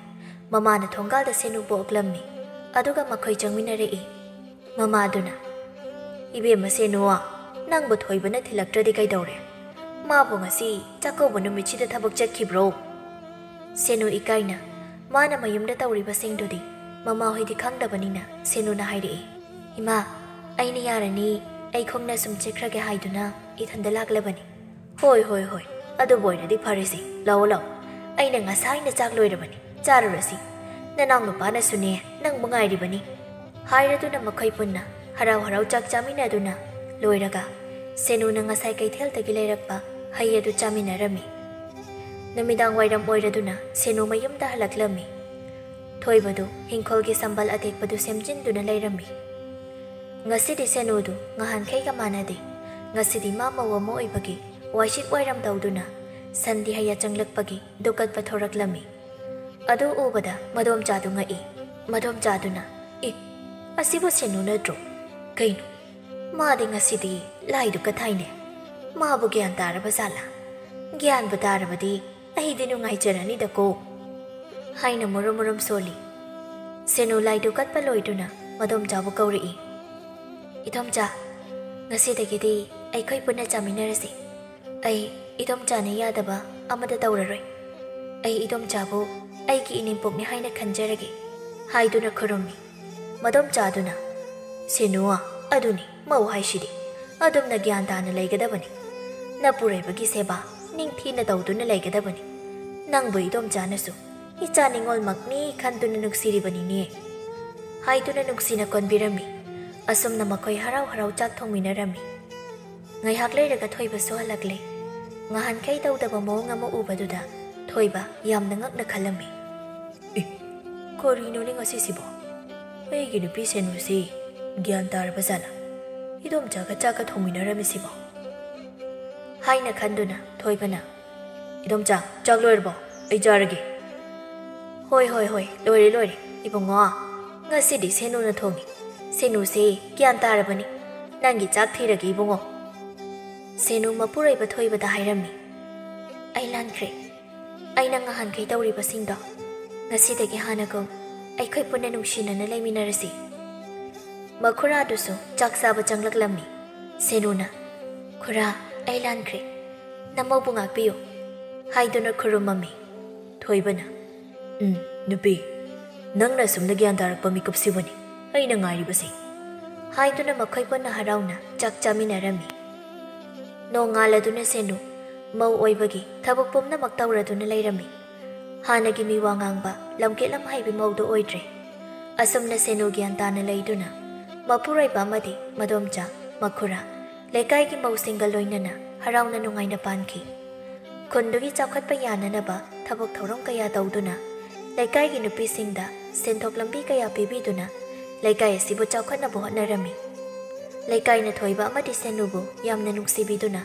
ꯃꯃꯥꯅ ꯊꯣꯡꯒꯥꯜꯗ ꯁꯦꯅꯨ ꯄꯣꯛꯂꯝꯃꯤ꯫ ꯑꯗꯨꯒ ꯃꯈꯣꯏ ꯆꯪꯃꯤꯟꯅꯔꯛꯏ꯫ ꯃꯃꯥꯗꯨꯅ, "ꯏꯕꯦꯝꯃ ꯁꯦꯅꯨ, ꯅꯪꯕꯨ ꯊꯣꯏꯕꯅ ꯊꯤꯜꯂꯛꯇ꯭ꯔꯗꯤ ꯀꯩꯗꯧꯔꯦ? ꯃꯥꯕꯨ ꯉꯁꯤ ꯆꯥꯛꯀꯧꯕ ꯅꯨꯃꯤꯠꯁꯤꯗ ꯊꯕꯛ ꯆꯠꯈꯤꯕ꯭ꯔꯣ?" ꯁꯦꯅꯨ ꯏꯀꯥꯏꯅ ꯃꯥꯅ ꯃꯌꯨꯝꯗ ꯇꯧꯔꯤꯕꯁꯤꯡꯗꯨꯗꯤ ꯃꯃꯥꯍꯣꯏꯗꯤ ꯈꯪꯗꯕꯅꯤꯅ ꯁꯦꯅꯨꯅ ꯍꯥꯏꯔꯛꯏ, "ꯏꯃꯥ, ꯑꯩꯅ ꯌꯥꯔꯅꯤ, ꯑꯩ ꯈꯣꯡꯅ ꯁꯨꯝ ꯆꯠꯈ꯭ꯔꯒꯦ ꯍꯥꯏꯗꯨꯅ ꯏꯊꯟꯗ ꯂꯥꯛꯂꯕꯅꯤ꯫" "ꯍꯣꯏ, ꯍꯣꯏ, ꯍꯣꯏ, ꯑꯗꯨꯕꯨ ꯑꯣꯏꯔꯗꯤ ꯐꯔꯦꯁꯦ꯫ ꯂꯥꯛꯑꯣ, ꯂꯥꯛꯑꯣ, ꯑꯩꯅ ꯉꯁꯥꯏꯅ ꯆꯥꯛ ꯂꯣꯏꯔꯕꯅꯤ, ꯆꯥꯔꯨꯔꯁꯤ꯫ ꯅꯅꯥꯎ ꯅꯨꯄꯥꯅꯁꯨꯅꯦ ꯅꯪꯕꯨ ꯉꯥꯏꯔꯤꯕꯅꯤ꯫" ꯍꯥꯏꯔꯗꯨꯅ ꯃꯈꯣꯏ ꯄꯨꯟꯅ ꯍꯔꯥꯎ ꯍꯔꯥꯎ ꯆꯥꯛ ꯆꯥꯃꯤꯟꯅꯗꯨꯅ ꯂꯣꯏꯔꯒ ꯁꯦꯅꯨꯅ ꯉꯁꯥꯏ ꯀꯩꯊꯦꯜꯗꯒꯤ ꯂꯩꯔꯛꯄ ꯍꯩ ꯑꯗꯨ ꯆꯥꯃꯤꯟꯅꯔꯝꯃꯤ꯫ ꯅꯨꯃꯤꯗꯥꯡ ꯋꯥꯏꯔꯝ ꯑꯣꯏꯔꯗꯨꯅ ꯁꯦꯅꯨ ꯃꯌꯨꯝꯗ ꯍꯜꯂꯛꯂꯝꯃꯤ꯫ ꯊꯣꯏꯕꯗꯨ ꯍꯤꯡꯈꯣꯜꯒꯤ ꯁꯝꯕꯜ ꯑꯇꯦꯛꯄꯗꯨ ꯁꯦꯝꯖꯤꯟꯗꯨꯅ ꯂꯩꯔꯝꯃꯤ꯫ ꯉꯁꯤꯗꯤ ꯁꯦꯅꯨꯗꯨ ꯉꯍꯥꯟꯈꯩꯒ ꯃꯥꯟꯅꯗꯦ꯫ ꯉꯁꯤꯗꯤ ꯃꯥ ꯃꯧ ꯑꯃ ꯑꯣꯏꯕꯒꯤ ꯋꯥꯏꯁꯤꯠ ꯋꯥꯏꯔꯝ ꯇꯧꯗꯨꯅ ꯁꯟꯗꯤ ꯍꯩꯌꯥ ꯆꯪꯂꯛꯄꯒꯤ ꯗꯨꯀꯠꯄ ꯊꯣꯔꯛꯂꯝꯃꯤ꯫ ꯑꯗꯨ ꯎꯕꯗ ꯃꯗꯣꯝꯆꯥꯗꯨ ꯉꯛꯏ꯫ ꯃꯗꯣꯝꯆꯥꯗꯨꯅ, "ꯏ, ꯑꯁꯤꯕꯨ ꯁꯦꯅꯨ ꯅꯠꯇ꯭ꯔꯣ? ꯀꯩꯅꯣ, ꯃꯥꯗꯤ ꯉꯁꯤꯗꯤ ꯂꯥꯏꯗꯨ ꯀꯠꯊꯥꯏꯅꯦ꯫ ꯃꯥꯕꯨ ꯒ꯭ꯌꯥꯟ ꯇꯥꯔꯕ ꯖꯥꯠꯂꯥ? ꯒ꯭ꯌꯥꯟꯕꯨ ꯇꯥꯔꯕꯗꯤ ꯑꯩꯗꯤ ꯅꯨꯡꯉꯥꯏꯖꯔꯅꯤꯗꯀꯣ," ꯍꯥꯏꯅ ꯃꯨꯔꯨꯝ ꯃꯨꯔꯨꯝ ꯁꯣꯜꯂꯤ꯫ ꯁꯦꯅꯨ ꯂꯥꯏꯗꯨ ꯀꯠꯄ ꯂꯣꯏꯗꯨꯅ ꯃꯗꯣꯝꯆꯥꯕꯨ ꯀꯧꯔꯛꯏ꯫ "ꯏꯗꯣꯝꯆꯥ, ꯉꯁꯤꯗꯒꯤꯗꯤ ꯑꯩꯈꯣꯏ ꯄꯨꯟꯅ ꯆꯥꯃꯤꯟꯅꯔꯁꯤ꯫ ꯑꯩ ꯏꯗꯣꯝꯆꯥꯅ ꯌꯥꯗꯕ ꯑꯃꯠꯇ ꯇꯧꯔꯔꯣꯏ꯫ ꯑꯩ ꯏꯗꯣꯝꯆꯥꯕꯨ ꯑꯩꯒꯤ ꯏꯅꯦꯝꯄꯣꯛꯅꯤ ꯍꯥꯏꯅ ꯈꯟꯖꯔꯒꯦ," ꯍꯥꯏꯗꯨꯅ ꯈꯨꯔꯨꯝꯃꯤ꯫ ꯃꯗꯣꯝꯆꯥꯗꯨꯅ, "ꯁꯦꯅꯨ, ꯑꯗꯨꯅꯤ ꯃꯧ ꯍꯥꯏꯁꯤꯗꯤ꯫ ꯑꯗꯨꯝꯅ ꯒ꯭ꯌꯥꯟ ꯇꯥꯅ ꯂꯩꯒꯗꯕꯅꯤ꯫ ꯅꯄꯨꯔꯣꯏꯕꯒꯤ ꯁꯦꯕꯥ ꯅꯤꯡꯊꯤꯅ ꯇꯧꯗꯨꯅ ꯂꯩꯒꯗꯕꯅꯤ꯫ ꯅꯪꯕꯨ ꯏꯗꯣꯝꯆꯥꯅꯁꯨ ꯏꯆꯥ ꯅꯤꯉꯣꯜꯃꯛꯅꯤ ꯈꯟꯗꯨꯅ ꯅꯨꯡꯁꯤꯔꯤꯕꯅꯤꯅꯦ," ꯍꯥꯏꯗꯨꯅ ꯅꯨꯡꯁꯤꯅ ꯀꯣꯟꯕꯤꯔꯝꯃꯤ꯫ ꯑꯁꯨꯝꯅ ꯃꯈꯣꯏ ꯍꯔꯥꯎ ꯍꯔꯥꯎ ꯆꯥꯛ ꯊꯣꯡꯃꯤꯟꯅꯔꯝꯃꯤ꯫ ꯉꯥꯏꯍꯥꯛ ꯂꯩꯔꯒ ꯊꯣꯏꯕꯁꯨ ꯍꯜꯂꯛꯂꯦ꯫ ꯉꯍꯥꯟꯈꯩ ꯇꯧꯗꯕ ꯃꯑꯣꯡ ꯑꯃ ꯎꯕꯗꯨꯗ ꯊꯣꯏꯕ ꯌꯥꯝꯅ ꯉꯛꯅ ꯈꯜꯂꯝꯃꯤ꯫ "ꯑꯦ, ꯀꯔꯤꯅꯣꯅꯦ ꯉꯁꯤꯁꯤꯕꯣ? ꯑꯩꯒꯤ ꯅꯨꯄꯤ ꯁꯦꯅꯨꯁꯤ ꯒ꯭ꯌꯥꯟ ꯇꯥꯔꯕ ꯖꯥꯠꯂꯥ? "ꯏꯗꯣꯝꯆꯥꯒ ꯆꯥꯛꯀ ꯊꯣꯡꯃꯤꯟꯅꯔꯝꯃꯤꯁꯤꯕꯣ?" ꯍꯥꯏꯅ ꯈꯟꯗꯨꯅ ꯊꯣꯏꯕꯅ, "ꯏꯗꯣꯝꯆꯥ, ꯆꯥꯛ ꯂꯣꯏꯔꯕꯣ? ꯑꯩ ꯆꯥꯔꯒꯦ꯫" "ꯍꯣꯏ, ꯍꯣꯏ, ꯍꯣꯏ, ꯂꯣꯏꯔꯦ, ꯂꯣꯏꯔꯦ꯫ ꯏꯕꯨꯡꯉꯣ, ꯉꯁꯤꯗꯤ ꯁꯦꯅꯨꯅ ꯊꯣꯡꯉꯤ꯫ ꯁꯦꯅꯨꯁꯦ ꯒ꯭ꯌꯥꯟ ꯇꯥꯔꯕꯅꯤ꯫ ꯅꯪꯒꯤ ꯆꯥꯛ ꯊꯤꯔꯒꯦ, ꯏꯕꯨꯡꯉꯣ꯫" ꯁꯦꯅꯨ ꯃꯄꯨꯔꯣꯏꯕ ꯊꯣꯏꯕꯗ ꯍꯥꯏꯔꯝꯃꯤ, "ꯑꯩ ꯂꯥꯟꯈ꯭ꯔꯦ꯫ ꯑꯩꯅ ꯉꯍꯥꯟꯈꯩ ꯇꯧꯔꯤꯕꯁꯤꯡꯗꯣ ꯉꯁꯤꯗꯒꯤ ꯍꯥꯟꯅꯒꯨꯝ ꯑꯩꯈꯣꯏ ꯄꯨꯟꯅ ꯅꯨꯡꯁꯤꯅꯅ ꯂꯩꯃꯤꯟꯅꯔꯁꯤ꯫" ꯃꯈꯨꯔꯥꯗꯨꯁꯨ ꯆꯥꯛ ꯆꯥꯕ ꯆꯪꯂꯛꯂꯝꯃꯤ꯫ ꯁꯦꯅꯨꯅ, "ꯈꯨꯔꯥ, ꯑꯩ ꯂꯥꯟꯈ꯭ꯔꯦ꯫ ꯅꯃꯧꯕꯨ ꯉꯥꯛꯄꯤꯌꯨ" ꯍꯥꯏꯗꯨꯅ ꯈꯨꯔꯨꯝꯃꯝꯃꯤ꯫ ꯊꯣꯏꯕꯅ, "ꯎꯝ, ꯅꯨꯄꯤ, ꯅꯪꯅ ꯑꯁꯨꯝꯅ ꯒ꯭ꯌꯥꯟ ꯇꯥꯔꯛꯄ ꯃꯤꯀꯨꯞꯁꯤꯕꯨꯅꯤ ꯑꯩꯅ ꯉꯥꯏꯔꯤꯕꯁꯦ" ꯍꯥꯏꯗꯨꯅ ꯃꯈꯣꯏ ꯄꯨꯟꯅ ꯍꯔꯥꯎꯅ ꯆꯥꯛ ꯆꯥꯃꯤꯟꯅꯔꯝꯃꯤ꯫ ꯅꯣꯡꯉꯥꯜꯂꯗꯨꯅ ꯁꯦꯅꯨ ꯃꯧ ꯑꯣꯏꯕꯒꯤ ꯊꯕꯛ ꯄꯨꯝꯅꯃꯛ ꯇꯧꯔꯗꯨꯅ ꯂꯩꯔꯝꯃꯤ꯫ ꯍꯥꯟꯅꯒꯤ ꯃꯤꯋꯥ ꯉꯥꯡꯕ, ꯂꯝꯀꯦꯠ ꯂꯝꯍꯩꯕꯤ ꯃꯧꯗꯨ ꯑꯣꯏꯗ꯭ꯔꯦ꯫ ꯑꯁꯨꯝꯅ ꯁꯦꯅꯨ ꯒ꯭ꯌꯥꯟ ꯇꯥꯅ ꯂꯩꯗꯨꯅ ꯃꯄꯨꯔꯣꯏꯕ ꯑꯃꯗꯤ ꯃꯗꯣꯝꯆꯥ, ꯃꯈꯨꯔꯥ, ꯂꯩꯀꯥꯏꯒꯤ ꯃꯧꯁꯤꯡꯒ ꯂꯣꯏꯅꯅ ꯍꯔꯥꯎꯅ ꯅꯨꯡꯉꯥꯏꯅ ꯄꯥꯟꯈꯤ꯫ ꯈꯨꯟꯗꯨꯒꯤ ꯆꯥꯎꯈꯠꯄ ꯌꯥꯅꯅꯕ ꯊꯕꯛ ꯊꯧꯔꯝ ꯀꯌꯥ ꯇꯧꯗꯨꯅ ꯂꯩꯀꯥꯏꯒꯤ ꯅꯨꯄꯤꯁꯤꯡꯗ ꯁꯦꯟꯊꯣꯛ ꯂꯝꯕꯤ ꯀꯌꯥ ꯄꯤꯕꯤꯗꯨꯅ ꯂꯩꯀꯥꯏ ꯑꯁꯤꯕꯨ ꯆꯥꯎꯈꯠꯅꯕ ꯍꯣꯠꯅꯔꯝꯃꯤ꯫ ꯂꯩꯀꯥꯏꯅ ꯊꯣꯏꯕ ꯑꯃꯗꯤ ꯁꯦꯅꯨꯕꯨ ꯌꯥꯝꯅ ꯅꯨꯡꯁꯤꯕꯤꯗꯨꯅ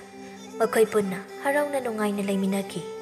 ꯃꯈꯣꯏ ꯄꯨꯟꯅ ꯍꯔꯥꯎꯅ ꯅꯨꯡꯉꯥꯏꯅ ꯂꯩꯃꯤꯟꯅꯈꯤ꯫